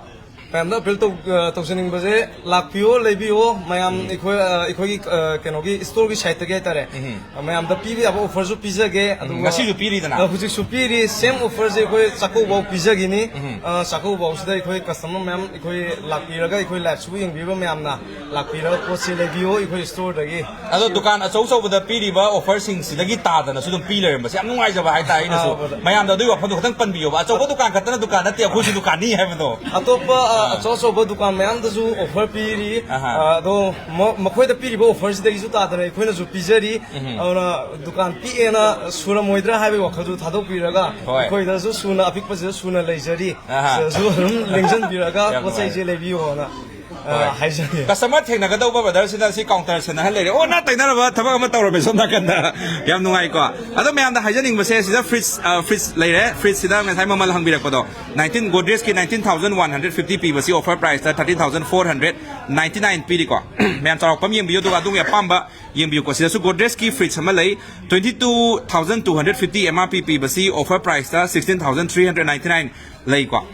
ꯃꯌꯥꯝꯗ appeal ꯇꯧ-, ꯑ, ꯇꯧꯖꯅꯤꯡꯕꯁꯦ, ꯂꯥꯛꯄꯤꯌꯣ, ꯂꯩꯕꯤꯌꯣ, ꯃꯌꯥꯝ ꯎꯝ꯫ ꯑꯩꯈꯣꯏ, ꯑ, ꯑꯩꯈꯣꯏꯒꯤ, ꯑ, ꯀꯩꯅꯣꯒꯤ store ꯒꯤ site ꯇꯒꯤ ꯍꯥꯏꯇꯥꯔꯦ꯫ ꯎꯝ꯫ ꯑ, ꯃꯌꯥꯝꯗ ꯄꯤꯕ ꯌꯥꯕ offer ꯁꯨ ꯄꯤꯖꯒꯦ, ꯎꯝ, ꯑꯗꯨꯒ, ꯉꯁꯤꯁꯨ ꯄꯤꯔꯤꯗꯅ꯫ ꯑ, ꯍꯧꯖꯤꯛꯁꯨ ꯄꯤꯔꯤ, same offer ꯁꯦ ꯑꯩꯈꯣꯏ ꯆꯥꯛꯀꯧꯕ ꯐꯥꯎ ꯄꯤꯖꯈꯤꯅꯤ꯫ ꯎꯝ꯫ ꯑ, ꯆꯥꯛꯀꯧꯕ ꯐꯥꯎꯁꯤꯗ ꯑꯩꯈꯣꯏ customer ꯃꯌꯥꯝ ꯑꯩꯈꯣꯏ ꯂꯥꯛꯄꯤꯔꯒ ꯑꯩꯈꯣꯏ live ꯁꯤꯕꯨ ꯌꯦꯡꯕꯤꯕ ꯃꯌꯥꯝꯅ ꯂꯥꯛꯄꯤꯔꯒ ꯄꯣꯠꯁꯦ ꯂꯩꯕꯤꯌꯣ ꯑꯩꯈꯣꯏ store ꯗꯒꯤ꯫ ꯑꯗꯣ ꯗꯨꯀꯥꯟ ꯑꯆꯧ ꯑꯆꯧꯕꯗ ꯄꯤꯔꯤꯕ offer ꯁꯤꯡꯁꯤꯗꯒꯤ ꯇꯥꯗꯅꯁꯨ ꯑꯗꯨꯝ ꯄꯤ ꯂꯩꯔꯝꯕꯁꯦ ꯌꯥꯝ ꯅꯨꯡꯉꯥꯏꯖꯕ ꯍꯥꯏꯇꯥꯔꯦ ꯑꯩꯅꯁꯨ꯫ ꯑꯥ, brother꯫ ꯃꯌꯥꯝꯗ ꯑꯗꯨꯒꯤ ꯋꯥꯐꯝꯗꯣ ꯈꯤꯇꯪ ꯄꯟꯕꯤꯌꯣꯕ꯫ ꯑꯆꯧꯕ ꯗꯨꯀꯥꯟ ꯈꯛꯇꯅ ꯗꯨꯀꯥꯟ ꯅꯠꯇꯦ, ꯑꯩꯈꯣꯏꯁꯨ ꯗꯨꯀꯥꯟꯅꯤ ꯍꯥꯏꯕꯗꯣ꯫ ꯑꯇꯣꯞꯄ, ꯑ, ꯑꯥ꯫ ꯑꯆꯧ ꯑꯆꯧꯕ ꯗꯨꯀꯥꯟ ꯃꯌꯥꯝꯗꯁꯨ offer ꯄꯤꯔꯤ꯫ ꯑꯍꯥ꯫ ꯑ, ꯑꯗꯣ ꯃ-, ꯃꯈꯣꯏꯗ ꯄꯤꯔꯤꯕ offer ꯁꯤꯗꯒꯤꯁꯨ ꯇꯥꯗꯅ ꯑꯩꯈꯣꯏꯅꯁꯨ ꯄꯤꯖꯔꯤ꯫ ꯎꯝ꯫ ꯑꯗꯨꯅ ꯗꯨꯀꯥꯟ ꯄꯤꯛꯑꯦꯅ ꯁꯨꯔꯝꯃꯣꯏꯗ꯭ꯔꯥ ꯍꯥꯏꯕꯒꯤ ꯋꯥꯈꯜꯁꯨ ꯊꯥꯗꯣꯛꯄꯤꯔꯒ ꯍꯣꯏ꯫ ꯑꯩꯈꯣꯏꯗꯁꯨ ꯁꯨꯅ, ꯑꯄꯤꯛꯄꯁꯤꯗ ꯁꯨꯅ ꯂꯩꯖꯔꯤ꯫ ꯑꯍꯥ꯫ ꯁꯤꯗꯁꯨ ꯑꯗꯨꯝ ꯂꯦꯡꯁꯤꯟꯕꯤꯔꯒ ꯌꯥꯝ ꯄꯣꯠ ꯆꯩꯁꯦ ꯅꯨꯡꯉꯥꯏꯔꯦ꯫ ꯂꯩꯕꯤꯌꯣꯅ꯫ ꯑ, ꯍꯣꯏ꯫ ꯍꯥꯏꯖꯒꯦ꯫ Customer ꯊꯦꯡꯅꯒꯗꯧꯕ brother ꯁꯤꯅ ꯁꯤ counter ꯁꯦꯟꯅꯍꯜ ꯂꯩꯔꯦ꯫ ꯑꯣꯟꯅ ꯇꯩꯅꯔꯕ ꯊꯕꯛ ꯑꯃ ꯇꯧꯔꯝꯃꯦ ꯁꯣꯝ ꯅꯥꯀꯟꯗ꯫ ꯌꯥꯝ ꯅꯨꯡꯉꯥꯏꯀꯣ꯫ ꯑꯗꯣ ꯃꯌꯥꯝꯗ ꯍꯥꯏꯖꯅꯤꯡꯕꯁꯦ ꯁꯤꯗ fridge, ꯑ, fridge ꯂꯩꯔꯦ꯫ Fridge ꯁꯤꯗ ꯉꯁꯥꯏ ꯃꯃꯜ ꯍꯪꯕꯤꯔꯛꯄꯗꯣ, nineteen, Godrej ꯀꯤ nineteen thousand one hundred fifty ꯄꯤꯕꯁꯤ offer price ꯇ thirteen thousand four hundred ninety nine ꯄꯤꯔꯤꯀꯣ꯫ ꯃꯌꯥꯝ ꯆꯥꯎꯔꯥꯛꯄ ꯑꯃ ꯌꯦꯡꯕꯤꯌꯨ, ꯑꯗꯨꯒ ꯑꯗꯣꯝꯒꯤ ꯑꯄꯥꯝꯕ ꯌꯦꯡꯕꯤꯌꯨꯀꯣ꯫ ꯁꯤꯗꯁꯨ Godrej ꯀꯤ fridge ꯑꯃ ꯂꯩ, twenty two thousand two hundred fifty M R P ꯄꯤꯕꯁꯤ offer price ꯇ sixteen thousand three hundred ninety nine ꯂꯩꯀꯣ꯫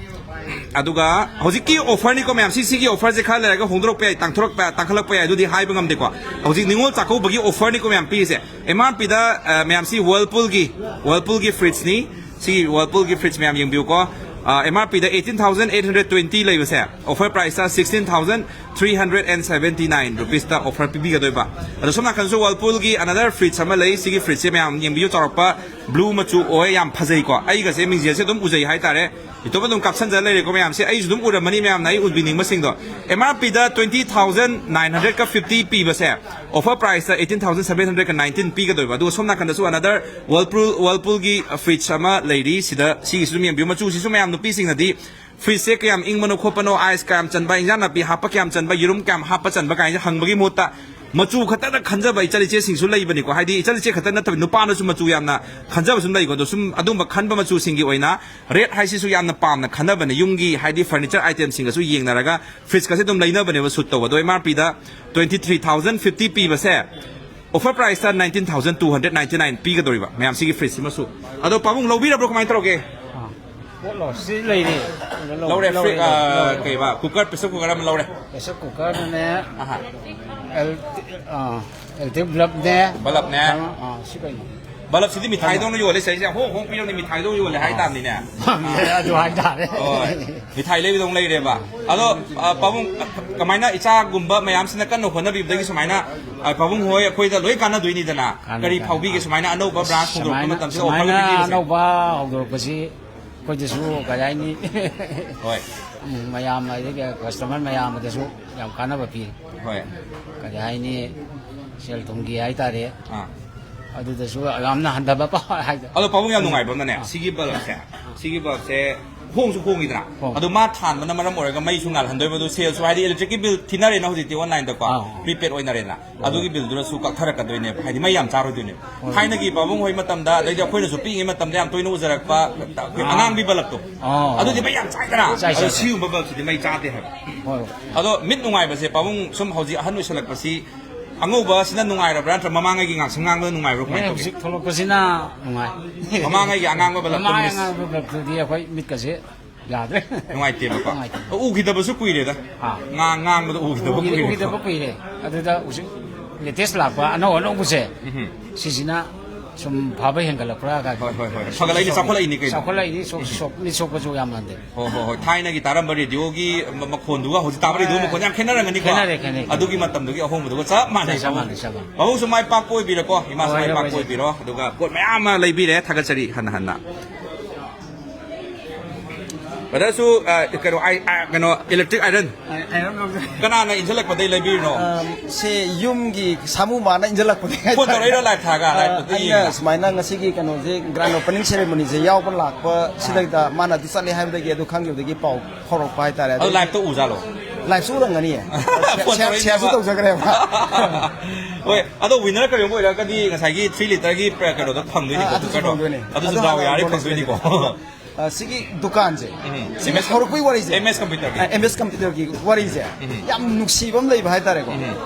ꯑꯗꯨꯒ ꯍꯧꯖꯤꯛꯀꯤ offer ꯅꯤꯀꯣ ꯃꯌꯥꯝ, ꯁꯤ, ꯁꯤꯒꯤ offer ꯁꯦ ꯈꯔ ꯂꯩꯔꯒ ꯍꯣꯡꯗꯣꯔꯛꯄ ꯌꯥꯏ, ꯇꯥꯡꯊꯣꯔꯛꯄ, ꯇꯥꯡꯈꯠꯂꯛꯄ ꯌꯥꯏ, ꯑꯗꯨꯗꯤ ꯍꯥꯏꯕ ꯉꯝꯗꯦꯀꯣ꯫ ꯍꯧꯖꯤꯛ ꯅꯤꯉꯣꯜ ꯆꯥꯛꯀꯧꯕꯒꯤ offer ꯅꯤꯀꯣ ꯃꯌꯥꯝ ꯄꯤꯔꯤꯁꯦ꯫ M R P ꯗ, ꯑ, ꯃꯌꯥꯝ ꯁꯤ Whirlpool ꯒꯤ, Whirlpool ꯒꯤ fridge ꯅꯤ꯫ ꯁꯤ Whirlpool ꯒꯤ fridge ꯃꯌꯥꯝ ꯌꯦꯡꯕꯤꯌꯨꯀꯣ꯫ ꯑꯦꯝ ꯑꯥꯔ ꯄꯤꯗ eighteen thousand eight hundred twenty ꯂꯩꯕꯁꯦ, offer priceꯇ sixteen thousand three hundred and seventy nine rupeesꯇ offer ꯄꯤꯕꯤꯒꯗꯣꯏꯕ꯫ ꯑꯗꯣ ꯁꯣꯝ ꯅꯥꯀꯟꯁꯨ Whirlpoolꯒꯤ another fridge ꯑꯃ ꯂꯩ꯫ ꯁꯤꯒꯤ fridgeꯁꯦ ꯃꯌꯥꯝ ꯌꯦꯡꯕꯤꯌꯨ, ꯆꯥꯎꯔꯛꯄ blue ꯃꯆꯨ ꯑꯣꯏ, ꯌꯥꯝ ꯐꯖꯩꯀꯣ꯫ ꯑꯩꯒꯁꯦ ꯃꯤꯡꯖꯦꯜꯁꯦ ꯑꯗꯨꯝ ꯎꯖꯩ ꯍꯥꯏꯇꯥꯔꯦ꯫ ꯏꯇꯣꯝ ꯑꯗꯨꯝ ꯀꯥꯞꯁꯟꯖ ꯂꯩꯔꯦꯀꯣ ꯃꯌꯥꯝꯁꯦ꯫ ꯑꯩꯁꯨ ꯑꯗꯨꯝ ꯎꯔꯝꯃꯅꯤ ꯃꯌꯥꯝꯅ ꯑꯩ ꯎꯠꯄꯤꯅꯤꯡꯕꯁꯤꯡꯗꯣ꯫ ꯑꯦꯝ ꯑꯥꯔ ꯄꯤꯗ twenty thousand nine hundred fifty ꯄꯤꯕꯁꯦ, offer priceꯇ eighteen thousand seven hundred nineteen ꯄꯤꯒꯗꯣꯏꯕ꯫ ꯑꯗꯨꯒ ꯁꯣꯝ ꯅꯥꯀꯟꯗꯁꯨ another Whirlpool, Whirlpoolꯒꯤ fridge ꯑꯃ ꯂꯩꯔꯤ꯫ ꯁꯤꯗ, ꯁꯤꯒꯤꯁꯨ ꯑꯗꯨꯝ ꯌꯦꯡꯕꯤꯌꯨ, ꯃꯆꯨꯁꯤꯁꯨ ꯃꯌꯥꯝ ꯅꯨꯄꯤꯁꯤꯡꯅꯗꯤ fridgeꯁꯦ ꯀꯌꯥꯝ ꯏꯪꯕꯅꯣ ꯈꯣꯠꯄꯅꯣ, ice ꯀꯌꯥꯝ ꯆꯟꯕ, ꯏꯟꯖꯥꯡ ꯅꯥꯄꯤ ꯍꯥꯞꯄ ꯀꯌꯥꯝ ꯆꯟꯕ, ꯌꯦꯔꯨꯝ ꯀꯌꯥꯝ ꯍꯥꯞꯄ ꯆꯟꯕ ꯀꯥꯏꯅ ꯍꯪꯕꯒꯤ ꯃꯍꯨꯠꯇ ꯃꯆꯨ ꯈꯛꯇꯗ ꯈꯟꯖꯕ ꯏꯆꯜ ꯏꯆꯦꯁꯤꯡꯁꯨ ꯂꯩꯕꯅꯤꯀꯣ꯫ ꯍꯥꯏꯗꯤ ꯏꯆꯜ ꯏꯆꯦ ꯈꯛꯇ ꯅꯠꯇꯕ ꯅꯨꯄꯥꯅꯁꯨ ꯃꯆꯨ ꯌꯥꯝꯅ ꯈꯟꯖꯕ ꯁꯨꯝ ꯂꯩꯀꯣ꯫ ꯑꯗꯣ ꯁꯨꯝ ꯑꯗꯨꯝꯕ ꯈꯟꯕ ꯃꯆꯨꯁꯤꯡꯒꯤ ꯑꯣꯏꯅ red ꯍꯥꯏꯁꯤꯁꯨ ꯌꯥꯝꯅ ꯄꯥꯝꯅ ꯈꯟꯅꯕꯅꯦ꯫ ꯌꯨꯝꯒꯤ ꯍꯥꯏꯗꯤ furniture itemꯁꯤꯡꯒꯁꯨ ꯌꯦꯡꯅꯔꯒ fridgeꯀꯁꯦ ꯑꯗꯨꯝ ꯂꯩꯅꯕꯅꯦꯕ suit ꯇꯧꯕ꯫ ꯑꯗꯣ ꯑꯦꯝ ꯑꯥꯔ ꯄꯤꯗ twenty three thousand fifty ꯄꯤꯕꯁꯦ, offer priceꯇ nineteen thousand two hundred ninety nine ꯄꯤꯒꯗꯧꯔꯤꯕ ꯃꯌꯥꯝꯁꯤꯒꯤ fridgeꯁꯤꯃꯁꯨ꯫ ꯑꯗꯣ ꯄꯥꯕꯨꯡ ꯂꯧꯕꯤꯔꯕ꯭ꯔꯣ, ꯀꯃꯥꯏꯅ ꯇꯧꯔꯒꯦ? ꯄꯣꯠꯂꯣ ꯁꯤ ꯂꯩꯔꯤ꯫ ꯂꯧꯔꯦ꯫ Fridge, ꯑ, ꯀꯩꯕ, cooker, pressure cooker ꯑꯃ ꯂꯧꯔꯦ꯫ Pressure cookerꯅꯦ꯫ ꯑꯍꯥ꯫ ꯑꯦꯜ ꯑꯥ, ꯑꯦꯜ ꯇꯤ ꯕꯜꯕꯅꯦ꯫ ꯕꯜꯕꯅꯦ꯫ ꯑꯥ, ꯁꯤ ꯀꯩꯅꯣ? ꯕꯜꯕꯁꯤꯗꯤ ꯃꯤꯊꯥꯏꯗꯧꯅ ꯌꯣꯜꯂꯦ ꯁꯤꯁꯦ, ꯍꯣꯡ ꯍꯣꯡ ꯄꯤꯔꯕꯅꯤ, ꯃꯤꯊꯥꯏꯗꯧꯅ ꯌꯣꯜꯂꯦ ꯍꯥꯏꯇꯥꯕꯅꯤꯅꯦ꯫ ꯑꯗꯨ ꯍꯥꯏꯇꯥꯔꯦ꯫ ꯍꯣꯏ꯫ ꯃꯤꯊꯥꯏ ꯂꯩꯕꯗꯧꯅ ꯂꯩꯔꯦꯕ꯫ ꯑꯗꯣ, ꯑ, ꯄꯥꯕꯨꯡ, ꯀꯃꯥꯏꯅ ꯏꯆꯥꯒꯨꯝꯕ ꯃꯌꯥꯝꯁꯤꯅ ꯀꯟꯅ ꯍꯣꯠꯅꯕꯤꯕꯗꯒꯤ ꯁꯨꯃꯥꯏꯅ, ꯑ, ꯄꯥꯕꯨꯡ ꯍꯣꯏ ꯑꯩꯈꯣꯏꯗ ꯂꯣꯏ ꯀꯥꯟꯅꯗꯣꯏꯅꯤꯗꯅ? ꯀꯥꯟꯅꯩ, ꯀꯔꯤ ꯀꯥꯟꯅꯩ꯫ ꯐꯥꯎꯕꯤꯒꯦ ꯁꯨꯃꯥꯏꯅ ꯑꯅꯧꯕ branch ꯍꯧꯗꯣꯔꯛꯄ ꯁꯨꯃꯥꯏꯅ, ꯃꯇꯝꯁꯤꯗ offer ꯁꯨꯃꯥꯏꯅ ꯄꯤꯕꯤꯕꯁꯦ? ꯑꯅꯧꯕ ꯍꯧꯗꯣꯔꯛꯄꯁꯤ ꯑꯩꯈꯣꯏꯗꯁꯨ ꯀꯔꯤ ꯍꯥꯏꯅꯤ? ꯍꯣꯏ꯫ ꯎꯝ, ꯃꯌꯥꯝ ꯑꯗꯒꯤ customer ꯃꯌꯥꯝꯗꯁꯨ ꯌꯥꯝ ꯀꯥꯟꯅꯕ ꯄꯤ꯫ ꯍꯣꯏ꯫ ꯀꯔꯤ ꯍꯥꯏꯅꯤ? ꯁꯦꯜ ꯊꯨꯝꯒꯤ ꯍꯥꯏꯇꯥꯔꯦ꯫ ꯑꯥ꯫ ꯑꯗꯨꯗꯁꯨ ꯌꯥꯝꯅ ꯍꯟꯊꯕ ꯄꯥꯎ ꯍꯥꯏꯗ-, ꯑꯗꯣ ꯄꯥꯕꯨꯡ ꯌꯥꯝ ꯅꯨꯡꯉꯥꯏꯕ ꯑꯃꯅꯅꯦ, ꯁꯤꯒꯤ ꯕꯜꯕꯁꯦ, ꯁꯤꯒꯤ ꯕꯜꯕꯁꯦ ꯍꯣꯡꯁꯨ ꯍꯣꯡꯉꯤꯗꯅ꯫ ꯍꯣꯡ꯫ ꯑꯗꯣ ꯃꯥ ꯊꯥꯟꯕꯅ ꯃꯔꯝ ꯑꯣꯏꯔꯒ ꯃꯩꯁꯨ ꯉꯥꯜꯍꯟꯗꯣꯏꯕ, ꯑꯗꯨ ꯁꯦꯜꯁꯨ, ꯍꯥꯏꯗꯤ electricꯀꯤ bill ꯊꯤꯅꯔꯦꯅ ꯍꯧꯖꯤꯛꯇꯤ onlineꯗꯀꯣ, ꯑꯥ꯫ prepaid ꯑꯣꯏꯅꯔꯦꯅ꯫ ꯑꯗꯨꯒꯤ billꯗꯨꯅꯁꯨ ꯀꯛꯊꯔꯛꯀꯗꯣꯏꯅꯦꯕ, ꯍꯥꯏꯗꯤ ꯃꯩ ꯌꯥꯝ ꯆꯥꯔꯣꯏꯗꯣꯏꯅꯦꯕ꯫ ꯊꯥꯏꯅꯒꯤ ꯄꯥꯕꯨꯡ ꯍꯣꯏ ꯃꯇꯝꯗ, ꯑꯗꯩꯗꯤ ꯑꯩꯈꯣꯏꯅꯁꯨ ꯄꯤꯛꯏꯉꯩ ꯃꯇꯝꯗ ꯌꯥꯝ ꯇꯣꯏꯅ ꯎꯖꯔꯛꯄ ꯑꯩꯈꯣꯏ ꯑꯉꯥꯡꯕꯤ ꯕꯜꯕꯇꯣ, ꯑꯥ꯫ ꯑꯗꯨꯗꯤ ꯃꯩ ꯌꯥꯝ ꯆꯥꯏꯗꯅ꯫ ꯆꯥꯏ, ꯑꯗꯣ ꯆꯥꯏ, ꯆꯥꯏ꯫ ꯁꯤꯒꯨꯝꯕ ꯕꯜꯕꯁꯤꯗꯤ ꯃꯩ ꯆꯥꯗꯦ ꯍꯥꯏꯕ꯫ ꯍꯣꯏ, ꯍꯣꯏ꯫ ꯑꯗꯣ ꯃꯤꯠ ꯅꯨꯡꯉꯥꯏꯕꯁꯦ, ꯄꯥꯕꯨꯡ ꯁꯨꯝ ꯍꯧꯖꯤꯛ ꯑꯍꯟ ꯑꯣꯏꯁꯜꯂꯛꯄꯁꯤ ꯑꯉꯧꯕꯁꯤꯅ ꯅꯨꯡꯉꯥꯏꯔꯕ꯭ꯔꯥ ꯅꯠꯇ꯭ꯔꯒ ꯃꯃꯥꯡꯉꯩꯒꯤ ꯉꯥꯡꯁꯪ ꯉꯥꯡꯕꯗ ꯅꯨꯡꯉꯥꯏꯕ꯭ꯔꯥ, ꯀꯃꯥꯏꯅ ꯑꯦ, ꯇꯧꯒꯦ? ꯍꯧꯖꯤꯛ ꯊꯣꯛꯂꯛꯄꯁꯤꯅ ꯅꯨꯡꯉꯥꯏ꯫ ꯃꯃꯥꯡꯉꯩꯒꯤ ꯑꯉꯥꯡꯕ ꯕꯜꯕꯇꯣ ꯃꯃꯥꯡ miss? ꯑꯉꯥꯡꯕ ꯕꯜꯕꯇꯨꯗꯤ ꯑꯩꯈꯣꯏ ꯃꯤꯠꯀꯁꯦ ꯌꯥꯗ꯭ꯔꯦ꯫ ꯅꯨꯡꯉꯥꯏꯇꯦꯕꯀꯣ꯫ ꯅꯨꯡꯉꯥꯏꯇꯦ꯫ ꯎꯈꯤꯗꯕꯁꯨ ꯀꯨꯏꯔꯦꯗ꯫ ꯑꯥ꯫ ꯉꯥꯡ-, ꯉꯥꯡꯕꯗ ꯎꯈꯤꯗꯕ ꯎꯈꯤ-, ꯀꯨꯏꯔꯦ꯫ ꯎꯈꯤꯗꯕ ꯀꯨꯏꯔꯦ꯫ ꯑꯗꯨꯗ ꯍꯧꯖꯤꯛ latest ꯂꯥꯛꯄ ꯑꯅꯧ ꯑꯅꯧꯕꯁꯦ, ꯎꯝ꯫ ꯁꯤꯁꯤꯅ ꯁꯨꯝ ꯐꯕ ꯍꯦꯟꯒꯠꯂꯛꯄ꯭ꯔꯥ ꯀꯥꯏ꯫ ꯍꯣꯏ, ꯍꯣꯏ, ꯍꯣꯏ꯫ ꯐꯒꯠꯂꯛꯏꯅꯦ, ꯆꯥꯎꯈꯠꯂꯛꯏꯅꯦ ꯀꯩꯅꯣ꯫ ꯆꯥꯎꯈꯠꯂꯛꯏꯅꯤ, ꯁꯣꯛ-, ꯁꯣꯛ-, ꯃꯤ ꯁꯣꯛꯄꯁꯨ ꯌꯥꯝ ꯍꯟꯊꯩ꯫ ꯍꯣꯏ, ꯍꯣꯏ, ꯍꯣꯏ꯫ ꯊꯥꯏꯅꯒꯤ ꯇꯥꯔꯝꯕ ꯔꯦꯗꯤꯑꯣꯒꯤ ꯃ-, ꯃꯈꯣꯟꯗꯨꯒ ꯍꯧꯖꯤꯛ ꯇꯥꯕ ꯔꯦꯗꯤꯑꯣ ꯃꯈꯣꯟ ꯌꯥꯝ ꯈꯦꯠꯅꯔꯝꯒꯅꯤꯀꯣ꯫ ꯈꯦꯠꯅꯔꯦ, ꯈꯦꯠꯅꯔꯦ꯫ ꯑꯗꯨꯒꯤ ꯃꯇꯝꯗꯨꯒꯤ ꯑꯍꯣꯡꯕꯗꯨꯒ ꯆꯞ ꯃꯥꯟꯅꯩ꯫ ꯆꯞ ꯃꯥꯟꯅꯩ, ꯆꯞ ꯃꯥꯟꯅꯩ꯫ ꯄꯥꯕꯨꯡꯁꯨ ꯃꯥꯏ ꯄꯥꯛꯄ ꯑꯣꯏꯕꯤꯔꯣꯀꯣ, ꯏꯃꯥꯁꯨ ꯍꯣꯏ, ꯃꯥꯏ ꯍꯣꯏ, ꯄꯥꯛꯄ ꯍꯣꯏ꯫ ꯑꯣꯏꯕꯤꯔꯣ, ꯑꯗꯨꯒ ꯄꯣꯠ ꯃꯌꯥꯝ ꯑꯃ ꯂꯩꯕꯤꯔꯦ, ꯊꯥꯒꯠꯆꯔꯤ ꯍꯟꯅ ꯍꯟꯅ꯫ ꯕ꯭ꯔꯗꯔꯁꯨ, ꯑ, ꯀꯩꯅꯣ, ꯑꯥꯏ-, ꯑ, ꯀꯩꯅꯣ, ꯏꯂꯦꯛꯇ꯭ꯔꯤꯛ ꯑꯥꯏꯔꯟ꯫ ꯑꯥꯏꯔꯟ ꯂꯧꯖꯩ꯫ ꯀꯅꯥꯅ ꯏꯟꯁꯤꯜꯂꯛꯄꯗꯩ ꯂꯩꯕꯤꯔꯤꯅꯣ? ꯑꯝ, ꯁꯦ ꯌꯨꯝꯒꯤ ꯁꯥꯃꯨ ꯃꯥꯅ ꯏꯟꯁꯤꯜꯂꯛꯄꯗꯒꯤ ꯐꯣꯟ ꯍꯥꯏꯇꯥꯔꯦ꯫ ꯇꯧꯔꯛꯏꯔꯣ, ꯂꯥꯏꯞ ꯊꯥꯒ? ꯑ, ꯂꯥꯏꯞꯇꯨꯗ ꯑꯩꯅ ꯌꯦꯡꯉꯤꯔꯣ? ꯁꯨꯃꯥꯏꯅ ꯉꯁꯤꯒꯤ ꯀꯩꯅꯣꯁꯦ, ꯒ꯭ꯔꯥꯟ ꯑꯣꯄꯅꯤꯡ ꯁꯦꯔꯦꯃꯣꯅꯤꯁꯦ ꯌꯥꯎꯕ ꯂꯥꯛꯄ ꯁꯤꯗꯩꯗ ꯃꯥꯅ ꯑꯗꯨ ꯆꯠꯂꯦ ꯍꯥꯏꯕꯗꯒꯤ, ꯑꯗꯨ ꯈꯪꯈꯤꯕꯗꯒꯤ ꯄꯥꯎ ꯐꯥꯎꯔꯛꯄ ꯍꯥꯏꯇꯥꯔꯦ꯫ ꯑꯗꯨ ꯑꯗꯒꯤ ꯂꯥꯏꯞꯇ ꯎꯖꯥꯠꯂꯣ? ꯂꯥꯏꯞꯁꯨ ꯎꯔꯝꯒꯅꯤꯌꯦ꯫ Phone share-, ꯇꯧꯔꯛꯏꯅꯦꯕ꯫ ꯁꯤꯌꯥꯔꯁꯨ ꯇꯧꯖꯈ꯭ꯔꯦꯕ꯫ ꯍꯣꯏ, ꯑꯗꯣ ꯋꯤꯟꯅꯔ ꯀꯔꯤꯒꯨꯝꯕ ꯑꯣꯏꯔꯒꯗꯤ ꯉꯁꯥꯏꯒꯤ ꯊ꯭ꯔꯤ ꯂꯤꯇꯔꯒꯤ ꯄ-, ꯀꯩꯅꯣꯗꯣ ꯐꯪꯗꯣꯏꯅꯤꯀꯣ, ꯑ, ꯑꯗꯨꯁꯨ ꯀꯨꯀꯔꯗꯣ? ꯐꯪꯗꯣꯏꯅꯦ꯫ ꯑꯗꯨꯁꯨ ꯑꯗꯨ ꯗꯥꯎ ꯍꯥꯟꯅ ꯌꯥꯔꯦ, ꯐꯪꯗꯣꯏꯅꯦ꯫ ꯐꯪꯗꯣꯏꯅꯤꯀꯣ꯫ ꯑ, ꯁꯤꯒꯤ ꯗꯨꯀꯥꯟꯁꯦ, ꯎꯝ꯫ ꯁꯤꯒꯤ ꯍꯧꯔꯛꯄꯒꯤ ꯋꯥꯔꯤꯁꯦ, ꯑꯦꯝ ꯑꯦꯁ ꯀꯝꯄ꯭ꯌꯨꯇꯔꯒꯤ꯫ ꯑ, ꯑꯦꯝ ꯑꯦꯁ ꯀꯝꯄ꯭ꯌꯨꯇꯔꯒꯤ ꯋꯥꯔꯤꯁꯦ, ꯌꯥꯝ ꯅꯨꯡꯁꯤꯕ ꯑꯃ ꯂꯩꯕ ꯍꯥꯏꯇꯥꯔꯦꯀꯣ꯫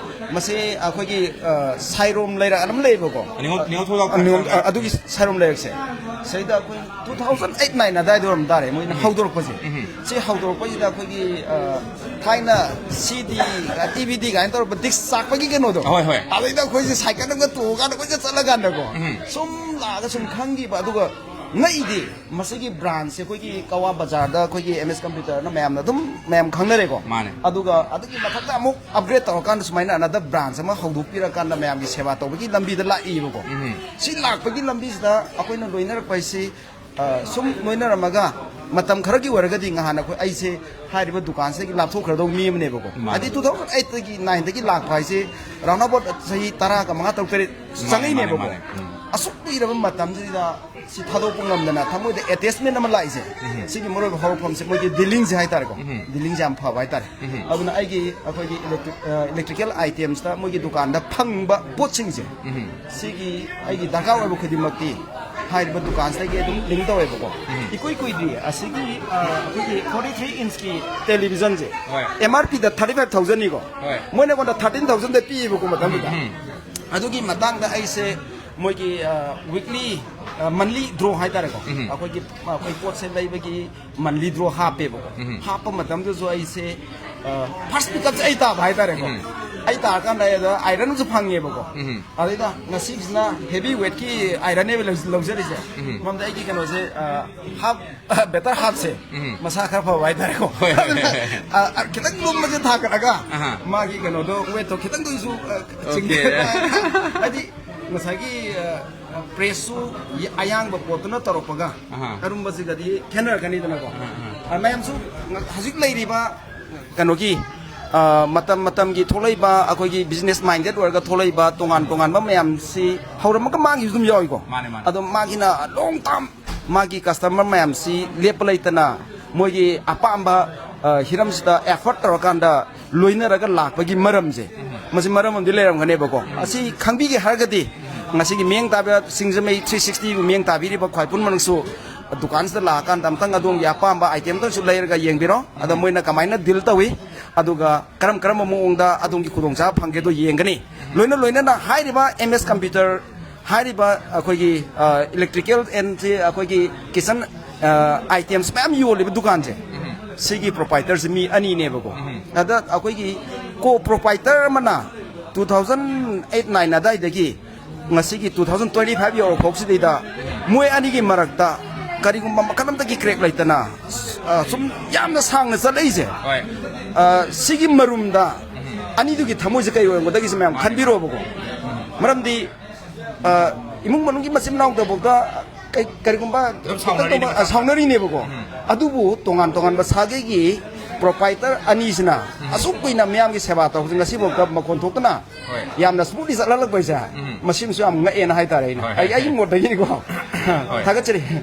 ꯃꯁꯤ ꯑꯩꯈꯣꯏꯒꯤ, ꯑ, ꯁꯥꯏꯔꯣꯝ ꯂꯩꯔꯛ ꯑꯅ ꯑꯃ ꯂꯩꯌꯦꯕꯀꯣ꯫ ꯅꯤꯉꯣꯜ-, ꯅꯤꯉꯣꯜ ꯊꯣꯏꯖꯥꯎ ꯑ, ꯅꯤꯉꯣꯜ-, ꯀꯥꯟꯗ꯫ ꯑ, ꯑꯗꯨꯒꯤ ꯁꯥꯏꯔꯣꯝ ꯂꯩꯔꯛꯁꯦ, ꯁꯤꯗ ꯑꯩꯈꯣꯏ ꯇꯨ ꯊꯥꯎꯖꯟ ꯑꯩꯠ ꯅꯥꯏꯟ ꯑꯗꯥꯏꯗ ꯑꯣꯏꯔꯝ ꯇꯥꯔꯦ ꯃꯣꯏꯅ ꯍꯧꯗꯣꯔꯛꯄꯁꯦ꯫ ꯁꯤ ꯍꯧꯗꯣꯔꯛꯄꯁꯤꯗ ꯑꯩꯈꯣꯏꯒꯤ, ꯑ, ꯊꯥꯏꯅ ꯁꯤ ꯗꯤ, ꯗꯤ ꯚꯤ ꯗꯤ ꯀꯥꯏꯅ ꯇꯧꯔꯛꯄ ꯗꯤꯁ ꯆꯥꯛꯄꯒꯤ ꯀꯩꯅꯣꯗꯣ, ꯍꯣꯏ, ꯍꯣꯏ꯫ ꯑꯗꯩꯗ ꯑꯩꯈꯣꯏꯁꯦ ꯁꯥꯏꯀꯜ ꯑꯃꯒ ꯇꯣꯡꯉꯀꯥꯟꯗ ꯑꯩꯈꯣꯏꯁꯦ ꯆꯠꯂꯀꯥꯟꯗꯀꯣ, ꯁꯨꯝ ꯂꯥꯛꯑꯒ ꯁꯨꯝ ꯈꯪꯈꯤꯕ꯫ ꯑꯗꯨꯒ ꯉꯛꯏꯗꯤ, ꯃꯁꯤꯒꯤ ꯕ꯭ꯔꯥꯟꯁꯁꯦ ꯑꯩꯈꯣꯏꯒꯤ ꯀꯋꯥ ꯕꯖꯥꯔꯗ ꯑꯩꯈꯣꯏꯒꯤ ꯑꯦꯝ ꯑꯦꯁ ꯀꯝꯄ꯭ꯌꯨꯇꯔꯅ ꯃꯌꯥꯝꯅ ꯑꯗꯨꯝ ꯃꯌꯥꯝ ꯈꯪꯅꯔꯦꯀꯣ꯫ ꯃꯥꯅꯦ꯫ ꯑꯗꯨꯒ ꯑꯗꯨꯒꯤ ꯃꯊꯛꯇ ꯑꯃꯨꯛ ꯑꯞꯒ꯭ꯔꯦꯗ ꯇꯧꯔꯀꯥꯟꯗ ꯁꯨꯃꯥꯏꯅ ꯑꯅꯗꯔ ꯕ꯭ꯔꯥꯟꯁ ꯑꯃ ꯍꯧꯗꯣꯛꯄꯤꯔꯀꯥꯟꯗ ꯃꯌꯥꯝꯒꯤ ꯁꯦꯕꯥ ꯇꯧꯕꯒꯤ ꯂꯝꯕꯤꯗ ꯂꯥꯛꯏꯕꯀꯣ꯫ ꯁꯤ ꯂꯥꯛꯄꯒꯤ ꯂꯝꯕꯤꯁꯤꯗ ꯑꯩꯈꯣꯏꯅ ꯂꯣꯏꯅꯔꯛꯄ ꯍꯥꯏꯁꯤ, ꯑ, ꯁꯨꯝ ꯂꯣꯏꯅꯔꯝꯃꯒ ꯃꯇꯝ ꯈꯔꯒꯤ ꯑꯣꯏꯔꯒꯗꯤ ꯉꯍꯥꯟ ꯑꯩꯈꯣꯏ, ꯑꯩꯁꯦ ꯍꯥꯏꯔꯤꯕ ꯗꯨꯀꯥꯟꯁꯤꯗꯒꯤ ꯂꯥꯞꯊꯣꯛꯈ꯭ꯔꯗꯧꯕ ꯃꯤ ꯑꯃꯅꯦꯕꯀꯣ꯫ ꯃꯥꯅꯦ꯫ ꯍꯥꯏꯗꯤ ꯇꯨ ꯊꯥꯎꯖꯟ ꯑꯩꯠꯇꯒꯤ ꯅꯥꯏꯟꯗꯒꯤ ꯂꯥꯛꯄ ꯍꯥꯏꯁꯦ, ꯔꯥꯎꯟ ꯑꯕꯥꯎꯠ ꯆꯍꯤ ꯇꯔꯥꯒ ꯃꯉꯥ ꯇꯔꯨꯛ ꯇꯔꯦꯠ ꯃꯥꯅꯦ, ꯆꯪꯉꯛꯏꯅꯦꯕꯀꯣ꯫ ꯃꯥꯅꯦ, ꯃꯥꯅꯦ꯫ ꯎꯝ꯫ ꯑꯁꯨꯛ ꯀꯨꯏꯔꯕ ꯃꯇꯝꯁꯤꯗ ꯁꯤ ꯊꯥꯗꯣꯛꯄ ꯉꯝꯗꯅ ꯊꯃꯣꯏꯗ ꯑꯦꯇꯦꯆꯃꯦꯟ ꯑꯃ ꯂꯥꯛꯏꯁꯦ, ꯁꯤꯒꯤ ꯃꯔꯨꯑꯣꯏꯕ ꯍꯧꯔꯛꯐꯝꯁꯦ ꯃꯣꯏꯒꯤ ꯗꯤꯂꯤꯡꯁꯦ ꯍꯥꯏꯇꯥꯔꯦꯀꯣ꯫ ꯗꯤꯂꯤꯡꯁꯦ ꯌꯥꯝ ꯐꯕ ꯍꯥꯏꯇꯥꯔꯦ꯫ ꯑꯗꯨꯅ ꯑꯩꯒꯤ, ꯑꯩꯈꯣꯏꯒꯤ ꯏꯂꯦꯛꯇ꯭ꯔꯤꯛ, ꯑ, ꯏꯂꯦꯛꯇ꯭ꯔꯤꯀꯦꯜ ꯑꯥꯏꯇꯦꯝꯁꯇ ꯃꯣꯏꯒꯤ ꯗꯨꯀꯥꯟꯗ ꯐꯪꯕ ꯄꯣꯠꯁꯤꯡꯁꯦ, ꯁꯤꯒꯤ ꯑꯩꯒꯤ ꯗꯔꯀꯥꯔ ꯑꯣꯏꯕ ꯈꯨꯗꯤꯡꯃꯛꯇꯤ ꯍꯥꯏꯔꯤꯕ ꯗꯨꯀꯥꯟꯁꯤꯗꯒꯤ ꯑꯗꯨꯝ ꯂꯤꯡ ꯇꯧꯋꯦꯕꯀꯣ꯫ ꯏꯀꯨꯏ ꯀꯨꯏꯗ꯭ꯔꯤ ꯑꯁꯤꯒꯤ, ꯑ, ꯑꯩꯈꯣꯏꯒꯤ ꯐꯣꯔꯇꯤ ꯊ꯭ꯔꯤ ꯏꯟꯁꯀꯤ ꯇꯦꯂꯤꯚꯤꯖꯟꯁꯦ, ꯍꯣꯏ꯫ ꯑꯦꯝ ꯑꯥꯔ ꯄꯤꯗ ꯊꯥꯔꯇꯤ ꯐꯥꯏꯚ ꯊꯥꯎꯖꯟꯅꯤꯀꯣ꯫ ꯍꯣꯏ꯫ ꯃꯣꯏꯅ ꯑꯩꯉꯣꯟꯗ ꯊꯥꯔꯇꯤꯟ ꯊꯥꯎꯖꯟꯗ ꯄꯤꯌꯦꯕꯀꯣ ꯃꯇꯝꯗꯨꯗ꯫ ꯑꯗꯨꯒꯤ ꯃꯇꯥꯡꯗ ꯑꯩꯁꯦ ꯃꯣꯏꯒꯤ, ꯑ, ꯋꯤꯛꯂꯤ, ꯑ, ꯃꯟꯂꯤ ꯗ꯭ꯔꯣ ꯍꯥꯏꯇꯥꯔꯦꯀꯣ꯫ ꯑꯩꯈꯣꯏꯒꯤ, ꯑꯩꯈꯣꯏ ꯄꯣꯠꯁꯦ ꯂꯩꯕꯒꯤ ꯃꯟꯂꯤ ꯗ꯭ꯔꯣ ꯍꯥꯞꯄꯦꯕꯀꯣ꯫ ꯍꯥꯞꯄ ꯃꯇꯝꯗꯁꯨ ꯑꯩꯁꯦ, ꯑ, ꯐꯥꯔꯁ ꯄꯤꯛꯀꯞꯁꯦ ꯑꯩ ꯇꯥꯕ ꯍꯥꯏꯇꯥꯔꯦꯀꯣ꯫ ꯑꯩ ꯇꯥꯔꯀꯥꯟꯗ ꯑꯩ ꯑꯗ ꯑꯥꯏꯔꯟꯁꯨ ꯐꯪꯉꯦꯕꯀꯣ꯫ ꯎꯝ꯫ ꯑꯗꯩꯗ ꯉꯁꯤꯁꯤꯅ ꯍꯦꯚꯤ ꯋꯦꯠꯀꯤ ꯑꯥꯏꯔꯟꯅꯦꯕ ꯂꯧ- ꯂꯧꯖꯔꯤꯁꯦ꯫ ꯎꯝ꯫ ꯃꯔꯝꯗꯤ ꯑꯩꯒꯤ ꯀꯩꯅꯣꯁꯦ, ꯑ, ꯍꯥꯞ ꯕꯦꯇꯔ ꯍꯥꯞꯁꯦ ꯎꯝ꯫ ꯃꯁꯥ ꯈꯔ ꯐꯕ ꯍꯥꯏꯇꯥꯔꯦꯀꯣ꯫ ꯍꯣꯏ, ꯍꯣꯏ, ꯍꯣꯏ, ꯍꯣꯏ꯫ ꯑꯗꯨꯅ, ꯑ, ꯑ, ꯈꯤꯇꯪ ꯂꯨꯝꯕꯁꯦ ꯊꯥꯡꯒꯠꯂꯒ ꯑꯍꯥ꯫ ꯃꯥꯒꯤ ꯀꯩꯅꯣꯗꯣ, ꯋꯦꯠꯇꯣ ꯈꯤꯇꯪꯗꯁꯨ, ꯑ, ꯑꯣꯀꯦ꯫ ꯆꯤꯡꯊꯕ ꯍꯥꯏꯗꯤ ꯉꯁꯥꯏꯒꯤ, ꯑ, ꯄ꯭ꯔꯦꯁꯁꯨ ꯑꯌꯥꯡꯕ ꯄꯣꯠꯇꯨꯅ ꯇꯧꯔꯛꯄꯒ ꯑꯍꯥ꯫ ꯑꯔꯨꯝꯕꯁꯤꯒꯗꯤ ꯈꯦꯠꯅꯔꯛꯀꯅꯤꯗꯅꯀꯣ꯫ ꯑꯍꯥ, ꯑꯍꯥ꯫ ꯑ, ꯃꯌꯥꯝꯁꯨ ꯍꯧꯖꯤꯛ ꯂꯩꯔꯤꯕ ꯀꯩꯅꯣꯒꯤ, ꯑ, ꯃꯇꯝ ꯃꯇꯝꯒꯤ ꯊꯣꯛꯂꯛꯏꯕ ꯑꯩꯈꯣꯏꯒꯤ ꯕꯤꯖꯤꯅꯦꯁ ꯃꯥꯏꯟꯗꯦꯠ ꯑꯣꯏꯔꯒ ꯊꯣꯛꯂꯛꯏꯕ ꯇꯣꯉꯥꯟ ꯇꯣꯉꯥꯟꯕ ꯃꯌꯥꯝꯁꯤ ꯍꯧꯔꯝꯃꯒ ꯃꯥꯡꯈꯤꯕꯁꯨ ꯑꯗꯨꯝ ꯌꯥꯎꯏꯀꯣ꯫ ꯃꯥꯅꯦ, ꯃꯥꯅꯦ꯫ ꯑꯗꯣ ꯃꯥꯒꯤꯅ ꯂꯣꯡ ꯇꯥꯝ ꯃꯥꯒꯤ ꯀꯁꯇꯃꯔ ꯃꯌꯥꯝꯁꯤ ꯂꯦꯞꯄ ꯂꯩꯇꯅ ꯃꯣꯏꯒꯤ ꯑꯄꯥꯝꯕ, ꯑ, ꯍꯤꯔꯝꯁꯤꯗ ꯑꯦꯐꯣꯔꯠ ꯇꯧꯔꯀꯥꯟꯗ ꯂꯣꯏꯅꯔꯒ ꯂꯥꯛꯄꯒꯤ ꯃꯔꯝꯁꯦ, ꯃꯁꯤ ꯃꯔꯝ ꯑꯃꯗꯤ ꯂꯩꯔꯝꯒꯅꯦꯕꯀꯣ꯫ ꯑꯁꯤ ꯈꯪꯕꯤꯒꯦ ꯍꯥꯏꯔꯒꯗꯤ ꯉꯁꯤꯒꯤ ꯃꯤꯠꯌꯦꯡ ꯇꯥꯕ ꯁꯤꯡꯖꯃꯩ ꯊ꯭ꯔꯤ ꯁꯤꯛꯁꯇꯤꯕꯨ ꯃꯤꯠꯌꯦꯡ ꯇꯥꯕꯤꯔꯤꯕ ꯈ꯭ꯋꯥꯏ ꯄꯨꯝꯅꯃꯛꯁꯨ ꯗꯨꯀꯥꯟꯁꯤꯗ ꯂꯥꯛꯑꯀꯥꯟꯗ ꯑꯝꯇꯪ ꯑꯗꯣꯝꯒꯤ ꯑꯄꯥꯝꯕ ꯑꯥꯏꯇꯦꯝꯗꯪꯁꯨ ꯂꯩꯔꯒ ꯌꯦꯡꯕꯤꯔꯣ꯫ ꯑꯗ ꯃꯣꯏꯅ ꯀꯃꯥꯏꯅ ꯗꯤꯜ ꯇꯧꯏ, ꯑꯗꯨꯒ ꯀꯔꯝ ꯀꯔꯝꯕ ꯃꯑꯣꯡꯗ ꯑꯗꯣꯝꯒꯤ ꯈꯨꯗꯣꯡꯆꯥꯕ ꯐꯪꯒꯦꯗꯣ ꯌꯦꯡꯒꯅꯤ꯫ ꯂꯣꯏꯅ ꯂꯣꯏꯅꯅ ꯍꯥꯏꯔꯤꯕ ꯑꯦꯝ ꯑꯦꯁ ꯀꯝꯄ꯭ꯌꯨꯇꯔ ꯍꯥꯏꯔꯤꯕ ꯑꯩꯈꯣꯏꯒꯤ, ꯑ, ꯏꯂꯦꯛꯇ꯭ꯔꯤꯀꯦꯜ ꯑꯦꯟ ꯁꯤ ꯑꯩꯈꯣꯏꯒꯤ ꯀꯤꯆꯟ, ꯑ, ꯑꯥꯏꯇꯦꯝꯁ ꯃꯌꯥꯝ ꯌꯣꯜꯂꯤꯕ ꯗꯨꯀꯥꯟꯁꯦ, ꯁꯤꯒꯤ ꯄ꯭ꯔꯣꯄꯥꯏꯇꯔꯁꯦ ꯃꯤ ꯑꯅꯤꯅꯦꯕꯀꯣ꯫ ꯑꯗ ꯑꯩꯈꯣꯏꯒꯤ ꯀꯣ ꯄ꯭ꯔꯣꯄꯥꯏꯇꯔ ꯑꯃꯅ ꯇꯨ ꯊꯥꯎꯖꯟ ꯑꯩꯠ ꯅꯥꯏꯟ ꯑꯗꯥꯏꯗꯒꯤ ꯉꯁꯤꯒꯤ ꯇꯨ ꯊꯥꯎꯖꯟ ꯇ꯭ꯋꯦꯟꯇꯤ ꯐꯥꯏꯚ ꯌꯧꯔ ꯐꯥꯎꯁꯤꯗꯩꯗ ꯃꯣꯏ ꯑꯅꯤꯒꯤ ꯃꯔꯛꯇ ꯀꯔꯤꯒꯨꯝꯕ ꯃꯈꯜ ꯑꯃꯇꯒꯤ ꯀ꯭ꯔꯦꯛ ꯂꯩꯇꯅ, ꯑ, ꯁꯨꯝ ꯌꯥꯝꯅ ꯁꯥꯡꯅ ꯆꯠꯂꯛꯏꯁꯦ꯫ ꯍꯣꯏ꯫ ꯑ, ꯁꯤꯒꯤ ꯃꯔꯨꯝꯗ ꯑꯅꯤꯗꯨꯒꯤ ꯊꯃꯣꯏꯁꯦ ꯀꯩ ꯑꯣꯏꯔꯝꯒꯗꯒꯦꯁꯦ ꯃꯌꯥꯝ ꯈꯟꯕꯤꯔꯣꯕꯀꯣ꯫ ꯃꯔꯝꯗꯤ ꯑ, ꯏꯃꯨꯡ ꯃꯅꯨꯡꯒꯤ ꯃꯆꯤꯟ ꯃꯅꯥꯎꯗꯐꯥꯎꯗ ꯀꯩ-, ꯀꯔꯤꯒꯨꯝꯕ ꯑꯗꯨꯝ ꯈꯤꯇꯪ ꯁꯥꯎꯅꯔꯤꯅꯦ꯫ ꯇꯧꯕ, ꯑ, ꯁꯥꯎꯅꯔꯤꯅꯦꯕꯀꯣ꯫ ꯎꯝ꯫ ꯑꯗꯨꯕꯨ ꯇꯣꯉꯥꯟ ꯇꯣꯉꯥꯟꯕ ꯁꯥꯒꯩꯒꯤ ꯄ꯭ꯔꯣꯄꯥꯏꯇꯔ ꯑꯅꯤꯁꯤꯅ ꯎꯝ꯫ ꯑꯁꯨꯛ ꯀꯨꯏꯅ ꯃꯤꯌꯥꯝꯒꯤ ꯁꯦꯕꯥ ꯇꯧꯕꯁꯦ ꯉꯁꯤꯐꯥꯎꯗ ꯃꯈꯣꯟ ꯊꯣꯛꯇꯅ ꯍꯣꯏ꯫ ꯌꯥꯝꯅ ꯁ꯭ꯃꯨꯠꯂꯤ ꯆꯠꯍꯜꯂꯛꯄꯁꯦ ꯎꯝ꯫ ꯃꯁꯤꯃꯁꯨ ꯌꯥꯝ ꯉꯛꯑꯦꯅ ꯍꯥꯏꯇꯥꯔꯦ ꯑꯩꯅ꯫ ꯍꯣꯏ, ꯍꯣꯏ, ꯑꯩ, ꯑꯩꯒꯤ ꯍꯣꯏ꯫ ꯃꯣꯠꯇꯒꯤꯅꯤꯀꯣ꯫ ꯍꯣꯏ꯫ ꯊꯥꯒꯠꯆꯔꯤ꯫ ꯎꯝ꯫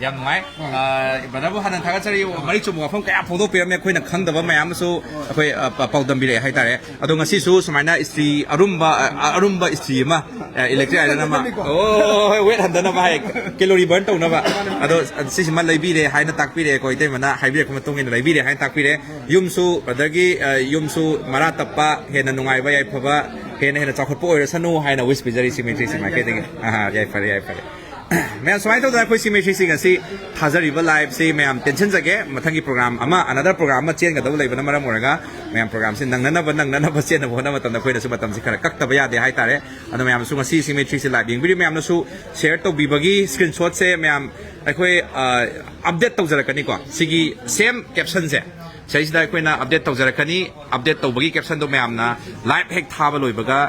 ꯌꯥꯝ ꯅꯨꯡꯉꯥꯏ꯫ ꯑ, ꯕ꯭ꯔꯗꯔꯕꯨ ꯍꯥꯟꯅ ꯊꯥꯒꯠꯆꯔꯤ꯫ ꯃꯔꯤꯛ ꯆꯨꯝꯕ ꯋꯥꯐꯝ ꯀꯌꯥ ꯐꯣꯡꯗꯣꯛꯄꯤꯔꯝꯃꯦ꯫ ꯑꯩꯈꯣꯏꯅ ꯈꯪꯗꯕ ꯃꯌꯥꯝ ꯑꯃꯁꯨ ꯑꯩꯈꯣꯏ, ꯑ, ꯄ-, ꯄꯥꯎꯗꯝꯕꯤꯔꯛꯑꯦ ꯍꯥꯏꯇꯥꯔꯦ꯫ ꯑꯗꯣ ꯉꯁꯤꯁꯨ ꯁꯨꯃꯥꯏꯅ ꯏꯁꯇ꯭ꯔꯤ ꯑꯔꯨꯝꯕ, ꯑ, ꯑꯔꯨꯝꯕ ꯏꯁꯇ꯭ꯔꯤ ꯑꯃ, ꯑ, ꯏꯂꯦꯛꯇ꯭ꯔꯤꯛ ꯑꯥꯏꯔꯟ ꯑꯃ, ꯍꯣꯏ, ꯍꯣꯏ, ꯍꯣꯏ, ꯋꯦꯠ ꯍꯟꯊꯅꯕ ꯍꯥꯏ, ꯀꯦꯂꯣꯔꯤ ꯕꯔꯟ ꯇꯧꯅꯕ꯫ ꯑꯗꯣ ꯁꯤꯁꯤꯃ ꯂꯩꯕꯤꯔꯦ ꯍꯥꯏꯅ ꯇꯥꯛꯄꯤꯔꯦ ꯑꯩꯈꯣꯏ ꯏꯇꯩꯃꯅ ꯍꯥꯏꯕꯤꯔꯛꯄ ꯃꯇꯨꯡ ꯏꯟꯅ ꯂꯩꯕꯤꯔꯦ ꯍꯥꯏꯅ ꯇꯥꯛꯄꯤꯔꯦ꯫ ꯌꯨꯝꯁꯨ, ꯕ꯭ꯔꯗꯔꯒꯤ, ꯑ, ꯌꯨꯝꯁꯨ ꯃꯔꯥ ꯇꯞꯄ, ꯍꯦꯟꯅ ꯅꯨꯡꯉꯥꯏꯕ, ꯌꯥꯏꯐꯕ, ꯍꯦꯟꯅ ꯍꯦꯟꯅ ꯆꯥꯎꯈꯠꯄ ꯑꯣꯏꯔꯁꯅꯨ ꯍꯥꯏꯅ ꯋꯤꯁ ꯄꯤꯖꯔꯤ ꯁꯤꯃꯤꯇ꯭ꯔꯤꯁꯤ ꯃꯥꯏꯀꯩꯗꯒꯤ꯫ ꯑꯍꯥ, ꯌꯥꯏꯐꯔꯦ, ꯌꯥꯏꯐꯔꯦ꯫ ꯃꯌꯥꯝ, ꯁꯨꯃꯥꯏꯅ ꯇꯧꯗꯅ ꯑꯩꯈꯣꯏ ꯁꯤꯃꯦꯇ꯭ꯔꯤꯁꯤꯡ ꯑꯁꯤ ꯊꯥꯖꯔꯤꯕ ꯂꯥꯏꯞꯁꯤ ꯃꯌꯥꯝ ꯇꯦꯟꯁꯤꯟꯖꯒꯦ꯫ ꯃꯊꯪꯒꯤ ꯄ꯭ꯔꯣꯒ꯭ꯔꯥꯝ ꯑꯃ, ꯑꯅꯗꯔ ꯄ꯭ꯔꯣꯒ꯭ꯔꯥꯝ ꯑꯃ ꯆꯦꯟꯒꯗꯕ ꯂꯩꯕꯅ ꯃꯔꯝ ꯑꯣꯏꯔꯒ ꯃꯌꯥꯝ ꯄ꯭ꯔꯣꯒ꯭ꯔꯥꯝꯁꯤ ꯅꯪꯅꯅꯕ, ꯅꯪꯅꯅꯕ ꯆꯦꯟꯅꯕ ꯍꯣꯠꯅꯕ ꯃꯇꯝꯗ ꯑꯩꯈꯣꯏꯅꯁꯨ ꯃꯇꯝꯁꯤ ꯈꯔ ꯀꯛꯇꯕ ꯌꯥꯗꯦ ꯍꯥꯏꯇꯥꯔꯦ꯫ ꯑꯗꯣ ꯃꯌꯥꯝꯅꯁꯨ ꯉꯁꯤ ꯁꯤꯃꯦꯇ꯭ꯔꯤꯁꯤ ꯂꯥꯏꯞ ꯌꯦꯡꯕꯤꯔꯤꯕ ꯃꯌꯥꯝꯅꯁꯨ ꯁꯤꯌꯔ ꯇꯧꯕꯤꯕꯒꯤ ꯁ꯭ꯀ꯭ꯔꯤꯟꯁꯣꯠꯁꯦ ꯃꯌꯥꯝ ꯑꯩꯈꯣꯏ ꯑꯞꯗꯦꯠ ꯇꯧꯖꯔꯛꯀꯅꯤꯀꯣ꯫ ꯁꯤꯒꯤ ꯁꯦꯝ ꯀꯦꯞꯁꯟꯁꯦ ꯁꯤꯗꯩꯁꯤꯗ ꯑꯩꯈꯣꯏꯅ ꯑꯞꯗꯦꯠ ꯇꯧꯖꯔꯛꯀꯅꯤ꯫ ꯑꯞꯗꯦꯠ ꯇꯧꯕꯒꯤ ꯀꯦꯞꯁꯟꯗꯣ ꯃꯌꯥꯝꯅ ꯂꯥꯏꯞ ꯍꯦꯛ ꯊꯥꯕ ꯂꯣꯏꯕꯒ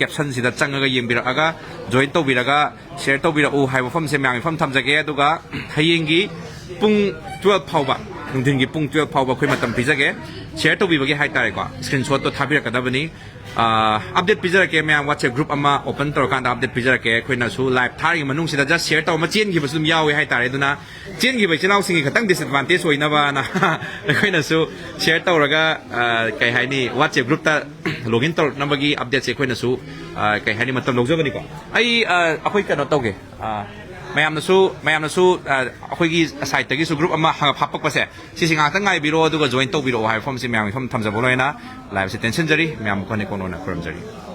ꯀꯦꯞꯁꯟꯁꯤꯗ ꯆꯪꯉꯒ ꯌꯦꯡꯕꯤꯔꯛꯑꯒ, ꯖꯣꯏꯟ ꯇꯧꯕꯤꯔꯒ, ꯁꯤꯌꯔ ꯇꯧꯕꯤꯔꯛꯎ ꯍꯥꯏꯕ ꯋꯥꯐꯝꯁꯦ ꯃꯌꯥꯝ ꯃꯐꯝ ꯊꯝꯖꯒꯦ꯫ ꯑꯗꯨꯒ ꯍꯌꯦꯡꯒꯤ ꯄꯨꯡ ꯇꯨꯋꯦꯜꯞ ꯐꯥꯎꯕ, ꯅꯨꯡꯊꯤꯟꯒꯤ ꯄꯨꯡ ꯇꯨꯋꯦꯜꯞ ꯐꯥꯎꯕ ꯑꯩꯈꯣꯏ ꯃꯇꯝ ꯄꯤꯖꯒꯦ꯫ ꯁꯤꯌꯔ ꯇꯧꯕꯤꯕꯒꯤ ꯍꯥꯏꯇꯥꯔꯦꯀꯣ, ꯁ꯭ꯀ꯭ꯔꯤꯟꯁꯣꯠꯇꯣ ꯊꯥꯕꯤꯔꯛꯀꯗꯕꯅꯤ꯫ ꯑꯞꯗꯦꯠ ꯄꯤꯖꯔꯛꯀꯦ ꯃꯌꯥꯝ, ꯋꯥꯆꯦꯞ ꯒ꯭ꯔꯨꯞ ꯑꯃ ꯑꯣꯄꯟ ꯇꯧꯔꯀꯥꯟꯗ ꯑꯞꯗꯦꯠ ꯄꯤꯖꯔꯛꯀꯦ꯫ ꯑꯩꯈꯣꯏꯅꯁꯨ ꯂꯥꯏꯞ ꯊꯥꯔꯤꯉꯩ ꯃꯅꯨꯡꯁꯤꯗ ꯖꯁ ꯁꯤꯌꯔ ꯇꯧꯔꯝꯃ ꯆꯦꯟꯈꯤꯕꯁꯨ ꯑꯗꯨꯝ ꯌꯥꯎꯋꯦ ꯍꯥꯏꯇꯥꯔꯦ꯫ ꯑꯗꯨꯅ ꯆꯦꯟꯈꯤꯕ ꯏꯆꯤꯜ ꯏꯅꯥꯎꯁꯤꯡꯒꯤ ꯈꯤꯇꯪ ꯗꯤꯁꯑꯦꯗꯚꯥꯟꯇꯦꯖ ꯑꯣꯏꯅꯕꯅ ꯑꯩꯈꯣꯏꯅꯁꯨ ꯁꯤꯌꯔ ꯇꯧꯔꯒ, ꯑ, ꯀꯩ ꯍꯥꯏꯅꯤ, ꯋꯥꯆꯦꯞ ꯒ꯭ꯔꯨꯞꯇ ꯂꯣꯒꯏꯟ ꯇꯧꯔꯛꯅꯕꯒꯤ ꯑꯞꯗꯦꯠꯁꯦ ꯑꯩꯈꯣꯏꯅꯁꯨ, ꯑ, ꯀꯩ ꯍꯥꯏꯅꯤ, ꯃꯇꯝ ꯂꯧꯖꯒꯅꯤꯀꯣ꯫ ꯑꯩ, ꯑ, ꯑꯩꯈꯣꯏ ꯀꯩꯅꯣ ꯇꯧꯒꯦ, ꯑ, ꯃꯌꯥꯝꯅꯁꯨ, ꯃꯌꯥꯝꯅꯁꯨ, ꯑ, ꯑꯩꯈꯣꯏꯒꯤ ꯁꯥꯏꯠꯇꯒꯤꯁꯨ ꯒ꯭ꯔꯨꯞ ꯑꯃ ꯍꯥꯡ-, ꯍꯥꯞꯄꯛꯄꯁꯦ, ꯁꯤꯁꯤ ꯉꯥꯏꯍꯥꯛꯇꯪ ꯉꯥꯏꯕꯤꯔꯣ, ꯑꯗꯨꯒ ꯖꯣꯏꯟ ꯇꯧꯕꯤꯔꯛꯑꯣ ꯍꯥꯏꯕ ꯋꯥꯐꯝꯁꯤ ꯃꯌꯥꯝꯒꯤ ꯃꯐꯝ ꯊꯝꯖꯕ ꯑꯣꯏꯅ ꯂꯥꯏꯞꯁꯦ ꯇꯦꯟꯁꯤꯟꯖꯔꯤ꯫ ꯃꯌꯥꯝ ꯀꯣꯟꯅ ꯀꯣꯟꯅ ꯈꯨꯔꯨꯝꯖꯔꯤ꯫